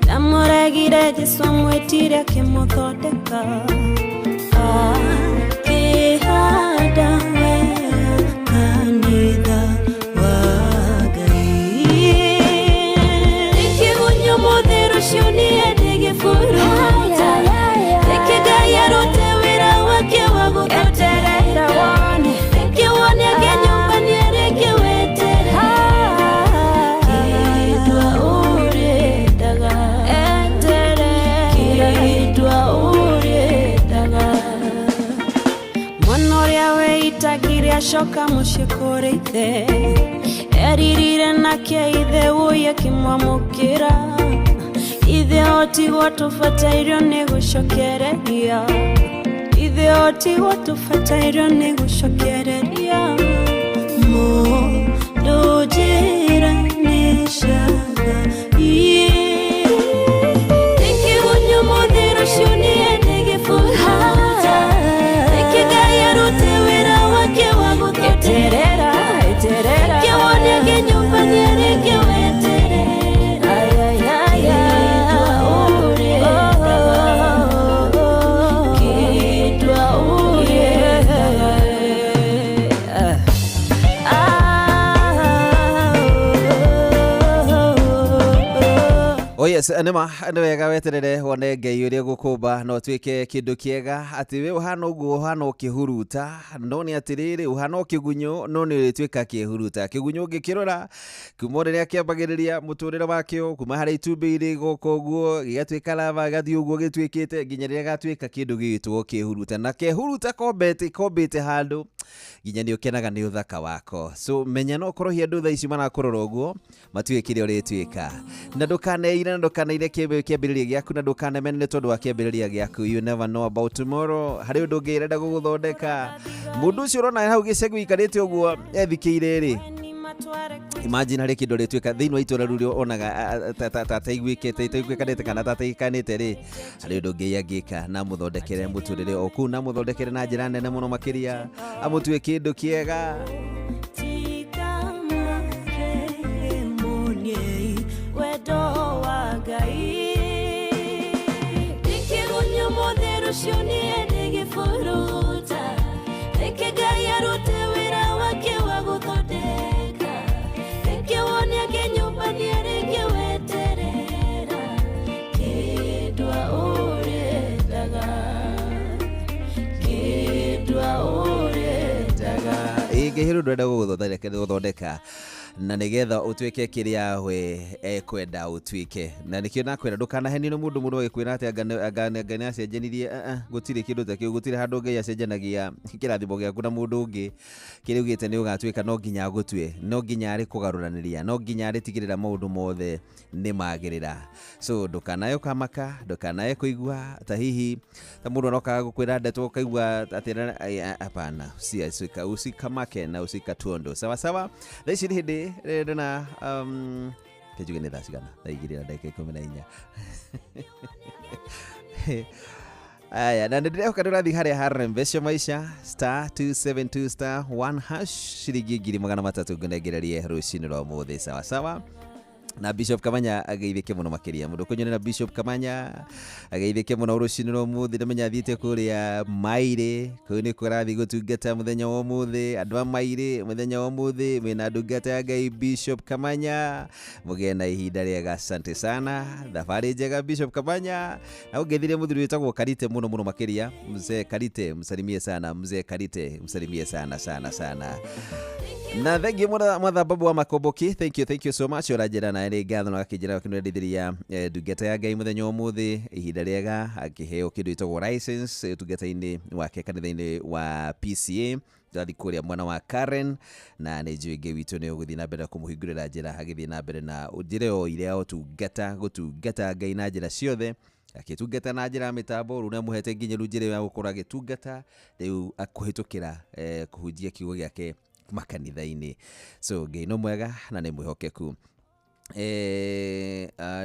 ndamũregire Jesũ amwĩtire akĩmũthondeka akĩhanda wega kanitha wa Ngai Ndĩkĩgunyũ mũthĩ rũciũ niĩ ndĩgĩburuta Reke Ngai arute wĩra wake wa gũthondeka Reke wone akĩnyũmba nĩarĩke weterera Kĩndwa ũrĩendaga Kĩndwa ũrĩendaga Mwana ũrĩa weitagire acoka mũciĩ kũrĩ ithe eririre nake ithe wũi akĩmwamũkĩra ithe otigwo tũbatairio nĩ gũcokereria ithe otigwo tũbatairio nĩ gũcokereria mũndũ njĩra nĩ caga Ndĩkĩgunyũ mũthĩ rũciũ niĩ ndĩgĩburuta Reke Ngai arute wĩra wake wa gũthondeka Reke wone akĩnyũmba nĩarĩke weterera Kĩndwa ũrĩendaga Kĩndwa ũrĩendaga Oh yes, nĩma nĩ wega weterere wone Ngai ũrĩa gũkũmba na ũtuĩke kĩndũ kĩega atĩ we ũhana ũguo ũhana ũkĩhuruta no nĩ atĩrĩrĩ ũhana ũkĩgunyũ no nĩ ũrĩtuĩka kĩhuruta kĩgunyũ ũngĩkĩrora kuma o rĩrĩa kĩambagĩrĩria mũtũrĩre wakĩo kuma harĩa itumbĩ irĩ gũkũ ũguo gĩgatuĩka lava gĩgathiĩ ũguo gĩtuĩkĩte nginya rĩrĩa gatuĩka kĩndũ gĩgĩtwo kĩhuruta na kehuruta kombete kombĩte handũ nginya nĩ ũkenaga nĩ ũthaka wako so menya no ũkorwo hiandũ thaa ici marakũrora ũguo matuĩ kĩrĩa ũrĩtuĩka na ndũkaneire na ndũkaneire kĩambĩrĩria gĩaku na ndũkanemene nĩ tondũ wa kĩambĩrĩria gĩaku. You never know about tomorrow. Harĩ ũndũ ũngĩ ũrenda gũgũthondeka mũndũ ũcio ũrona hau gĩcegu ikarĩte ũguo ethikĩire rĩ imagine harĩ kĩndũ ũrĩtuĩka thĩinĩ wa itũra rĩu onaga tataiguĩkĩte itaiguĩkanĩte kana tataiguĩkanĩte rĩ harĩ ũndũ ũngĩ angĩka na mũthondekere mũtũrĩre o kũu na mũthondekere na njĩra nene mũno makĩria amũtue kĩndũ kĩega. ũcio niĩ ndĩ gĩburuta. Reke Ngai arute wĩra wake wa gũthondeka. Reke wone akĩnyũmba nĩarĩkie weterera. Kĩndwa ũrendaga. Kĩndwa ũrendaga. Ĩ Ngai harĩ ũndũ arenda gũgũthondeka na nĩgetha ũtuĩke kĩrĩa we ekwenda ũtuĩke, na nĩkĩo nakwĩra ndũkanahenio nĩ mũndũ agĩkwĩra atĩ anga Ngai nĩacenjanirie. Gũtirĩ kĩndũ ta kĩu, gũtirĩ handũ Ngai acenjanagia kĩrathimo gĩaku na mũndũ ũngĩ. Kĩrĩa ugĩte nĩ ũgatuĩka no nginya agũtue, no nginya arĩkũgarũranĩria, no nginya arĩtigĩrĩra maũndũ mothe nĩ magĩrĩra. So ndũkanae ũkamaka, ndũkanae kũigua ta hihi ta mũndũ arokaga gũkwĩra ndeto ũkaigua atĩ hapana, usikamake na usikatuondo. Sawa sawa. Thaa ici nĩ hĩndĩ ndĩna kĩnjuge nĩ thaa cigana? Thaa 2:14. Aya, na nĩndĩrehoka nĩ ũrathiĩ harĩa harembesha maisha star 272 star 1 hash ciringi 300,000 ngũnengererie rũcinĩ rwa ũmũthĩ. Sawa sawa. Na Bishop Kamanya ageithĩke mũno makĩria, mũndũ kũnyonera Bishop Kamanya ageithĩke mũno rũcinĩ rwa ũmũthĩ. Ndamenya athiĩte kũrĩa Mairĩ, kũu nĩkuo arathiĩ gũtungata mũthenya wa ũmũthĩ. Andũ a Mairĩ mũthenya wa ũmũthĩ mwĩna ndungata ya Ngai Bishop Kamanya, mũgĩe na ihinda rĩega. Asante sana, thabarĩ njega Bishop Kamanya. Na ũngeithirie mũthuri wĩtagwo Karite mũno mũno makĩria, mzee Karite, msalimie sana mzee Karite, msalimie sana sana sana. Na thank you mwatha babu wa Makomboki, thank you so much. Ũranjĩra nawe nĩ ngatho na ũgakĩnjĩra ũkĩnwendithĩria ndungata ya Ngai mũthenya wa ũmũthĩ ihinda rĩega, akĩheo kĩndũ gĩtagwo license ũtungata-inĩ wake kanitha-inĩ wa PCA. Tũrathiĩ kũrĩa mwena wa Karen, na nĩ njũĩ Ngai witũ nĩ ũgũthiĩ na mbere na kũmũhingũrĩra njĩra, agĩthiĩ na mbere na njĩra o ĩrĩa ya ũtungata, gũtungata Ngai na njĩra ciothe, akĩtungata na njĩra ya mĩtambo. Rĩu nĩamũhete nginya rĩu njĩra ya gũkorwo agĩtungata rĩu kũhĩtũkĩra kũhunjia kiugo gĩake makanitha-inĩ. So Ngai no mwega na nĩ mwĩhokeku.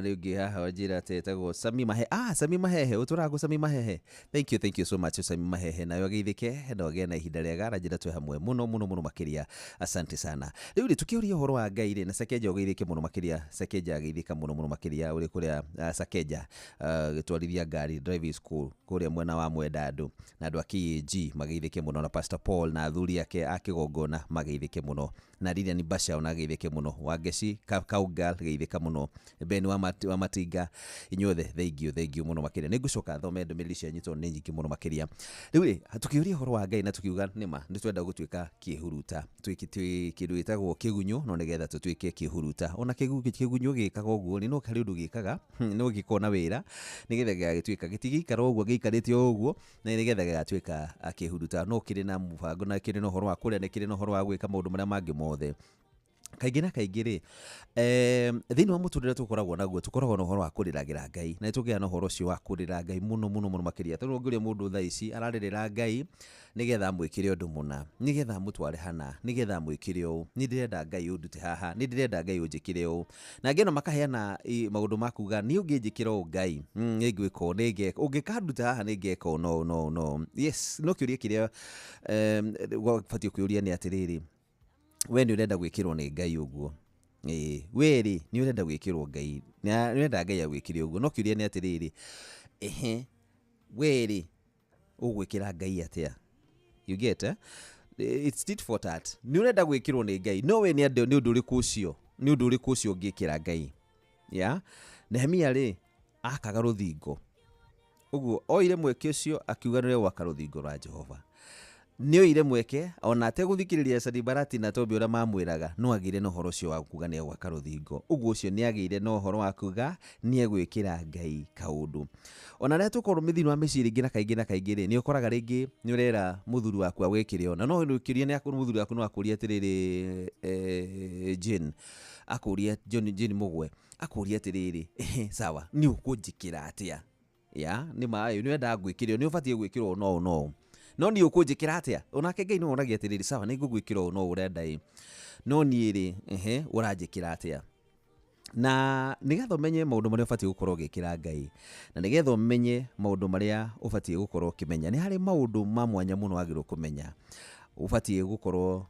Rĩu ngĩ haha wanjĩra atĩ etagwo Sami Mahe. Sami Mahehe, ũtũraga kũ Sami Mahehe? Thank you so much Sami Mahehe, nawe ũgeithĩke na ũgĩe na ihinda rĩega. Aranjĩra twĩ hamwe mũno mũno mũno makĩria, asante sana. Rĩu rĩ tũkĩũria ũhoro wa Ngai rĩ, na Sakeja ũgeithĩke mũno makĩria, Sakeja ageithĩka mũno mũno makĩria, ũrĩ kũrĩa Sakeja gĩtwarithia ngari driving school kũrĩa mwena wa Mwendandũ, na andũ a KAG mageithĩke mũno, na Pastor Paul na athuri ake a kĩgongona mageithĩke mũno, na Lilian Basha ona ageithĩke mũno, Wangeci Kaugal geithĩka mũno, Ben wa Matinga, inyuothe thank you mũno makĩria. Nĩngũcoka thome ndũmĩrĩri cianyu tondũ nĩ nyingĩ mũno makĩria. Rĩu rĩ tũkĩũria ũhoro wa Ngai na tũkiuga nĩma nĩ twenda gũtuĩka kĩhuruta, twĩ kĩndũ gĩtagwo kĩgunyũ, no nĩgetha tũtuĩke kĩhuruta. Ona kĩgunyũ gĩkaga ũguo nĩ no harĩ ũndũ gĩkaga, no gĩkona wĩra nĩgetha gĩgagĩtuĩka gĩtigĩikara ũguo gĩikarĩte o ũguo, na nĩgetha gĩgatuĩka kĩhuruta. No kĩrĩ na mũbango na kĩrĩ na ũhoro wa kũrĩa, nĩ kĩrĩ na ũhoro wa gwĩka maũndũ marĩa mangĩ mothe. Kaingĩ na kaingĩ rĩ, thĩinĩ wa mũtũrĩre tũkoragwo naguo, tũkoragwo na ũhoro wa kũrĩragĩra Ngai, na nĩtũgĩaga na ũhoro ũcio wa kũrĩra Ngai mũno mũno mũno makĩria. Tondũ ũngĩũria mũndũ thaa ici ararĩrĩra Ngai nĩgetha amwĩkĩre ũndũ mũna, nĩgetha amũtware hana, nĩgetha amwĩkĩre ũũ, nĩ ndĩrenda Ngai ũndute haha, nĩ ndĩrenda Ngai ũnjĩkĩre ũũ. Na angĩ ona makaheana maũndũ ma kuga niĩ ũngĩnjĩkĩra ũũ Ngai, nĩ ngwĩka ũũ, nĩ ngeka, ũngĩkanduta haha nĩ ngeka ũũ, no no no. Yes, no kĩũria kĩrĩa ũbatiĩ kwĩyũria nĩ atĩrĩrĩ, we nĩ ũrenda gwĩkĩrwo nĩ Ngai ũguo? We rĩ nĩ ũrenda gwĩkĩrwo Ngai, nĩ ũrenda Ngai agwĩkĩre ũguo? No kĩũria nĩ atĩrĩrĩ, ehe, we rĩ ũgwĩkĩra Ngai atĩa? You get, eh? It's tit for tat. Nĩ ũrenda gwĩkĩrwo nĩ Ngai, no we nĩ ũndũ ũrĩkũ ũcio? Nĩ ũndũ ũrĩkũ ũcio ũngĩkĩra Ngai? Yeah? Nehemia rĩ akaga rũthingo, ũguo oire mweke ũcio akiuga nĩ gwaka rũthingo rwa Jehova. Nĩ oire mweke ona ategũthikĩrĩria Sanibalati na Tobia ũrĩa mamwĩraga, no agĩire na ũhoro ũcio wa kuga nĩ egwaka rũthingo. Ũguo ũcio nĩ agĩire na ũhoro wa kuga nĩ egwĩkĩra Ngai kaũndũ. Ona rĩrĩa tũkorwo thĩinĩ wa mĩciĩ rĩngĩ na kaingĩ na kaingĩ rĩ, nĩ ũkoraga rĩngĩ nĩ ũrera mũthuri waku agwĩkĩre ona, no ũkĩũria nĩ mũthuri waku no akũrie atĩrĩrĩ, Jane, akũrie Jane Mũgwe, akũrie atĩrĩrĩ, sawa, nĩ ũkũnjĩkĩra atĩa? Ya, nĩ maĩ, nĩ wendaga ngwĩkĩre, nĩ ũbatiĩ gwĩkĩrwo no no. No niĩ ũkũnjĩkĩra atĩa? Onake Ngai no onagia atĩrĩrĩ, sawa, nĩ ngũgwĩkĩra ũũ no ũrenda ĩ, no niĩ rĩ, ehe, ũranjĩkĩra atĩa? Na nĩgetha ũmenye maũndũ marĩa ũbatiĩ gũkorwo ũgĩkĩra Ngai, na nĩgetha ũmenye maũndũ marĩa ũbatiĩ gũkorwo ũkĩmenya, nĩ harĩ maũndũ ma mwanya mũno wagĩrĩirwo kũmenya. Ũbatiĩ gũkorwo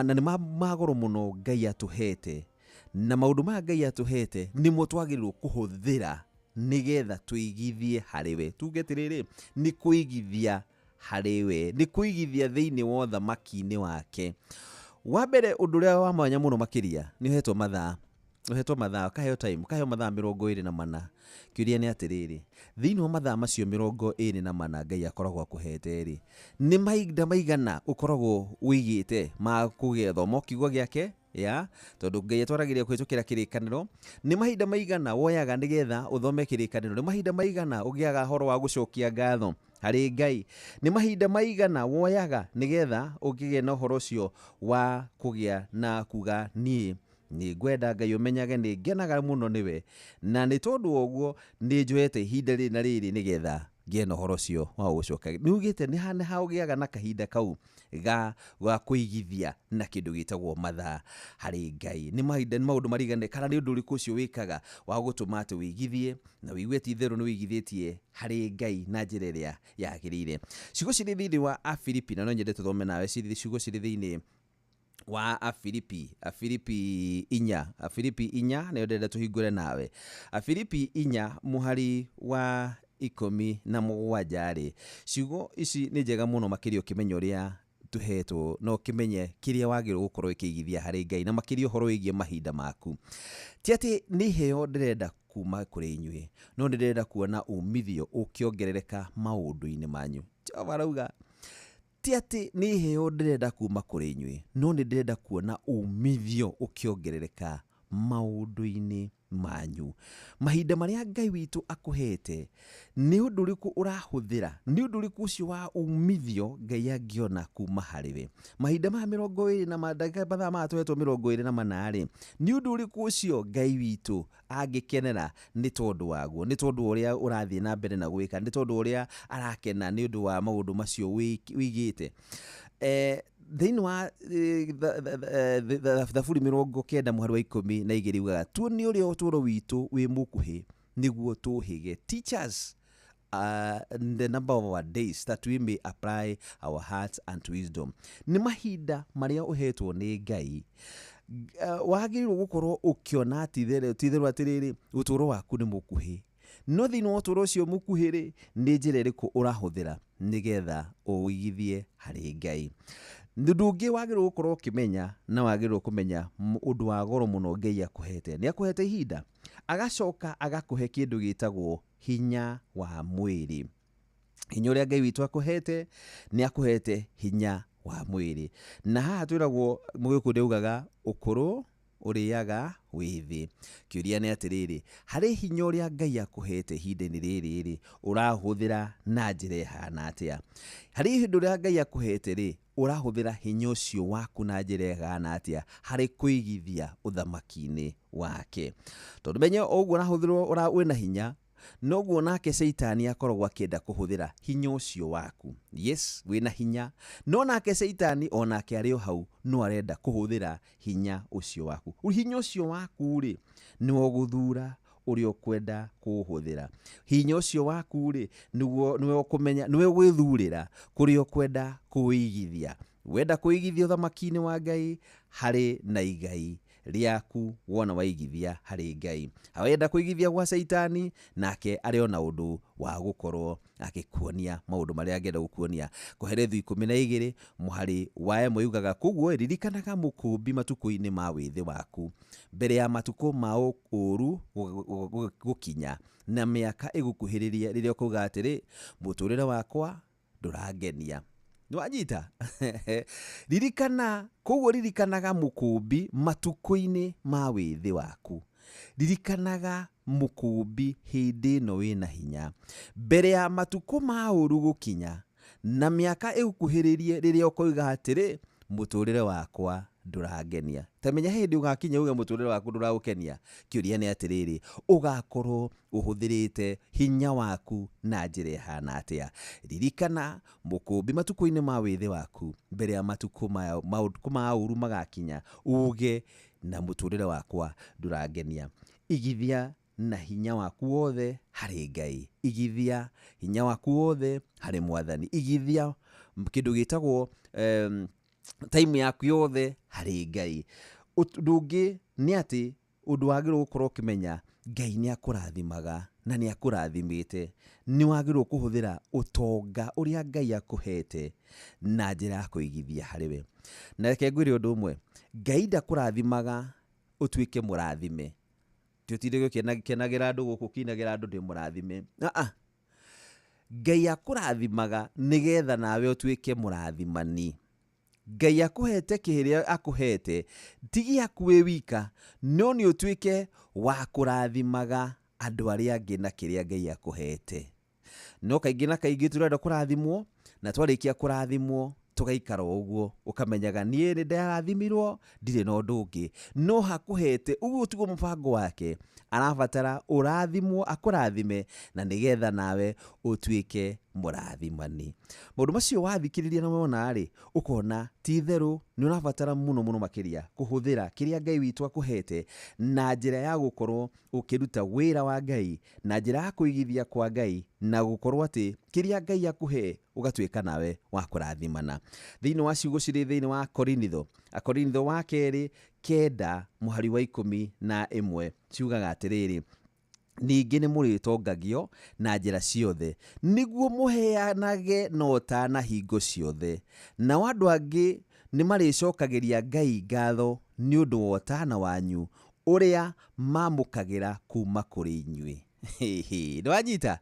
na nĩ ma goro mũno Ngai atũhete, na maũndũ maya Ngai atũhete nĩmo twagĩrĩirwo kũhũthĩra nĩgetha tũigithie harĩ we. Tuge atĩrĩrĩ, nĩ kũigithia harĩ we, nĩ kũigithia thĩinĩ wa ũthamaki-inĩ wake. Wa mbere, ũndũ ũrĩa wa mwanya mũno makĩria nĩ ũhetwo mathaa, ũhetwo mathaa, ũkaheo time, ũkaheo mathaa 24. Kĩũria nĩ atĩrĩrĩ, thĩinĩ wa mathaa macio 24 Ngai akoragwo akũhete rĩ, nĩ mahinda maigana ũkoragwo ũigĩte ma kũgĩthoma kiugo gĩake? Ya tondũ Ngai atwaragĩria kũhĩtũkĩra kĩrĩkanĩro. Nĩ mahinda maigana woyaga nĩgetha ũthome kĩrĩkanĩro? Nĩ mahinda maigana ũgĩaga horo wa gũcokia ngatho harĩ Ngai? Nĩ mahinda maigana woyaga nĩgetha ũkĩgĩe na ũhoro ũcio wa kũgĩa na kuga niĩ nĩ ngwenda Ngai ũmenyage nĩ ngenaga mũno nĩwe, na nĩ tondũ wa ũguo nĩ njoete ihinda rĩrĩ na rĩrĩ nĩgetha ngĩe na ũhoro ũcio wa gũcoka. Nĩ ugĩte nĩ ha nĩ ha ũgĩaga na kahinda kau ga kũigithia na kĩndũ gĩtagwo mathaa harĩ Ngai. Nĩ mahinda, nĩ maũndũ marigane, kana nĩ ũndũ ũrĩkũ ũcio wĩkaga wa gũtũma atĩ wĩigithie na wĩigue ti itherũ nĩ wĩigithĩtie harĩ Ngai na njĩra ĩrĩa yagĩrĩire. Ciugo cirĩ thĩinĩ wa Afilipi, na no nyende tũthome nawe ciugo cirĩ thĩinĩ wa Afilipi, Afilipi 4, Afilipi 4 nĩyo ndĩrenda tũhingũre nawe. Afilipi 4 mũhari wa 17 rĩ, ciugo ici nĩ njega mũno makĩria ũkĩmenya ũrĩa tũhetwo na ũkĩmenye kĩrĩa wagĩrĩirwo gũkorwo ũkĩigithia harĩ Ngai, na makĩria ũhoro wĩgiĩ mahinda maku. Ti atĩ nĩ iheo ndĩrenda kuma kũrĩ inyuĩ, no nĩ ndĩrenda kuona umithio ũkĩongerereka maũndũ-inĩ manyu. Jehova arauga ti atĩ nĩ iheo ndĩrenda kuma kũrĩ inyuĩ, no nĩ ndĩrenda kuona umithio ũkĩongerereka maũndũ-inĩ manyu. Mahinda marĩa Ngai witũ akũhete, nĩ ũndũ ũrĩkũ ũrahũthĩra? Nĩ ũndũ ũrĩkũ ũcio wa umithio Ngai angĩona kuma harĩ we? Mahinda maya 20 na ndagĩka mathaa maya tũhetwo 24 rĩ, nĩ ũndũ ũrĩkũ ũcio Ngai witũ angĩkenera nĩ tondũ waguo? Nĩ tondũ wa ũrĩa ũrathiĩ na mbere na gwĩka, nĩ tondũ wa ũrĩa arakena nĩ ũndũ wa maũndũ macio wĩigĩte. Thĩinĩ wa Thaburi 90 mũhari wa 12 yugaga, tuonie ũrĩa ũtũũro witũ wĩ mũkuhĩ nĩguo tũhĩge. Teach us the number of our days that we may apply our hearts unto wisdom. Nĩ mahinda marĩa ũhetwo nĩ Ngai, wagĩrĩirwo gũkorwo ũkĩona ti-itherũ atĩrĩrĩ, ũtũũro waku nĩ mũkuhĩ. No thĩinĩ wa ũtũũro ũcio mũkuhĩ rĩ, nĩ njĩra ĩrĩkũ ũrahũthĩra nĩgetha ũigithie harĩ Ngai? Ũndũ ũngĩ wagĩrĩirwo gũkorwo ũkĩmenya, na wagĩrĩirwo kũmenya ũndũ wa goro mũno Ngai akũhete, nĩ akũhete ihinda, agacoka agakũhe kĩndũ gĩtagwo hinya wa mwĩrĩ. Hinya ũrĩa Ngai witũ akũhete, nĩ akũhete hinya wa mwĩrĩ. Na haha twĩragwo, Mũgĩkũyũ nĩaugaga ũkũrũ ũrĩaga wĩthĩ. Kĩũria nĩ atĩrĩrĩ, harĩ hinya ũrĩa Ngai akũhete ihinda-inĩ rĩrĩ rĩ, ũrahũthĩra na njĩra ĩhana atĩa? Harĩ ihinda ũrĩa Ngai akũhete rĩ, ũrahũthĩra hinya ũcio waku na njĩra ĩhana atĩa harĩ kũigithia ũthamaki-inĩ wake? Tondũ menye o ũguo ũrahũthĩrwo wĩna hinya, noguo nake Caitani akoragwo akĩenda kũhũthĩra hinya ũcio waku. Yes, wĩna hinya, no nake Caitani onake arĩ o hau no arenda kũhũthĩra hinya ũcio waku. Hinya ũcio waku rĩ, nĩwe ũgũthura ũrĩa ũkwenda kũũhũthĩra. Hinya ũcio waku rĩ, nĩwe ũkũmenya, nĩwe ũgwĩthurĩra kũrĩa ũkwenda kũwĩigithia. Wenda kũigithia ũthamaki-inĩ wa Ngai, harĩ na igai rĩaku wona waigithia harĩ Ngai. Wenda kũigithia gwa Caitani, nake arĩ ona ũndũ wa gũkorwo akĩkuonia maũndũ marĩa angĩenda gũkuonia. Kohelethu 12 mũhari wa 1 yugaga, koguo ririkanaga mũkũmbi matukũ-inĩ ma wĩthĩ waku, mbere ya matukũ ma ũũru gũkinya, na mĩaka ĩgũkuhĩrĩrie rĩrĩa ũkauga atĩrĩ, mũtũũrĩre wakwa ndũrangenia. Nĩwanyita? Ririkana, koguo ririkanaga mũkũmbi matukũ-inĩ ma wĩthĩ waku. Ririkanaga mũkũmbi hĩndĩ ĩno wĩna hinya, mbere ya matukũ ma ũũru gũkinya, na mĩaka ĩgũkuhĩrĩrie rĩrĩa ũkoiga atĩrĩ, mũtũũrĩre wakwa ndũrangenia. Ta menya hĩndĩ ũgakinya uge mũtũũrĩre waku ndũragũkenia. Kĩũria nĩ atĩrĩrĩ, ũgakorwo ũhũthĩrĩte hinya waku na njĩra ĩhana atĩa? Ririkana mũkũmbi matukũ-inĩ ma wĩthĩ waku, mbere ya matukũ ma ũũru magakinya, uge na mũtũũrĩre wakwa ndũrangenia. Igithia na hinya waku wothe harĩ Ngai. Igithia hinya waku wothe harĩ Mwathani. Igithia kĩndũ gĩtagwo time yaku yothe harĩ Ngai. Ũndũ ũngĩ nĩ atĩ ũndũ wagĩrĩirwo gũkorwo ũkĩmenya, Ngai nĩ akũrathimaga na nĩ akũrathimĩte, nĩ wagĩrĩirwo kũhũthĩra ũtonga ũrĩa Ngai akũhete na njĩra ya kũigithia harĩ we. Na reke ngwĩre ũndũ ũmwe, Ngai ndakũrathimaga ũtuĩke mũrathime. Ti ũtinde ũgĩkenagĩra andũ gũkũ ũkĩinagĩra andũ ndĩ mũrathime. Aa, Ngai akũrathimaga nĩgetha nawe ũtuĩke mũrathimani. Ngai akũhete kĩrĩa akũhete ti gĩaku wĩ wika, no nĩ ũtuĩke wa kũrathimaga andũ arĩa angĩ na kĩrĩa Ngai akũhete. No kaingĩ na kaingĩ tũrenda kũrathimwo, na twarĩkia kũrathimwo tũgaikara o ũguo, ũkamenyaga niĩ nĩ ndarathimirwo ndirĩ na ũndũ ũngĩ. No hakũhete, ũguo tiguo mũbango wake, arabatara ũrathimwo, akũrathime na nĩgetha nawe ũtuĩke mũrathimani. Maũndũ macio wathikĩrĩria na wona rĩ, ũkona ti itherũ nĩ ũrabatara mũno mũno makĩria kũhũthĩra kĩrĩa Ngai witũ akũhete na njĩra ya gũkorwo ũkĩruta wĩra wa Ngai, na njĩra ya kũigithia kwa Ngai, na gũkorwo atĩ kĩrĩa Ngai akũhe ũgatuĩka nawe wa kũrathimana. Thĩinĩ wa ciugo cirĩ thĩinĩ wa Korinitho, Akorinitho wa kerĩ kenda mũhari wa 11 ciugaga atĩrĩrĩ, ningĩ nĩ mũrĩtongagio na njĩra ciothe, nĩguo mũheanage na ũtana hingo ciothe, nao andũ angĩ nĩ marĩcokagĩria Ngai ngatho nĩ ũndũ wa ũtana wanyu ũrĩa mamũkagĩra kuma kũrĩ inyuĩ. Nĩ wanyita?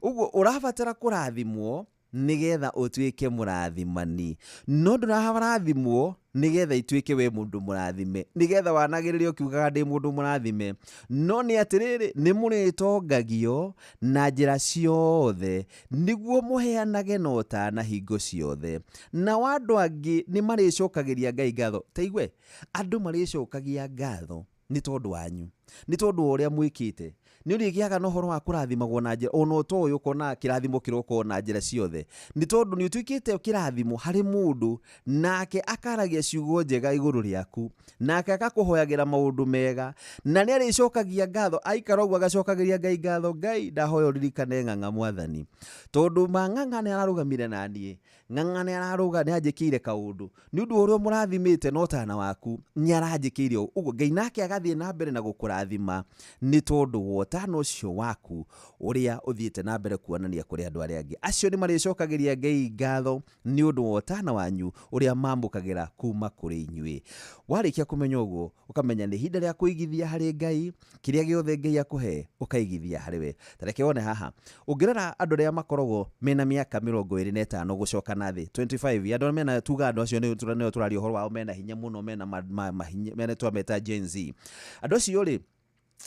Ũguo ũrabatara kũrathimwo nĩgetha ũtuĩke mũrathimani, no ndũrarathimwo nĩgetha ituĩke we mũndũ mũrathime, nĩgetha wanagĩrĩre ũkiugaga ndĩ mũndũ mũrathime. No nĩ atĩrĩrĩ, nĩ mũrĩtongagio na njĩra ciothe, nĩguo mũheanage na ũtana hingo ciothe, nao andũ angĩ nĩ marĩcokagĩria Ngai ngatho. Ta igue, andũ marĩcokagia ngatho nĩ tondũ wanyu, nĩ tondũ wa ũrĩa mwĩkĩte. Nĩ ũrĩgĩaga na ũhoro wa kũrathimagwo na njĩra ona ũtoĩ, ũkona kĩrathimo kĩroka o na njĩra ciothe, nĩ tondũ nĩ ũtuĩkĩte kĩrathimo harĩ mũndũ, nake akaragia ciugo njega igũrũ rĩaku, nake agakũhoyagĩra maũndũ mega, na nĩ arĩcokagia ngatho. Aikara ũguo agacokagĩria Ngai ngatho, Ngai ndahoya ũririkane Ng'ang'a mwathani, tondũ ma Ng'ang'a nĩ ararũgamire na niĩ, Ng'ang'a nĩ ararũga, nĩ anjĩkĩire kaũndũ, nĩ ũndũ wa ũrĩa ũmũrathimĩte na ũtana waku, nĩ aranjĩkĩire ũũ. Ũguo Ngai nake agathiĩ na mbere na gũkũrathima nĩ tondũ wa ũtana ũcio waku ũrĩa ũthiĩte na mbere kuonania kũrĩ andũ arĩa angĩ. Acio nĩ marĩcokagĩria Ngai ngatho nĩ ũndũ wa ũtana wanyu ũrĩa mamũkagĩra kuma kũrĩ inyuĩ. Warĩkia kũmenya ũguo, ũkamenya nĩ ihinda rĩa kũigithia harĩ Ngai, kĩrĩa gĩothe Ngai akũhe ũkaigithia harĩ we. Ta reke wone haha, ũngĩrora andũ arĩa makoragwo mena mĩaka 25 gũcoka na thĩ, 25, andũ arĩa mena, tuga andũ acio nĩo tũraria ũhoro wao, mena hinya mũno, mena mahinya, mena twameta Gen Z. Andũ acio rĩ,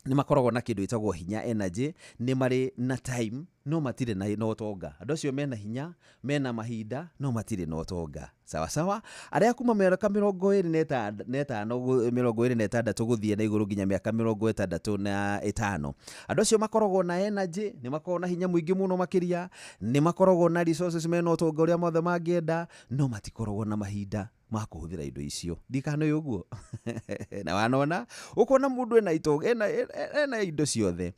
nĩ makoragwo na kĩndũ gĩtagwo hinya, energy, nĩ marĩ na time, no matirĩ na ũtonga. Andũ acio mena hinya, mena mahinda, no matirĩ na ũtonga. Sawa sawa, arĩa kuma mĩaka 25, 26 gũthiĩ na igũrũ nginya mĩaka 65, andũ acio makoragwo na energy, nĩ makoragwo na hinya mũingĩ mũno makĩria, nĩ makoragwo na resources, mena ũtonga ũrĩa mothe mangĩenda, no matikoragwo na mahinda ma kũhũthĩra indo icio. Ndikana ũyũ ũguo na wanona ũkona mũndũ ena itonga, ena indo ciothe,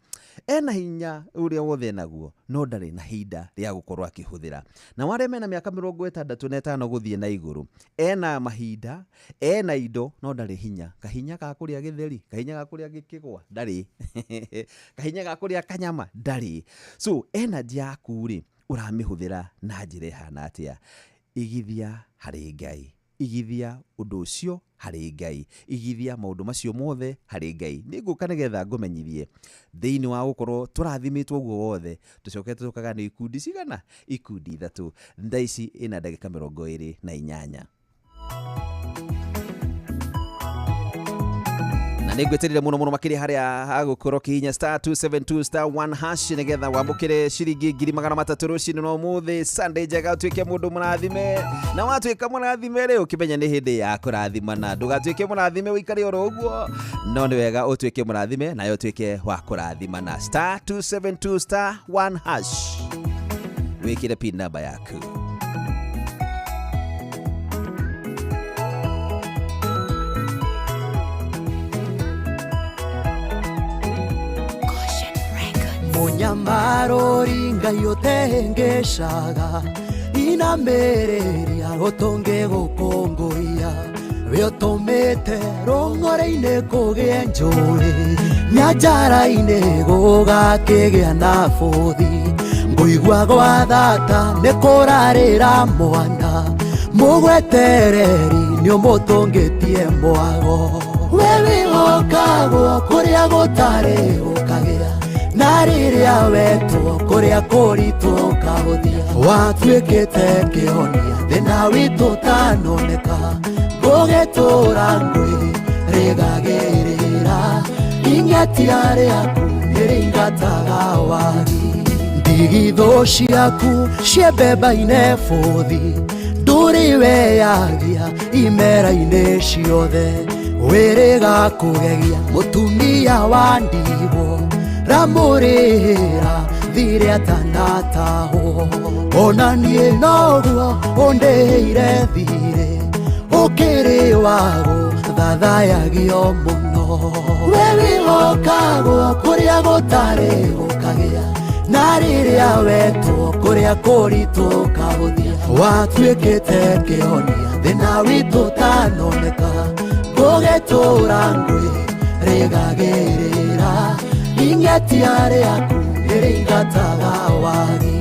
ena hinya ũrĩa wothe enaguo, no ndarĩ na ihinda rĩa gũkorwo akĩhũthĩra. Na arĩa mena mĩaka 65 gũthiĩ na igũrũ, ena mahinda, ena indo, no ndarĩ hinya. Kahinya ga kũrĩa gĩtheri, kahinya ga kũrĩa gĩkĩgwa, ndarĩ. Kahinya ga kũrĩa kanyama, ndarĩ. So energy yaku rĩ, ũramĩhũthĩra na njĩra ĩhana atĩa? Igithia harĩ Ngai, igithia ũndũ ũcio harĩ Ngai, igithia maũndũ macio mothe harĩ Ngai. Nĩ ngũka nĩgetha ngũmenyithie thĩinĩ wa gũkorwo tũrathimĩtwo ũguo wothe, tũcoke tũkaga nĩ ikundi cigana? Ikundi ithatũ. Thaa ici ĩna ndagĩka 28. Na nĩ ngwĩtĩrire mũno mũno makĩria harĩa hagũkorwo ũkĩhihinya star 272 star 1 hash nĩgetha wamũkĩre ciringi 300,000 rũcinĩ na ũmũthĩ. Sunday njega, ũtuĩke mũndũ mũrathime, na watuĩka mũrathime rĩ, ũkĩmenya nĩ hĩndĩ ya kũrathimana. Ndũgatuĩke mũrathime ũikare oro ũguo, no nĩ wega ũtuĩke mũrathime nayo ũtuĩke wa kũrathimana. Star 272 star 1 hash, wĩkĩre pin namba yaku. Mũnyamarũri Ngai ũtehengeshaga, inamĩrĩria ũtũngĩgũkũngũiya. Wĩũtũmĩte rũng'ũrĩ-inĩ kũgĩe njũĩ, nyanjara-inĩ gũgakĩgĩa na bũthi. Ngũigua gwa thata nĩ kũrarĩra mwana, mũgwetereri nĩ ũmũtũngĩtie mwago. We wĩhokagwo kũrĩa gũtarĩ gũkagĩa, na rĩrĩa wetwo kũrĩa kũritũ ũkahũthia. Watuĩkĩte kĩhonia thĩna witũ ũtanoneka, gũgĩtũra ngwĩ rĩgagĩrĩra, ing'etia rĩaku nĩrĩingataga wagi. Ndigithũ ciaku ciembemba-inĩ bũthi, ndũrĩ weyagia imera-inĩ ciothe. Wĩrĩga kũgegia mũtumia wa ndigwo, ramũrĩhĩra thirĩ atanatahwo. Ona niĩ noguo ũndĩhĩire thirĩ, ũkĩrĩ wago thathayagio mũno. We wĩhokagwo kũrĩa gũtarĩ gũkagĩa, na rĩrĩa wetwo kũrĩa kũritũ ũkahũthia. Watuĩkĩte kĩhonia thĩna witũ ũtanoneka, gũgĩtũra ngwĩ rĩgagĩrĩra, ing'etia rĩaku nĩrĩingataga wagi.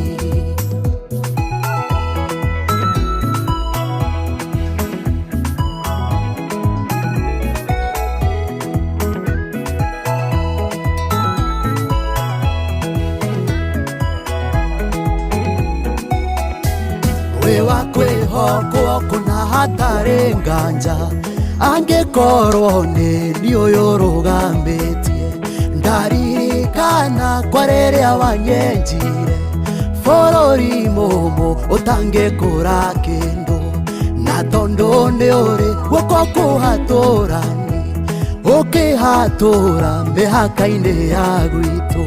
Wĩ wa kwĩhokwo kũna hatarĩ nganja, angĩkorwo nĩ niĩ ũyũ ũrũgamĩtie. Ndaririkana kwa rĩrĩa wanyenjire, bũrũri mũmũ ũtangĩkũra kĩndũ. Na tondũ nĩ ũrĩ guoko kũhatũrani, ũkĩhatũra mĩhaka-inĩ ya gwitũ.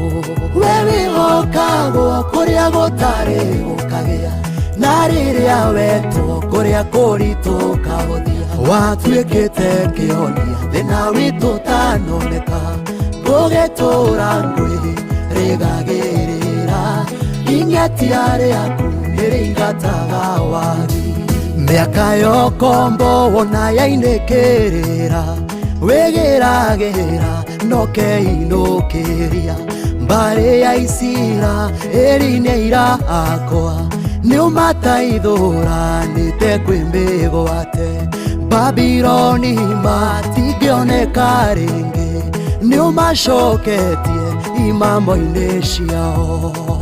We wĩhokagwo kũrĩa gũtarĩ gũkagĩa, na rĩrĩa wetwo kũrĩa kũritũ ũkahũthia. Watuĩkĩte kĩhonia thĩna witũ ũtanoneka, gũgĩtũra ngwĩ rĩgagĩrĩra, ing'etia rĩaku nĩrĩingataga wagi. Mĩaka ya ũkombo wona yainĩkĩrĩra, wĩgĩragĩra no keinũkĩria. Mbarĩ ya Isiraeli nĩ aira akwa, nĩũmataithũranĩte kwĩ mĩgwate. Babiloni matingĩoneka rĩngĩ, nĩũmacoketie imamo-inĩ ciao.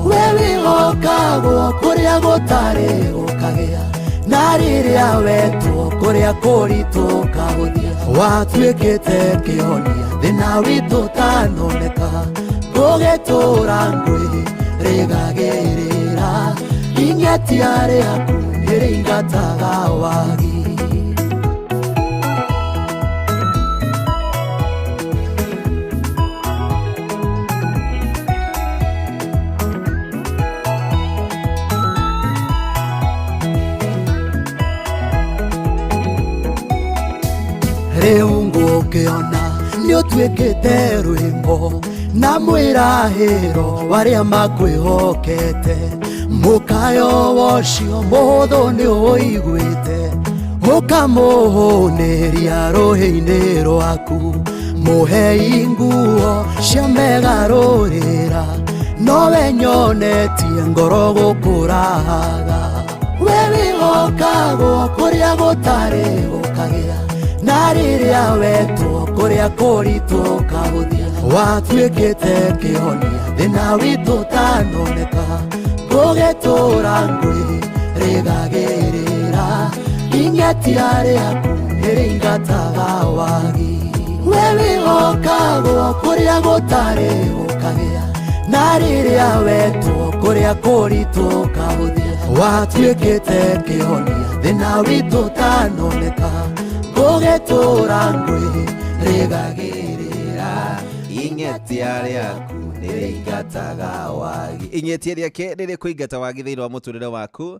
We wĩhokagwo kũrĩa gũtarĩ gũkagĩa, na rĩrĩa wetwo kũrĩa kũritũ ũkahũthia. Watuĩkĩte kĩhonia thĩna witũ ũtanoneka, gũgĩtũra ngwĩ rĩgagĩrĩra, ing'etia rĩaku nĩrĩingataga wagi. Rĩu ngũkĩona nĩũtuĩkĩte rwĩmbo, na mwĩrahĩro warĩa makwĩhokete. Mũkayo wocio mũhũthũ nĩũiguĩte, ũkamũhũnĩria rũhĩ-inĩ rwaku. Mũhei nguo cia megarũrĩra, nowe nyonetie ngoro gũkũrahaga. We wĩhokagwo kũrĩa gũtarĩ gũkagĩa, na rĩrĩa wetwo kũrĩa kũritũ ũkahũthia. Watuĩkĩte kĩhonia thĩna witũ ũtanoneka, gũgĩtũra ngwĩ rĩgagĩrĩra, ing'etia rĩaku nĩrĩingataga wagi. We wĩhokagwo kũrĩa gũtarĩ gũkagĩa, na rĩrĩa wetwo kũrĩa kũritũ ũkahũthia. Watuĩkĩte kĩhonia thĩna witũ ũtanoneka, gũgĩtũra ngwĩ rĩgagĩrĩra, ing'etia rĩaku Nĩrĩingataga wagi. Ing'etia rĩake nĩrĩkũingata wagi thĩinĩ wa mũtũrĩre waku.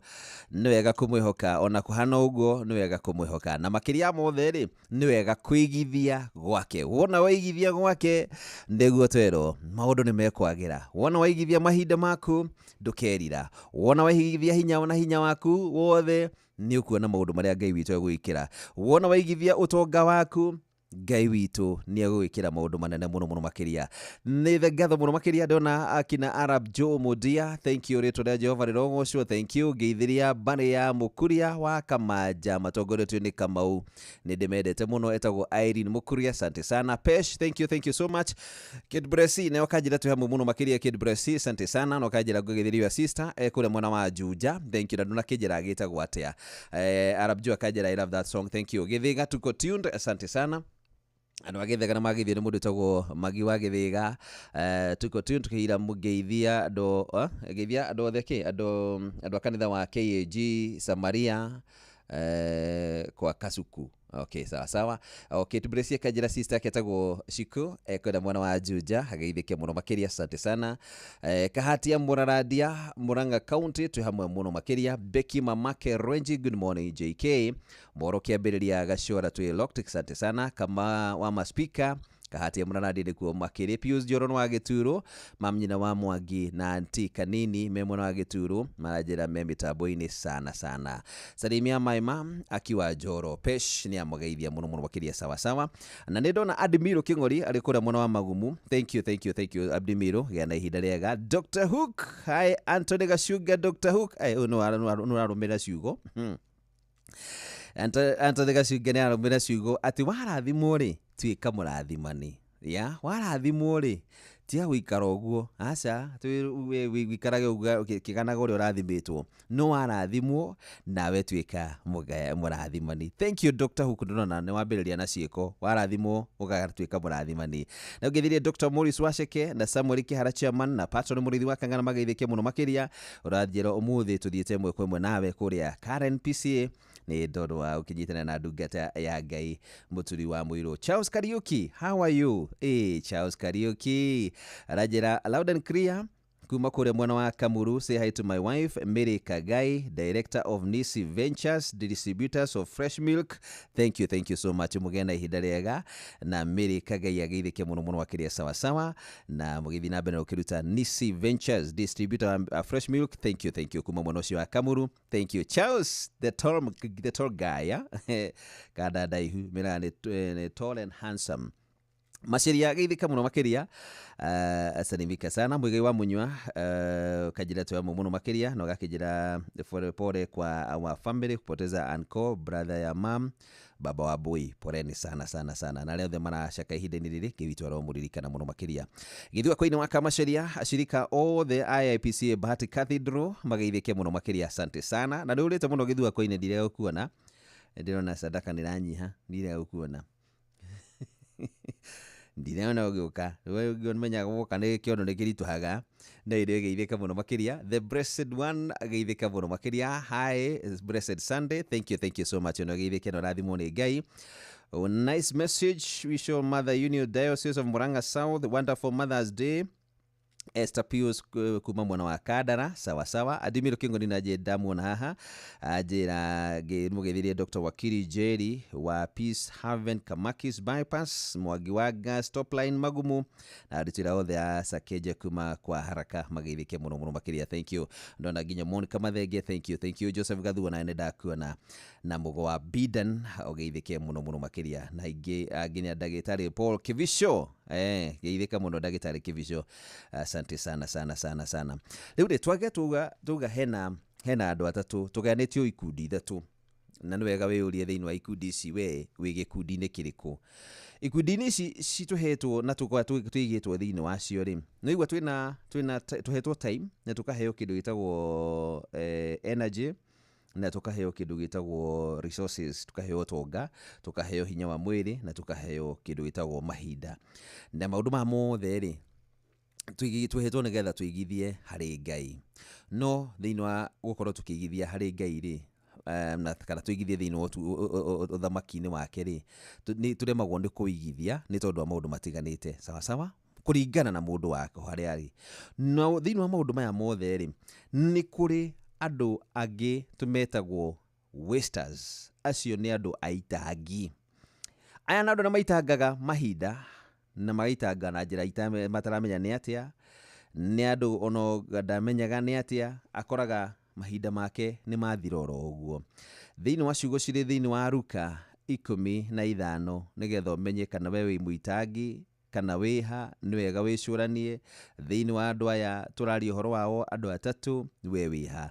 Nĩ wega kũmwĩhoka, ona kũhana ũguo nĩ wega kũmwĩhoka, na makĩria mothe rĩ, nĩ wega kũigithia gwake. Wona waigithia gwake, nĩguo twerwo maũndũ nĩ mekwagĩra. Wona waigithia mahinda maku, ndũkerira. Wona waigithia hinya na hinya waku wothe, nĩ ũkuona maũndũ marĩa Ngai witũ egwĩkĩra. Wona waigithia ũtonga waku, Ngai witũ nĩ egũgwĩkĩra maũndũ manene mũno mũno makĩria. Nĩ ngatho mũno makĩria ndona akina Arab Joe Mudia, thank you, rĩtwa rĩa Jehova rĩrogocwo, thank you. Ngeithĩria mbarĩ ya Mũkuria wa Kamanja matongoretio nĩ Kamau, nĩ ndĩmendete mũno, etagwo Irene Mũkuria, asante sana. Pesh, thank you, thank you so much. Kid Bresi nayo kanjĩra twĩ hamwe mũno makĩria. Kid Bresi, asante sana. No kanjĩra ngũgeithĩria your sister kũrĩa mwena wa Juja, thank you. Na ndũnakĩnjĩra agĩtagwo atĩa. Arab Joe akanjĩra I love that song, thank you. Gĩthĩga tuko tuned, asante sana. Andũ a Gĩthĩga nĩ magĩthio nĩ mũndũ wĩtagwo Magi wa Gĩthĩga. Tuko tuned tukĩira mũgeithia andũ, geithia andũ othe kĩ andũ a kanitha wa KAG Samaria, kwa Kasuku. Okay, sawa sawa. Okay, tubresie kanjĩra sister ketagwo Shiku, kwenda mwana wa Juja, ageithĩke mũno makĩria, asante sana. Kahatia Mũrarandia, Murang'a County, twĩ hamwe mũno makĩria. Becky Mamake Rwenji, good morning JK. Moro kĩambĩrĩria Gacora twĩ locked, asante sana. Kama wa maspika Kahatia Mũrarandia nĩkuo makĩria. Pius Njorono wa Gĩturo, mamnyina wa Mwangi na anti Kanini me mwena wa Gĩturo, maranjĩra me mĩtambo-inĩ sana sana. Salimia my mom akiwa Njoro. Pesh nĩ amũgeithia mũno mũno makĩria, sawa sawa. Na nĩ ndona Admiro Kĩng'ori arĩ kũrĩa mwena wa Magumu, thank you, thank you, thank you Admiro, gĩa na ihinda rĩega. Dr Hook, hi Anthony Gacunga. Dr Hook, ũyũ nĩ ũrarũmĩrĩra ciugo. Anthony Gacunga nĩ ararũmĩrĩra ciugo atĩ warathimwo rĩ, tuĩka mũrathimani. Ya warathimwo rĩ, tiga gũikara ũguo, aca wĩikarage ũguo ũkĩganaga ũrĩa ũrathimĩtwo, no warathimwo nawe tuĩka mũrathimani. Thank you Dr Hook, ndĩrona nĩ wambĩrĩria na ciĩko, warathimwo ũgatuĩka mũrathimani. Na ũngĩthirie Dr Morris Waceke na Samuel Kĩhara chairman na patron mũrĩithi wa Kang'ana mageithĩke mũno makĩria. Ũranjĩra ũmũthĩ tũthiĩte ĩmwe kwa ĩmwe nawe kũrĩa Karen PCA nĩ tondũ wa ũkĩnyitana na ndungata ya Ngai mũturi wa mũirũ Charles Kariuki, how are you? Charles Kariuki aranjĩra loud and clear kuma kũrĩa mwena wa Kamuru. Say hi to my wife Mary Kagai, director of Nisi Ventures, the distributors of fresh milk. Thank you, thank you so much. Mũgĩe na ihinda rĩega na Mary Kagai ageithĩke mũno mũno makĩria, sawa sawa. Na mũgĩthiĩ na mbere na gũkĩruta Nisi Ventures, distributor of fresh milk. Thank you, thank you kuma mwena ũcio wa Kamuru. Thank you Charles, the tall guy, yeah? Kada ndaihu meraga nĩ tall and handsome. Maciria geithĩka mũno makĩria, asalimika sana. Mũigai wa Munyua, kanjĩra twĩ hamwe mũno makĩria, na ũgakĩnjĩra pole pole kwa our family kupoteza uncle, brother ya mam, baba wa boy, poleni sana sana sana. Na arĩa othe maracaka ihinda-inĩ rĩrĩ, Ngai witũ aromũririkana mũno makĩria. Gĩthua koinĩ wa Kamaceria, ashirika othe IIPCA Bahati Cathedral mageithĩke mũno makĩria, asante sana. Na nĩ ũrĩte mũno Gĩthua koinĩ, ndirega gũkuona, ndĩrona sadaka nĩranyiha, ndirega gũkuona, ndirona ũgĩũka, ũmenyaga woka nĩ kĩondo nĩ kĩritũhaga, na irio geithĩka mũno makĩria. The blessed one geithĩka mũno makĩria. Hi blessed Sunday, thank you, thank you so much. Ono geithĩke na ũrathimwo nĩ Ngai. Oh, nice message. Wish your mother Union Diocese of Murang'a South wonderful Mother's Day. Esther Pius kuma mwena wa Kandara, sawa sawa. Adimiro Kĩng'ori na ndamuona haha, anjĩra mũgeithirie Dr Wakiri Jerry wa Peace Haven Kamakis Bypass, Mwangi wa Gas Top Line Magumu, na arutĩra othe a Sakeja kuma kwa haraka mageithĩke mũno mũno makĩria, thank you. Ndona nginya Monica Mathenge, thank you, thank you. Joseph Gathua na nĩ ndakuona na mũgo wa Bidan, ũgeithĩke mũno mũno makĩria. Na ingĩ nginya ndagĩtarĩ Paul Kivisho, geithĩka mũno ndagĩtarĩ Kivisho, asante sana sana sana sana. Rĩu rĩ, twage tuga hena andũ atatũ tũgayanĩtio ikundi ithatũ, na nĩ wega wĩyũrie thĩinĩ wa ikundi ici we wĩ gĩkundi-inĩ kĩrĩkũ. Ikundi-inĩ ici citũhetwo na tũkoragwo tũigĩtwo thĩinĩ wacio rĩ, nĩ igua twĩna tũhetwo time na tũkaheo kĩndũ gĩtagwo energy, na tũkaheo kĩndũ gĩtagwo resources, tũkaheo ũtonga, tũkaheo hinya wa mwĩrĩ, na tũkaheo kĩndũ gĩtagwo mahinda. Na maũndũ maya mothe rĩ, tũhetwo nĩgetha tũigithie harĩ Ngai. No thĩinĩ wa gũkorwo tũkĩigithia harĩ Ngai rĩ, na kana tũigithie thĩinĩ wa ũthamaki-inĩ wake rĩ, nĩ tũremagwo nĩ kũigithia nĩ tondũ wa maũndũ matiganĩte, sawa sawa. Kũringana na mũndũ wake harĩa arĩ. Na thĩinĩ wa maũndũ maya mothe rĩ, nĩ kũrĩ andũ angĩ tũmetagwo wasters. Acio nĩ andũ aitangi. Aya nĩ andũ arĩa maitangaga mahinda na magaitanga na njĩra mataramenya nĩ atĩa. Nĩ andũ ona ndamenyaga nĩ atĩa, akoraga mahinda make nĩ mathira oro ũguo. Thĩinĩ wa ciugo cirĩ thĩinĩ wa Luka 15, nĩgetha ũmenye kana we wĩ mũitangi kana wĩha, nĩ wega wĩcũranie. Thĩinĩ wa andũ aya tũraria ũhoro wao andũ atatũ, we wĩha.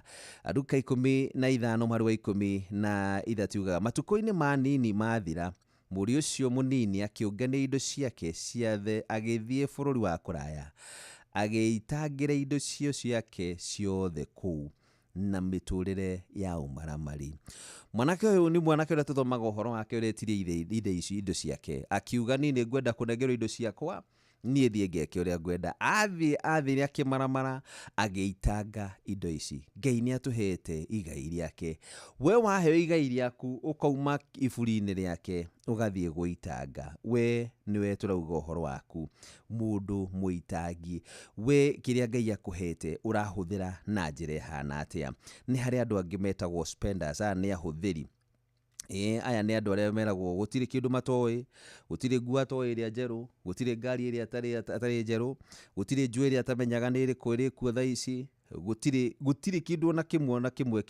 Luka 15 mũhari wa 13 yugaga, matukũ-inĩ manini mathira, mũriũ ũcio mũnini akĩũngania indo ciake ciothe agĩthiĩ bũrũri wa kũraya, agĩitangĩra indo cio ciake ciothe kũu na mĩtũrĩre ya ũmaramari. Mwanake ũyũ nĩ mwanake ũrĩa tũthomaga ũhoro wake ũrĩa etirie ithe ici indo ciake, akiuga niĩ nĩ ngwenda kũnengerwo indo ciakwa, niĩ thiĩ ngeke ũrĩa ngwenda. Athiĩ athire akĩmaramara agĩitanga indo ici. Ngai nĩ atũhete igai rĩake. We waheo igai rĩaku ũkauma iburi-inĩ rĩake ũgathiĩ gũitanga. We nĩwe tũrauga ũhoro waku, mũndũ mũitangi. We kĩrĩa Ngai akũhete ũrahũthĩra na njĩra ĩhana atĩa? Nĩ harĩ andũ angĩ metagwo spenders, aya nĩ ahũthĩri. Aya nĩ andũ arĩa meragwo gũtirĩ kĩndũ matoĩ, gũtirĩ nguo atoĩ ĩrĩa njerũ, gũtirĩ ngari ĩrĩa atarĩ njerũ, gũtirĩ njuĩ ĩrĩa atamenyaga nĩ ĩrĩkũ ĩrĩkuo thaa ici, gũtirĩ kĩndũ ona kĩmwe ona kĩmwe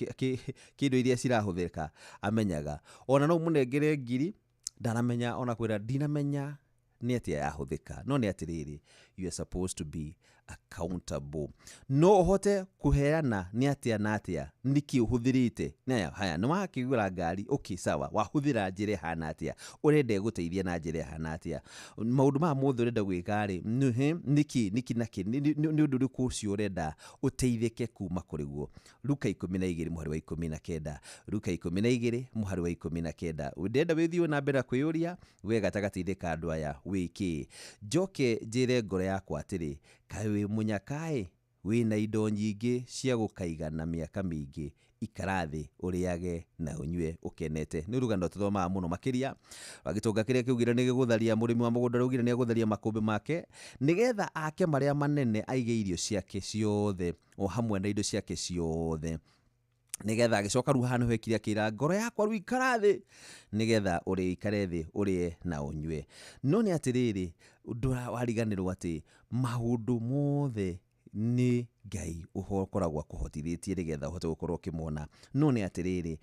kĩndũ iria cirahũthĩka amenyaga. Ona no ũmũnengere ngiri, ndaramenya ona kwĩra ndinamenya nĩ atĩa yahũthĩka. No nĩ atĩrĩrĩ, you are supposed to be accountable. No ũhote kũheana nĩ atĩa na atĩa, nĩkĩ ũhũthĩrĩte. Naya, haya, nĩ wakĩgũra ngari, okay, sawa, wahũthĩra njĩra ĩhana atĩa, ũrenda ĩgũteithie na njĩra ĩhana atĩa, maũndũ maya mothe ũrenda gwĩka rĩ, nĩkĩ, nĩkĩ na kĩ, nĩ ũndũ ũrĩkũ ũcio ũrenda ũteithĩke kuma kũrĩ guo. Luka 12 mũhari wa 19, Luka 12 mũhari wa 19. Ndĩrenda wĩthiĩ na mbere kwĩyũria we gatagatĩ-inĩ ka andũ aya wĩkĩ. Njoke njĩre ngoro yakwa atĩrĩ, kaĩ wĩ mũnyakaĩ, wĩna indo nyingĩ cia gũkaigana mĩaka mĩingĩ, ikara thĩ ũrĩage na ũnyue ũkenete. Nĩ rũgano tũthomaga mũno makĩria wa gĩtonga kĩrĩa kĩaugire nĩ gĩgũtharia mũrĩmi wa mũgũnda ũrĩa augire nĩ egũtharia makũmbĩ make nĩgetha ake marĩa manene aige irio ciake ciothe o hamwe na indo ciake ciothe, nĩgetha agĩcoka rĩu haha nĩho ekire akĩra ngoro yakwa rĩu ikara thĩ nĩgetha ũrĩe ikare thĩ ũrĩe na ũnyue. No nĩ atĩrĩrĩ, ndwariganĩrwo atĩ maũndũ mothe nĩ Ngai ũkoragwo akũhotithĩtie nĩgetha ũhote gũkorwo ũkĩmona. No nĩ atĩrĩrĩ,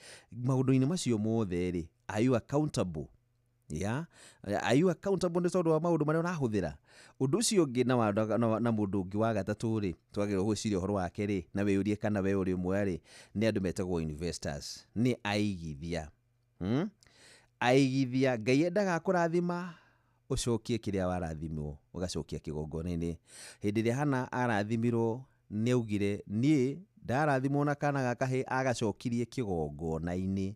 maũndũ-inĩ macio mothe rĩ, are you accountable? Yeah? Are you accountable nĩ tondũ wa maũndũ marĩa ũrahũthĩra? Ũndũ ũcio ũngĩ na mũndũ ũngĩ wa gatatũ rĩ, twagĩrĩirwo gwĩciria ũhoro wake rĩ, na wĩyũrie kana we ũrĩ ũmwe rĩ, nĩ andũ metagwo investors, nĩ aigithia. Aigithia, Ngai endaga akũrathima ũcokie kĩrĩa warathimwo, ũgacokia kĩgongona-inĩ. Hĩndĩ ĩrĩa Hana arathimirwo nĩ augire niĩ ndarathimwo na kana ga kahĩĩ, agacokirie kĩgongona-inĩ.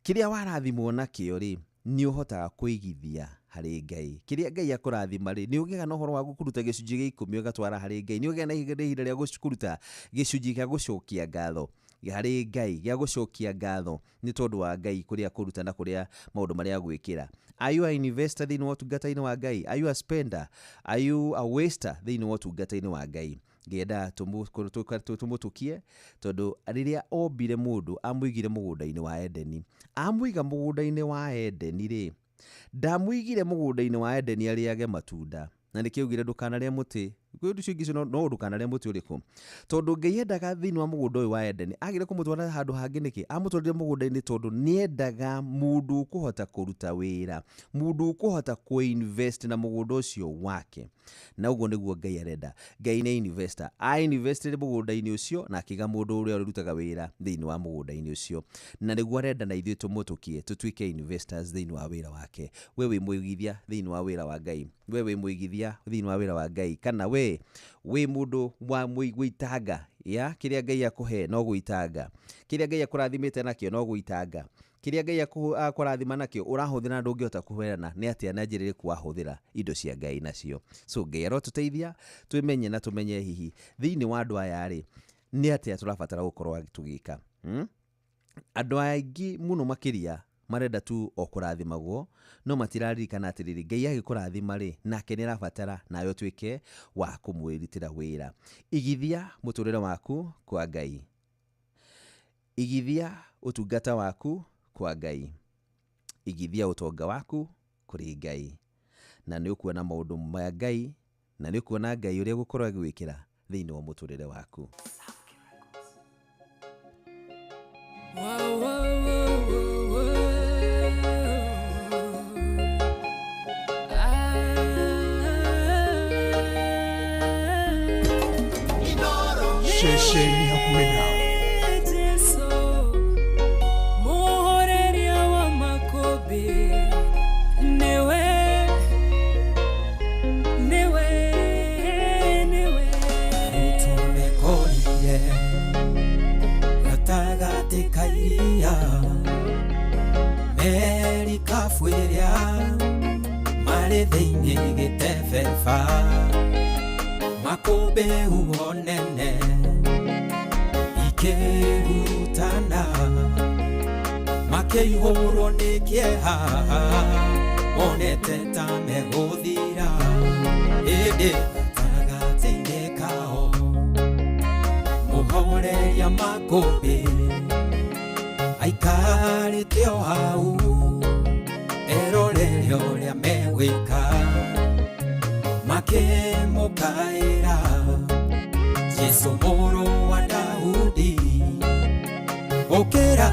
Kĩrĩa warathimwo nakĩo rĩ, nĩ ũhotaga kũigithia harĩ Ngai. Kĩrĩa Ngai akũrathima rĩ, nĩ ũgĩaga na ũhoro wa kũruta gĩcunjĩ gĩa 10 ũgatwara harĩ Ngai. Nĩ ũgĩaga na ihinda rĩa kũruta gĩcunjĩ gĩa gũcokia ngatho harĩ Ngai, gĩa gũcokia ngatho nĩ tondũ wa Ngai kũrĩa kũruta na kũrĩa maũndũ marĩa agwĩkĩra. Are you an investor thĩinĩ wa ũtungata-inĩ wa Ngai? Are you a spender? Are you a waster thĩinĩ wa ũtungata-inĩ wa Ngai? Ngĩenda tũmũtũkie tondũ rĩrĩa ombire mũndũ amũigire mũgũnda-inĩ wa Edeni. Amũiga mũgũnda-inĩ wa Edeni rĩ, ndamũigire mũgũnda-inĩ wa Edeni arĩage matunda. Na nĩkĩo augire ndũkanarĩe mũtĩ. Kwĩ ũndũ ũcio ũngĩ no ndũkanarĩe mũtĩ ũrĩkũ? Tondũ Ngai endaga thĩinĩ wa mũgũnda ũyũ wa Edeni, agire kũmũtwara handũ hangĩ nĩkĩ? Amũtwarire mũgũnda-inĩ tondũ nĩendaga mũndũ ũkũhota kũruta wĩra, mũndũ ũkũhota kũ-invest na mũgũnda ũcio wake. Na ũguo nĩguo Ngai arenda. Ngai nĩ investor. A-investire mũgũnda-inĩ ũcio na akĩiga mũndũ ũrĩa ũrutaga wĩra thĩinĩ wa mũgũnda-inĩ ũcio. Na nĩguo arenda na ithuĩ tũmũtũkie, tũtuĩke investors thĩinĩ wa wĩra wake. We wĩ mũigithia thĩinĩ wa wĩra wa Ngai. We wĩ mũigithia thĩinĩ wa wĩra wa Ngai. Kana we wĩ mũndũ wa gũitanga, ya kĩrĩa Ngai akũhe no gũitanga, kĩrĩa Ngai akũrathimĩte nakĩo no gũitanga, kĩrĩa Ngai akũrathima nakĩo ũrahũthĩra ndũngĩhota kũheana, nĩ atĩa na njĩra ĩrĩkũ wahũthĩra indo cia Ngai nacio. So Ngai arotũteithia twĩmenye na tũmenye hihi thĩinĩ wa andũ aya rĩ, nĩ atĩa tũrabatara gũkorwo tũgĩka. Andũ aingĩ mũno makĩria Marenda tu o kũrathimagwo, no matiraririkana atĩrĩrĩ, Ngai agĩkũrathima rĩ, nake nĩ arabatara nawe ũtuĩke wa kũmwĩrutĩra wĩra. Igithia mũtũrĩre waku kwa Ngai, igithia ũtungata waku kwa Ngai, igithia ũtonga waku kũrĩ Ngai, na nĩ ũkuona maũndũ ma Ngai, na nĩ ũkuona Ngai ũrĩa egũkorwo agĩgwĩkĩra thĩinĩ wa mũtũrĩre waku. Ceceni hakuhĩ nawe. Jesu muhoreria wa makũmbĩ, nĩwe, nĩwe, nĩwe. Tũmekorire gatagatĩ ka iria, merikabu ĩrĩa marĩ thĩinĩ gĩtebeba, makũmbĩ huho nene ikĩhurutana, makĩihũrwo nĩ kĩeha, monete ta megũthira, ĩndĩ gatagatĩ-inĩ kao mũhoreria makũmbĩ aikarĩte o hau erorere ũrĩa megwĩka, makĩmũkaĩra Jesũ mũrũ wa Daudi, ũkĩra,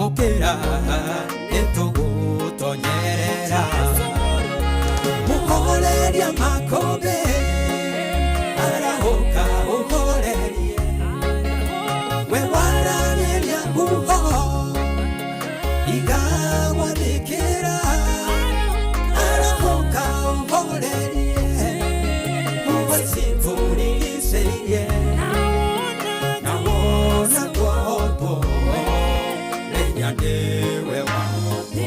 ũkĩra, nĩtũgũtonyerera. Mũhoreria makũmbĩ arahũka ũhorerie, we waragĩria huho igagwathĩkĩra, arahũka ũhorerie huho ici tũrigicĩirie, na wona twahotwo menya nĩwe wahotwo.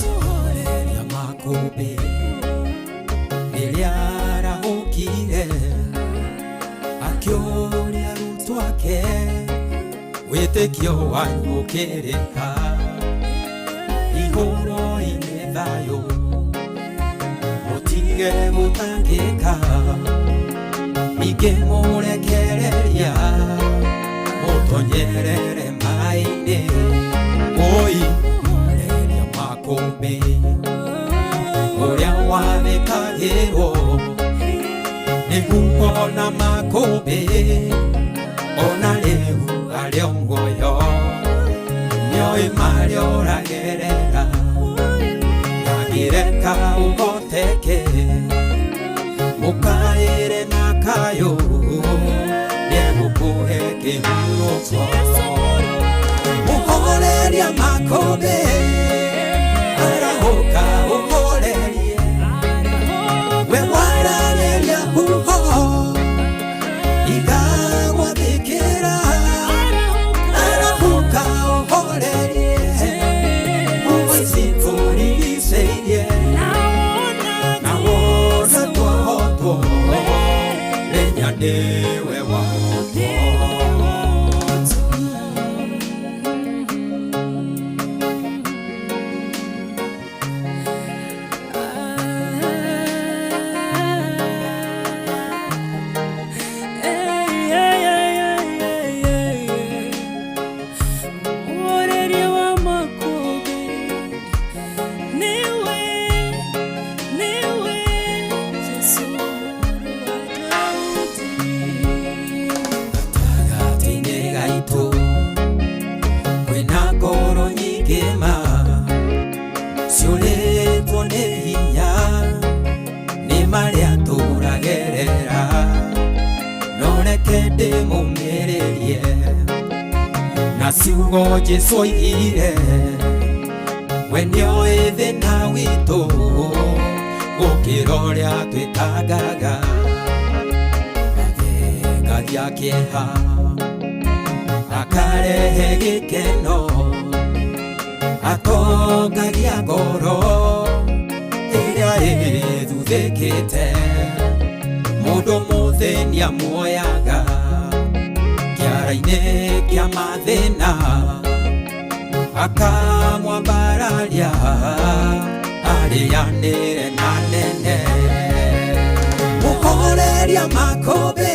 Tũhoreria makũmbĩ rĩrĩa arahũkire, akĩũria arutwo ake, wĩtĩkio wanyu ũkĩrĩ ha? Ihũro-inĩ thayũ, mũtige gũtangĩka, ningĩ mũrekereria mũtonyerere maĩ-inĩ, oi mũhoreria makũmbĩ ũrĩa wathĩkagĩrwo nĩ huho na makũmbĩ, ona rĩu arĩ o muoyo, nĩoĩ marĩa ũragerera, ndangĩreka ũhoteke, mũkaĩre na kayũ, nĩegũkũhe kĩhurũko. Mũhoreria makũmbĩ arahũka ũhorerie, we waragĩria huho igagwathĩkĩra, arahũka ũhorerie huho ici tũrigicĩirie, na wona twahotwo menya nĩwe wahotwo. Muhoreria wa makũmbĩ, nĩwe, nĩwe, Jesũ mũrũ wa Daudi. Gatagatĩ-inĩ gaitũ kwĩna ngoro nyingĩ ma ciũrĩtwo nĩ hinya nĩ marĩa tũragerera, no reke ndĩmũmĩrĩrie na ciugo Jesũ oigire, we nĩoĩ thĩna witũ gũkĩra ũrĩa twĩtangaga, athengagia kĩeha akarehe gĩkeno, atongagia ngoro ĩrĩa ĩthuthĩkĩte, mũndũ mũthĩni amuoyaga kĩara-inĩ kĩa mathĩna, Akamwambararia arĩanĩre na nene. Mũhoreria makũmbĩ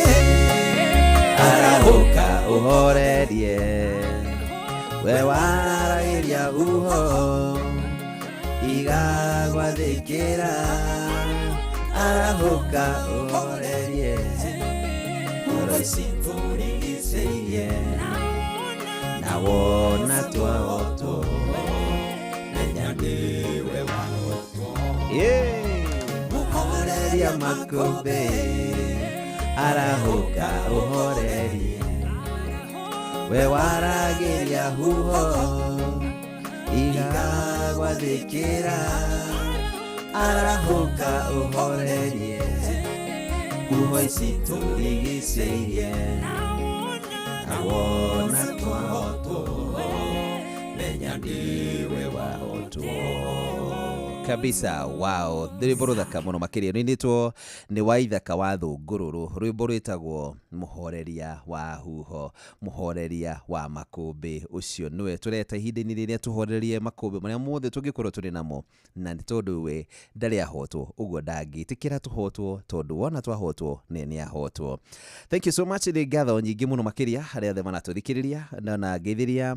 arahũka ũhorerie. We waragĩria huho igagwathĩkĩra arahũka ũhorerie. Ngoro ici tũrigicĩirie na wona twahotwo menya nĩwe wahotwo. Mũhoreria makũmbĩ arahũka ũhorerie. We waragĩria huho igagwathĩkĩra arahũka ũhorerie. Huho ici tũrigicĩirie na wona twahotwo menya nĩwe wahotwo. Kabisa, wow, rwĩmbo rũthaka mũno makĩria rũinĩtwo nĩ Waithaka wa Thũngũrũrũ, rwĩmbo rwĩtagwo Mũhoreria wa Huho, Mũhoreria wa Makũmbĩ. Ũcio nĩwe tũreta ihinda-inĩ rĩrĩa tũhorerie makũmbĩ marĩa mothe tũngĩkorwo tũrĩ namo, na nĩ tondũ we ndarĩ ahotwo, ũguo ndangĩtĩkĩra tũhotwo, tondũ wona twahotwo nĩ nĩ ahotwo. Thank you so much, nĩ ngatho nyingĩ mũno makĩria arĩa othe maratũthikĩrĩria na ngeithĩria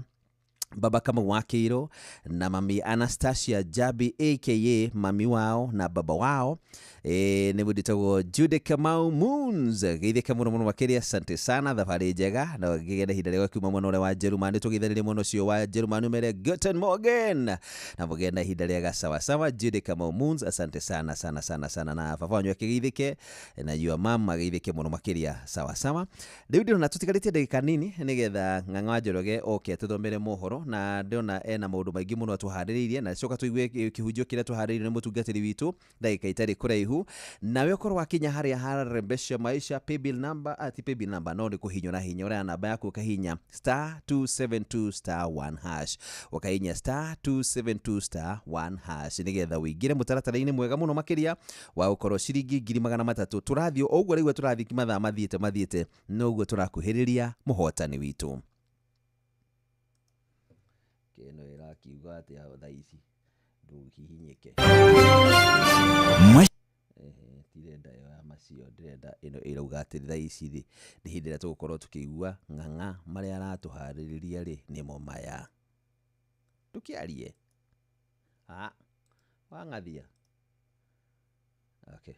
Baba Kamau wa Kĩirũ na mami Anastasia Jabi aka mami wao na baba wao nĩ mũndũ wĩtagwo Jude Kamau Moons. Geithĩka mũno mũno makĩria, asante sana, thabarĩ njega na ngĩgĩa na ihinda rĩega kiuma mwena ũrĩa wa Njerumani. Tũgeithanĩrie mwena ũcio wa Njerumani umere Guten Morgen na mũgĩe na ihinda rĩega sawa sawa. Jude Kamau Moons, asante sana sana sana sana, na baba wanyu akĩgeithĩke na your mama ageithĩke mũno makĩria sawa sawa. Rĩu ndĩrona tũtigarĩtie ndagĩka nini nĩgetha Ng'ang'a wa Njoroge oke atũthomere mohoro, na ndĩrona ena maũndũ maingĩ mũno atũharĩrĩirie, na coka tũigue kĩhunjio kĩrĩa tũharĩrĩirie nĩ mũtungatĩri witũ ndagĩka itarĩ kũraihu. Nawe ũkorwo wakinya harĩa hararembesha maisha, paybill number, ti paybill number, no nĩ kũhinywo na hinya ũrĩa namba yaku ũkahinya star 272 star 1 hash, ũkahinya star 272 star 1 hash nĩgetha ũingĩre mũtaratara-inĩ mwega mũno makĩria wa gũkorwo ciringi 300,000. Tũrathiĩ o ũguo rĩu tũrathiĩ mathaa mathiĩte noguo tũrakuhĩrĩria mũhotani witũ. Kĩno ĩrakiuga atĩa thaa ici ndũhihinyĩke. Tirenda ĩyo ya macio, ndĩrenda ĩno ĩrauga atĩ thaa ici rĩ nĩ hĩndĩ ĩrĩa tũgũkorwo tũkĩigua Ng'ang'a marĩa aratũharĩrĩria rĩ nĩmo maya. Tũkĩarie wang'athia. Okay.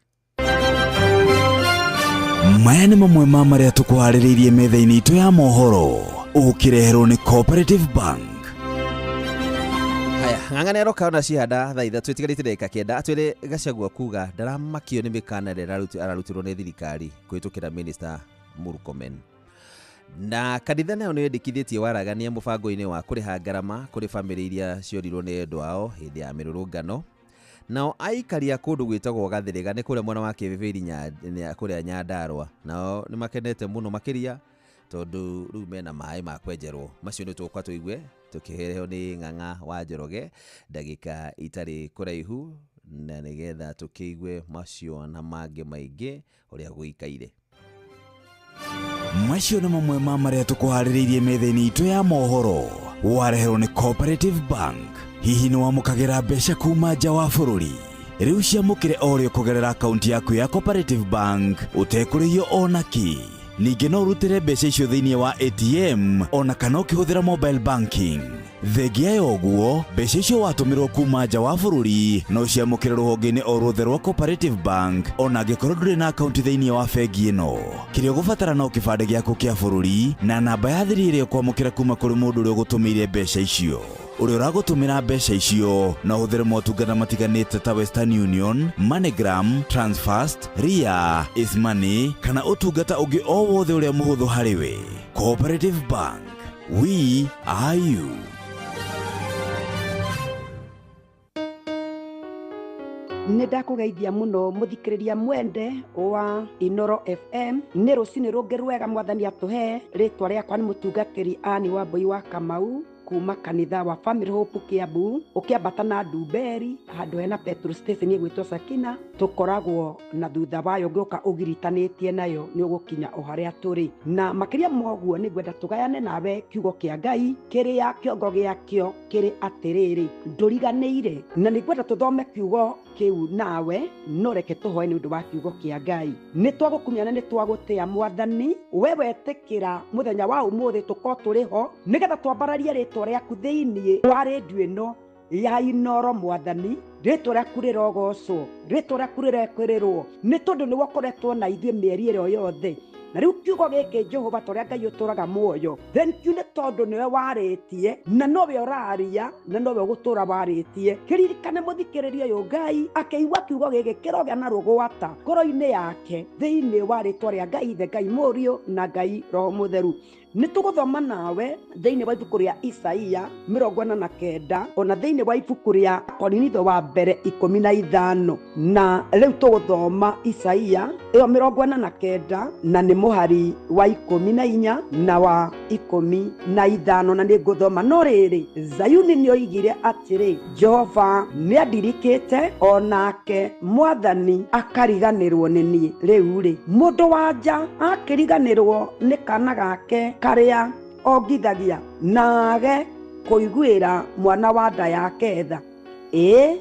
Maya nĩ mamwe ma marĩa tũkũharĩrĩirie metha-inĩ itũ ya mohoro, ũkĩreherwo nĩ Cooperative Bank. Haya, Ng'ang'a nĩ aroka ona cihanda thaa 3 itigarĩte ndagĩka 9 atwĩre Gachagua kuga ndaramakio nĩ mĩkana ĩrĩa ararutirwo nĩ thirikari kũhĩtũkĩra Minister Murkomen. Na kanitha nayo nĩ yendekithĩtie waragania mũbango-inĩ wa kũrĩha ngarama kũrĩ bamĩrĩ iria ciorirwo nĩ endwa ao hĩndĩ ya mĩrũrũngano. Nao aikari a kũndũ gwĩtagwo Gathĩrĩga nĩ kũrĩa mwena wa Kĩbĩbĩri kũrĩa Nyandarũa, nao nĩ makenete mũno makĩria tondũ rĩu mena maĩ ma kwenjerwo. Macio nĩ tũgũka tũigue tũkĩheo nĩ Ng'ang'a wa Njoroge ndagĩka itarĩ kũraihu, na nĩgetha tũkĩigue macio na mangĩ maingĩ ũrĩa gũikaire. Macio nĩ mamwe ma marĩa tũkũharĩrĩirie metha-inĩ itũ ya mohoro, wareherwo nĩ Cooperative Bank. Hihi nĩ wamũkagĩra mbeca kuma nja wa bũrũri? Rĩu ciamũkĩre o rĩo kũgerera akaunti yaku ya Cooperative Bank ũtekũrĩhio ona kĩ. Ningĩ no ũrutĩre mbeca icio thĩinĩ wa ATM ona kana ũkĩhũthĩra mobile banking. Thengia ya ũguo, mbeca icio watũmĩrwo kuma nja wa bũrũri no ciamũkĩre rũhonge-inĩ o ruothe rwa Cooperative Bank ona angĩkorwo ndũrĩ na akaunti thĩinĩ wa bengi ĩno. Kĩrĩa ũgũbatara no kĩbandĩ gĩaku kĩa bũrũri na namba ya thiri ĩrĩa ũkwamũkĩra kuma kũrĩ mũndũ ũrĩa ũgũtũmĩire mbeca icio. Ũrĩa ũragũtũmĩra mbeca icio no ũhũthĩre motungata matiganĩte ta Western Union, MoneyGram, Transfast, Ria, Ismoney kana ũtungata ũngĩ o wothe ũrĩa mũhũthũ harĩ we. Cooperative Bank, we are you. Nĩ ndakũgeithia mũno mũthikĩrĩria mwende wa Inoro FM. Nĩ rũcinĩ rũngĩ rwega mwathani atũhe. Rĩtwa rĩakwa nĩ mũtungatĩri Ann Wambui wa Kamau kuma kanitha wa Family Hope Kiambu ũkĩambata na Ndumberi handũ hena petrol station ĩgwĩtwo Sakina tũkoragwo na thutha wayo ũngĩũka ũgiritanĩtie nayo nĩ ũgũkinya o harĩa tũrĩ. Na makĩria ma ũguo nĩ ngwenda tũgayane nawe kiugo kĩa Ngai kĩrĩa kĩongo gĩakĩo kĩrĩ atĩrĩrĩ, ndũriganĩire. Na nĩ ngwenda tũthome kiugo kĩu nawe, no reke tũhoe nĩ ũndũ wa kiugo kĩa Ngai. Nĩ twagũkumia na nĩ twagũtĩa Mwathani, we wetĩkĩra mũthenya wa ũmũthĩ tũkorwo tũrĩ ho nĩgetha twambararie rĩtwa rĩaku thĩinĩ wa rĩndiũ ĩno ya Inooro. Mwathani, rĩtwa rĩaku rĩrogocwo, rĩtwa rĩaku rĩrekĩrĩrwo, nĩ tondũ nĩwe ũkoretwo na ithuĩ mĩeri ĩrĩa yothe. Na rĩu kiugo gĩkĩ Jehova ta ũrĩa Ngai ũtũraga muoyo, thank you nĩ tondũ nĩwe warĩtie na nowe ũraria na nowe ũgũtũra warĩtie. Kĩririkane mũthikĩrĩria ũyũ Ngai akĩigua kiugo gĩkĩ kĩrogĩa na rũgwata ngoro-inĩ yake thĩinĩ wa rĩtwa rĩa Ngai Ithe, Ngai Mũriũ na Ngai Roho Mũtheru. Nĩ tũgũthoma nawe thĩinĩ wa ibuku rĩa Isaia 49 ona thĩinĩ wa ibuku rĩa Korinitho wa mbere 15. Na rĩu tũgũthoma Isaia ĩyo 49 na nĩ mũhari wa 14 na wa 15, na nĩ ngũthoma. No rĩrĩ, Zayuni nĩoigire atĩrĩ, Jehova nĩandirikĩte, onake Mwathani akariganĩrwo nĩ niĩ. Rĩu rĩ, mũndũ wa nja akĩriganĩrwo nĩ kana gake karĩa ongithagia, na age kũiguĩra mwana wa nda yake tha. Ĩĩ,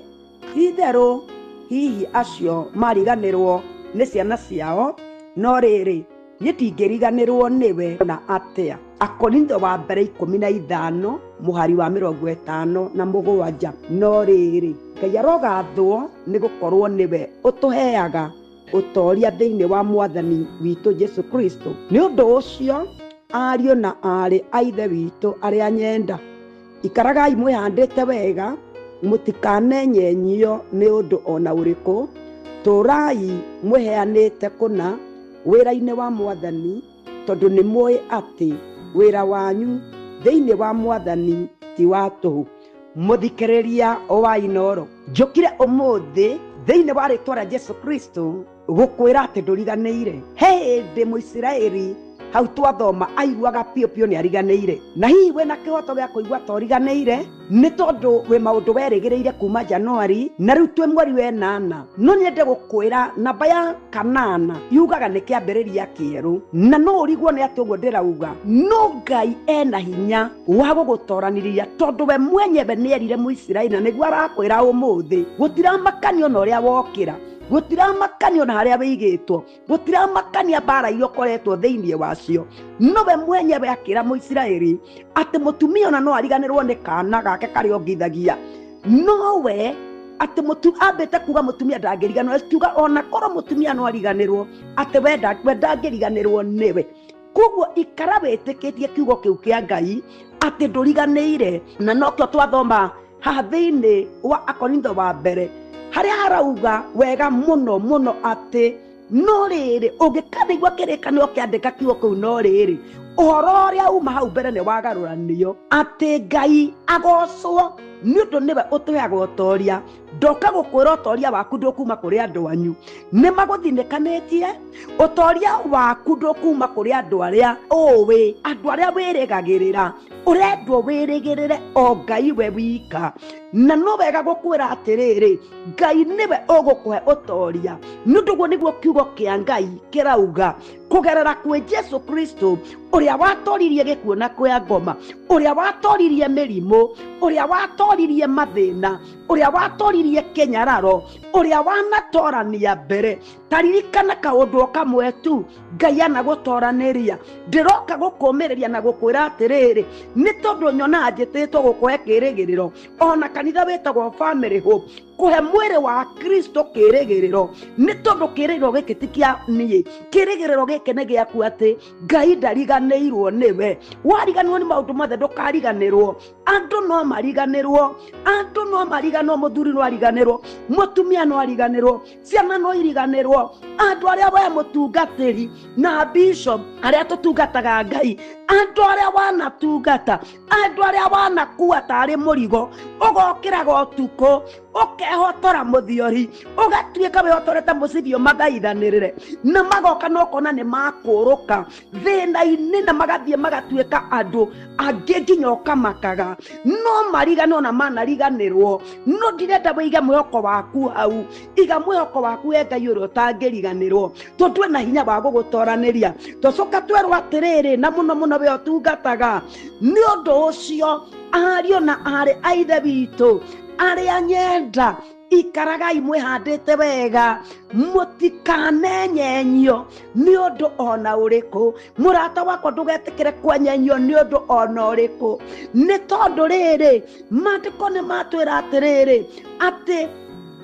ti-itherũ hihi acio mariganĩrwo nĩ ciana ciao, no rĩrĩ, niĩ ndingĩriganĩrwo nĩwe na atĩa. Akorintho wa mbere 15 mũhari wa 57. No rĩrĩ, Ngai arogathwo nĩ gũkorwo nĩwe ũtũheaga ũtoria thĩinĩ wa Mwathani witũ Jesu Kristo. Nĩ ũndũ ũcio ariũ na aarĩ a Ithe witũ arĩa nyenda, ikaragai mwĩhandĩte wega, mũtikanenyenyio nĩ ũndũ ona ũrĩkũ, tũrai mwĩheanĩte kũna wĩra-inĩ wa Mwathani, tondũ nĩ mũĩ atĩ wĩra wanyu thĩinĩ wa Mwathani ti wa tũhũ. Mũthikĩrĩria wa Inooro, njũkire ũmũthĩ thĩinĩ wa rĩtwa rĩa Jesu Kristo gũkwĩra atĩ ndũriganĩire. He hĩndĩ Mũisiraeli hau twathoma aiguaga piũ piũ nĩ ariganĩire, na hihi wĩna kĩhoto gĩa kũigua ta ũriganĩire nĩ tondũ wĩ maũndũ werĩgĩrĩire kuma Januari na rĩu twĩ mweri wa 8. No nyende gũkwĩra namba ya 8 yugaga nĩ kĩambĩrĩria kĩerũ, na no ũrigwo nĩ atĩ ũguo ndĩrauga, no Ngai ena hinya wa gũgũtoranĩria tondũ we mwenyewe nĩerire Mũisiraeli, na nĩguo arakwĩra ũmũthĩ, gũtiramakanio na ũrĩa wokĩra, gũtiramakanio na harĩa wĩigĩtwo, gũtiramakania mbara iria ũkoretwo thĩinĩ wacio. Nowe mwenyewe akĩra Mũisiraeli atĩ mũtumia ona no ariganĩrwo nĩ kana gake karĩa ongithagia, nowe atĩ ambĩte kuga mũtumia ndangĩriganĩrwo, akiuga ona korwo mũtumia no ariganĩrwo atĩ we ndangĩriganĩrwo nĩwe. Koguo ikara wĩtĩkĩtie kiugo kĩu kĩa Ngai atĩ ndũriganĩire. Na nokĩo twathoma haha thĩinĩ wa Akorintho wa mbere harĩa harauga wega mũno mũno atĩ no rĩrĩ, ũngĩkanigua kĩrĩkanĩro kĩandĩka kiugo kĩu, no rĩrĩ, ũhoro ũrĩa uma hau mbere nĩ wagarũranio, atĩ Ngai agocwo nĩ ũndũ nĩwe ũtũheaga ũtoria. Ndoka gũkwĩra ũtoria waku ndũkuma kũrĩ andũ anyu, nĩ magũthinĩkanĩtie. Ũtoria waku ndũkuma kũrĩ andũ arĩa ũĩ, andũ arĩa wĩrĩgagĩrĩra, ũrendwo wĩrĩgĩrĩre o Ngai we wika. Na no wega gũkwĩra atĩrĩrĩ, Ngai nĩwe ũgũkũhe ũtoria, nĩ ũndũ ũguo nĩguo kiugo kĩa Ngai kĩrauga kũgerera kwĩ Jesu Kristo, ũrĩa watoririe gĩkuũ na kwĩa ngoma, ũrĩa watoririe mĩrimũ, ũrĩa watoririe mathĩna, ũrĩa watoririe kĩnyararo, ũrĩa wanatorania mbere. Taririkana kaũndũ o kamwe tu, Ngai anagũtoranĩria. Ndĩroka gũkũmĩrĩria na gũkwĩra atĩrĩrĩ, nĩ tondũ nyonaga njĩtĩtwo gũkũhe kĩrĩgĩrĩro, ona kanitha wĩtagwo Family Hope, kũhe mwĩrĩ wa Kristo kĩrĩgĩrĩro, nĩ tondũ kĩrĩgĩrĩro gĩkĩ ti kĩa niĩ, kĩrĩgĩrĩro gĩkĩ nĩ gĩaku atĩ Ngai ndariganĩirwo nĩwe. Wariganĩrwo nĩ maũndũ mothe ndũkariganĩrwo. Andũ no mariganĩrwo, andũ no mariganĩrwo, mũthuri no ariganĩrwo, mũtumia no ariganĩrwo, ciana no iriganĩrwo, andũ arĩa we mũtungatĩri na bishop arĩa tũtungataga Ngai, andũ arĩa wanatungata, andũ arĩa wanakua tarĩ mũrigo, Ũgokĩraga ũtukũ ũkehotora mũthiori, ũgatuĩka wĩhotorete mũcibi ũmathaithanĩrĩre, na magoka na ũkona nĩ makũrũka thĩna-inĩ, na magathiĩ magatuĩka andũ angĩ nginya ũkamakaga. No mariganĩrwo na manariganĩrwo, no ndirenda wĩige mwĩhoko waku hau. Iga mwĩhoko waku he Ngai ũrĩa ũtangĩriganĩrwo, tondũ ena hinya wa gũgũtoranĩria. Tũcoka twerwo atĩrĩrĩ, na mũno mũno we ũtungataga. Nĩ ũndũ ũcio ariũ na aarĩ a Ithe witũ arĩa nyenda, ikaragai mwĩhandĩte wega, mũtikanenyenyio nĩ ũndũ ona ũrĩkũ. Mũrata wakwa, ndũgetĩkĩre kwenyenyio nĩ ũndũ ona ũrĩkũ, nĩ tondũ rĩrĩ, maandĩko nĩ matwĩra atĩrĩrĩ, atĩ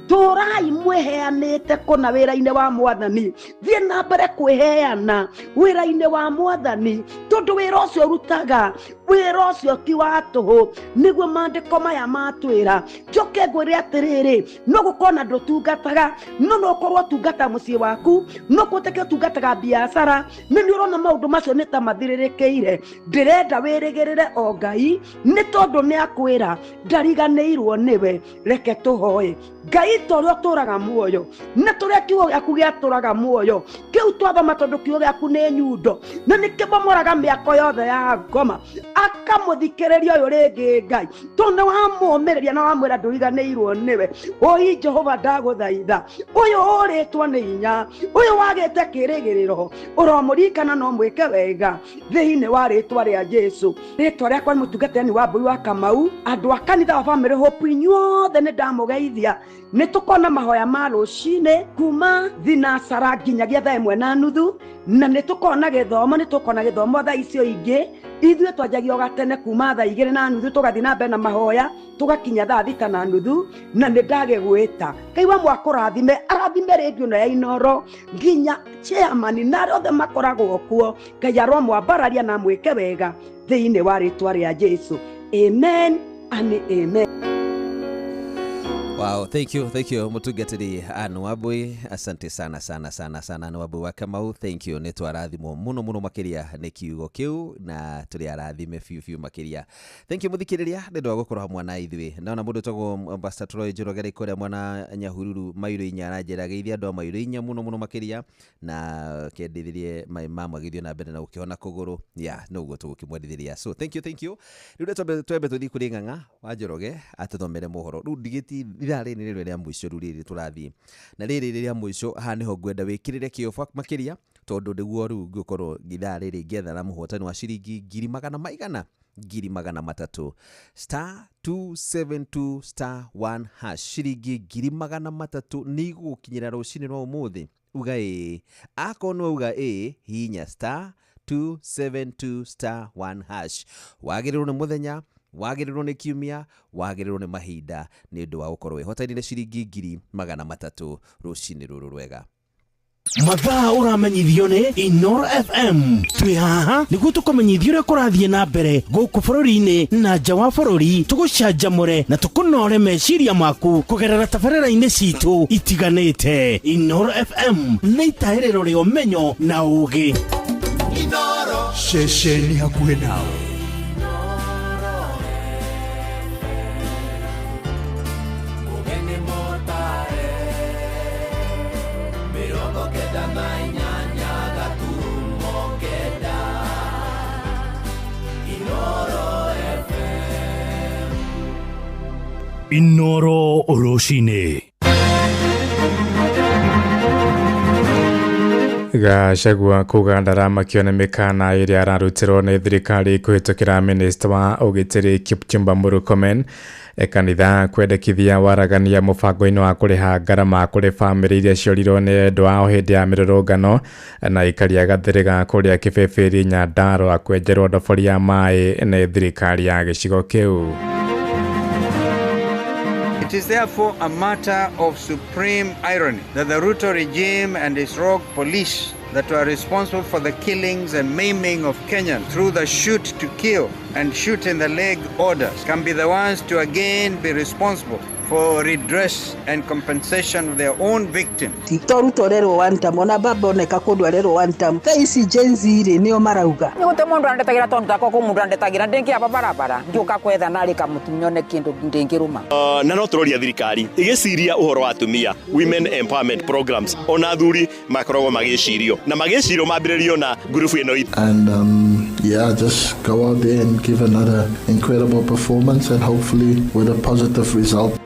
tũrai mwĩheanĩte kũna wĩra-inĩ wa Mwathani. Thiĩ na mbere kwĩheana wĩra-inĩ wa Mwathani, tondũ wĩra ũcio ũrutaga, wĩra ũcio ti wa tũhũ. Nĩguo maandĩko maya matwĩra. Njoke ngwĩre atĩrĩrĩ, no gũkorwo na ndũtungataga, no no ũkorwo ũtungata mũciĩ waku, no kũhoteke ũtungataga biacara, na nĩ ũrona maũndũ macio nĩ ta mathirĩrĩkĩire. Ndĩrenda wĩrĩgĩrĩre o Ngai, nĩ tondũ nĩ akwĩra ndariganĩirwo nĩwe. Reke tũhoe. Ngai ta ũrĩa ũtũraga muoyo, na tũrĩa kiugo gĩaku gĩatũraga muoyo, kĩu twathoma, tondũ kiugo gĩaku nĩ nyundo na nĩ kĩbomoraga mĩako yothe ya ngoma. Akamũthikĩrĩria ũyũ rĩngĩ Ngai, tondũ nĩ wamũũmĩrĩria na wamwĩra ndũriganĩirwo nĩwe. Oi Jehova, ndagũthaitha, ũyũ ũrĩtwo nĩ hinya, ũyũ wagĩte kĩrĩgĩrĩro, ũromũririkana no mwĩke wega thĩinĩ wa rĩtwa rĩa Jesu. Rĩtwa rĩakwa nĩ mũtungatĩri wa Mbui wa Kamau. Andũ a kanitha wa Family Hope inyuothe nĩ ndamũgeithia. Nĩ tũkona mahoya ma rũcinĩ kuma thinacara nginyagia thaa 1:30, na nĩ tũkona gĩthomo, nĩ tũkona gĩthomo thaa icio ingĩ. Ithuĩ twanjagia o gatene kuma thaa 2:30, tũgathiĩ na mbere na mahoya tũgakinya thaa 6:30, na nĩ ndagĩgwĩta. Ngai wa mwakũrathime, arathime rĩndiũ ĩno ya Inoro nginya chairman na arĩa othe makoragwo kuo. Ngai aromwambararia na amwĩke wega thĩinĩ wa rĩtwa rĩa Jesu. Amen and amen. Wow, thank you, thank you mũtungatĩri Ann Wambui, asante sana sana sana sana Ann Wambui wa Kamau, thank you. Nĩ twarathimwo mũno mũno makĩria nĩ kiugo kĩu, na tũrĩ arathime biũ biũ makĩria. Thank you mũthikĩrĩria nĩ ũndũ wa gũkorwo hamwe na ithuĩ. Ndona mũndũ ũtagwo Pastor Troy Njoroge arĩ kũrĩa mwana Nyahururu Mairũ inya, aranjĩra geithia andũ a Mairũ inya mũno mũno makĩria, na kendithirie mai mamwe agĩthiĩ na mbere na gũkĩhona kũgũrũ. Yeah, noguo tũgũkĩmwendithĩria. So thank you, thank you. Rĩu twambe tũthiĩ kũrĩ Ng'ang'a wa Njoroge atũthomere mohoro. Rĩu ndigĩti ithaa rĩrĩ nĩrĩo rĩa mũico, rĩu rĩrĩ tũrathiĩ na rĩrĩ rĩrĩa mũico. Haha nĩho ngwenda wĩkĩrĩre kĩo makĩria, tondũ nĩguo rĩu ngũkorwo ithaa rĩrĩ ngĩetha na mũhotani wa ciringi ngiri magana maigana ngiri magana matatũ, star 272 star 1 hash. Ciringi 300,000 nĩ igũgũkinyĩra rũcinĩ rwa ũmũthĩ. Uga ĩĩ, akorwo nĩ wauga ĩĩ, hihinya star 272 star 1 hash. Wagĩrĩirwo nĩ mũthenya, wagĩrĩirwo nĩ kiumia, wagĩrĩirwo nĩ mahinda nĩ ũndũ wa gũkorwo wĩhotanire ciringi 300,000 rũcinĩ rũrũ rwega. Mathaa ũramenyithio nĩ Inoro FM. Twĩ haha nĩguo tũkũmenyithia ũrĩa kũrathiĩ na mbere gũkũ bũrũri-inĩ na nja wa bũrũri, tũgũcanjamũre na tũkũnore meciria maku kũgerera tabarĩra-inĩ citũ itiganĩte. Inoro FM nĩ itahĩrĩro rĩa ũmenyo na ũũgĩ. Ceceni hakuhĩ nawe. Inoro rũcinĩ. Gachagua kuga ndaramakio nĩ mĩkana ĩrĩa ararutirwo nĩ thirikari kũhĩtũkĩra minista wa ũgitĩri Kipchumba Murkomen. Kanitha kwendekithia waragania mũbango-inĩ wa kũrĩha ngarama kũrĩ bamĩrĩ iria ciorirwo nĩ endwa ao hĩndĩ ya mĩrũrũngano, na aikari a Gathĩrĩga kũrĩa Kĩbĩbĩri Nyandarũa kwenjerwo ndobori ya maĩ nĩ thirikari ya gĩcigo kĩu. It is therefore a matter of supreme irony that the Ruto regime and its rogue police that were responsible for the killings and maiming of Kenyans through the shoot to kill and shoot in the leg orders can be the ones to again be responsible for redress and compensation of their own victims. To Ruto rerwo one term ona baba oneka kundu arerwo one term thaa ici Gen Z rĩ nĩo marauga nä gå te må ndå andetagä tondå takwa kå må ndå andetagä ra ndä ngä aba barabara ngä å ka kwetha narä ka må nyone kä ndå ndä ngä rå ma. Na no tũroria thirikari ĩgĩciria ũhoro wa atumia, women empowerment programs, ona athuri makoragwo magĩcirio na magĩcirio mambĩrĩrio na ngurubu ĩno itũ. And yeah, just go out there and give another incredible performance and hopefully with a positive result.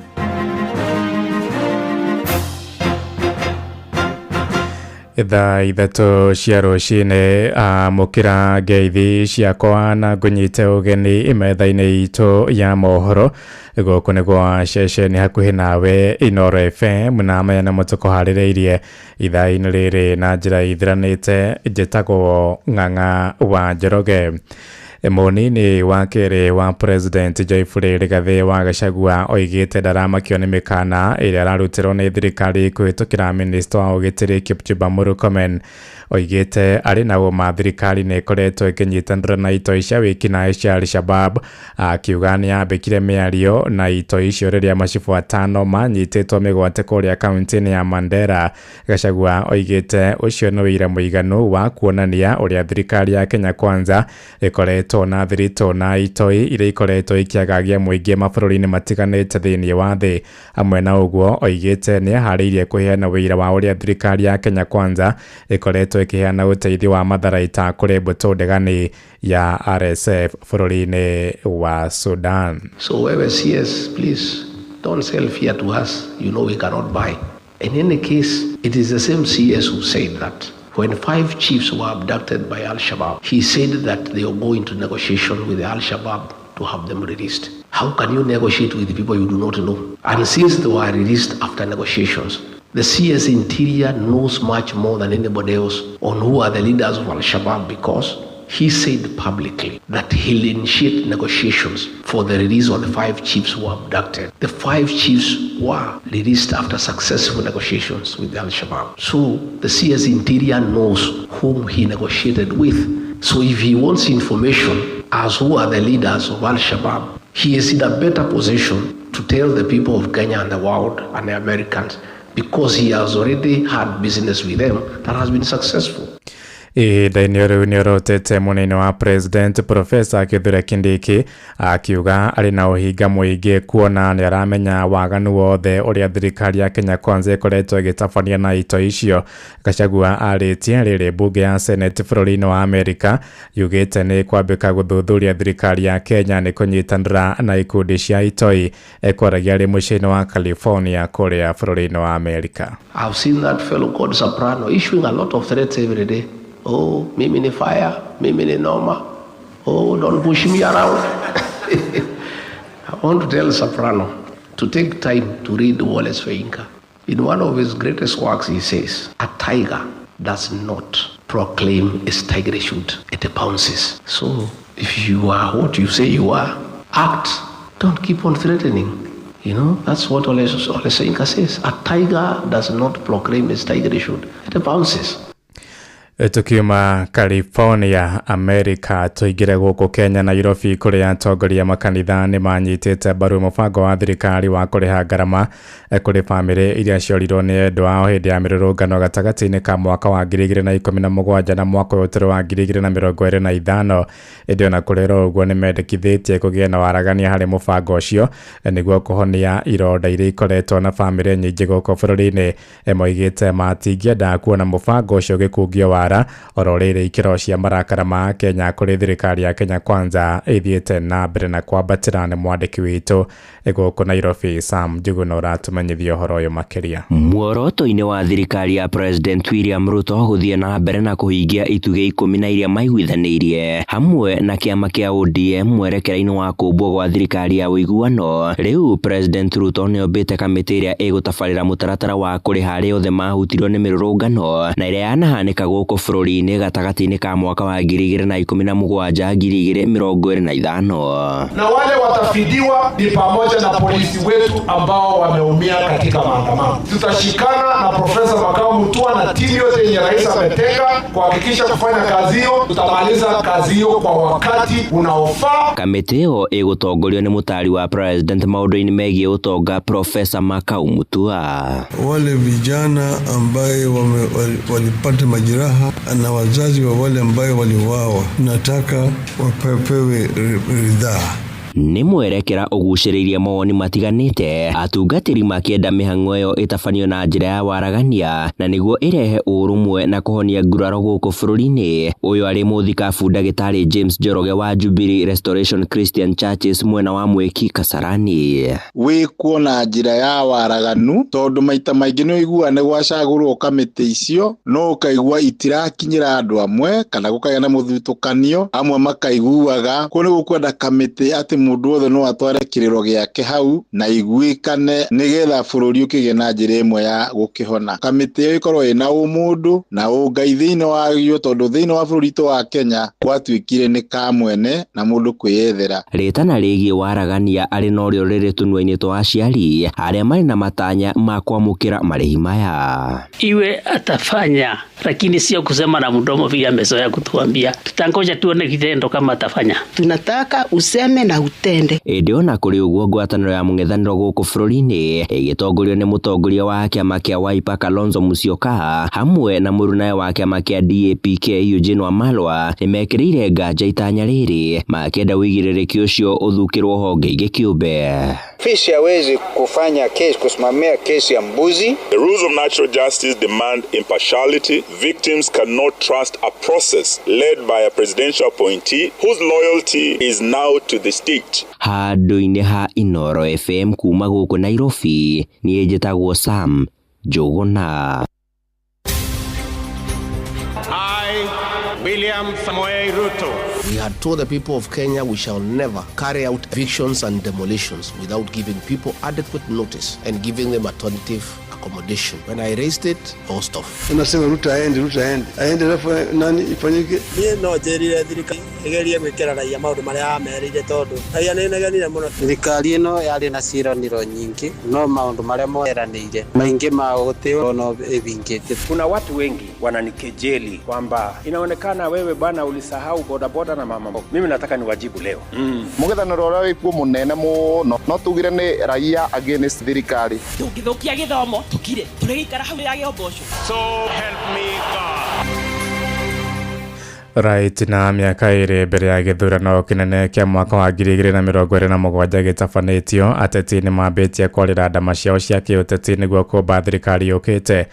Thaa 3 cia rũcinĩ, amũkĩra ngeithi ciakwa na ngũnyite ũgeni metha-inĩ itũ ya mohoro. Gũkũ nĩ gwa ceceni hakuhĩ nawe Inooro FM, na maya nĩmo tũkũharĩrĩirie ithaa-inĩ rĩrĩ na njĩra ithiranĩte. Njĩtagwo Ng'ang'a wa Njoroge. Mũnini wa kerĩ wa President Joyfrey Rigathĩ wa Gachagua oigĩte ndaramakio nĩ mĩkana ĩrĩa ararutĩrwo nĩ thirikari kũhĩtũkĩra minista wa ũgitĩri Kipchumba Murkomen. Oigĩte arĩ na ũma thirikari nĩ ĩkoretwo ĩkĩnyitanĩra na itoi cia wĩkinaĩ cia Al-Shabab, akiuga nĩ yambĩkire mĩario na itoi icio rĩrĩa macibũ 5 manyitĩtwo mĩgwate kũrĩa kaunti-inĩ ya Mandera. Gachagua oigĩte ũcio nĩ ũira mũiganu wa kuonania ũrĩa thirikari ya Kenya Kwanza ĩkoretwo na thiritũ na itoi iria ikoretwo ikĩagagia mũingĩ mabũrũri-inĩ matiganĩte thĩinĩ wa thĩ. Hamwe na ũguo, oigĩte nĩ eharĩirie kũheana ũira wa ũrĩa thirikari ya Kenya Kwanza ĩkoretwo ĩkĩheana ũteithio wa matharaita kũrĩ mbũtũ ndegani ya RSF bũrũri-inĩ wa Sudan. So wewe CS, please don't sell fear to us. You know we cannot buy. In any case, it is the same CS who said that when 5 chiefs were abducted by Al-Shabaab, he said that they were going to negotiation with the Al-Shabaab to have them released. How can you negotiate with people you do not know? And since they were released after negotiations, the CS Interior knows much more than anybody else on who are the leaders of Al-Shabaab, because he said publicly that he'll initiate negotiations for the release of the 5 chiefs who were abducted. The 5 chiefs were released after successful negotiations with Al-Shabaab. So the CS Interior knows whom he negotiated with. So if he wants information as who are the leaders of Al-Shabaab, he is in a better position to tell the people of Kenya and the world and the Americans, because he has already had business with them that has been successful. Ihinda-inĩ rĩu nĩorotete mũnene wa President Professor Kithure Kindiki akiuga arĩ na ũhinga mũingĩ kuona nĩ aramenya waganu wothe ũrĩa thirikari ya Kenya Kwanza ĩkoretwo ĩgĩtabania na itoi icio. Gachagua arĩtie rĩrĩ mbunge ya Senate bũrũri-inĩ wa Amerika yugĩte nĩ kwambĩka gũthuthuria thirikari ya Kenya nĩ kũnyitanĩra na ikundi cia itoi. Ekwaragia arĩ mũciĩ-inĩ wa California kũrĩa bũrũri-inĩ wa Amerika. I've seen that fellow called Soprano issuing a lot of threats every day. Oh, mimi ni fire, mimi ni noma. Oh, don't push me around. I want to tell Soprano to take time to read Wole Soyinka. In one of his greatest works, he says, a tiger does not proclaim its tigerhood, it pounces. So if you are what you say you are, act. Don't keep on threatening. You know, that's what Wole Soyinka says. A tiger does not proclaim its tigerhood, it pounces. Tukiuma California, America, tuingire gũkũ Kenya, Nairobi, kũrĩa atongoria makanitha nĩ manyitĩte mbaru mũbango wa thirikari wa kũrĩha ngarama kũrĩ bamĩrĩ iria ciorirwo nĩ endwa ao hĩndĩ ya mĩrũrũngano gatagatĩ-inĩ ka mwaka wa 2017 na mwaka ũyũ tũrĩ wa 2025. Ĩndĩ ona kũrĩ ũguo nĩ mendekithĩtie kũgĩe na waragania harĩ mũbango ũcio nĩguo kũhonia ironda iria ikoretwo na bamĩrĩ nyingĩ gũkũ bũrũri-inĩ. Moigĩte matingĩenda kuona mũbango ũcio ũgĩkungio wara oro rĩrĩ ikĩro cia marakara ma Kenya kũrĩ thirikari ya Kenya Kwanza ĩthiĩte na mbere na kwambatĩra. Nĩ mwandĩki witũ gũkũ Nairobi Sam Njuguna ũratũmenyithia ũhoro ũyũ makĩria. Muoroto-inĩ wa thirikari ya President William Ruto gũthiĩ na mbere na kũhingia itugĩ 10 na iria maiguithanĩirie hamwe na kĩama kĩa ODM mwerekera-inĩ wa kũmbwo gwa thirikari ya ũiguano, rĩu President Ruto nĩombĩte kamĩtĩ ĩrĩa ĩgũtabarĩra mũtaratara wa kũrĩha arĩa othe mahutirio nĩ mĩrũrũngano na ĩrĩa yanahanĩka gũkũ bũrũri-inĩ gatagatĩ-inĩ ka mwaka wa 2017 2025. Na wale watafidiwa ni pamoja na polisi wetu ambao wameumia katika maandamano. Tutashikana na Profesa Makau Mutua na timu yote yenye rais ametenga kuhakikisha kufanya kazi hiyo. Tutamaliza kazi hiyo kwa wakati unaofaa. Kamĩtĩ ĩyo ĩgũtongorio nĩ mũtaari wa president maũndũ-inĩ megiĩ ũtonga Profesa Makau Mutua. Wale vijana ambaye walipata majeraha na wazazi wa wale ambaye waliuawa, nataka wapewe ridhaa. Nĩ mwerekera ũgucĩrĩirie mawoni matiganĩte atungatĩri makĩenda mĩhang'o ĩyo ĩtabanio na njĩra ya waragania na nĩguo ĩrehe ũrũmwe na kũhonia nguraro gũkũ bũrũri-inĩ. Ũyũ arĩ mũthikabu ndagĩtarĩ James Njoroge wa Jubilee Restoration Christian Churches mwena wa Mwiki Kasarani. Wĩkwo na njĩra ya waraganu tondũ maita maingĩ nĩ ũiguaga nĩ gwacagũrwo kamĩtĩ icio no ũkaigua itirakinyĩra andũ amwe kana gũkagĩa na mũthutũkanio amwe makaiguaga kũu nĩ gũkwenda kamĩtĩ atĩ mũndũ wothe no atware kĩrĩro gĩake hau na iguĩkane nĩgetha bũrũri ũkĩgĩe na njĩra ĩmwe ya gũkĩhona. Kamĩtĩ ĩyo ĩkorwo ĩna ũmũndũ na ũngai thĩinĩ wayo tondũ thĩinĩ wa bũrũri witũ wa Kenya gwatuĩkire nĩ ka mwene na mũndũ kwĩyethera. Rĩtana rĩgiĩ waragania arĩ norĩo rĩrĩ tũnua-inĩ twa aciari arĩa marĩ na matanya ma kwamũkĩra marĩhi maya. Iwe atafanya, lakini sio kusema na mdomo vile amezoea kutuambia. Tutangoja tuone kitendo kama atafanya. Tunataka useme na utende. Ĩndĩ ona kũrĩ ũguo ngwatanĩro ya mũng'ethanĩro gũkũ bũrũri-inĩ ĩgĩtongorio nĩ mũtongoria wa kĩama kĩa Wiper Kalonzo Musyoka hamwe na mũrunawe wa kĩama kĩa DAP-K Eugene Wamalwa nĩmekĩrĩire nganja itanya rĩrĩ makĩenda ũigĩrĩrĩki ũcio ũthukĩrwo honge ingĩ kĩũmbe. Fisi hawezi kufanya kesi, kusimamia kesi ya mbuzi. The rules of natural justice demand impartiality. Victims cannot trust a process led by a presidential appointee whose loyalty is now to the state. Handũ-inĩ ha Inooro FM kuma gũkũ Nairobi, niĩ njĩtagwo Sam Njũgũna. I, William Samoei Ruto. We had told the people of Kenya we shall never carry out evictions and demolitions without giving people adequate notice and giving them alternative accommodation. When I raised it, I was tough. Unasema Ruto aende, Ruto aende. Aende alafu nani ifanyike? Niĩ no njĩrire thirikari ĩgerie gwĩkĩra raia maũndũ marĩa yamerĩire tondũ raia nĩ ĩnegenire mũno. Thirikari ĩno yarĩ na ciĩranĩro nyingĩ no maũndũ marĩa moeranĩire maingĩ mao gũtirĩ ona ĩthingĩtie. Kuna watu wengi wananikejeli kwamba inaonekana wewe bwana ulisahau bodaboda na mama mboga. Mimi nataka niwajibu leo. Mũng'ethanĩro ũrĩa wĩkuo mũnene mũno no tugire nĩ raia against thirikari. Tũngĩthũkia gĩthomo tũkire tũrĩgĩikara hau yage mboco. So help me God. Right, na mĩaka ĩrĩ mbere ya gĩthurano kĩnene kĩa mwaka wa 2027 gĩtabanĩtio, ateti nĩ mambĩtie kwarĩra ndama ciao cia kĩũteti nĩguo kũmba thirikari yũkĩte.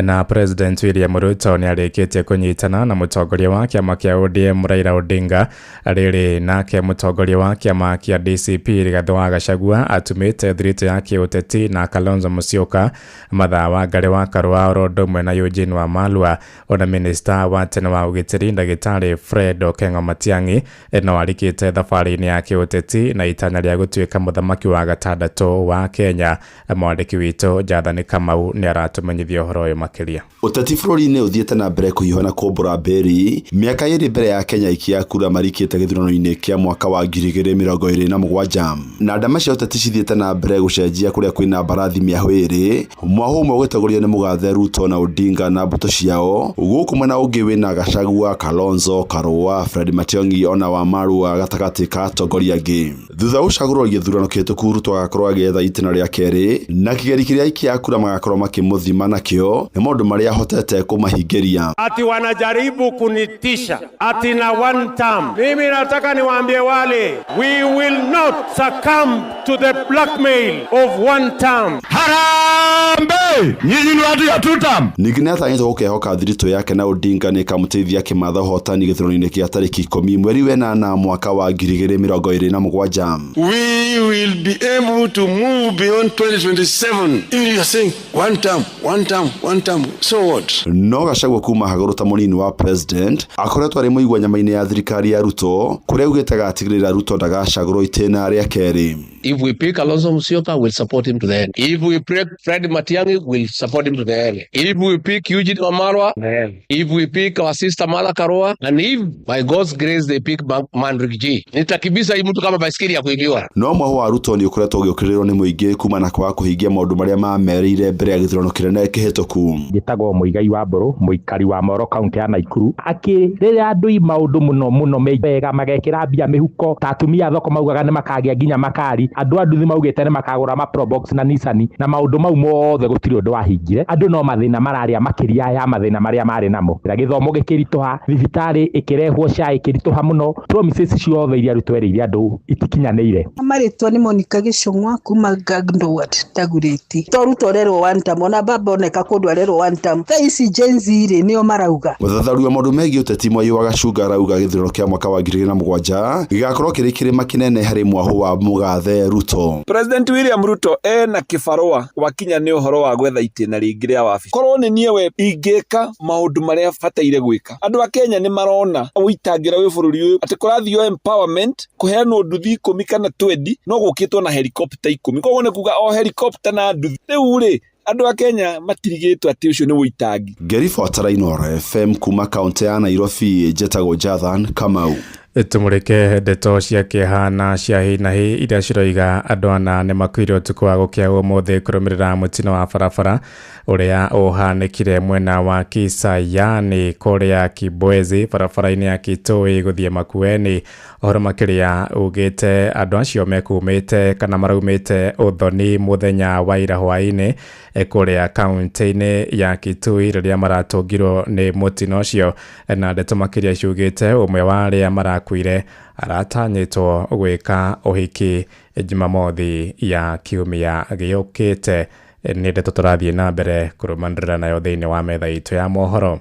Na President William Ruto nĩ arĩkĩtie kũnyitana na mũtongoria wa kĩama kĩa ODM Raila Odinga. Rĩrĩ nake mũtongoria wa kĩama kĩa DCP Rigathĩ wa Gachagua atumĩte thiritũ ya kĩũteti na Kalonzo Musyoka, Mathaa Wangari wa Karua oro ũndũ ũmwe na Eugene Wamalwa, ona minista wa tene wa ũgitĩri ndagĩtarĩ Fred Okengo Matiang'i no arikĩte thabarĩ-inĩ ya kĩũteti na itanya rĩa gũtuĩka mũthamaki wa gatandatũ wa Kenya. Mwandĩki witũ Jathani Kamau nĩ aratũmenyithia ũhoro ũyũ makĩria. Ũteti bũrũri-inĩ ũthiĩte na mbere kũhiũha na kũmbũra mberi mĩaka ĩrĩ mbere ya Kenya ikia kura marikĩte gĩthurano-inĩ kĩa mwaka wa 2027 na ndama cia ũteti cithiĩte na mbere gũcenjia kũrĩa kwĩna mbarathi mĩahũ ĩrĩ mwahũ ũmwe ũgĩtongorio nĩ mũgathe Ruto na Odinga na mbũtũ ciao gũkũ mwena ũngĩ wĩna Gachagua, Kalonzo, Karua, Fred Matiang'i ona Wamalwa gatagatĩ ka atongoria angĩ. Thutha wa gũcagũrwo gĩthurano kĩhĩtũku Ruto agakorwo agĩetha itĩna rĩa kerĩ na kĩgeri kĩrĩa aikia a kura magakorwo makĩmũthima nakĩo nĩ maũndũ marĩa ahotete kũmahingĩria. Ati wanajaribu kunitisha ati na one term. Mimi nataka niwaambie wale, we will not succumb to the blackmail of one term. Harambee! Nyinyi ni watu ya two term. Ningĩ nĩatanyĩtwo gũkehoka thiritũ yake na Odinga nĩĩkamũteithia kĩmatha ũhotani gĩthurano-inĩ kĩa tarĩki 10 mweri wa 8 mwaka wa 2027. We will be able to move beyond 2027. If you are saying one term, one term, one term, so what? No Gachagua kuma hagũrũ ta mũnini wa president akoretwo arĩ mũigua nyama-inĩ ya thirikari ya Ruto kũrĩa augĩte agatigĩrĩra Ruto ndagacagũrwo itĩna rĩa kerĩ. If we pick Kalonzo Musyoka, we'll support him to the end. If we pick Fred Matiang'i, we'll support him to the end. If we pick Eugene Wamalwa, the end. If we pick our sister Martha Karua, and if by God's grace they pick Mandrik G, nitakibisa hii mtu kama baiskeli ya kuibiwa. No mwaho wa Ruto nĩ ũkoretwo ũgĩũkĩrĩrwo nĩ mũingĩ kumana na kwaga kũhingia maũndũ marĩa mamerĩire mbere ya gĩthurano kĩnene kĩhĩtũku. Njĩtagwo Mũigai wa Mbũrũ, mũikari wa Moro kaunti ya Naikuru. Akĩrĩra andũ maũndũ mũno mũno mega, magekĩra mbia mĩhuko ta atumia a thoko maugaga nĩ makagĩa nginya makari, andũ a nduthi maugĩte nĩ makagũra ma Probox na Nissan, na maũndũ mau mothe gũtirĩ ũndũ wahingire. Andũ no mathĩna mararĩa makĩria ya mathĩna marĩa marĩ namo. Gĩthomo gĩkĩritũha, thibitarĩ ĩkĩrehwo SHA ĩkĩritũha mũno, promises ciothe iria Ruto erĩire andũ itikinyanĩire. Marĩtwa nĩ Monica Gĩcũng'wa kuma Gangndo Ward Dagoretti. To Ruto arerwo one term, ona baba oneka kũndũ arerwo one term. Thaa ici Gen Z rĩ nĩo marauga. Mũthathaũri wa maũndũ megiĩ ũteti Mwai wa Gacunga arauga gĩthurano kĩa mwaka wa 2007 gĩgakorwo kĩrĩ kĩrĩma kĩnene harĩ mwahũ wa mũgathe Ruto. President William Ruto ena kĩbarũa wakinya nĩ ũhoro wa gwetha itĩna rĩngĩ rĩa wabici. Korwo nĩ niĩ we ingĩka maũndũ marĩa bataire gwĩka. Andũ a Kenya nĩ marona ũitangĩra wĩ bũrũri ũyũ atĩ kũrathio empowerment kũheanwo nduthi 10 kana 20 no gũkĩtwo na helicopter 10. Koguo nĩ kuga o helicopter na nduthi. Rĩu rĩ andũ a Kenya matirigĩtwo atĩ ũcio nĩ ũitangi. Ngĩribotera Inooro FM kuma kaunti ya Nairobi, njĩtagwo Jathan Kamau. Tumũrĩke ndeto cia kĩeha na cia hi na hi iria ciroiga andũ ana nĩ makuire ũtukũ wa gũkĩa ũmũthĩ kũrũmĩrĩra mũtino wa barabara ũrĩa ũhanĩkire mwena wa Kisayani kũrĩa Kibwezi barabara-inĩ ya Kitui gũthiĩ Makueni. Ũhoro makĩria ugĩte andũ acio mekumĩte kana maraumĩte ũthoni mũthenya wa ira hwaĩ-inĩ kũrĩa kaunti-inĩ ya Kitui rĩrĩa maratũngirwo nĩ mũtino ũcio, na ndeto makĩria ciugĩte ũmwe wa arĩa marakuire aratanyĩtwo gwĩka ũhiki Jumamothi ya kiumia gĩũkĩte. Nĩ ndeto tũrathiĩ na mbere kũrũmanĩrĩra nayo thĩinĩ wa metha itũ ya mohoro.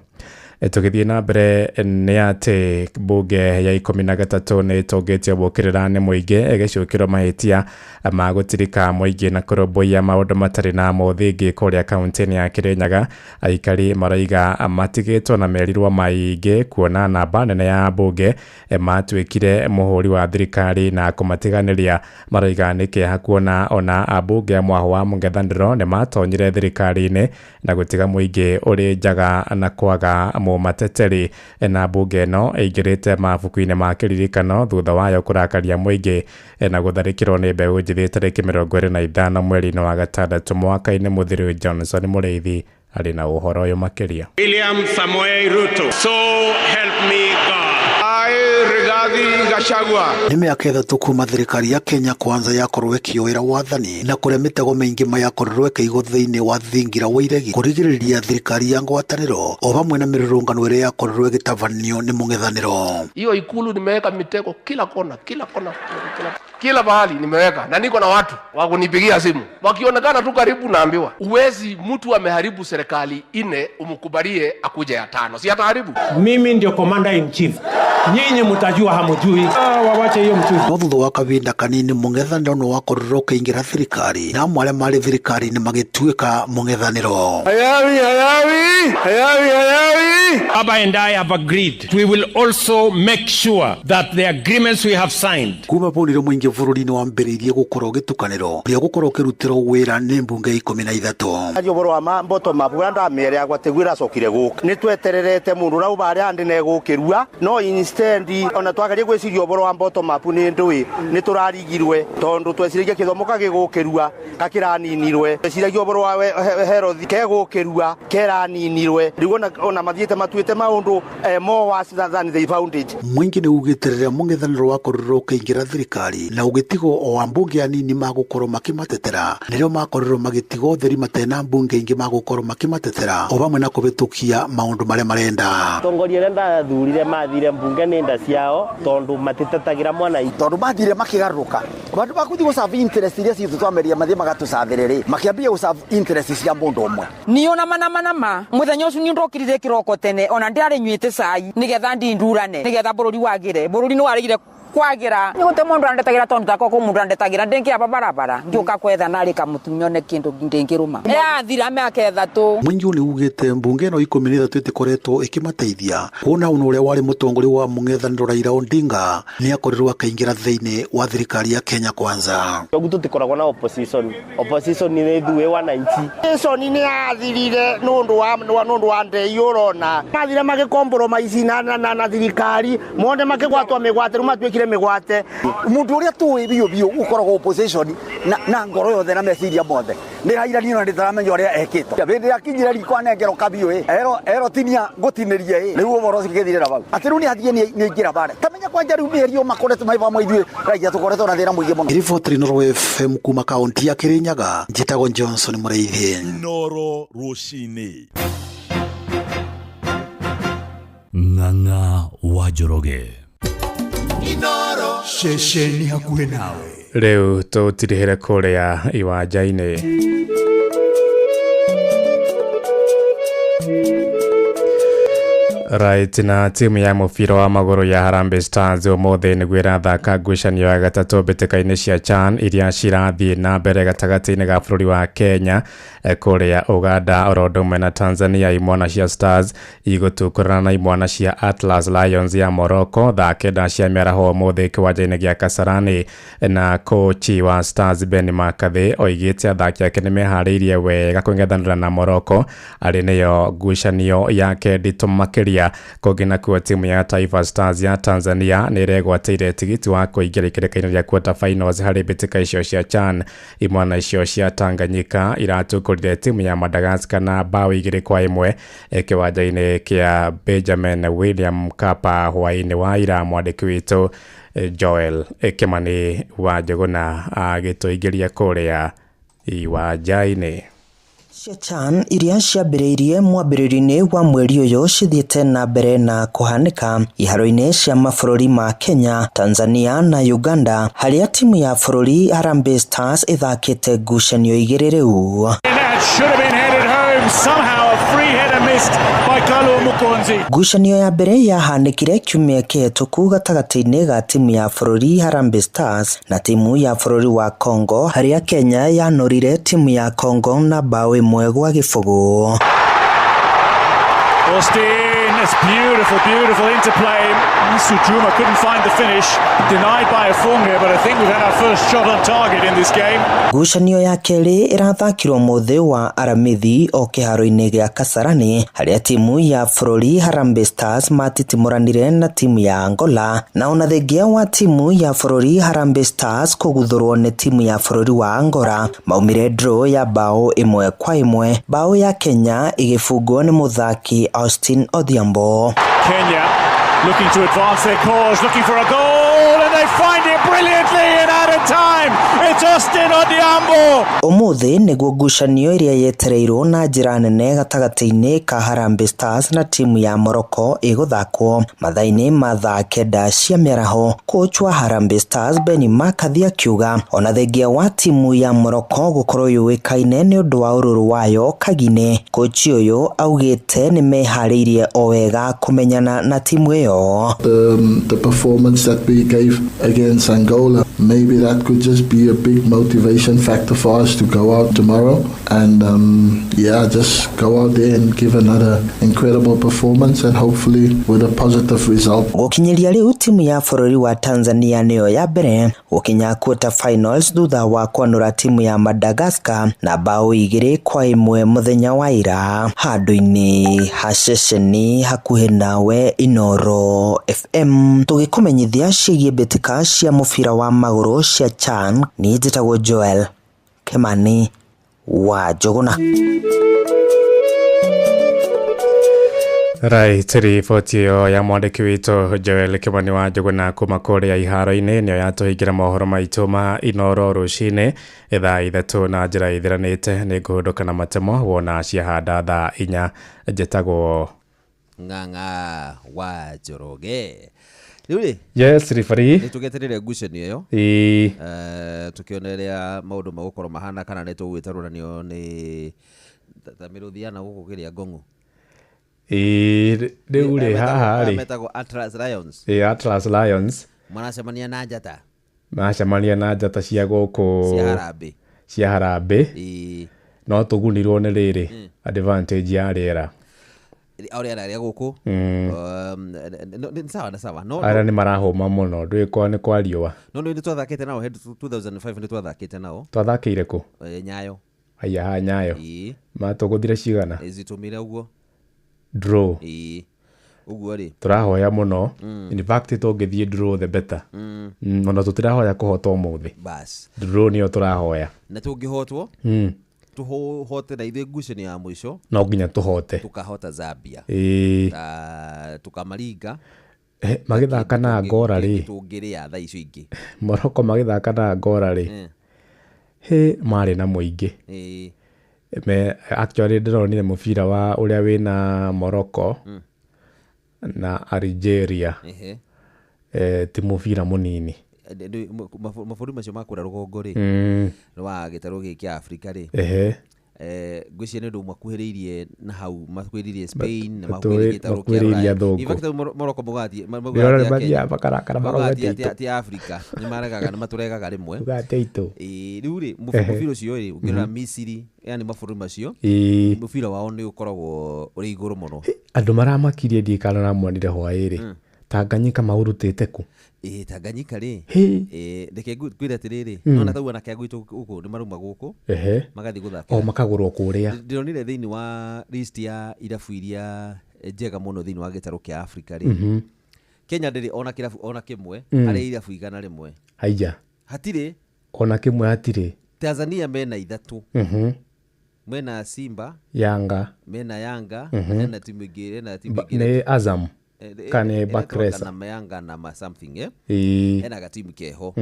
Tũgĩthiĩ na mbere nĩ atĩ mbunge ya 13 nĩ ĩtũngĩtio gũkĩrĩra nĩ mũingĩ ĩgĩcukĩrwo mahĩtia ma gũtirika mũingĩ na kũrũmbũiya maũndũ matarĩ na mũthingi kũrĩa kaunti-inĩ ya Kĩrĩnyaga. Aikari maraiga matigĩtwo na merirwo maingĩ kuona namba nene ya mbunge matuĩkire mũhũri wa thirikari na kũmatiganĩria. Maraiga nĩ kĩeha kuona ona ambunge a mwahũ wa mũng'ethanĩro nĩ matonyire thirikari-inĩ na gũtiga mũingĩ ũrĩ njaga na kwaga mateteri. Na mbunge ĩno ĩingĩrĩte mabuku-inĩ ma kĩririkano thutha wayo kũrakaria mũingĩ na gũtharĩkĩrwo nĩ mbeũ njĩthĩ tarĩki 25 mweri-inĩ wa gatandatũ mwaka-inĩ mũthiru. Johnson Mũrĩithi arĩ na ũhoro ũyũ makĩria. William Samoei Ruto, so help me God. I, Rigathi Gachagua. Nĩ mĩaka 3 kuma thirikari ya Kenya Kwanza yakorwo ĩkĩoera wathani na kũrĩa mĩtego mĩingĩ ma yakorirwo ĩkĩigwo thĩinĩ wa thingira wa iregi kũrigĩrĩria thirikari ya ngwatanĩro o hamwe na mĩrũrũngano ĩrĩa yakorirwo ĩgĩtabanio nĩ mũng'ethanĩro. Hiyo ikulu nimeweka mitego kila kona, kila kona, kila mahali nimeweka, na niko na watu wa kunipigia simu wakionekana tu karibu naambiwa uwezi, mtu ameharibu serikali 4 umkubalie akuje ya 5, si ataharibu. Mimi ndio commander in chief, nyinyi mtajua hamujui. Wawache hiyo mchuzi. No thutha wa kahinda kanini mũng'ethanĩro nĩ wakorirwo ũkĩingĩra thirikari na amwe arĩa marĩ thirikari-inĩ magĩtuĩka mũng'ethanĩro. Hayawi, hayawi, hayawi, hayawi. Baba and I have agreed we will also make sure that the agreements we have signed. Kuma bũrũri mũingĩ bũrũri-inĩ wambĩrĩirie gũkorwo ũgĩtukanĩrwo ũrĩa gũkorwo ũkĩrutĩrwo wĩra nĩ mbunge 13. Ario ũhoro wa bottom up ũrĩa ndamere agwa tiguo ĩracokire gũka nĩ twetererete mũndũ ũrauga arĩa andĩ negũkĩrua no instead ona twagarie gwĩciria ũhoro wa bottom up nĩ ndũĩ nĩ tũrarigirwe tondũ tweciragia kĩthomo kagĩgũkĩrua kakĩraninirwe, tweciragia ũhoro wa health kegũkĩrua keraninirwe, rĩu ona mathiĩte matuĩte maũndũ more worse than they found it. Mũingĩ nĩ ugĩte rĩrĩa mũng'ethanĩro wakorirwo ũkĩingĩra thirikari na ũgĩtigwo o ambunge anini magũkorwo makĩmatetera nĩrĩo makorirwo magĩtigwo theri matena mbunge ingĩ magũkorwo makĩmatetera o hamwe na kũhĩtũkia maũndũ marĩa marenda. Atongoria arĩa ndathurire mathire mbunge nĩ nda ciao tondũ matitetagĩra mwana tondũ mathire makĩgarũrũka bandu bakuthi gũserve interest iria citũ twameria mathie magatũcathĩrĩrĩ makĩambia gũserve interest cia mũndũ ũmwe. Niĩ ona mana mũthenya ũcio nĩ ndokirire kĩroko tene ona ndĩarĩ nyuĩte cai nĩgetha ndindurane nĩgetha bũrũri wagĩre. Bũrũri nĩ waregire Kwagira ni gute mundu andetagira tondu takwa ku mundu andetagira ndingi aba barabara ngiuka kwetha nari kamutunyone kindu ndingiruma yathira miaka 3. Mũingĩ nĩ ugĩte mbunge ĩno 13 ĩtikoretwo ĩkĩmateithia kuona ũno ũrĩa warĩ mũtongoria wa mũng'ethanĩro Raila Odinga nĩ akorirwo akaingĩra thĩinĩ wa thirikari ya Kenya Kwanza. Koguo tutikoragwo na opposition nĩ ithuĩ wananchi. Opposition nĩ yathirire nũndũ wa ndei ũrona mathire magĩkompromise na thirikari monde makĩgwatwo mĩgwate rĩu matuĩkire mĩgwate. Mũndũ ũrĩa tũĩ biũ biũ ũkoragwo opposition na ngoro yothe na meciria mothe nĩ Raila niĩ ona ndĩtaramenya ũrĩa ekĩte. Hĩndĩ akinyire riko anengerwo kabiũ ĩ ero tinia ngũtinĩrie ĩ rĩu ũhoro ũcio ũgĩthirĩra hau atĩ rĩu nĩ athiĩ nĩ aingĩra bara tamenya kwanja rĩu mĩeri makoretwo mai vamwe ithuĩ raia tũkoretwo na thĩna mũingĩ mũno. Riboti Inooro FM kuma kaunti ya Kirinyaga, njĩtagwo Johnson Mũrĩithi. Inooro rũcinĩ. Ng'ang'a wa Njoroge. Inooro ceceni hakuhĩ nawe. Rĩu tũtirihĩre kũrĩa iwanja-inĩ. Right, na timu ya mũbira wa magũrũ ya Harambee Stars ũmũthĩ nĩguo ĩrathaka ngucanio ya gatatũ mbĩtĩka-inĩ cia CHAN iria cirathiĩ na mbere gatagatĩ-inĩ ga bũrũri wa Kenya kũrĩa Uganda oro ũndũ ũmwe na Tanzania. Imwana cia Stars igũtukũrana na imwana cia Atlas Lions ya Morocco thaa 9 cia mĩaraho ũmũthĩ kĩwanja-inĩ gĩa Kasarani. Na kochi wa Stars Ben McCarthy oigĩte athaki ake nĩmeharĩirie wega kũng'ethanĩra na Morocco arĩ nĩyo ngucanio yake nditũ makĩria. Kũngĩ nakuo timu ya Taifa Stars ya Tanzania nĩ ĩregwatĩire tigiti wa kũingĩra ikĩrĩka-inĩ rĩa quarter finals harĩ mbĩtĩka icio cia CHAN. Imwana icio cia Tanganyika iratukũrire timu ya Madagascar na bao 2-1 kĩwanja-inĩ kĩa Benjamin William Mkapa hwaĩ-inĩ wa ira. Mwandĩki witũ Joel Kimani wa Njũgũna agĩtũingĩria kũrĩa iwanja-inĩ. Cia CHAN iria ciambĩrĩirie mwambĩrĩrio-inĩ wa mweri ũyũ cithiĩte na mbere na kũhanĩka iharo-inĩ cia mabũrũri ma Kenya, Tanzania na Uganda harĩa timu ya bũrũri Harambee Stars ĩthakĩte ngucanio 2 rĩu. Ngucanio ya mbere yahanĩkire kiumia kĩhetũku gatagatĩ-inĩ ga timu ya bũrũri Harambee Stars na timu ya bũrũri wa Congo harĩa Kenya yanorire timu ya Congo na bao 1-0. Austin, it's beautiful, beautiful interplay. Sujuma couldn't find the finish, denied by Afunge, but I think we've had our first shot on target in this game. Ngucanio ya kerĩ ĩrathakirwo mũthĩ wa Aramithi o kĩharo-inĩ gĩa Kasarani harĩa timu ya bũrũri Harambee Stars matitimũranire na timu ya Angola, na ona thengia wa timu ya bũrũri Harambee Stars kũguthũrwo nĩ timu ya bũrũri wa Angola maumire draw ya bao 1-1, bao ya Kenya ĩgĩbungwo nĩ mũthaki Austin Odhiambo. Kenya looking to advance their cause, looking for a goal, and they find it brilliantly in added time. It's Austin Odhiambo. Ũmũthĩ nĩguo ngucanio ĩrĩa yetereirwo na njĩra nene gatagatĩ-inĩ ka Harambee Stars na timu ya Morocco ĩgũthakwo mathaa-inĩ ma thaa 9 cia mĩaraho. Coach wa Harambee Stars Benni McCarthy akiuga ona thengia wa timu ya Morocco gũkorwo yũĩkaine nĩ ũndũ wa ũrũrũ wayo kagi-inĩ, coach ũyũ augĩte nĩmeharĩirie o wega kũmenyana na timu ĩyo. The performance that we gave against Angola, maybe that could just be a big motivation factor for us to go out tomorrow and just go out there and give another incredible performance and hopefully with a positive result. Gũkinyĩria rĩu timu ya bũrũri wa Tanzania nĩyo ya mbere gũkinya quarter finals thutha wa kwanũra timu ya Madagascar na bao 2-1 mũthenya wa ira. Handũ-inĩ ha ceceni hakuhĩ nawe Inooro FM tũgĩkũmenyithia ciĩgiĩ mbĩtĩka cia mũbira wa magũrũ cia CHAN. Niĩ njĩtagwo Joel Kimani wa Njũgũna. Right, riboti ĩyo ya mwandĩki witũ Joel Kimani wa Njũgũna kuma kũrĩa iharo-inĩ nĩyo yatũhingĩra mohoro maitũ ma Inooro rũcinĩ thaa 3 na njĩra ithiranĩte. Nĩ ngũhũndũka na matemo wona ciahanda thaa 4. Njĩtagwo Ng'ang'a wa Njoroge. Rĩu rĩ, yes referee, nĩ tũgeterere ngucanio ĩyo tũkĩone ũrĩa maũndũ magũkorwo mahana kana nĩ tũgwĩtarũranio nĩ ta mĩrũthi ya na gũkũ kĩrĩa ngong'o. Rĩu rĩ haha rĩ metagwo Atlas Lions. Atlas Lions Maracemania na njata. Maracemania na njata cia gũkũ Cia Harambee. Cia Harambee. Ĩĩ. No tũgunirwo nĩ rĩrĩ advantage ya rĩera. O rĩera rĩa gũkũ. Nĩ sawa na sawa. No Arĩa nĩ marahũma mũno ndũĩ kwa nĩ kwa riũa. No nĩ twathakĩte nao hĩndĩ 2005 nĩ twathakĩte nao. Twathakĩire kũ? Nyayo. Aya ha Nyayo. Ĩĩ. Matũgũthire cigana? Zitũmire ũguo. Draw. Ĩĩ. Ũguo rĩ. Tũrahoya mũno. In fact tũngĩthiĩ draw the better. Ona tũtirahoya kũhota ũmũthĩ. Bas. Draw nĩyo tũrahoya. Na tũngĩhotwo? Tũhote na ithuĩ ngucanio ya mũico. No nginya tũhote. Tũkahota Zambia. Ĩĩ. Tũkamaringa. Magĩthaka na Angola rĩ. Tũngĩrĩa thaa icio ingĩ. Morocco magĩthaka na Angola rĩ. Hĩ marĩ na mũingĩ. Ĩĩ. Me actually ndĩronire mũbira wa ũrĩa wĩna Morocco na Algeria. Ti mũbira mũnini. Mabũrũri macio ma kũrĩa rũgongo rĩ rwa gĩtarũ gĩkĩ kĩa Afrika rĩ. Ngwĩciria nĩ ũndũ makuhĩrĩirie na hau makuhĩrĩirie Spain na makuhĩrĩirie gĩtarũ kĩa Rũraya. In fact Morocco maugaga Nĩũrona mathiaga makarakara maugaga ti Afrika nĩ maregaga nĩ matũregaga rĩmwe. Maugaga itũ. Rĩu rĩ mũbira ũcio rĩ ũngĩrora Misiri yani mabũrũri macio mũbira wao nĩ ũkoragwo ũrĩ igũrũ mũno. Andũ maramakirie ndiĩ kana ramonire hwaĩ rĩ. Tanganyika maũrutĩte kũ? Ĩĩ Tanganyika rĩ reke ngwĩre atĩrĩrĩ nona tau anake a gwitũ gũkũ nĩ marauma gũkũ magathiĩ gũthakĩra. O makagũrwo kũrĩa. Ndĩronire thĩinĩ wa list ya irabu iria njega mũno thĩinĩ wa gĩtarũ kĩa Afrika rĩ. Kenya ndĩrĩ ona kĩrabu ona kĩmwe harĩ irabu 101. Haiya. Hatirĩ. Ona kĩmwe hatirĩ. Tanzania mena 3. Mena Simba. Yanga. Mena Yanga. Hena timu ingĩ hena timu ingĩ. Nĩ Azam. Kane Bakresa na Yanga na ma something hena gatimu keho.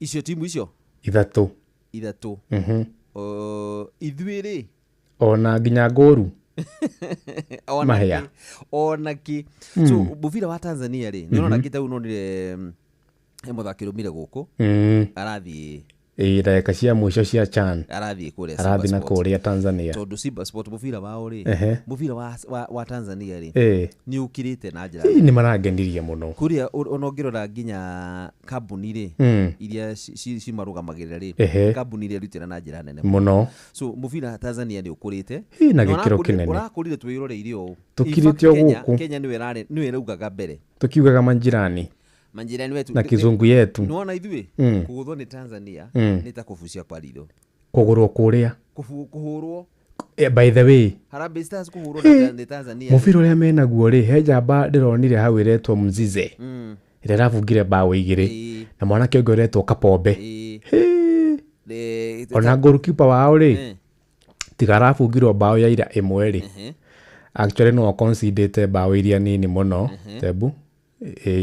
Icio timu icio ithatũ. Ithuĩ rĩ ona nginya ngũru mahĩa ona kĩ. So mũbira wa Tanzania rĩ nĩ ũrona kĩ tau nonire he mũthaki ũrũmire gũkũ arathiĩ ndagĩka cia mũico cia CHAN arathiĩ kũrĩa arathiĩ na kũrĩa Tanzania tondũ Simba Sport mũbira wao rĩ mũbira wa Tanzania rĩ nĩ ũkĩrĩte na njĩra nĩ marangenirie mũno kũrĩa ona ũngĩrora nginya kambuni rĩ iria cimarũgamagĩrĩra rĩ kambuni iria irutĩra na njĩra nene mũno. So mũbira Tanzania nĩ ũkũrĩte na gĩkĩro kĩnene ũrakũrire twĩroreire ũũ tũkirĩte o gũkũ. Kenya nĩwe ĩraugaga mbere tukiugaga manjirani manjirani wetu na kizungu yetu nĩwona ithuĩ kũgũthwo nĩ Tanzania nĩ ta kũbucia kwa ritho kũgũrwo kũrĩa kũhũrwo by the way Harambee Stars kũhũrwo nĩ Tanzania mũbira ũrĩa menaguo rĩ he njamba ndĩronire hau ĩretwo Mzize ĩrĩa ĩrabungire mbaũ 2 na mwanake ũngĩ ũretwo Kapombe. Ona goalkeeper wao rĩ tiga arabungirwo mbaũ ya ira ĩmwe rĩ actually no concedete mbaũ iria nini mũno tebu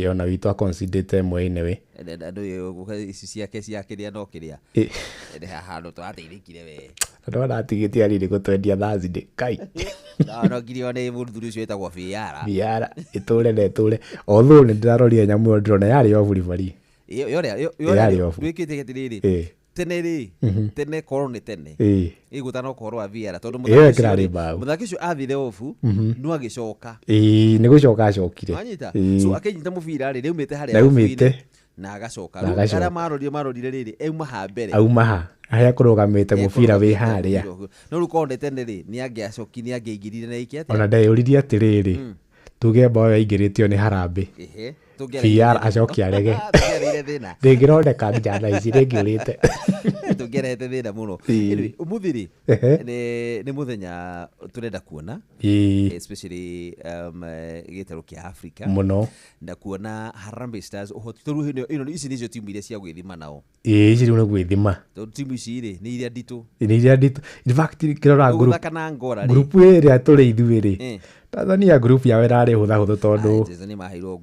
ona witũ aconsidete ĩmwe anyway. Andũ ici ciake cia kĩrĩa no kĩrĩa handũ tũrateithĩkire we andũ maratigĩtie rĩrĩ gũtwendia Thursday kai no ngirio nĩ mũthuri ũcio wĩtagwo Biara Biara ĩtũre na ĩtũre although nĩ ndĩrarorire nyamũ ĩyo ndĩrona yarĩ obu ribari yarĩ obu twĩkĩte atĩrĩrĩ tene rĩ tene korwo nĩ tene ĩgũtana ũhoro wa VAR tondũ mũthaki ũcio athire obu no agĩcoka nĩ gũcoka acokire wanyita so akĩnyita mũbira rĩ rĩaumĩte harĩa raumĩte na agacoka rĩu arĩa marorire rĩrĩ auma ha mbere auma ha harĩa kũrũgamĩte mũbira wĩ harĩa no rĩu korwo nĩ tene rĩ nĩ angĩacoki nĩ angĩaingĩrire na ĩke atĩa ona ndeyũririe atĩrĩrĩ tuge mbaũ yaingĩrĩtio nĩ Harambee VR acoke arege ndĩngĩroneka nginya thaa ici rĩngĩũrĩte tũngĩarehete thĩna mũno. Ũmũthĩ rĩ nĩ mũthenya tũrenda kuona especially gĩtarũ kĩa Africa mũno na kuona Harambee Stars ũhoti tondũ ĩno ici nĩcio timu iria cia gwĩthima nao ici rĩu nĩ gwĩthima tondũ timu ici rĩ nĩ iria nditũ nĩ iria nditũ in fact kĩrora gũthaka na Angola rĩ group ĩrĩa tũrĩ ithuĩ rĩ Tanzania group yao ĩrarĩ hũthahũthũ tondũ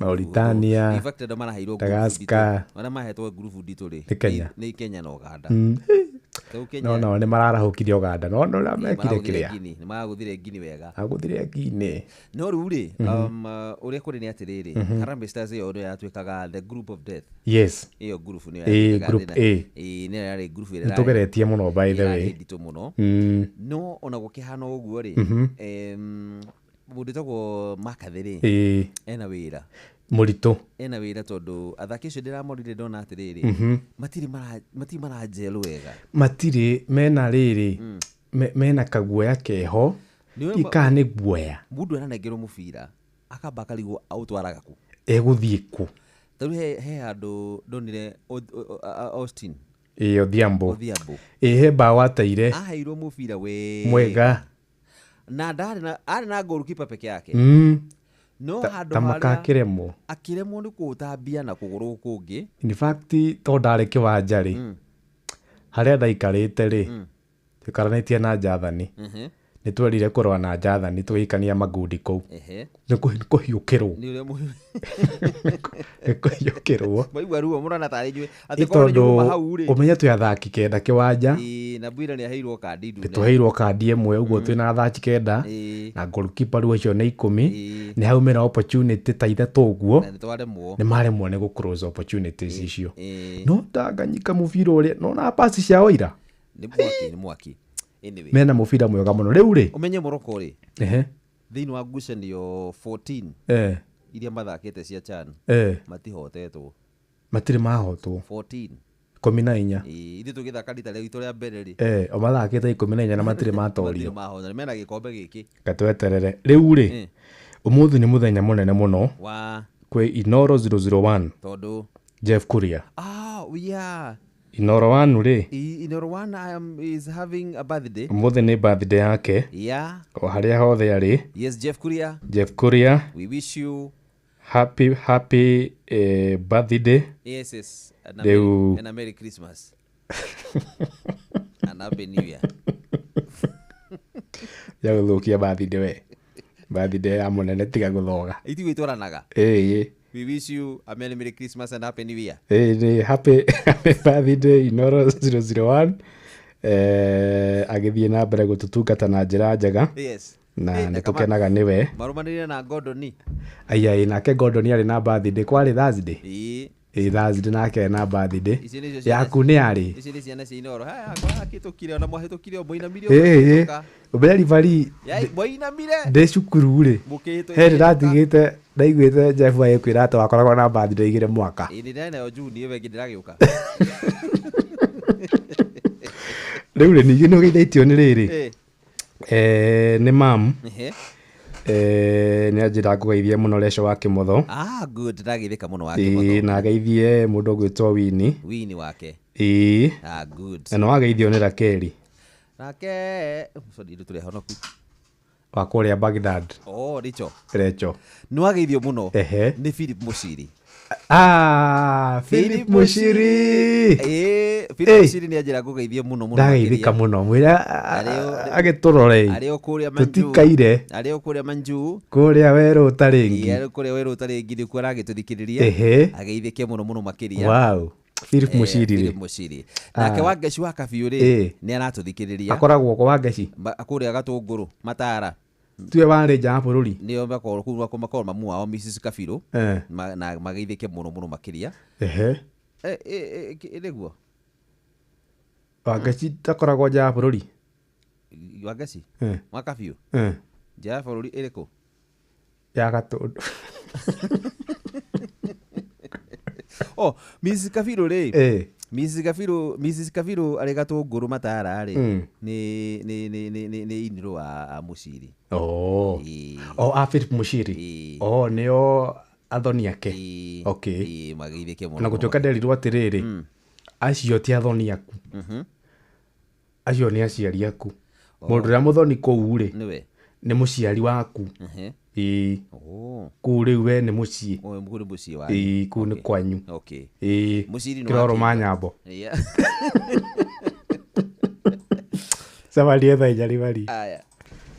Mauritania in fact andũ maraheirwo Madagascar arĩa mahetwo group nditũ rĩ nĩ Kenya na Uganda no nao nĩ mararahũkire Uganda no no ũrĩa mekire kĩrĩa nĩ maragũthire Guinea wega agũthire Guinea no rĩu rĩ ũrĩa kũrĩ nĩ atĩrĩrĩ Harambee Stars ĩyo nĩyo yatuĩkaga the group of death yes ĩyo group nĩyo group A nĩyo yarĩ group ĩrĩa nĩtũgeretie mũno by the way yarĩ nditũ mũno no ona gũkĩhana ũguo rĩ mũndũ wĩtagwo Makathi rĩ ena wĩra Mũritũ. Ena wĩra tondũ athaki acio ndĩramorire ndona atĩrĩrĩ, matirĩ mara matirĩ marajel wega. Matirĩ mena rĩrĩ, mena kaguoya keho. Nĩũĩ Ikaa nĩ guoya. Mũndũ aranengerwo mũbira akamba akarigwo aũtwaraga kũ. Egũthiĩ kũ? Tarĩu he handũ ndonire Austin. Ĩĩ, Odhiambo. Odhiambo. Ĩĩ, he bao ateire. Aheirwo mũbira wega. Mwega. Na ndarĩ na arĩ na goalkeeper peke yake. No handũ Ta harĩa makakĩremwo. Akĩremwo nĩ kũũtambia na kũgũrũ kũngĩ. In fact, to ndarĩ kĩwanja rĩ, harĩa ndaikarĩte rĩ, tũikaranĩtie na Jathani. Nĩ twerire kũrũa na Jathani tũgĩikania magundi kũu. Nĩ kũhiũkĩrwo. Nĩ ũrĩa Nĩ kũhiũkĩrwo. Mwaigua ruo mũrona tarĩ inyuĩ. Ĩ Atĩ korwo nĩ tondũ nyuma hau rĩ. ũmenye twĩ athaki 9 kĩwanja. Ĩĩ, na Bwire nĩ aheirwo kandi ndune. Nĩ tũheirwo kandi ĩmwe ũguo twĩna athaki 9 na goalkeeper rĩu acio nĩ 10. Nĩ haumĩra opportunity ta 3 ũguo. Na nĩ twaremwo. Nĩ maremwo nĩ gũ close opportunities icio. No Tanganyika mũbira ũrĩa, no na pass cia Oira. Nĩ mwaki, nĩ mwaki. Anyway. Mena mũbira mwega mũno. Rĩu rĩ. Ũmenye Morocco rĩ. Thĩinĩ wa ngucanio 14 iria mathakĩte cia CHAN, matihotetwo. Matirĩ mahotwo. 14. 14. Ĩĩ, ithuĩ tũgĩthaka rita rĩitũ rĩa mbere rĩ. O mathakĩte 14 na matirĩ matorio. Matirĩ mahotwo. Mena gĩkombe gĩkĩ. Katweterere. Rĩu rĩ, ũmũthĩ nĩ mũthenya mũnene mũno. Wa. Kwĩ Inoro 001. Tondũ. Jeff Kuria. Ah, yeah. Inoro 1 rĩ. Inoro 1 is having a birthday. Ũmũthĩ nĩ birthday yake. Yeah. O harĩa hothe arĩ. Yes, Jeff Kuria. Jeff Kuria. We wish you happy, happy birthday. Yes, yes. And a Rĩu Merry, and a Merry Christmas. And Happy New Year. Ya gũthũkia birthday we. Birthday ya mũnene tiga gũthoga. Itiguo itwaranaga. Ĩĩ. We wish you a Merry, Merry Christmas and Happy New Year. Ĩĩ, nĩ happy, happy birthday Inoro 001. Agĩthiĩ na mbere gũtũtungata na njĩra njega. Yes. Na Ĩĩ, nĩ na kama tũkenaga nĩwe. Marũmanĩrĩre na Gordon. Aya, ĩ, nake Gordon arĩ na birthday kwarĩ Thursday. Ĩĩ. Ĩĩ, Thursday nake na birthday. Ici nĩcio ciana Yaku nĩ yarĩ? Ici nĩ ciana cia Inoro. Haya, akĩhĩtũkire, ona mwahĩtũkire, o mũinamire, Ĩĩ, ĩĩ. mũkĩhĩtũka. Ũmenye ribari, Yai, mwainamire. ndĩ cukuru rĩ, Mũkĩhĩtũka. he ndĩratigĩte, ndaiguĩte Jeff agĩkwĩra atĩ wakoragwo na birthday igĩrĩ mwaka. Ĩĩ, nĩ ndĩrarĩ nayo June, ĩyo ĩngĩ ndĩragĩũka. Rĩu rĩ, ningĩ nĩ ũgeithĩtio nĩ rĩrĩ. Ĩĩ. Nĩ mam. Ehe. Nĩ anjĩra ngũgeithie mũno Reco wa Kĩmotho. Ah, good, ndageithĩka mũno wa Ĩĩ, Kĩmotho. na ageithie mũndũ ũgwĩtwo Winnie. Winnie wake. Ĩĩ. Ah, good. Na nĩ wageithio nĩ Rakeli. Nake, sorry, ithuĩ tũrĩ ahonoku. Wa kũrĩa Baghdad. Oh, Recho. Recho. Nĩ wageithio mũno. Ehe. Nĩ Philip Mũciri. Ah, Philip Mũciri. Ĩĩ, Philip Ĩĩ. Mũciri nĩ anjĩra ngũgeithie mũno mũno Ndageithĩka makĩria. mũno. Mwĩre agĩtũrore. Arĩ o kũrĩa Manju. Tũtikaire. Arĩ o kũrĩa Manju. Kũrĩa werũ ũtarĩ ngi. Ĩĩ, arĩ kũrĩa werũ ũtarĩ ngi nĩkuo aragĩtũthikĩrĩria. Ehe. Ageithĩke mũno mũno makĩria. Wow. Philip Mũciri rĩ. Philip Mũciri. Nake Ah. Wangeci wa Kabiũ rĩ, Ĩĩ. nĩ aratũthikĩrĩria. Akoragwo kũ Wangeci? Kũrĩa Gatũngũrũ, Matara. Tuwe warĩ nja wa bũrũri? Nĩo makorwo kũu makorwo mamu wao Mrs Kabiru. Na mageithĩke mũno mũno makĩria. Ehe. Nĩguo? Wangeci ndakoragwo nja wa bũrũri? Wangeci? Wa Kabiũ? Nja ya bũrũri ĩrĩkũ? Ya Gatũndũ. Oh, Mrs Kabiru rĩ. Mrs Kabiru, Mrs Kabiru arĩ Gatũngũrũ Matara rĩ. Nĩ, nĩ, nĩ, nĩ, nĩ, nĩ inirũ wa Mũciri. Oh. Ĩĩ. Oh, a Philip Mũciri. Ĩĩ. Oh, nĩo athoni ake. Ĩĩ. Okay. Ĩĩ, mageithĩke mũno Na mũno gũtuĩka makĩria. nderirwo atĩrĩrĩ, acio ti athoni aku. Acio nĩ aciari aku. Oh. Mũndũ ũrĩa mũthoni kũu rĩ, Nĩwe. nĩ mũciari waku. Ehe. Ĩĩ. Oh. Kũu rĩu we nĩ mũciĩ. Oh, kũu nĩ mũciĩ wanyu. Ĩĩ, kũu nĩ kwanyu. Okay. Ĩĩ. Mũciri nĩ Kĩroro wakĩigua. ma nyambo. Yeah. Cemania thaa inya ribari. Aya.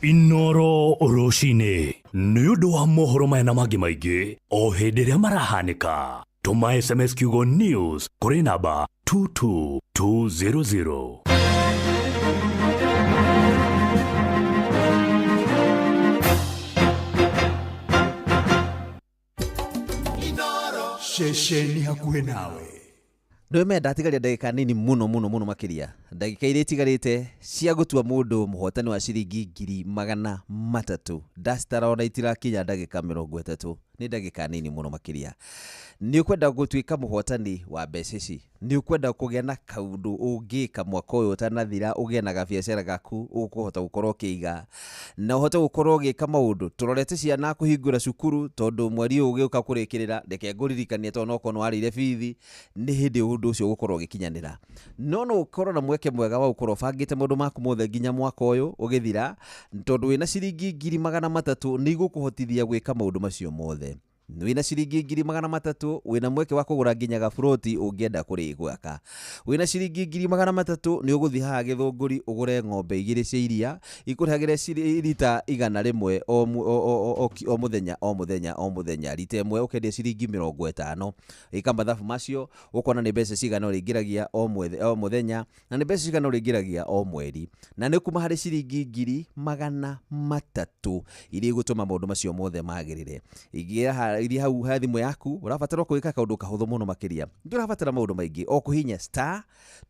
Inoro rũcinĩ nĩ ũndũ wa mohoro maya na mangĩ maingĩ o hĩndĩ ĩrĩa marahanĩka. Tũma SMS kiugo news kũrĩ namba 22200. Ceceni hakuhĩ nawe. Nĩ menda atigaria ndagĩka nini mũno mũno mũno makĩria. Ndagĩka iria itigarĩte cia gũtua mũndũ mũhotani wa ciringi 300,000, ndacitara ona itirakinya ndagĩka 30, nĩ ndagĩka nini mũno makĩria. Nĩ ũkwenda gũtuĩka mũhotani wa mbeca ici? Nĩ ũkwenda kũgĩa na kaũndũ ũngĩka mwaka ũyũ ũtanathira, ũgĩe na gabiacara gaku ũkũhota gũkorwo ũkĩiga na ũhote gũkorwo ũgĩka maũndũ? Tũrorete ciana kũhingũra cukuru, tondũ mweri ũyũ ũgĩũka kũrĩkĩrĩra, reke ngũririkanie, tondũ no korwo nĩ warĩire bithi, nĩ hĩndĩ ũndũ ũcio ũgũkorwo ũgĩkinyanĩra. No no ũkorwo na mweke mwega wa gũkorwo ũbangĩte maũndũ maku mothe nginya mwaka ũyũ ũgĩthira, tondũ wĩna ciringi 300,000 nĩ igũkũhotithia gwĩka maũndũ macio mothe. Wĩna ciringi 300,000, wĩna mweke wa kũgũra nginya gaburoti ũngĩenda kũrĩ gwaka. Wĩna ciringi 300,000, nĩ ũgũthiĩ haha Gĩthũngũri ũgũre ng'ombe igĩrĩ cia iria ikũrehagĩre rita 100 o mũthenya o mũthenya o mũthenya. Rita ĩmwe ũkendia ciringi 50. Ĩka mathabu macio ũkona nĩ mbeca cigana ũrĩingĩragia o mũthenya, na nĩ mbeca cigana ũrĩingĩragia o mweri, na nĩ kuma harĩ ciringi 300,000 iria igũtũma maũndũ macio mothe magĩrĩre. Ingĩra iria hau ha thimũ yaku, ũrabatara gwĩka kaũndũ kahũthũ mũno makĩria. Ndũrabatara maũndũ maingĩ, o kũhihinya star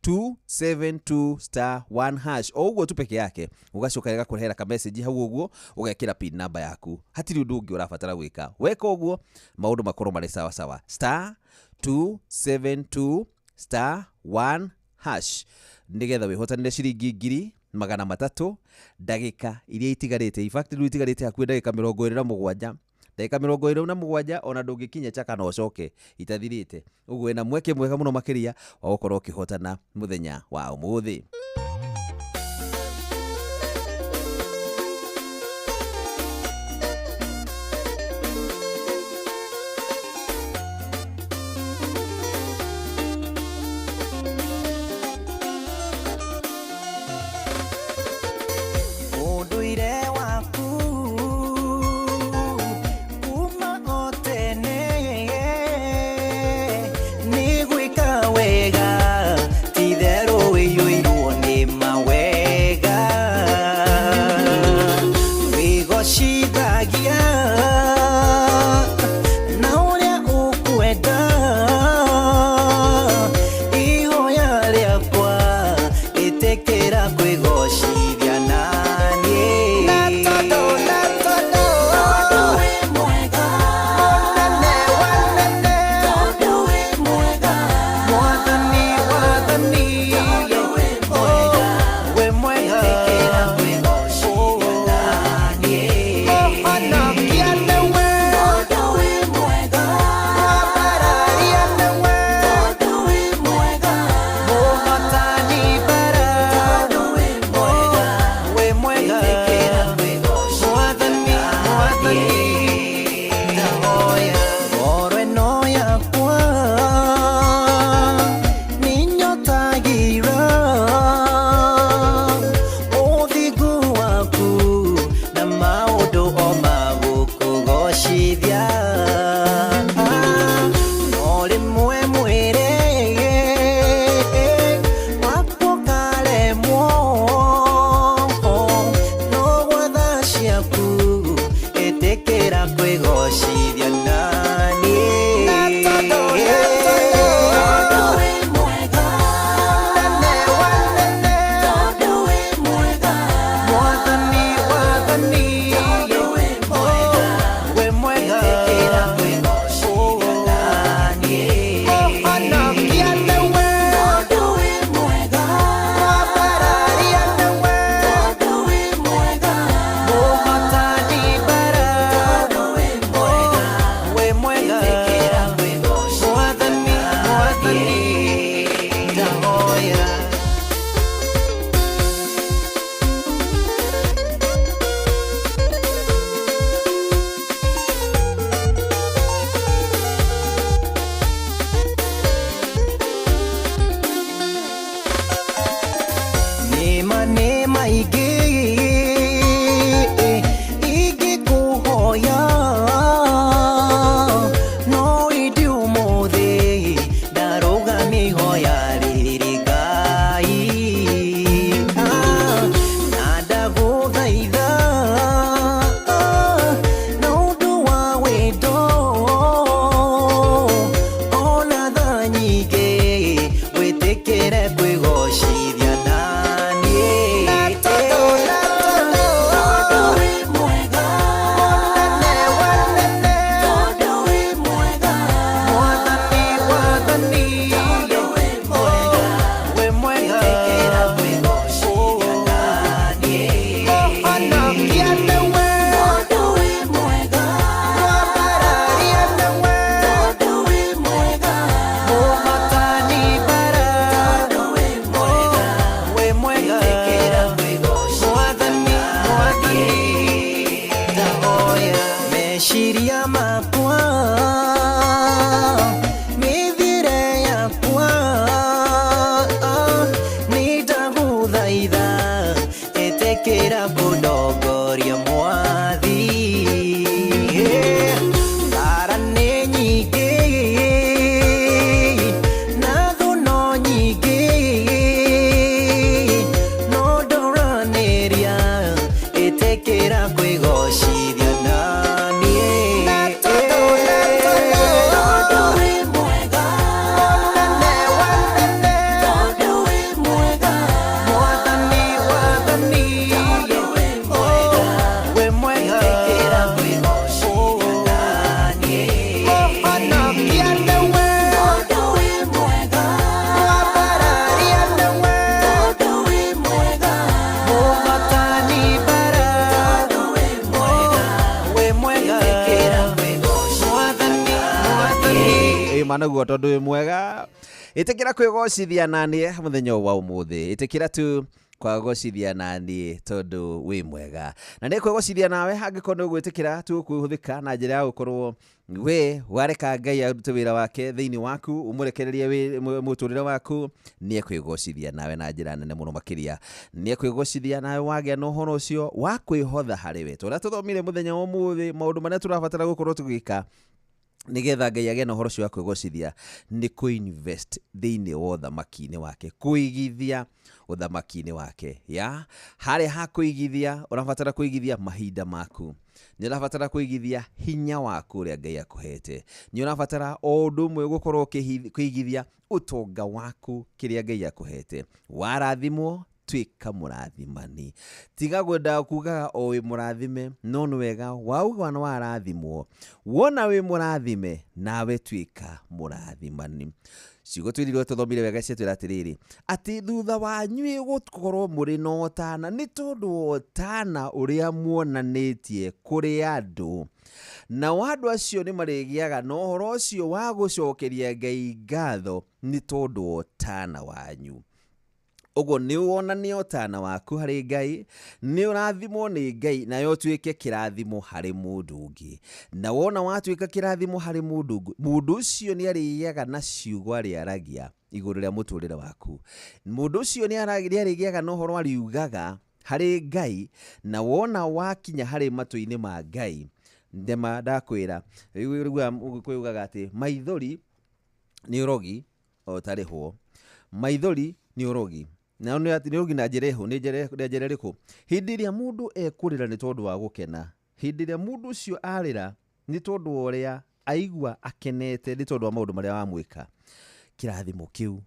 272 star 1 hash o ũguo tu peke yake, ũgacoka ĩgakũrehera ka message hau ũguo, ũgekĩra pin number yaku. Hatirĩ ũndũ ũngĩ ũrabatara gwĩka. Weka ũguo maũndũ makorwo marĩ sawa sawa. Star 272 star 1 hash nĩgetha wĩhotanĩre ciringi 300,000 ndagĩka iria itigarĩte. In fact rĩu itigarĩte hakuhĩ ndagĩka 27, ndagĩka 27, ona ndũngĩkinya chaka no ũcoke itathirĩte. Ũguo wĩna mweke mwega mũno makĩria wa gũkorwo ũkĩhotana mũthenya wa ũmũthĩ. Ũndũire waku kuma o tene nĩ gwĩka wega, ti-itherũ wĩiyũirwo nĩ Meciria makwa mĩthiĩre yakwa nĩndagũthaitha ĩtĩkĩra kũndongoria mwathi. Mbara nĩ nyingĩ na thũ no nyingĩ no ndũranĩria ĩtĩkĩra kwĩgocithia naniĩ. Na tondũ wĩ mwega, tondũ wĩ mwega, Mwathani, Mwathani, tondũ wĩ mwega, wĩ mwega, ĩtĩkĩra kwĩgocithia naniĩ. Mũhonokia nĩwe, tondũ wĩ mwega, Mwambararia nĩwe, tondũ wĩ mwega, Mũhotani bara, tondũ wĩ mwega, wĩ mwega, ĩtĩkĩra kwĩgocithia. Mwathani, Mwathani. Ĩ managuo tondũ wĩ mwega ĩtĩkĩra kwĩgocithia naniĩ mũthenya ũyũ wa ũmũthĩ ĩtĩkĩra tu kwagocithia naniĩ tondũ wĩ mwega na nĩ kwĩgocithia nawe angĩkorwo nĩ ũgwĩtĩkĩra tu kũhũthĩka na njĩra ya gũkorwo we wareka Ngai arute wĩra wake thĩinĩ waku ũmũrekererie mũtũrĩre waku nĩ ekwĩgocithia nawe na njĩra nene mũno makĩria nĩ ekwĩgocithia nawe wagĩa na ũhoro ũcio wa kwĩhotha harĩ we tũrĩa tũthomire mũthenya wa ũmũthĩ maũndũ marĩa tũrabatara gũkorwo tũgĩka nigetha Ngai agĩe na ũhoro ũcio wa kwĩgocithia nĩ kũinvest thĩinĩ wa ũthamaki-inĩ wake kũigithia ũthamaki-inĩ wake ya harĩa ha kũigithia ũrabatara kũigithia mahinda maku nĩ ũrabatara kũigithia hinya waku ũrĩa Ngai akũhete nĩ ũrabatara o ũndũ ũmwe gũkorwo kũigithia ũtonga waku kĩrĩa Ngai akũhete warathimwo tuĩka mũrathimani tiga kwenda kugaga o wĩ mũrathime no nĩ wega wauga nĩ warathimwo wona wĩ mũrathime nawe tuĩka mũrathimani ciugo twĩrirwo tũthomire wega ciatwĩra atĩrĩrĩ atĩ thutha wanyuĩ gũkorwo mũrĩ na ũtana nĩ tondũ wa ũtana ũrĩa muonanĩtie kũrĩ andũ nao andũ acio nĩ marĩgĩaga na ũhoro ũcio wa gũcokeria Ngai ngatho nĩ tondũ wa ũtana wanyu ũguo nĩ wonania ũtana waku harĩ Ngai nĩ ũrathimwo nĩ Ngai nawe ũtuĩke kĩrathimo harĩ mũndũ ũngĩ na wona watuĩka kĩrathimo harĩ mũndũ ũngĩ mũndũ ũcio nĩ arĩgĩaga na ciugo arĩaragia igũrũ rĩa mũtũrĩre waku mũndũ ũcio nĩ arĩgĩaga na ũhoro ariugaga harĩ Ngai na wona wakinya harĩ matũ-inĩ ma Ngai ndema ndakwĩra rĩu kwĩugaga atĩ maithori nĩ ũrogi o tarĩhwo maithori nĩ ũrogi na nĩ ũrogi na njĩra ĩhũ nĩ njĩra ĩrĩkũ hĩndĩ ĩrĩa mũndũ ekũrĩra nĩ tondũ wa gũkena hĩndĩ ĩrĩa mũndũ ũcio arĩra nĩ tondũ wa ũrĩa aigua akenete nĩ tondũ wa maũndũ marĩa wamwĩka kĩrathimo kĩu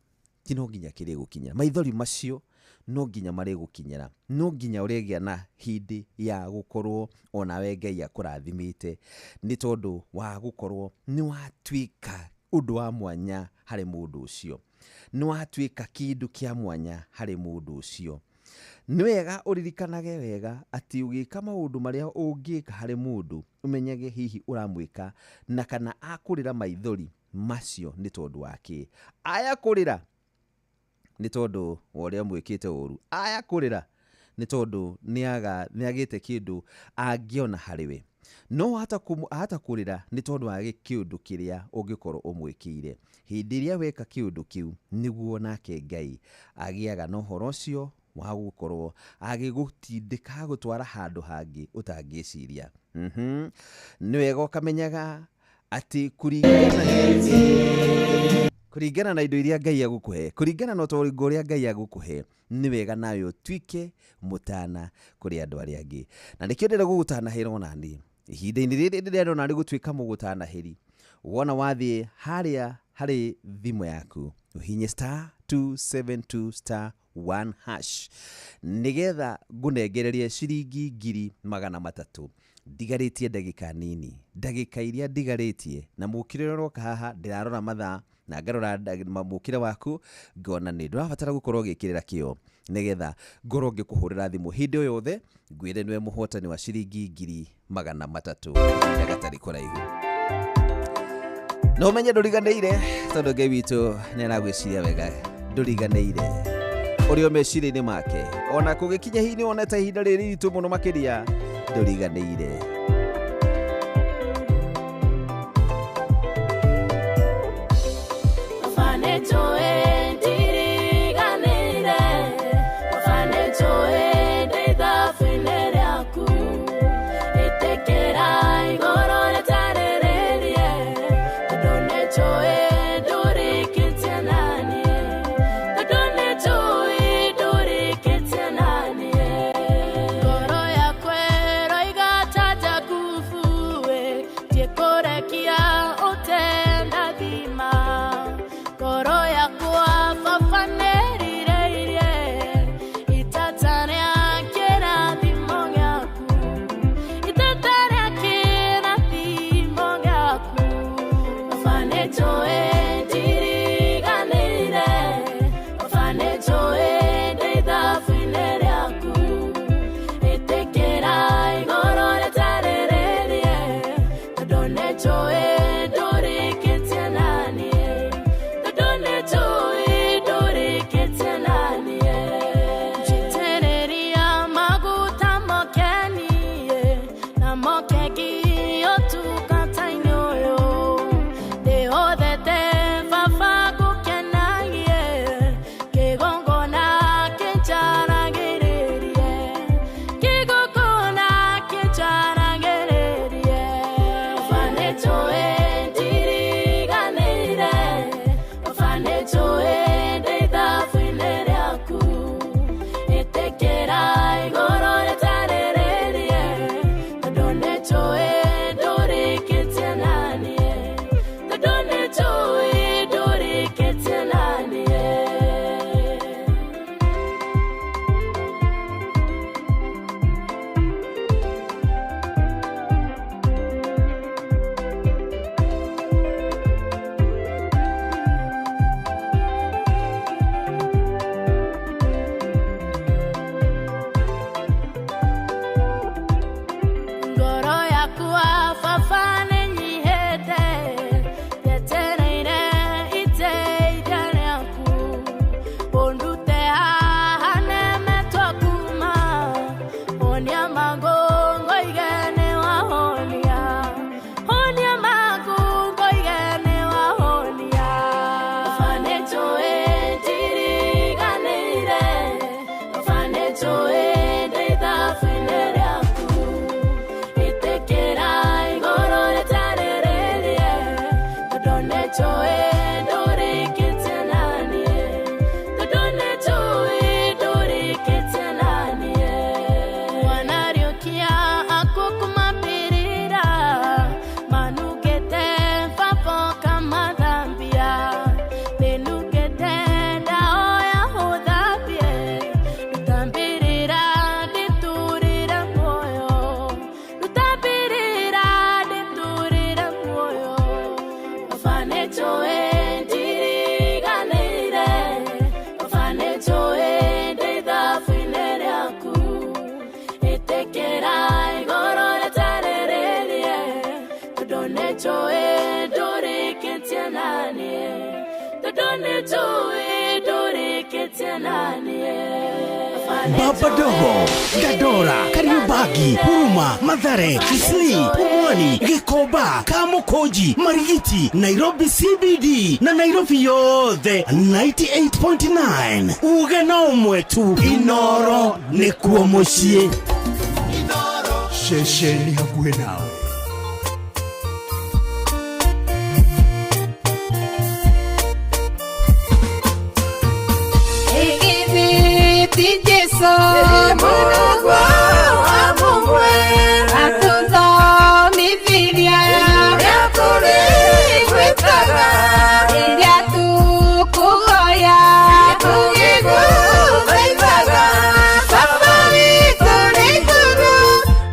ti no nginya kĩrĩgũkinyĩra maithori macio no nginya marĩgũkinyĩra no nginya ũrĩgĩa na hĩndĩ ya gũkorwo onawe Ngai akũrathimĩte nĩ tondũ wa gũkorwo nĩ watuĩka ũndũ wa mwanya harĩ mũndũ ũcio nĩ watuĩka kĩndũ kĩa mwanya harĩ mũndũ ũcio nĩ wega ũririkanage wega atĩ ũgĩka maũndũ marĩa ũngĩka harĩ mũndũ ũmenyage hihi ũramwĩka na kana akũrĩra maithori macio nĩ tondũ wa kĩ aya kũrĩra nĩ tondũ wa ũrĩa mwĩkĩte ũru aya kũrĩra nĩ tondũ nĩ agĩte kĩndũ angĩona harĩ we no hata kũrĩra nĩ tondũ wa kĩũndũ kĩrĩa ũngĩkorwo ũmwĩkĩire hĩndĩ ĩrĩa weka kĩũndũ kĩu nĩguo nake Ngai agĩaga na ũhoro ũcio wa gũkorwo agĩgũtindĩka gũtwara handũ hangĩ ũtangĩciria. Nĩ wega ũkamenyaga atĩ kũringana na indo iria Ngai agũkũhe kũringana na ũtonga ũrĩa Ngai agũkũhe nĩ wega nawe ũtuĩke mũtana kũrĩ andũ arĩa angĩ na nĩkĩo ndĩrenda gũgũtanahĩra onaniĩ ihinda-inĩ rĩrĩ ndĩrenda onaniĩ gũtuĩka mũgũtanahĩri wona wathiĩ harĩa harĩ thimũ yaku ũhinye star 272 star 1 hash nĩgetha ngũnengererie ciringi 300,000 ndigarĩtie ndagĩka nini ndagĩka iria ndigarĩtie na mũkĩre ũroka haha ndĩrarora mathaa na ngarora mũkĩre waku ngona nĩ ndũrabatara gũkorwo ũgĩkĩrĩra kĩo nĩgetha ngorwo ngĩkũhũrĩra thimũ hĩndĩ o yothe ngwĩre nĩwe mũhotani wa ciringi 300,000 kahinda gatarĩ kũraihu no menye ndũriganĩire tondũ Ngai witũ nĩ aragwĩciria wega ndũriganĩire ũrĩ o meciria-inĩ make ona kũgĩkinya hihi nĩ wonete ihinda rĩrĩ iritũ mũno makĩria ndũriganĩire. nĩnjũĩ ndiriganĩire, baba nĩnjũĩ ndĩ ithabu-inĩ rĩaku. Ĩtĩkĩra igũrũ rĩtarĩrĩrie, tondũ nĩnjũĩ ndũrĩkĩtie naniĩ, tondũ nĩnjũĩ ndũrĩkĩtie naniĩ. Ngoro yakwa ĩroiga ta Jakubu ĩ, ndiĩkũrekia ũtenda thima. Ngoro yakwa baba nĩĩrirĩirie itata rĩa kĩrathimo gĩaku, itata rĩa kĩrathimo gĩaku. Baba nĩnjũĩ ndiriganĩire, baba nĩnjũĩ ndĩ ithabu-inĩ rĩaku. Ĩtĩkĩra igũrũ rĩtarĩrĩrie, tondũ nĩnjũĩ ndũrĩkĩtie naniĩ, tondũ nĩnjũĩ ndũrĩkĩtie naniĩ. Njitĩrĩria maguta mokenie, na mokeki ũtungata-inĩ ũyũ. Ndĩhothete baba ngũkenagie, kĩgongona kĩnjaragĩrĩrie, kĩgongona kĩnjaragĩrĩrie. Baba nĩnjũĩ ndiriganĩire, baba nĩnjũĩ ndĩ ithabu-inĩ rĩaku. Ĩtĩkĩra igũrũ rĩtarĩrĩrie, tondũ nĩnjũĩ ndũrĩkĩtie naniĩ, tondũ nĩnjũĩ ndũrĩkĩtie naniĩ. Ngoro yakwa baba nĩnyihĩte, njetereire iteithia rĩaku. Ũndute haha nemetwo kuma, honia mangũ ngoige nĩwahonia, honia mangũ ngoige nĩwahonia. Baba nĩnjũĩ ndiriganĩire, baba nĩnjũĩ ndĩ ithabu-inĩ rĩaku. Ĩtĩkĩra igũrũ rĩtarĩrĩrie, tondũ nĩnjũĩ ndũrĩkĩtie naniĩ, tondũ nĩnjũĩ ndũrĩkĩtie naniĩ. Wanariũkia akuũ mbĩrĩra, manungĩte baba ũkamathambia. Nĩnungĩte ndaoya ũthambie, ruta mbĩrĩra ndĩtũrĩre muoyo, ruta mbĩrĩra ndĩtũrĩre muoyo. Baba nĩnjũĩ ndiriganĩire, baba nĩnjũĩ ndĩ ithabu-inĩ rĩaku. Ĩtĩkĩra igũrũ rĩtarĩrĩrie, tondũ nĩnjũĩ ndũrĩkĩtie naniĩ, tondũ nĩnjũĩ ndũrĩkĩtie naniĩ. Baba Dogo, Dandora, Kariobangi, Huruma, Mathare, Kisii, Pumwani, Gikomba, Kamukunji, Marigiti, Nairobi CBD na Nairobi yothe 98.9. Uge no ũmwe tu, Inoro nĩkuo mũciĩ. Ceceni hakuhĩ nawe. Ti Jesu Mungu wa Mungu atuthomithirie ũrĩa tũrĩgwĩtaga rĩrĩa tũkũhoya tũgĩgũthaithaga. Baba witũ rĩ igũrũ,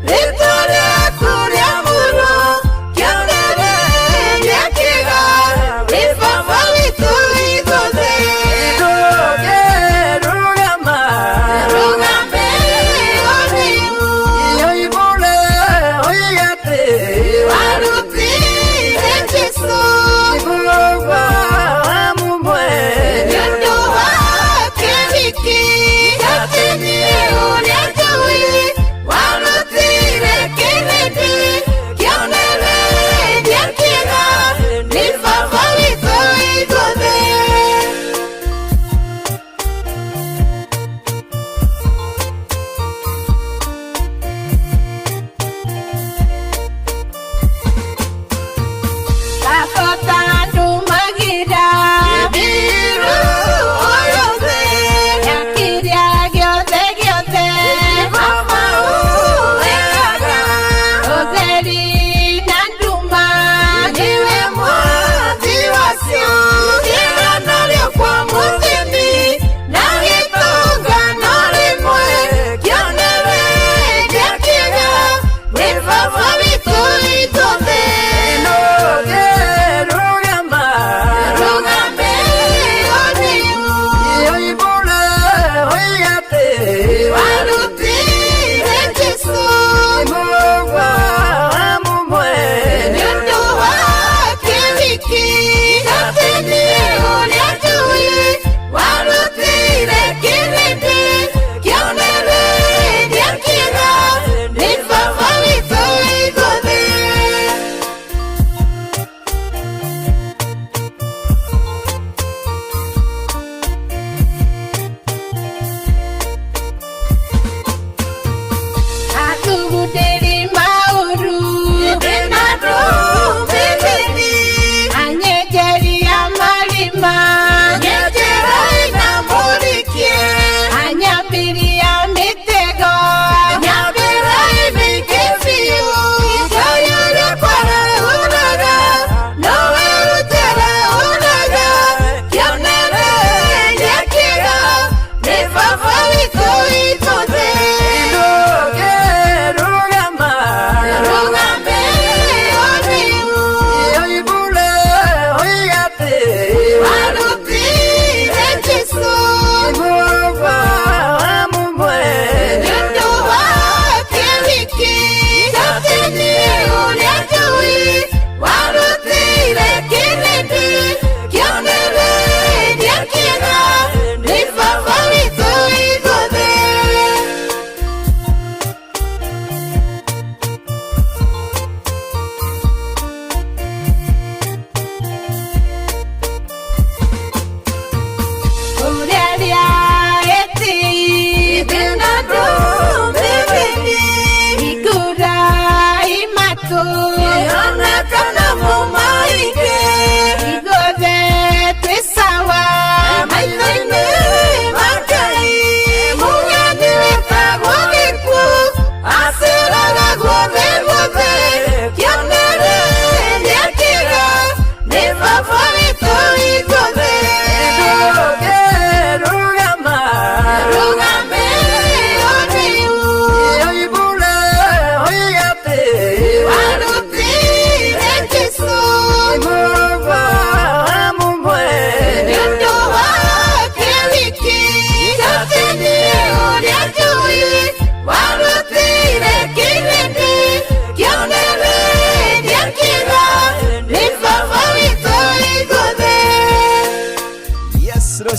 rĩĩtwa rĩaku rĩamũrwo, kĩonereria kĩega nĩ Baba witũ igũrũ. Rũgame, rũgame.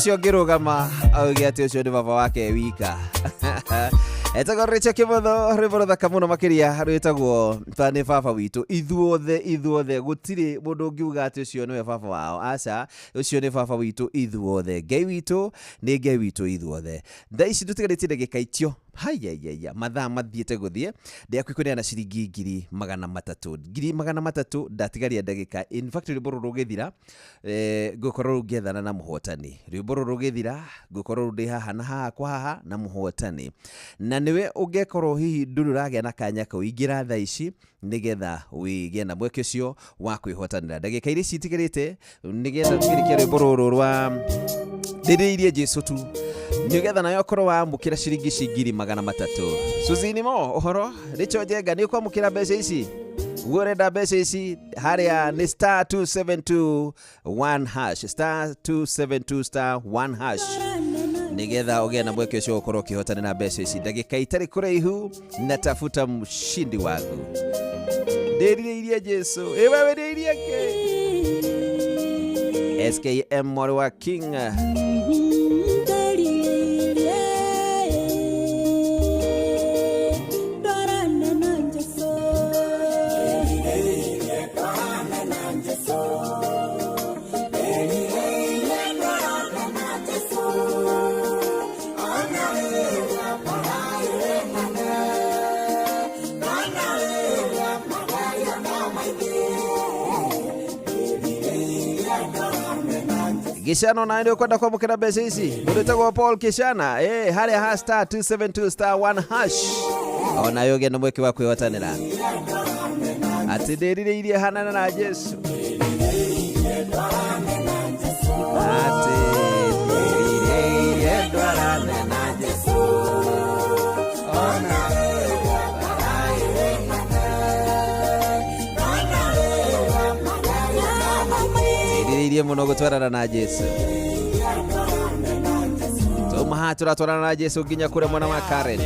Ũcio ũngĩrũgama auge atĩ ũcio nĩ baba wake wika. Etagwo Rachel Kimotho, rwĩmbo rũthaka mũno makĩria rwĩtagwo ta nĩ baba witũ. Ithuothe ithuothe gũtirĩ mũndũ ũngiuga atĩ ũcio nĩwe baba wao, aca, ũcio nĩ baba witũ ithuothe. Ngai witũ nĩ Ngai witũ ithuothe. Thaa ici tũtigarĩtie ndagĩka itio haiyaiyaia mathaa mathiĩte gũthiĩ ndĩaku kũneana ciringi 300,000, 300,000 ndatigaria ndagĩka. In fact rwĩmbo rũrũ rũgĩthira ngũkorwo rĩu ngĩethana na mũhotani. Rwĩmbo rũrũ rũgĩthira ngũkorwo rĩu ndĩ haha na haha kwa haha na mũhotani, na nĩwe ũngĩkorwo hihi ndũrĩ ũragĩa na kanya kau, ingĩra thaa ici nĩgetha wĩgĩe na mweke ũcio wa kwĩhotanĩra. Ndagĩka iria citigarĩte nĩgetha tũkĩrĩkia rwĩmbo rũrũ rwa ndĩrĩirie Jesu tu, nĩgetha nayo ũkorwo wamũkĩra ciringi ici 300,000. Suzini mo ũhoro Rachel Njenga, nĩ ũkwamũkĩra mbeca ici? Guo ũrenda mbeca ici harĩa nĩ star 272 1 hash, star 272 star 1 hash, nigetha ũgĩe na mweke ũcio ũkorwo ũkĩhotanĩra mbeca ici. Ndagĩka itarĩ kũraihu na tafuta mshindi wangu. Ndĩrirĩirie Jesu, ĩwe wĩrirĩirie kĩ? SKM mwarĩ wa King. Gĩcano nawe nĩ ũkwenda kwamũkĩra mbeca ici? Mũndũ wĩtagwo Paul Kĩcana, harĩa ha star 272 star 1 hash, ona ũgĩe na mweke wa kwĩhotanĩra. Atĩ ndĩrirĩirie hanana na Jesu, atĩ ndĩrirĩirie ndwarane na Jesu. Ona ndĩrirĩirie mũno gũtwarana na Jesu. Tuma haha tũratwarana na Jesu nginya kũrĩa mwena wa Karen.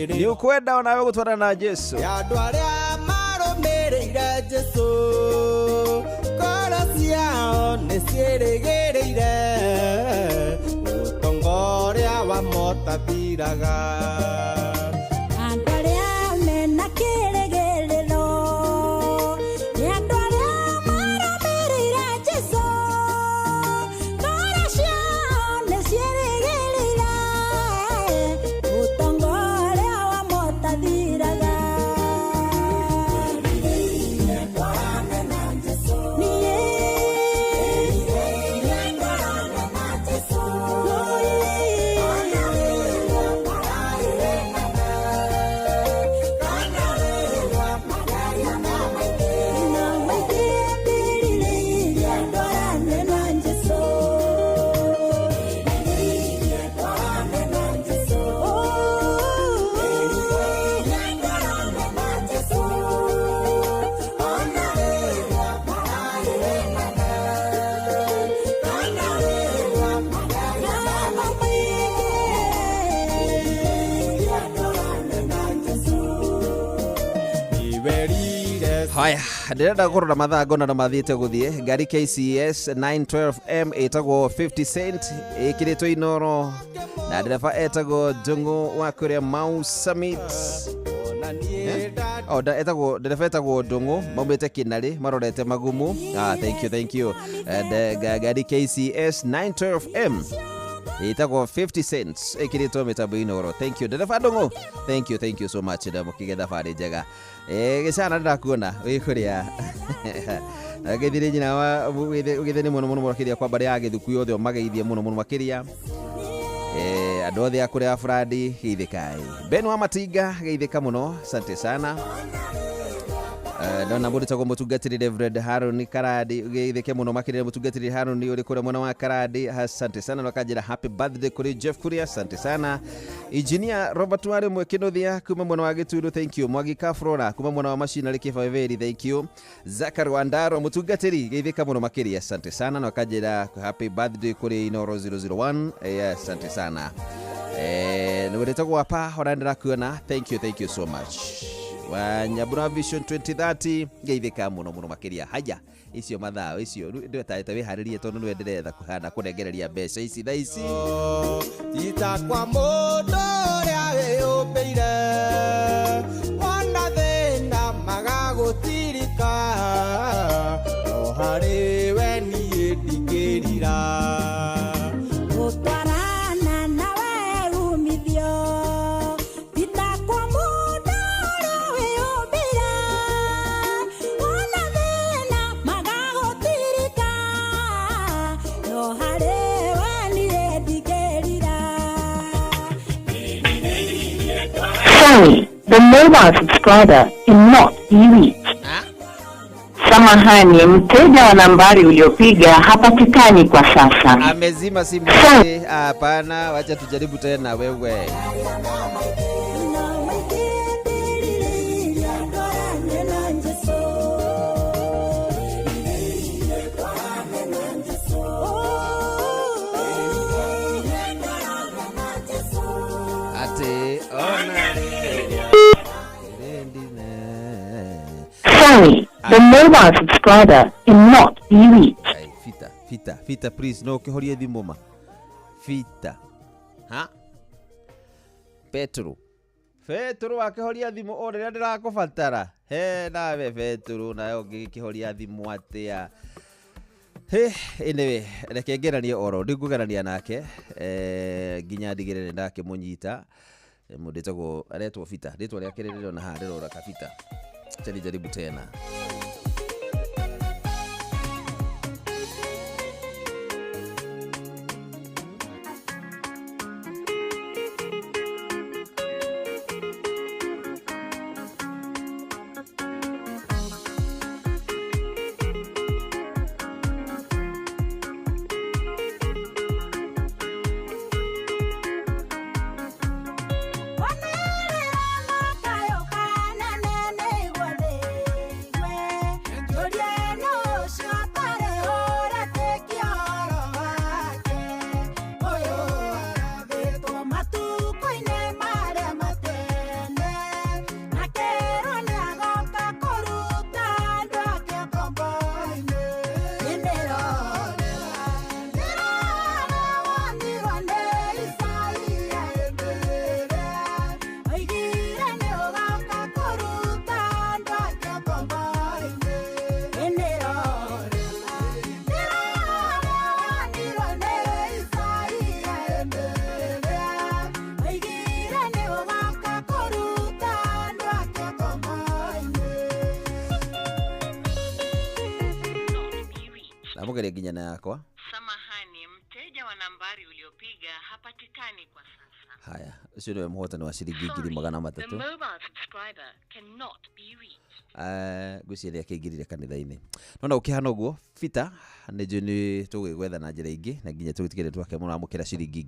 Nĩ ũkwenda onawe gũtwarana na Jesu? Andũ arĩa marũmĩrĩire Jesu, ngoro ciao nĩ ciĩrĩgĩrĩire ũtonga ũrĩa wa motathiraga. Andũ arĩa mena kĩĩrĩgĩrĩro nĩ andũ arĩa marũmĩrĩire Jesu, ngoro ciao nĩ ciĩrĩgĩrĩire ũtonga ũrĩa wa motathiraga. Haya, ndĩrenda kũrora mathaa ngona no mathiĩte gũthiĩ. Ngari KCS 912M ĩtagwo 50 Cent ĩkĩrĩtwo Inoro, na ndereba etagwo Ndung'u wa kũrĩa Mau Summit. Oh, etagwo ndereba etagwo Ndung'u maumĩte Kĩnarĩ marorete Magumu. Thank you, thank you. Ngari KCS 912M ĩtagwo 50 Cents ĩkĩrĩtwo mĩtambo Inoro. Thank you ndereba Ndung'u, thank you, thank you so much. Ndamũkĩge thabarĩ njega. Gĩcana ndĩrakuona wĩ kũrĩa gĩthire nyina wa ũgĩthĩ nĩ mũno mũno makĩria kwa mbarĩ ya Gĩthuku yothe ũmageithie mũno mũno makĩria. Andũ othe a kũrĩa Fradi geithĩkai. Ben wa Matinga geithĩka mũno, asante sana. Ndona mũndũ tagwo mũtungatĩri Reverend Haroni Karadi geithĩke mũno makĩria. Mũtungatĩri Haroni ũrĩ kũrĩa mwena wa Karadi, asante sana. Na akanjĩra happy birthday kũrĩ Jeff Kuria, asante sana. Engineer Robert Warimwe Kinuthia kuma mwena wa Gĩturu, thank you. Mwagi Kafrora kuma mwena wa Macinarĩ Kĩbaberi, thank you. Zakari Wandaro mũtungatĩri geithĩka mũno makĩria, asante sana. Na akanjĩra happy birthday kũrĩ Inoro 001, asante sana. Nĩ wĩtagwo apa ona ndĩrakuona, thank you, thank you so much. Wa Nyambura Vision 2030 ngeithĩka mũno mũno makĩria. Haya icio mathaa icio ndwetarĩte wĩharĩrie tondũ nĩwe ndĩretha kũhana kũnengereria mbeca ici thaa ici. Ita kwa mũndũ ũrĩa wĩyũmbĩire wona thĩna magagũtirika no harĩ we niĩ ndingĩrira. Gũtwarana nawe umithio ti ta kwa mũndũ ũrĩa wĩyũmbĩire wona thĩna magagũtirika no harĩ we niĩ ndingĩrira. Sorry, the mobile subscriber cannot be reached. Samahani, mteja wa nambari uliopiga hapatikani kwa sasa. Amezima simu yake. Hapana, wacha tujaribu tena wewe. Ati ona Sorry, the mobile subscriber cannot be reached. Ai, fita fita fita please no ukihorie thimu ma fita ha Petro Petro akihoria thimu o rĩrĩa ndĩrakũbatara he nawe Petro nayo ngĩkĩhoria thimu atĩa. He, anyway, reke ngeranie oro ndikũgerania nake nginya ndigĩrĩre ndakĩmũnyita. Mũndũ etagwo aretwo Fita, rĩtwa rĩake rĩrĩrona haha ndĩrora kabita. Acha nijaribu tena. Ndamugeria nginya na yakwa. Samahani, mteja wa nambari uliopiga hapatikani kwa sasa. Haya, ũcio nĩwe mũhotani wa ciringi ngiri magana The matatũ. mobile subscriber cannot be reached. Ngwĩciria akĩingĩrire kanitha-inĩ nona ũkĩhana ũguo Fita nĩ njũĩ nĩ tũgwĩgwetha na njĩra ingĩ na nginya tũgĩtigĩrĩre twake mũramũkĩra ciringi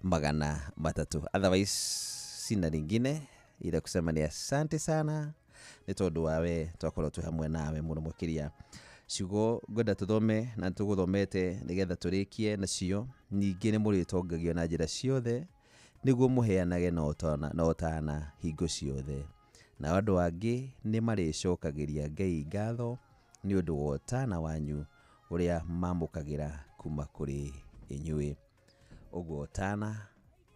300,000. Otherwise sina lingine ila kusema ni asante sana nĩ tondũ wawe twakorwo twĩ hamwe nawe mũno makĩria. Ciugo ngwenda tũthome na nĩtũgũthomete nĩgetha tũrĩkie nacio. Ningĩ nĩ mũrĩtongagio na njĩra ciothe nĩguo mũheanage na ũtana hingo ciothe, nao andũ angĩ nĩ marĩcokagĩria Ngai ngatho nĩ ũndũ wa ũtana wanyu ũrĩa mamũkagĩra kuma kũrĩ inyuĩ. Ũguo ũtana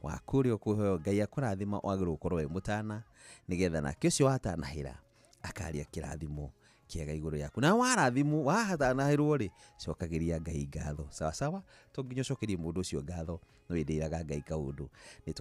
waku ũrĩa ũkũheo Ngai akũrathima wagĩrĩirwo gũkorwo wĩ mũtana nĩgetha nake ũcio watanahĩra akaria kĩrathimo kĩega igũrũ yaku. Na warathimu wahatanahĩrwo rĩ, cokagĩria Ngai ngatho. Sawa sawa, to nginya ũcokerie mũndũ ũcio ngatho, no ĩndĩraga Ngai kaũndũ nĩ